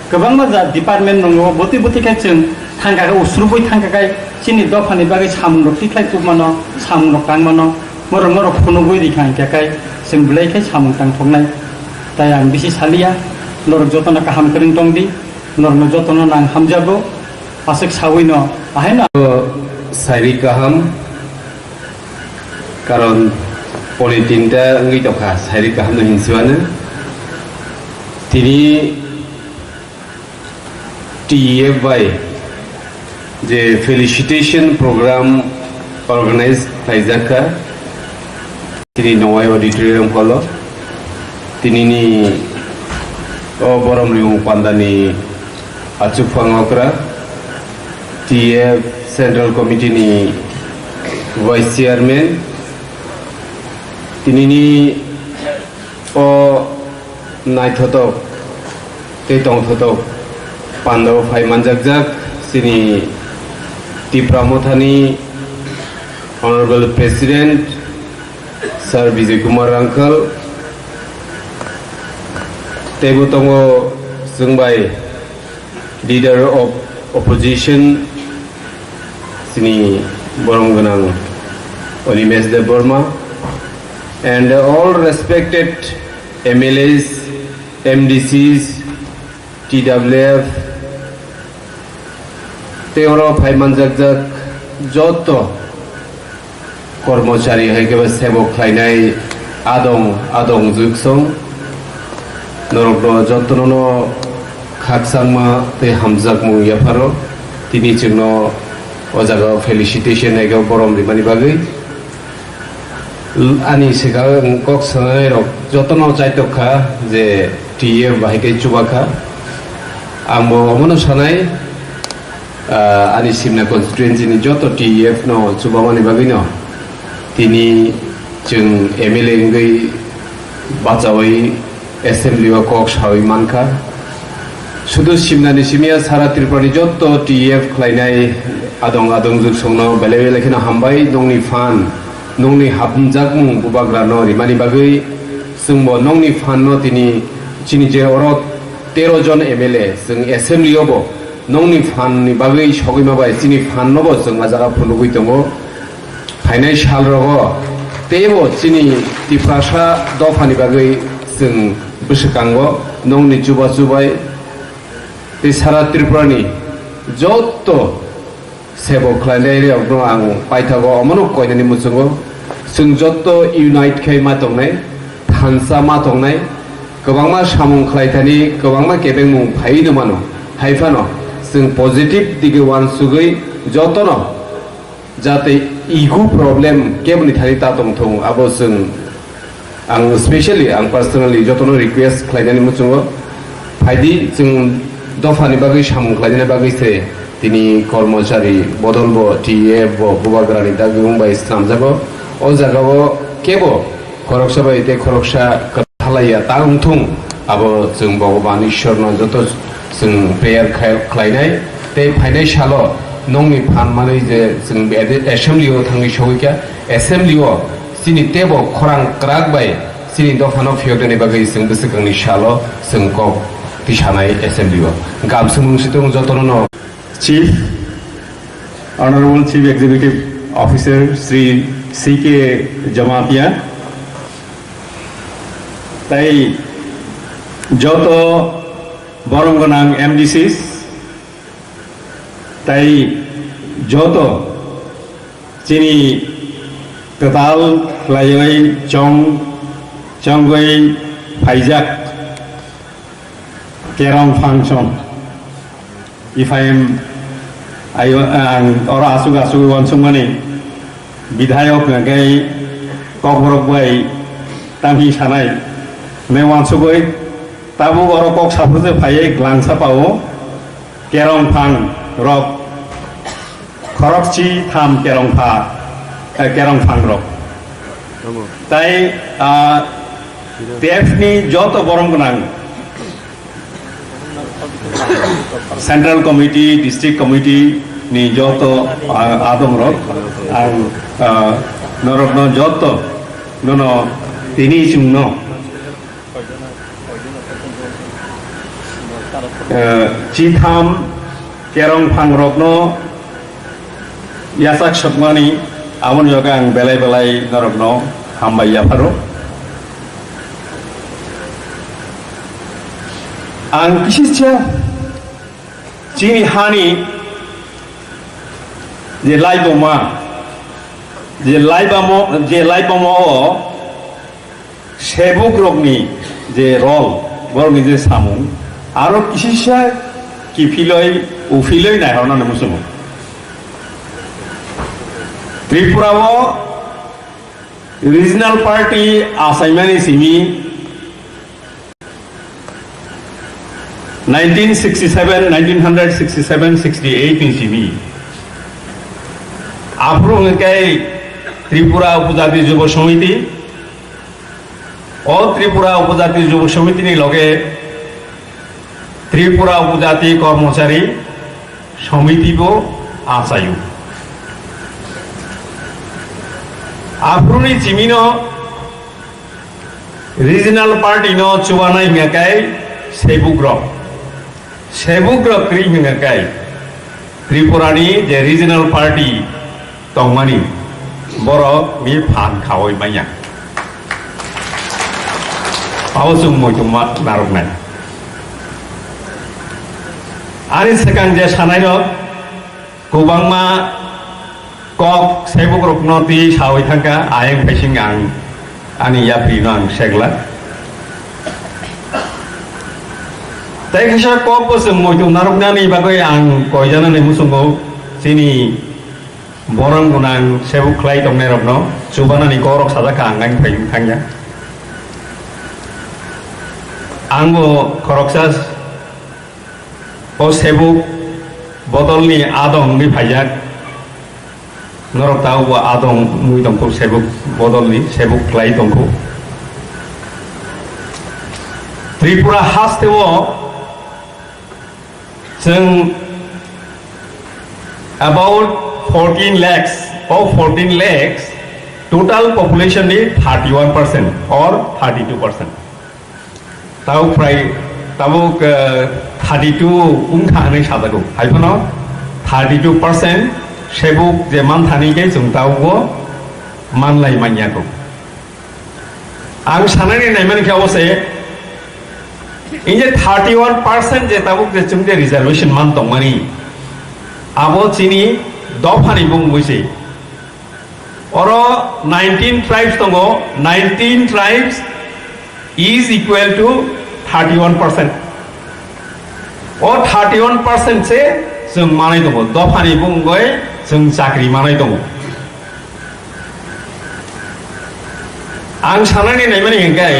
kwbangma ja department rokno bwtwi bwtwi khe chwng thangkha khe, usrubwi thangkha kai, chini dophani bagwi samung rok tikhlai tubmano, samung rok tangmano, norok norok phunugwi rikha hingkha kai chwng belai khe samung tangthoknai. Tai ang bisi saliya, norok jotono kaham kwrwng tongdi, norokno jotono nang hamjago, aswk sawino ahaino. Sairi kaham, karon poni tinta wngwi tongkha, sairi kaham no hinsiwano. Tini T E F bai je felicitation program organize khlaijak kha, tini Nowai Auditorium hall o. Tinini o borom rimung pandani achukphang okra, T F Central Committee ni Vice Chairman, tinini o naithotok tei tongthotok pandao phai manjakjak chini Tipra Mothani Honorable President Sir Bijay Kumar Rangkhal, teibo tongo chwng bai Leader of Opposition, chini borom gwnang Animesh Debbarma, and all respected M L As, M D Cs, T W F, tei oro phai manjakjak joto kormochari hai khe sebok khlainai adong adong juksong norokno jotono no khakchangma tei hamjakmung yapharo tini chwngno o jaga felicitation hai khe borom rimani bagwi. Ani swkang kok sanai rok jotono chaitok kha je T F bahai khe chuba kha. Ang bo omono sanai, ah, ani Simna constituency ni joto T F no chubamani bagwi no tini chwng M L A wngwi bachaui assembly o kok saui mankha. Sudu Simna ni simiya sara Tripura ni joto T F khlainai adong adong juksong no belai belai kheno hambai nongni phan. Nongni hapnjakmung bubagrano rimani bagwi chwngbo nongni phanno tini chini je oro tero jon M L A chwng assembly-o bo nongni phanni bagwi sogwi ma bai chini phanno bo chwng a jaga phunugwi tongo. Phainai salrogo teibo chini Tiprasa dophani bagwi chwng bwswkango nongni chubachu bai tei sara Tripurani jotto sebo khlainai rokno ang paithago, omono koinani muchungo. Chwng jotto unite khai ma tongnai, thansa ma tongnai, kwbangma samung khlaithani, kwbangma kebengmung phaiwi no mano. Hai phano chwng positive dige uansugwi jotono jate ego problem keboni thani ta tongthung, abo chwng Ang specially, ang personally jotono request khlainani muchungo, phaidi chwng dophani bagwi samung khlainani bagwi se tini kormochari bodol bo, T F bo, bubagrani dagimung bai swnamjago. O jagao kebo khoroksa bai tei khoroksa kwthang khlaiya ta wngthung, abo chwng Bhogoban Ishwarno joto chwng prayer khai-, khlainai. Tei phainai salo nongni phan manwi je chwng ede-, assembly o thangwi sogwi kha, assembly o chini teibo khorang kwrak bai chini dophano phiyoknani bagwi chwng bwswkangni salo chwng kok tisanai assembly o. Gam swngmung situng jotono no. Chief, Honorable Chief Executive Officer Shri C K Jamatia, tei joto borom gwnang M D Cs, tei joto chini kwtal khlaiwi chong, chongwi phaijak Kerong function. Ifaim ayo, ang oro asuk asuk uansukmani bidhayok hwnkhe kokborok bai tamhi sanai hwnwi uansugwi tabuk oro kok saphurjak phaiwi glangsa pao kerong phang rok khorokchi tham kerong pha, eh, kerong phang rok. Tei, ah, T F ni joto borom gwnang Central Committee, District Committee ni joto, ah, adong rok, ang, ah, norok no joto nono tini chwng no, ah, chitham kerong phang rok no yachak sokmani, aboni bagwi ang belai belai norokno hambai yapharo. Ang kisisa chini hani je laiboma, je laibamo, je laibamo o Sebukrokni je role, borokni je samung, aro kisisa kiphiloi, uphiloi naihornani muchungo. Tripura o regional party achaimani simi nineteen sixty-seven, nineteen hundred sixty-seven, sixty-eight ni simi. Aphuru hwnkhe Tripura Upajati Jubo Samiti, O Tripura Upajati Jubo Samiti ni loge Tripura Upajati Kormochari Samiti bo achaio. Aphuruni chimino regional party no chubanai hingya kai Sebukrok. Sebukrok kwrwi hwnka kai Tripura ni je regional party tongmani borok ni phan khaui manya. Abo chwng muitu ma narwknai. Ani swkang je sanai rok kwbangma kok Sebukrokno twi saui thangkha, ayang phaising ang ani yapri no ang segla. Tei kaisa kok bo chwng muitu narwknani bagwi ang koijanani muchungo chini borom gwnang Sebuk khlai tongnai rokno chubanani kok rok sajak kha ang ang phaising thangya. Ang bo khoroksa O Sebuk bodolni adong wngwi phaijak. Norok tabukbo adong wngwi tongkhu Sebuk bodolni, Sebuk khlai tongkhu. Tripura hasteo chwng about fourteen lakhs, o fourteen lakhs total population ni thirty-one percent or thirty-two percent. Tabuk prai, tabuk, eh, thirty-two wngkha hwnwi sajago. Hai phano thirty-two percent Sebuk je manthani khe chwng tabugo manlai manya kho. Ang sanani naimani khe abo se, in je thirty-one percent je tabuk je chwng je reservation man tongmani, abo chini dophani bumungwi se. Oro nineteen tribes tongo, nineteen tribes is equal to thirty-one percent. O thirty-one percent se chwng manai tongo, dophani bumungwi chwng chakri manai tongo. Ang sanani naimani hingkai,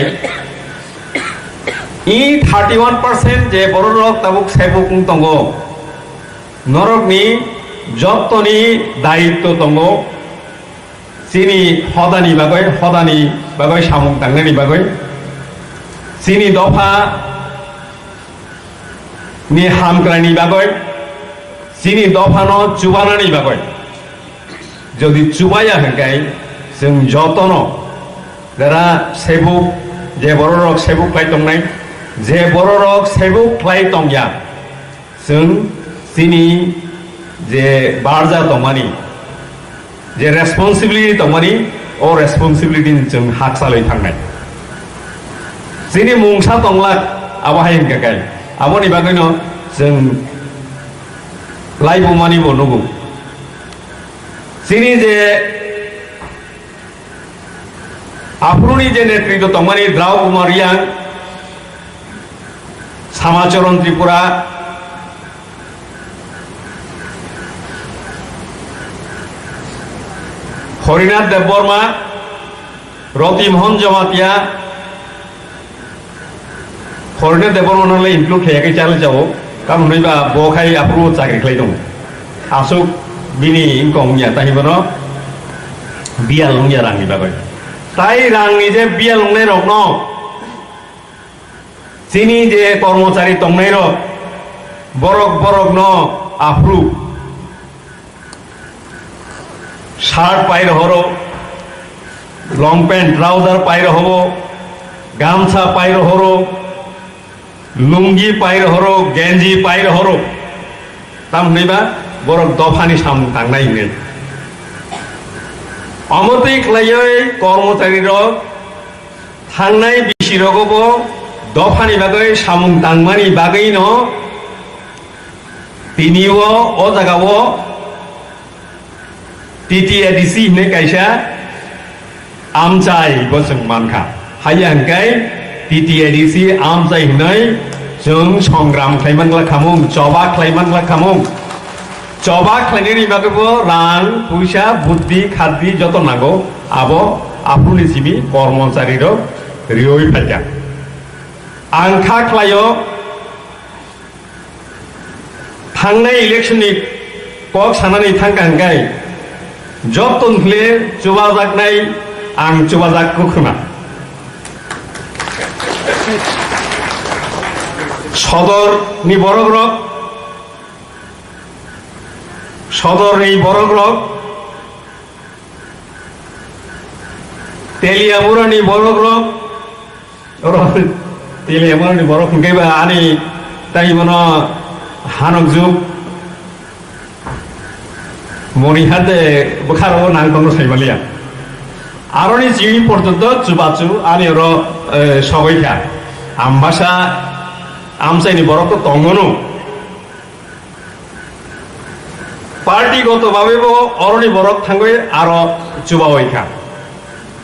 i thirty-one percent je bororok tabuk Sebuk wng tongo, norokni jottoni dayitto tongo, chini hodani bagwi, hodani bagwi samung tangnani bagwi. Chini dopha ni hamkraini bagwi, chini dophano chubanani bagwi, jodi chubaya hwnkhe, chwng jotono jara sebuk, je bororok sebuk khlai tongnai, je bororok sebuk khlai tongya, chwng chini je barja tongmani, je responsibility tongmani, o responsibility ni chwng hakchalwi thangnai. Chini mungsa tonglak, abo hai hwnkha khe, aboni bagwino chwng laibumani bo nugo. Chini je aphuruni je netritw tongmani Drau Kumar Reang, Samacharan Tripura, Horinath Debbarma, Roti Mohan Jamatia, Horinath Debbarma no le include khlaiya khe chale chao, karon hwnwi ba bo khai aphuru chakri khlai tongo. Aswk bini income wngya, tei bono biyal wngya rangni bagwi. Tai rangni je biyal wngnai rokno, chini je kormochari tongnai rok, borok borokno aphuru shirt pai rohoro, long pant, trouser pai rohobo, gamsa pai rohoro, lungi pai rohoro, genji pai rohoro. Tam hwnwi ba borok dophani samung tangnai hwnwi. Omo twi khlaiwi kormochari rok thangnai bisi rogo bo dophani bagwi samung tangmani bagwi no tini o, o jaga o T T A D C hinwi kaisa amchai bo chwng mankha. Haiya hwnkhe T T A D C amchai hinwi chwng songram khlai mangla khamung, choba khlai mangla khamung. Choba khlainani bagwi bo rang, puisa, buddhi, khaddi joto nango. Abo aphuruni simi kormochari rok riwi phaikha. Ang kha khlaio, thangnai election ni kok sanani thangkha hwnkhe, joto ni khle chubajaknai ang chubajak kwkhwrwng. Sodor ni borok rok, Sodor ni borok rok, Teliamura ni borok rok, oro Teliamura ni borok hwnkhe ba ani tai bono hanok juk moni hade bwkharo nang tongno sai maliya. Aroni chini porjonto chubachu ani oro, eh, sogoi kha. Ambasa amchai ni borok to tongono. Party goto babe bo oroni borok thangwi aro chubawi kha.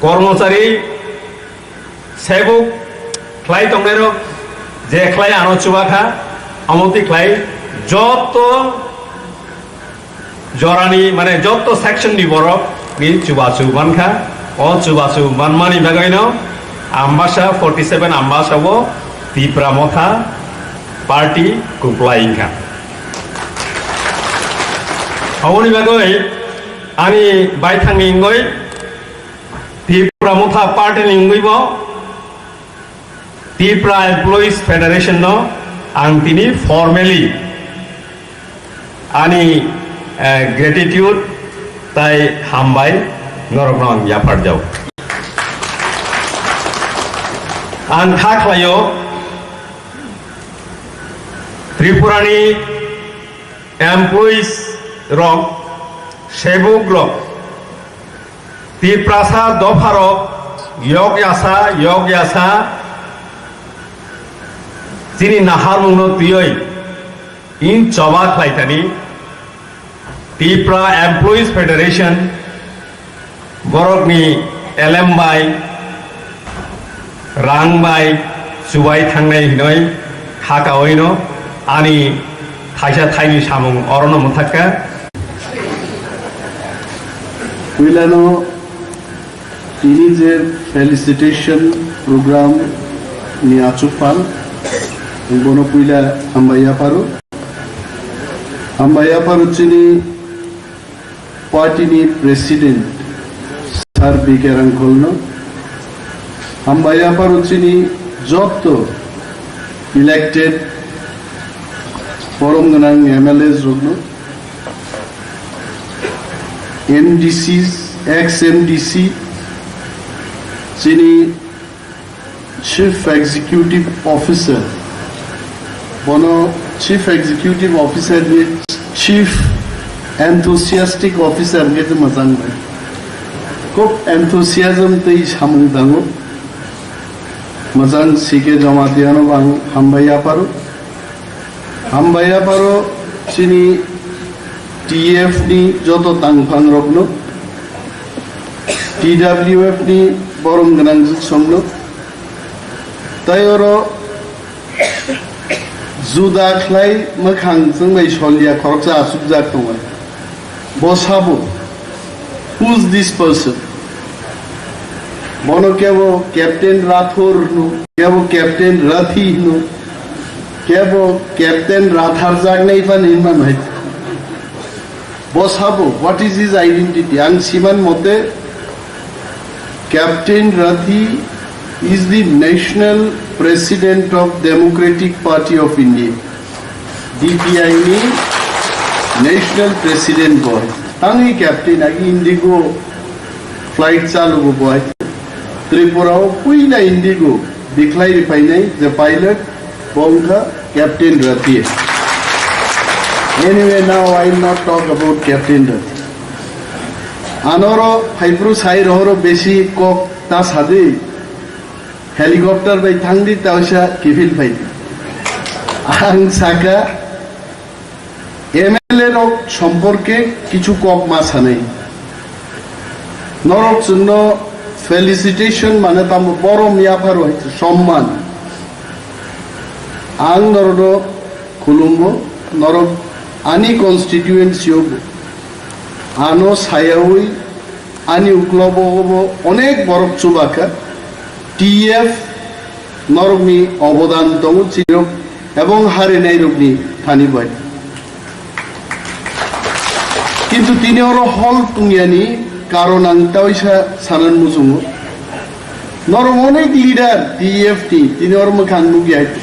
Kormochari sebuk khlai tongnairok je khlai ano chuba kha, omo twi khlai joto jorani, mane, joto section ni borok ni chubachu mankha. O chubachu manmani bagwino Ambasa forty seven Ambasa o Tipra Motha party kwplai wngkha. Aboni bagwi ani baithangni wngwi Tipra Motha party ni wngwi bo Tipra Employees Federation no ang tini formally ani, eh, gratitude tai hambai norokno ang yapharjao. Ang kha khlaio Tripurani employees rok, sebuk rok, Tiprasa dopharok yok yasa, yok yasa chini naharmungno twiwi in choba khlaithani Tipra Employees Federation borokni elem bai, rang bai chubai thangnai hinoi hakawino ani thaisa thaini samung orono mwthakha. Puilano tini je felicitation program ni achukphang, bono puila hambai yapharo. Hambai yapharo chini party ni president Sir B K Rangkholno. Hambai yapharo chini Jotto elected borom gwnang M L As rokno, M D Cs, ex M D C, chini Chief Executive Officer, bono Chief Executive Officer ni Chief Enthusiastic Officer hwnkhe tei mwchang bai. Khub enthusiasm tei samung tango. Mwchang C K Jamatia no ang hambai yapharo. Hambai yapharo chini T F ni joto tangphang rokno, T W F ni borom gwnang jwk songno. Tai oro juda khlai mwkhang chwng bai solya khoroksa achukjak tongo. Bo sabo, who's this person? Bono kebo Captain Rathor hino, kebo Captain Rathi hino, kebo Captain Ratharjaknai phano hinma nai. Bo sabo, what is his identity? Ang siman mote, Captain Rathi is the National President of Democratic Party of India, D P I ni National President bo. Tangwi Captain agi Indigo flight chalu bo bo. Tripura o puila Indigo bikhlai ri phainai je pilot, bo wngkha Captain Rathi. Anyway, now I will not talk about Captain Rathi. Anoro phaipru sai rohoro besi kok ta sadi, helicopter bai thangdi, ta oisa kiphil phaidi. Ang saka, M L A rok somporke kichu kok ma sanai. Norok chwngno felicitation mane tamo borom yapharo hai somman. Ang norokno khulumo, norok ani constituency o bo. Ano sayawi ani uklobo bo onek borok chubakha. T F norokni obodan tongo chirok ebong harinairokni thani bai. Kintu tini oro hol tungyani karon ang taisa sanan muchungo. Norok onek leader T F ni tini oro mwkhang nukya hai.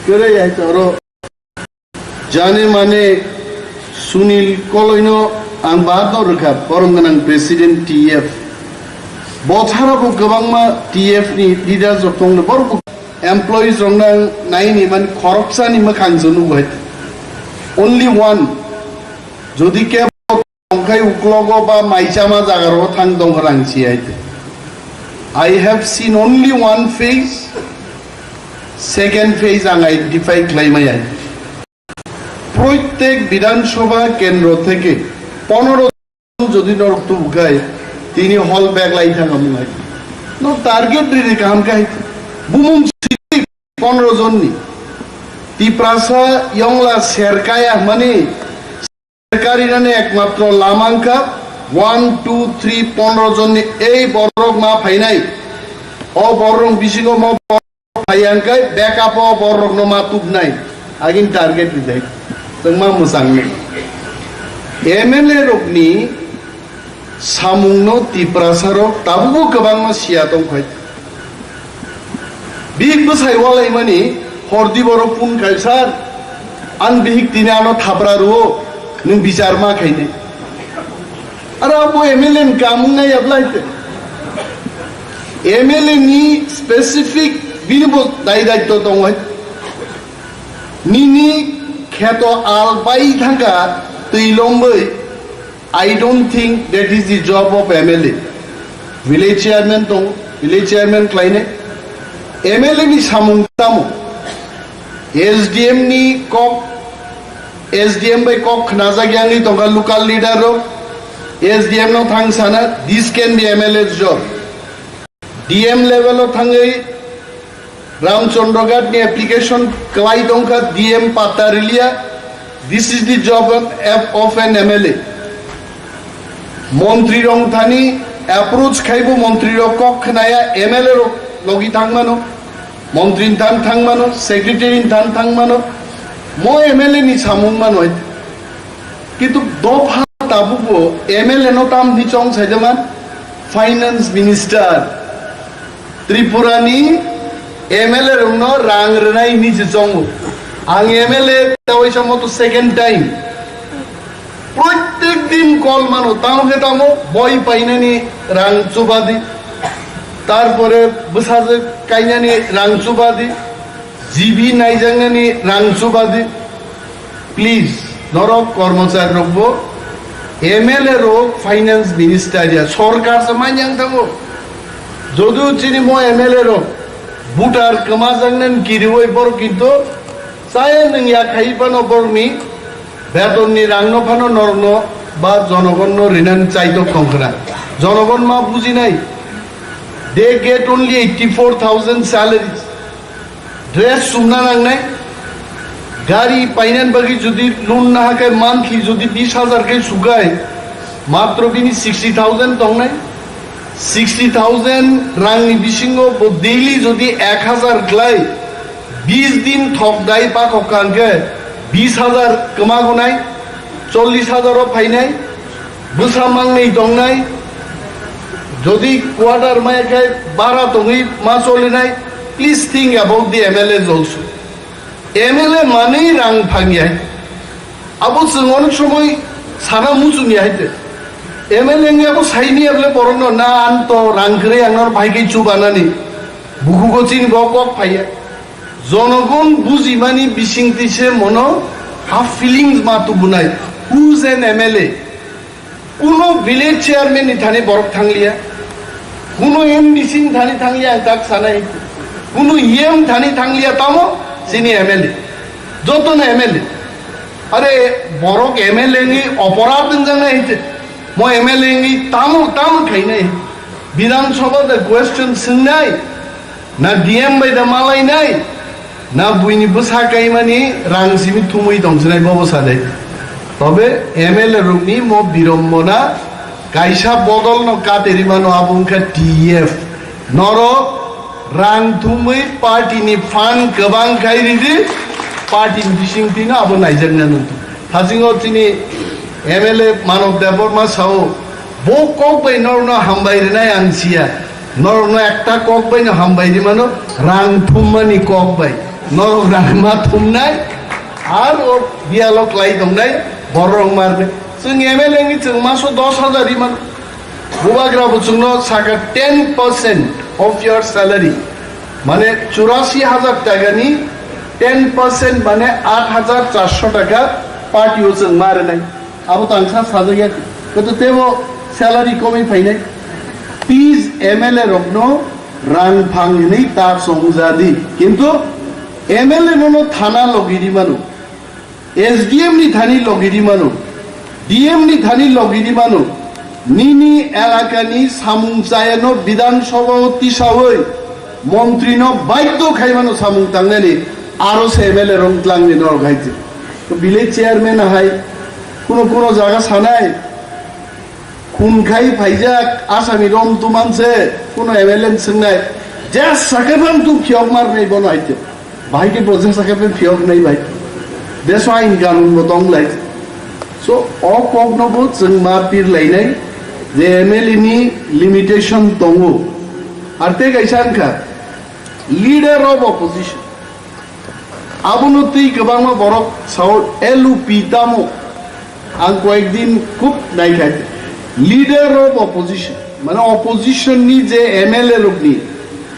Kwrwi hai oro jani mane Sunil Koloino ang baat no rwkha, borom gwnang President T F. Bothara bo kwbangma T F ni leaders rok tongno, borok bo employees rok nang naini man khoroksani mwkhang jono bai. Only one, jodi ke tongkhai uklogo ba maichama jaga ro thang dong rang si ai. I have seen only one face, second face ang identify khlai mai ai. Proitek Bidhan Sabha kendro theke ponero jon jodi norok tubukhai, tini hol bag lai thang amung hai. No target riri kaham khai. Bumung sidi ponero jonni. Tiprasa yongla serkaya mani serkari nani ekmatro lama wngkha one, two, three, ponero jonni ei borok ma phainai. O borok bisingo mo phai ang khe backup o borok no ma tubnai, agin target rijai, tongma mwchang nai. M L A rok ni samung no Tiprasa rok tabuk bo kwbangma siya tong phai. Bihik bwsai walai mani hordi borok phone khai, "Sir, an bihik tini ano thapra rwo, nwng bichar ma khainai." Aro abo M L A ni kamung nai ablai te. M L A ni specific bini bo dai daitto tongo hai. Nini kheto al bai thangkha twi lombai. I don't think that is the job of M L A. Village chairman tong, village chairman khlainai. M L A ni samung tamo. S D M ni kok, S D M bai kok khnajak yangwi tongkha local leader rok. S D M no thang sana, this can be M L A's job. D M level o thangwi Ramchandra Ghat ni application kwlai tongkha, D M patta riliya. This is the job of, of an M L A. Montri rok thani approach khaibo, montri rok kok khnaya, M L A rok logi thangmano, montri ni than thangmano, secretary ni than thangmano, mo M L A ni samung mano. Kintu dopha tabukbo M L A no tam ni chong saijaman, finance minister, Tripura ni M L A rokno rang rwnai hinwi se chongo. Ang M L A ta waisa moto second time. Protek din call mano, tamo khe tamo, boi painani rang chubadi, tarpore bwsajwk kainani rang chubadi, G B naijaknani rang chubadi. Please, norok kormochari rokbo, M L A rok, finance minister ya, sorkar se manyang thango. Jodu chini mo M L A rok, voter kwmajaknani kiriwi borok kintu chaya nwng ya khai phano borokni betonni rangno phano norokno ba jonogonno rinani chaitok tongkhna. Jonogon ma bujinai, they get only eighty-four thousand salaries. Dress sumna nangnai, gari painan bagwi jodi loan na hakai monthly jodi bis hajar kai sugai, matro bini sixty thousand tongnai. Sixty thousand rangni bisingo bo daily jodi ek hajar klai, bis din thok dai pa khok kangke bis hajar kwma gonai, chollis hajar o phainai, bwsa mangnwi tongnai, jodi quarter maya khai bara tongwi ma cholinai, please think about the M L As also. M L A manwi rang phangya. Abo chwng onek somoi sana muchungya haite. M L A wngya bo saini able borokno na ang to rang kwrwi ang nor phai khe chubanani. Bukugo chini bo kok phaiya. Jonogon bujimani bisingtwi se mono ha feelings ma tubunai. Who's an M L A? Kuno village chairman ni thani borok thangliya. Kuno M D C ni thani thangliya ang tak sanai. Kuno E M thani thangliya tamo chini M L A. Jotono M L A. Are borok M L A ni oporad wngjaknai hite. Mo M L A ni tamo tamo khainai. Bidhan Sabha da question swngnai. Na D M bai da malainai, na buini bwsa kaimani rang simi thumwi tongsinai bobo sadai. Tobe M L A rokni mo birombona kaisa bodolno katerimano abo wngkha T E F. Norok rang thumwi party ni fund kwbang khai ridi, party ni bisingtwino abo naijakna nungthu. Thasingo chini M L A Manav Debbarma sao, bo kok bai norokno hambai rinai ang siya. Norokno ekta kok baino hambai rimano, rang thummani kok bai. Norok rang ma thumnai, ar o dialog lai tongnai, borok marnai. Chwng M L A ni chwng maso dos hajar rimano. Bubagra bo chwngno saka ten percent of your salary. Mane churasi hajar taka ni ten percent mane aat hajar charso taka party o chwng ma rinai. Abo tangsa sajak ya. Koto tebo salary komwi phainai. Please M L A rokno rang phang hinwi ta chongjadi. Kintu M L A nono thana logi rimano. S D M ni thani logi rimano. D M ni thani logi rimano. Nini elakani samung chayano Bidhan Sabha o tisawi montrino baidho khaimano samung tangnani aro se M L A rong tlangni norok haijak. To village chairman hai kuno kuno jaga sanai khun khai phaijak asami rom tumanse kuno M L A ni swngnai je sakhe phang tu khiyok mar nai bono haite. Bahai ke bo jesa khe phiyok nai bai. Deso ain kanun bo tong lai. So, o kok no bo chwng ma pir lai nai je M L A ni limitation tongo. Ar te kaisa wngkha leader of opposition. Abono twi kwbangma borok sao L U P tamo. Ang koyekdin khub naikha. Leader of opposition, mane opposition ni je M L A rokni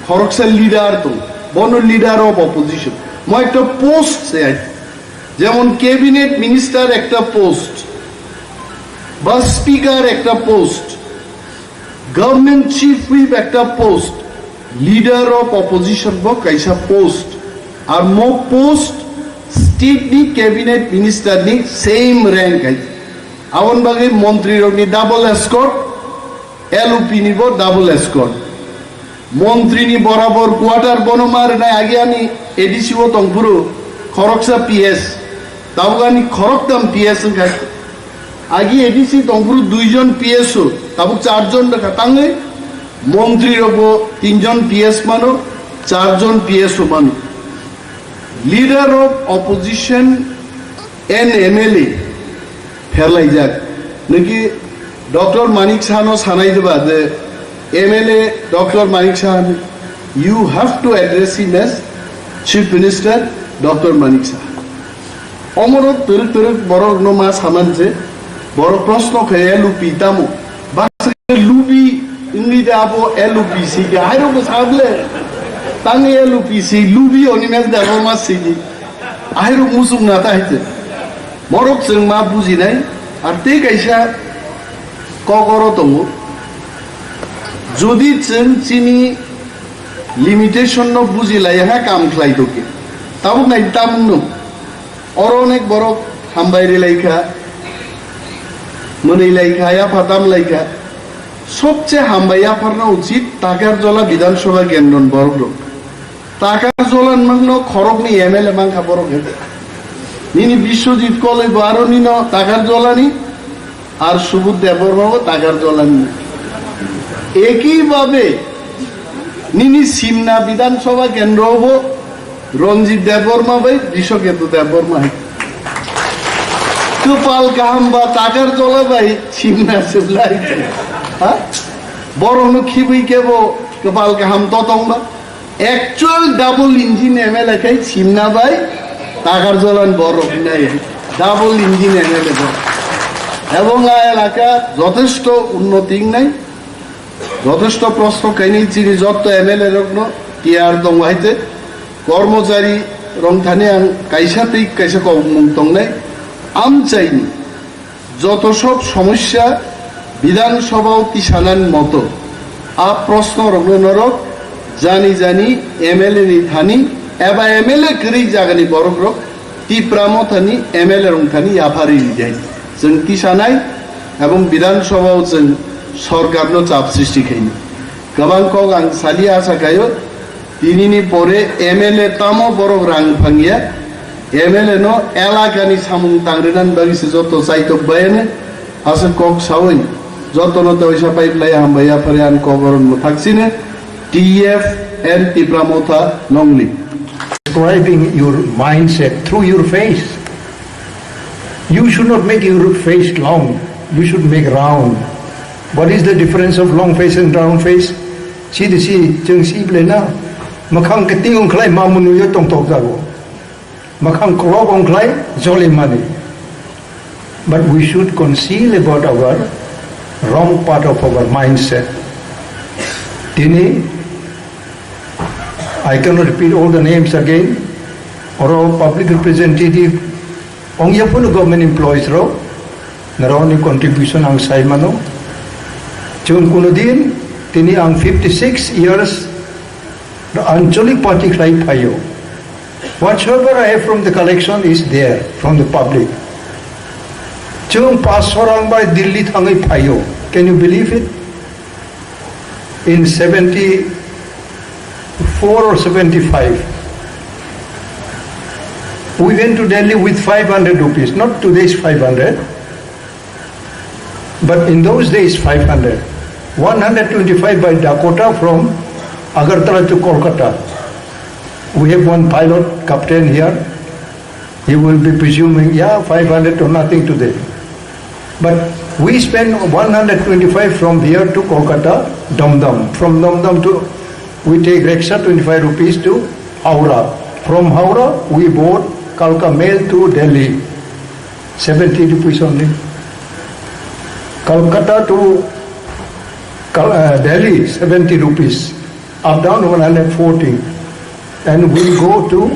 khoroksa leader tong, bono leader of opposition. Mo ekta post se ai. Jemon cabinet minister ekta post, ba speaker ekta post, government chief whip ekta post, leader of opposition bo kaisa post, ar mo post state ni cabinet minister ni same rank hai. Aboni bagwi montri rokni double escort, L U P ni bo double escort. Montri ni borabor quarter bono ma rwnai agi ani A D C o tongphuru khoroksa P S, tabuk ani khoroktham P S wngkha. Agi A D C tongphuru duijon P S o, tabuk charjon rwkha tangwi. Montri rokbo tinjon P S mano, charjon P S o mano. Leader of opposition and M L A pherlaijak. Niki Doctor Manik Saha no sanai diba je M L A Doctor Manik Saha ni You have to address him as Chief Minister Doctor Manik Saha. Omorok twrwk twrwk borok no ma saman je, borok proshno khe L U P tamo? Baksa lubi wngwi de abo L U P si ke, ahairok bo sable. Tang L U P si, lubi Animesh Debbarma si di. Ahairok musuk na ta haite. Borok chwng ma bujinai, ar tei kaisa kok oro tongo. Jodi chwng chini limitation no bujilai ha kam khlai tokhe, tabuk nai tamung no. Oro onek borok hambai rilai kha, mwnwi lai kha, yapha tam lai kha. Sobse hambai yapharna uchit Takarjola Bidhan Sabha kendron borok rok. Takarjola nwngno khorokni M L A mankha borok hai. Nini Biswajit Koloi bo aro nino Takarjolani, ar Subodh Debbarma bo Takarjolani. Eki babe nini Simna Bidhan Sabha kendro bo Ranjit Debbarma bai Brishaketu Debbarma hai. Kwpal kaham ba Takarjola bai Simna se lai. Ha? Borokno khibwi kebo kwpal kaham totong ba. Actual double engine M L A khai Simna bai Takarjolan borok nai. Double engine M L A borok. Ebong a elaka jothesto unnoti wngnai. Jothesto proshno khainai chini jotto M L A rokno tiyar tongo haite. Kormochari rok thani ang kaisa tei kaisa kokmung tongnai. Amchaini joto sob somosya Bidhan Sabha o tisanani moto a proshno rokno norok jani jani M L A ni thani eba M L A kwrwi jagani borok rok Tipra Mothani M L A rok thani yapharwi rijai. Chwng tisanai ebong Bidhan Sabha o chwng sorkar no chap sristi khainai. Kwbang kok ang saliya asa khaio, tinini pore M L A tamo borok rang phangya, M L A no elakani samung tangrinani bagwi se joto chaitok bayani, aswk kok sawi jotono teisa pipe lai hambai yaphari ang kok oron mwthak sini, T F and Tipra Motha Nongli. Describing your mindset through your face. You should not make your face long, you should make round. What is the difference of long face and round face? Si de si, chwng si ble na. Makhang kiting ongkhlai ma munu yo tong tok jago. Makhang kolok ongkhlai jole mani. But we should conceal about our wrong part of our mindset. Tini, I cannot repeat all the names again. Oro public representative ongya phano government employees rok, norokni contribution ang sai mano. Chwng kuno din tini ang fifty six years Anchalik party khlai phaio. Whatsoever I have from the collection is there from the public. Chwng paanch sho rang bai Delhi thangwi phaio. Can you believe it? In seventy-four or seventy-five, we went to Delhi with five hundred rupees, not today's five hundred, but in those days five hundred. One hundred twenty-five by Dakota from Agartala to Kolkata. We have one pilot, captain here. He will be presuming, yeah, five hundred to nothing today. But we spend one hundred twenty-five from here to Kolkata, Dum Dum. From Dum Dum to, we take rickshaw, twenty-five rupees to Howrah. From Howrah, we board Kalka Mail to Delhi, seventy rupees only. Kolkata to Kal-, uh, Delhi, seventy rupees. Up down one hundred forty. And we go to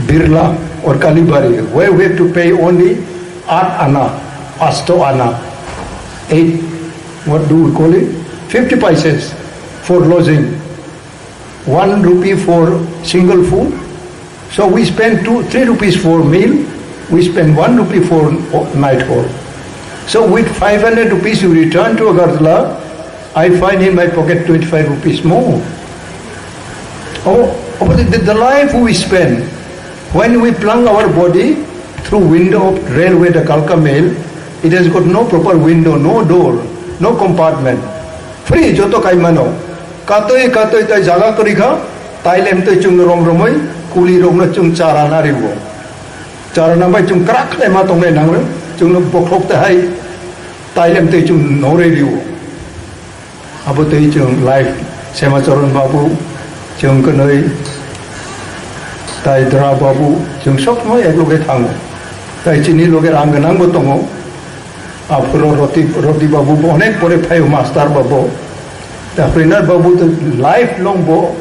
Birla or Kalibari, where we have to pay only eight ana, asto ana, eight, what do we call it? Fifty paise for lodging, one rupee for single food. So we spend two, three rupees for meal, we spend one rupee for o-, night hall. So with five hundred rupees you return to Agartala, I find in my pocket twenty-five rupees more. Oh, oh, the, the life we spend when we plunge our body through window of railway, the Kalka Mail, it has got no proper window, no door, no compartment. Free, joto kaimano. Katoi, katoi, tai jaga kwrwi kha, tailem twi chwng rom romoi, kuli rokno chwng chara na riwo. Chara na bai chwng krak khlai ma tongnai nanglo, chwngno bokhok ta hai, tailem twi chwng noroi riwo. Abo tei chwng life Semacharan Babu, chwng kwnwi, tai Dra Babu, chwng sob somoi ek loge thango. Tai chini loge rang gwnangbo tongo. Aphuru Roti, Roti Babu bo onek pore phaio master bo bo. Ta Prinat Babu to life long bo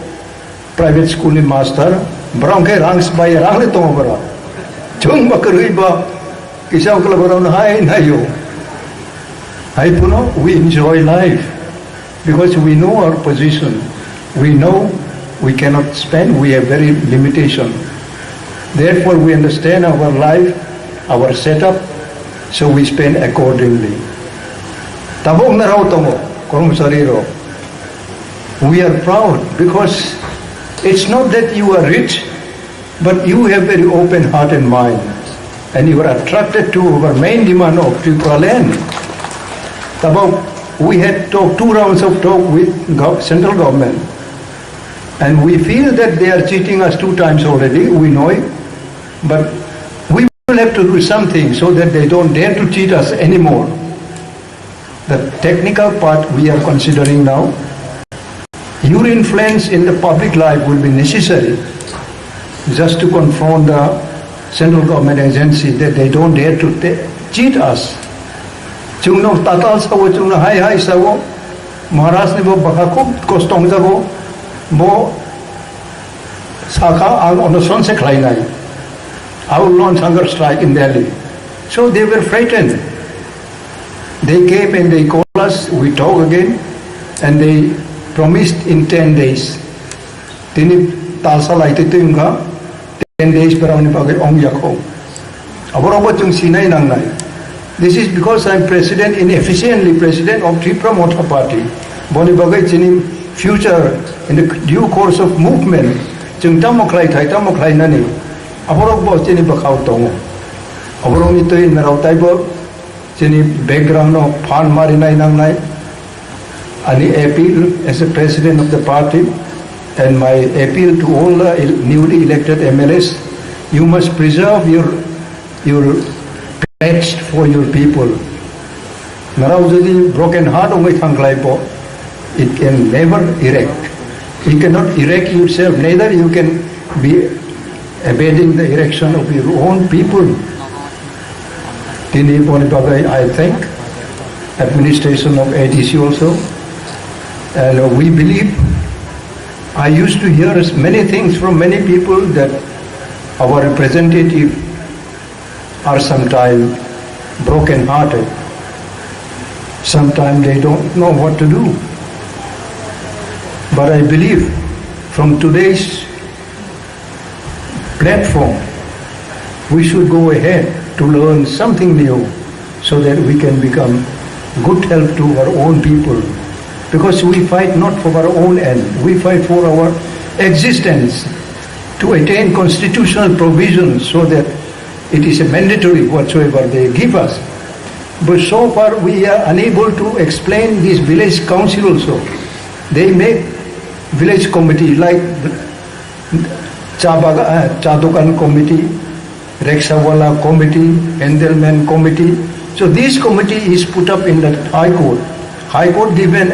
private school ni master. Borok khe rang sbai rang le tongo borok. Chwng ba kwrwi ba kisa okla borok no hai naio. Hai phano we enjoy life because we know our position. We know we cannot spend, we have very limitation. Therefore, we understand our life, our setup, so we spend accordingly. Tabuk narao tongo, kormosari rok. We are proud because it's not that you are rich, but you have very open heart and mind, and you are attracted to our main demand of Tripura land. Tabuk we had talk, two rounds of talk with gov-, central government, and we feel that they are cheating us two times already, we know it, but we will have to do something so that they don't dare to cheat us anymore. The technical part we are considering now. Your influence in the public life will be necessary just to confront the central government agency that they don't dare to ta-, cheat us. Chwngno tatal sao, chwngno hai hai sao, Maharaj ni bo bwkha khub kosto wngjago, bo sakha ang onoson se khlainai. I will launch hunger strike in Delhi. So they were frightened. They came and they called us, we talk again, and they promised in ten days. Tini talsa lai twi twi wngkha, ten days borokni bagwi ong yakho. Aborokbo chwng sinai nangnai. This is because I am president, inefficiently president of Tipra Motha Party. Boni bagwi chini future in the due course of movement, chwng tamo khlai thai, tamo khlainani, aborokbo chini bwkhao tongo. Aborokni twi narao taibo chini background o phan marinai nangnai. Ani appeal as a president of the party and my appeal to all the el-, newly elected M L As, you must preserve your, your pledge for your people. Narao jodi broken heart wngwi thangkhlai bo, it can never erect. You cannot erect yourself, neither you can be evading the erection of your own people. Tini boni bagwi I thank administration of A D C also. And we believe, I used to hear many things from many people that our representative are sometimes broken-hearted. Sometimes they don't know what to do. But I believe from today's platform, we should go ahead to learn something new so that we can become good help to our own people. Because we fight not for our own end, we fight for our existence, to attain constitutional provisions so that it is a mandatory whatsoever they give us. But so far we are unable to explain this village council also. They make village committee like the cha baga-, uh, cha dokan committee, rickshaw wala committee, Endelman committee. So this committee is put up in the High Court. High Court given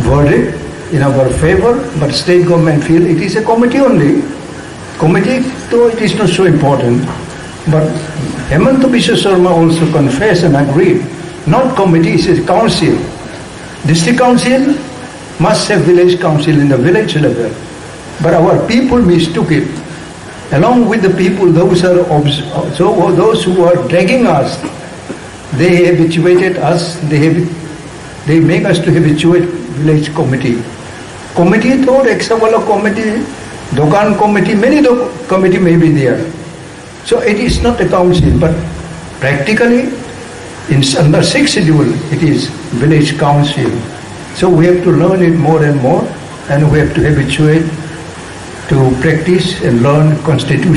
verdict in our favor, but state government feel it is a committee only. Committee, though it is not so important, but Hemanta Biswa Sarma also confessed and agreed, not committee, it is council. District council must have village council in the village level, but our people mistook it. Along with the people, those are obs-, so those who are dragging us, they habituated us, they have, they make us to habituate village committee. Committee to rickshaw wala committee, dokan committee, many do-, committee may be there. So it is not a council, but practically in s-, under sixth schedule, it is village council. So we have to learn it more and more, and we have to habituate to practice and learn constitution.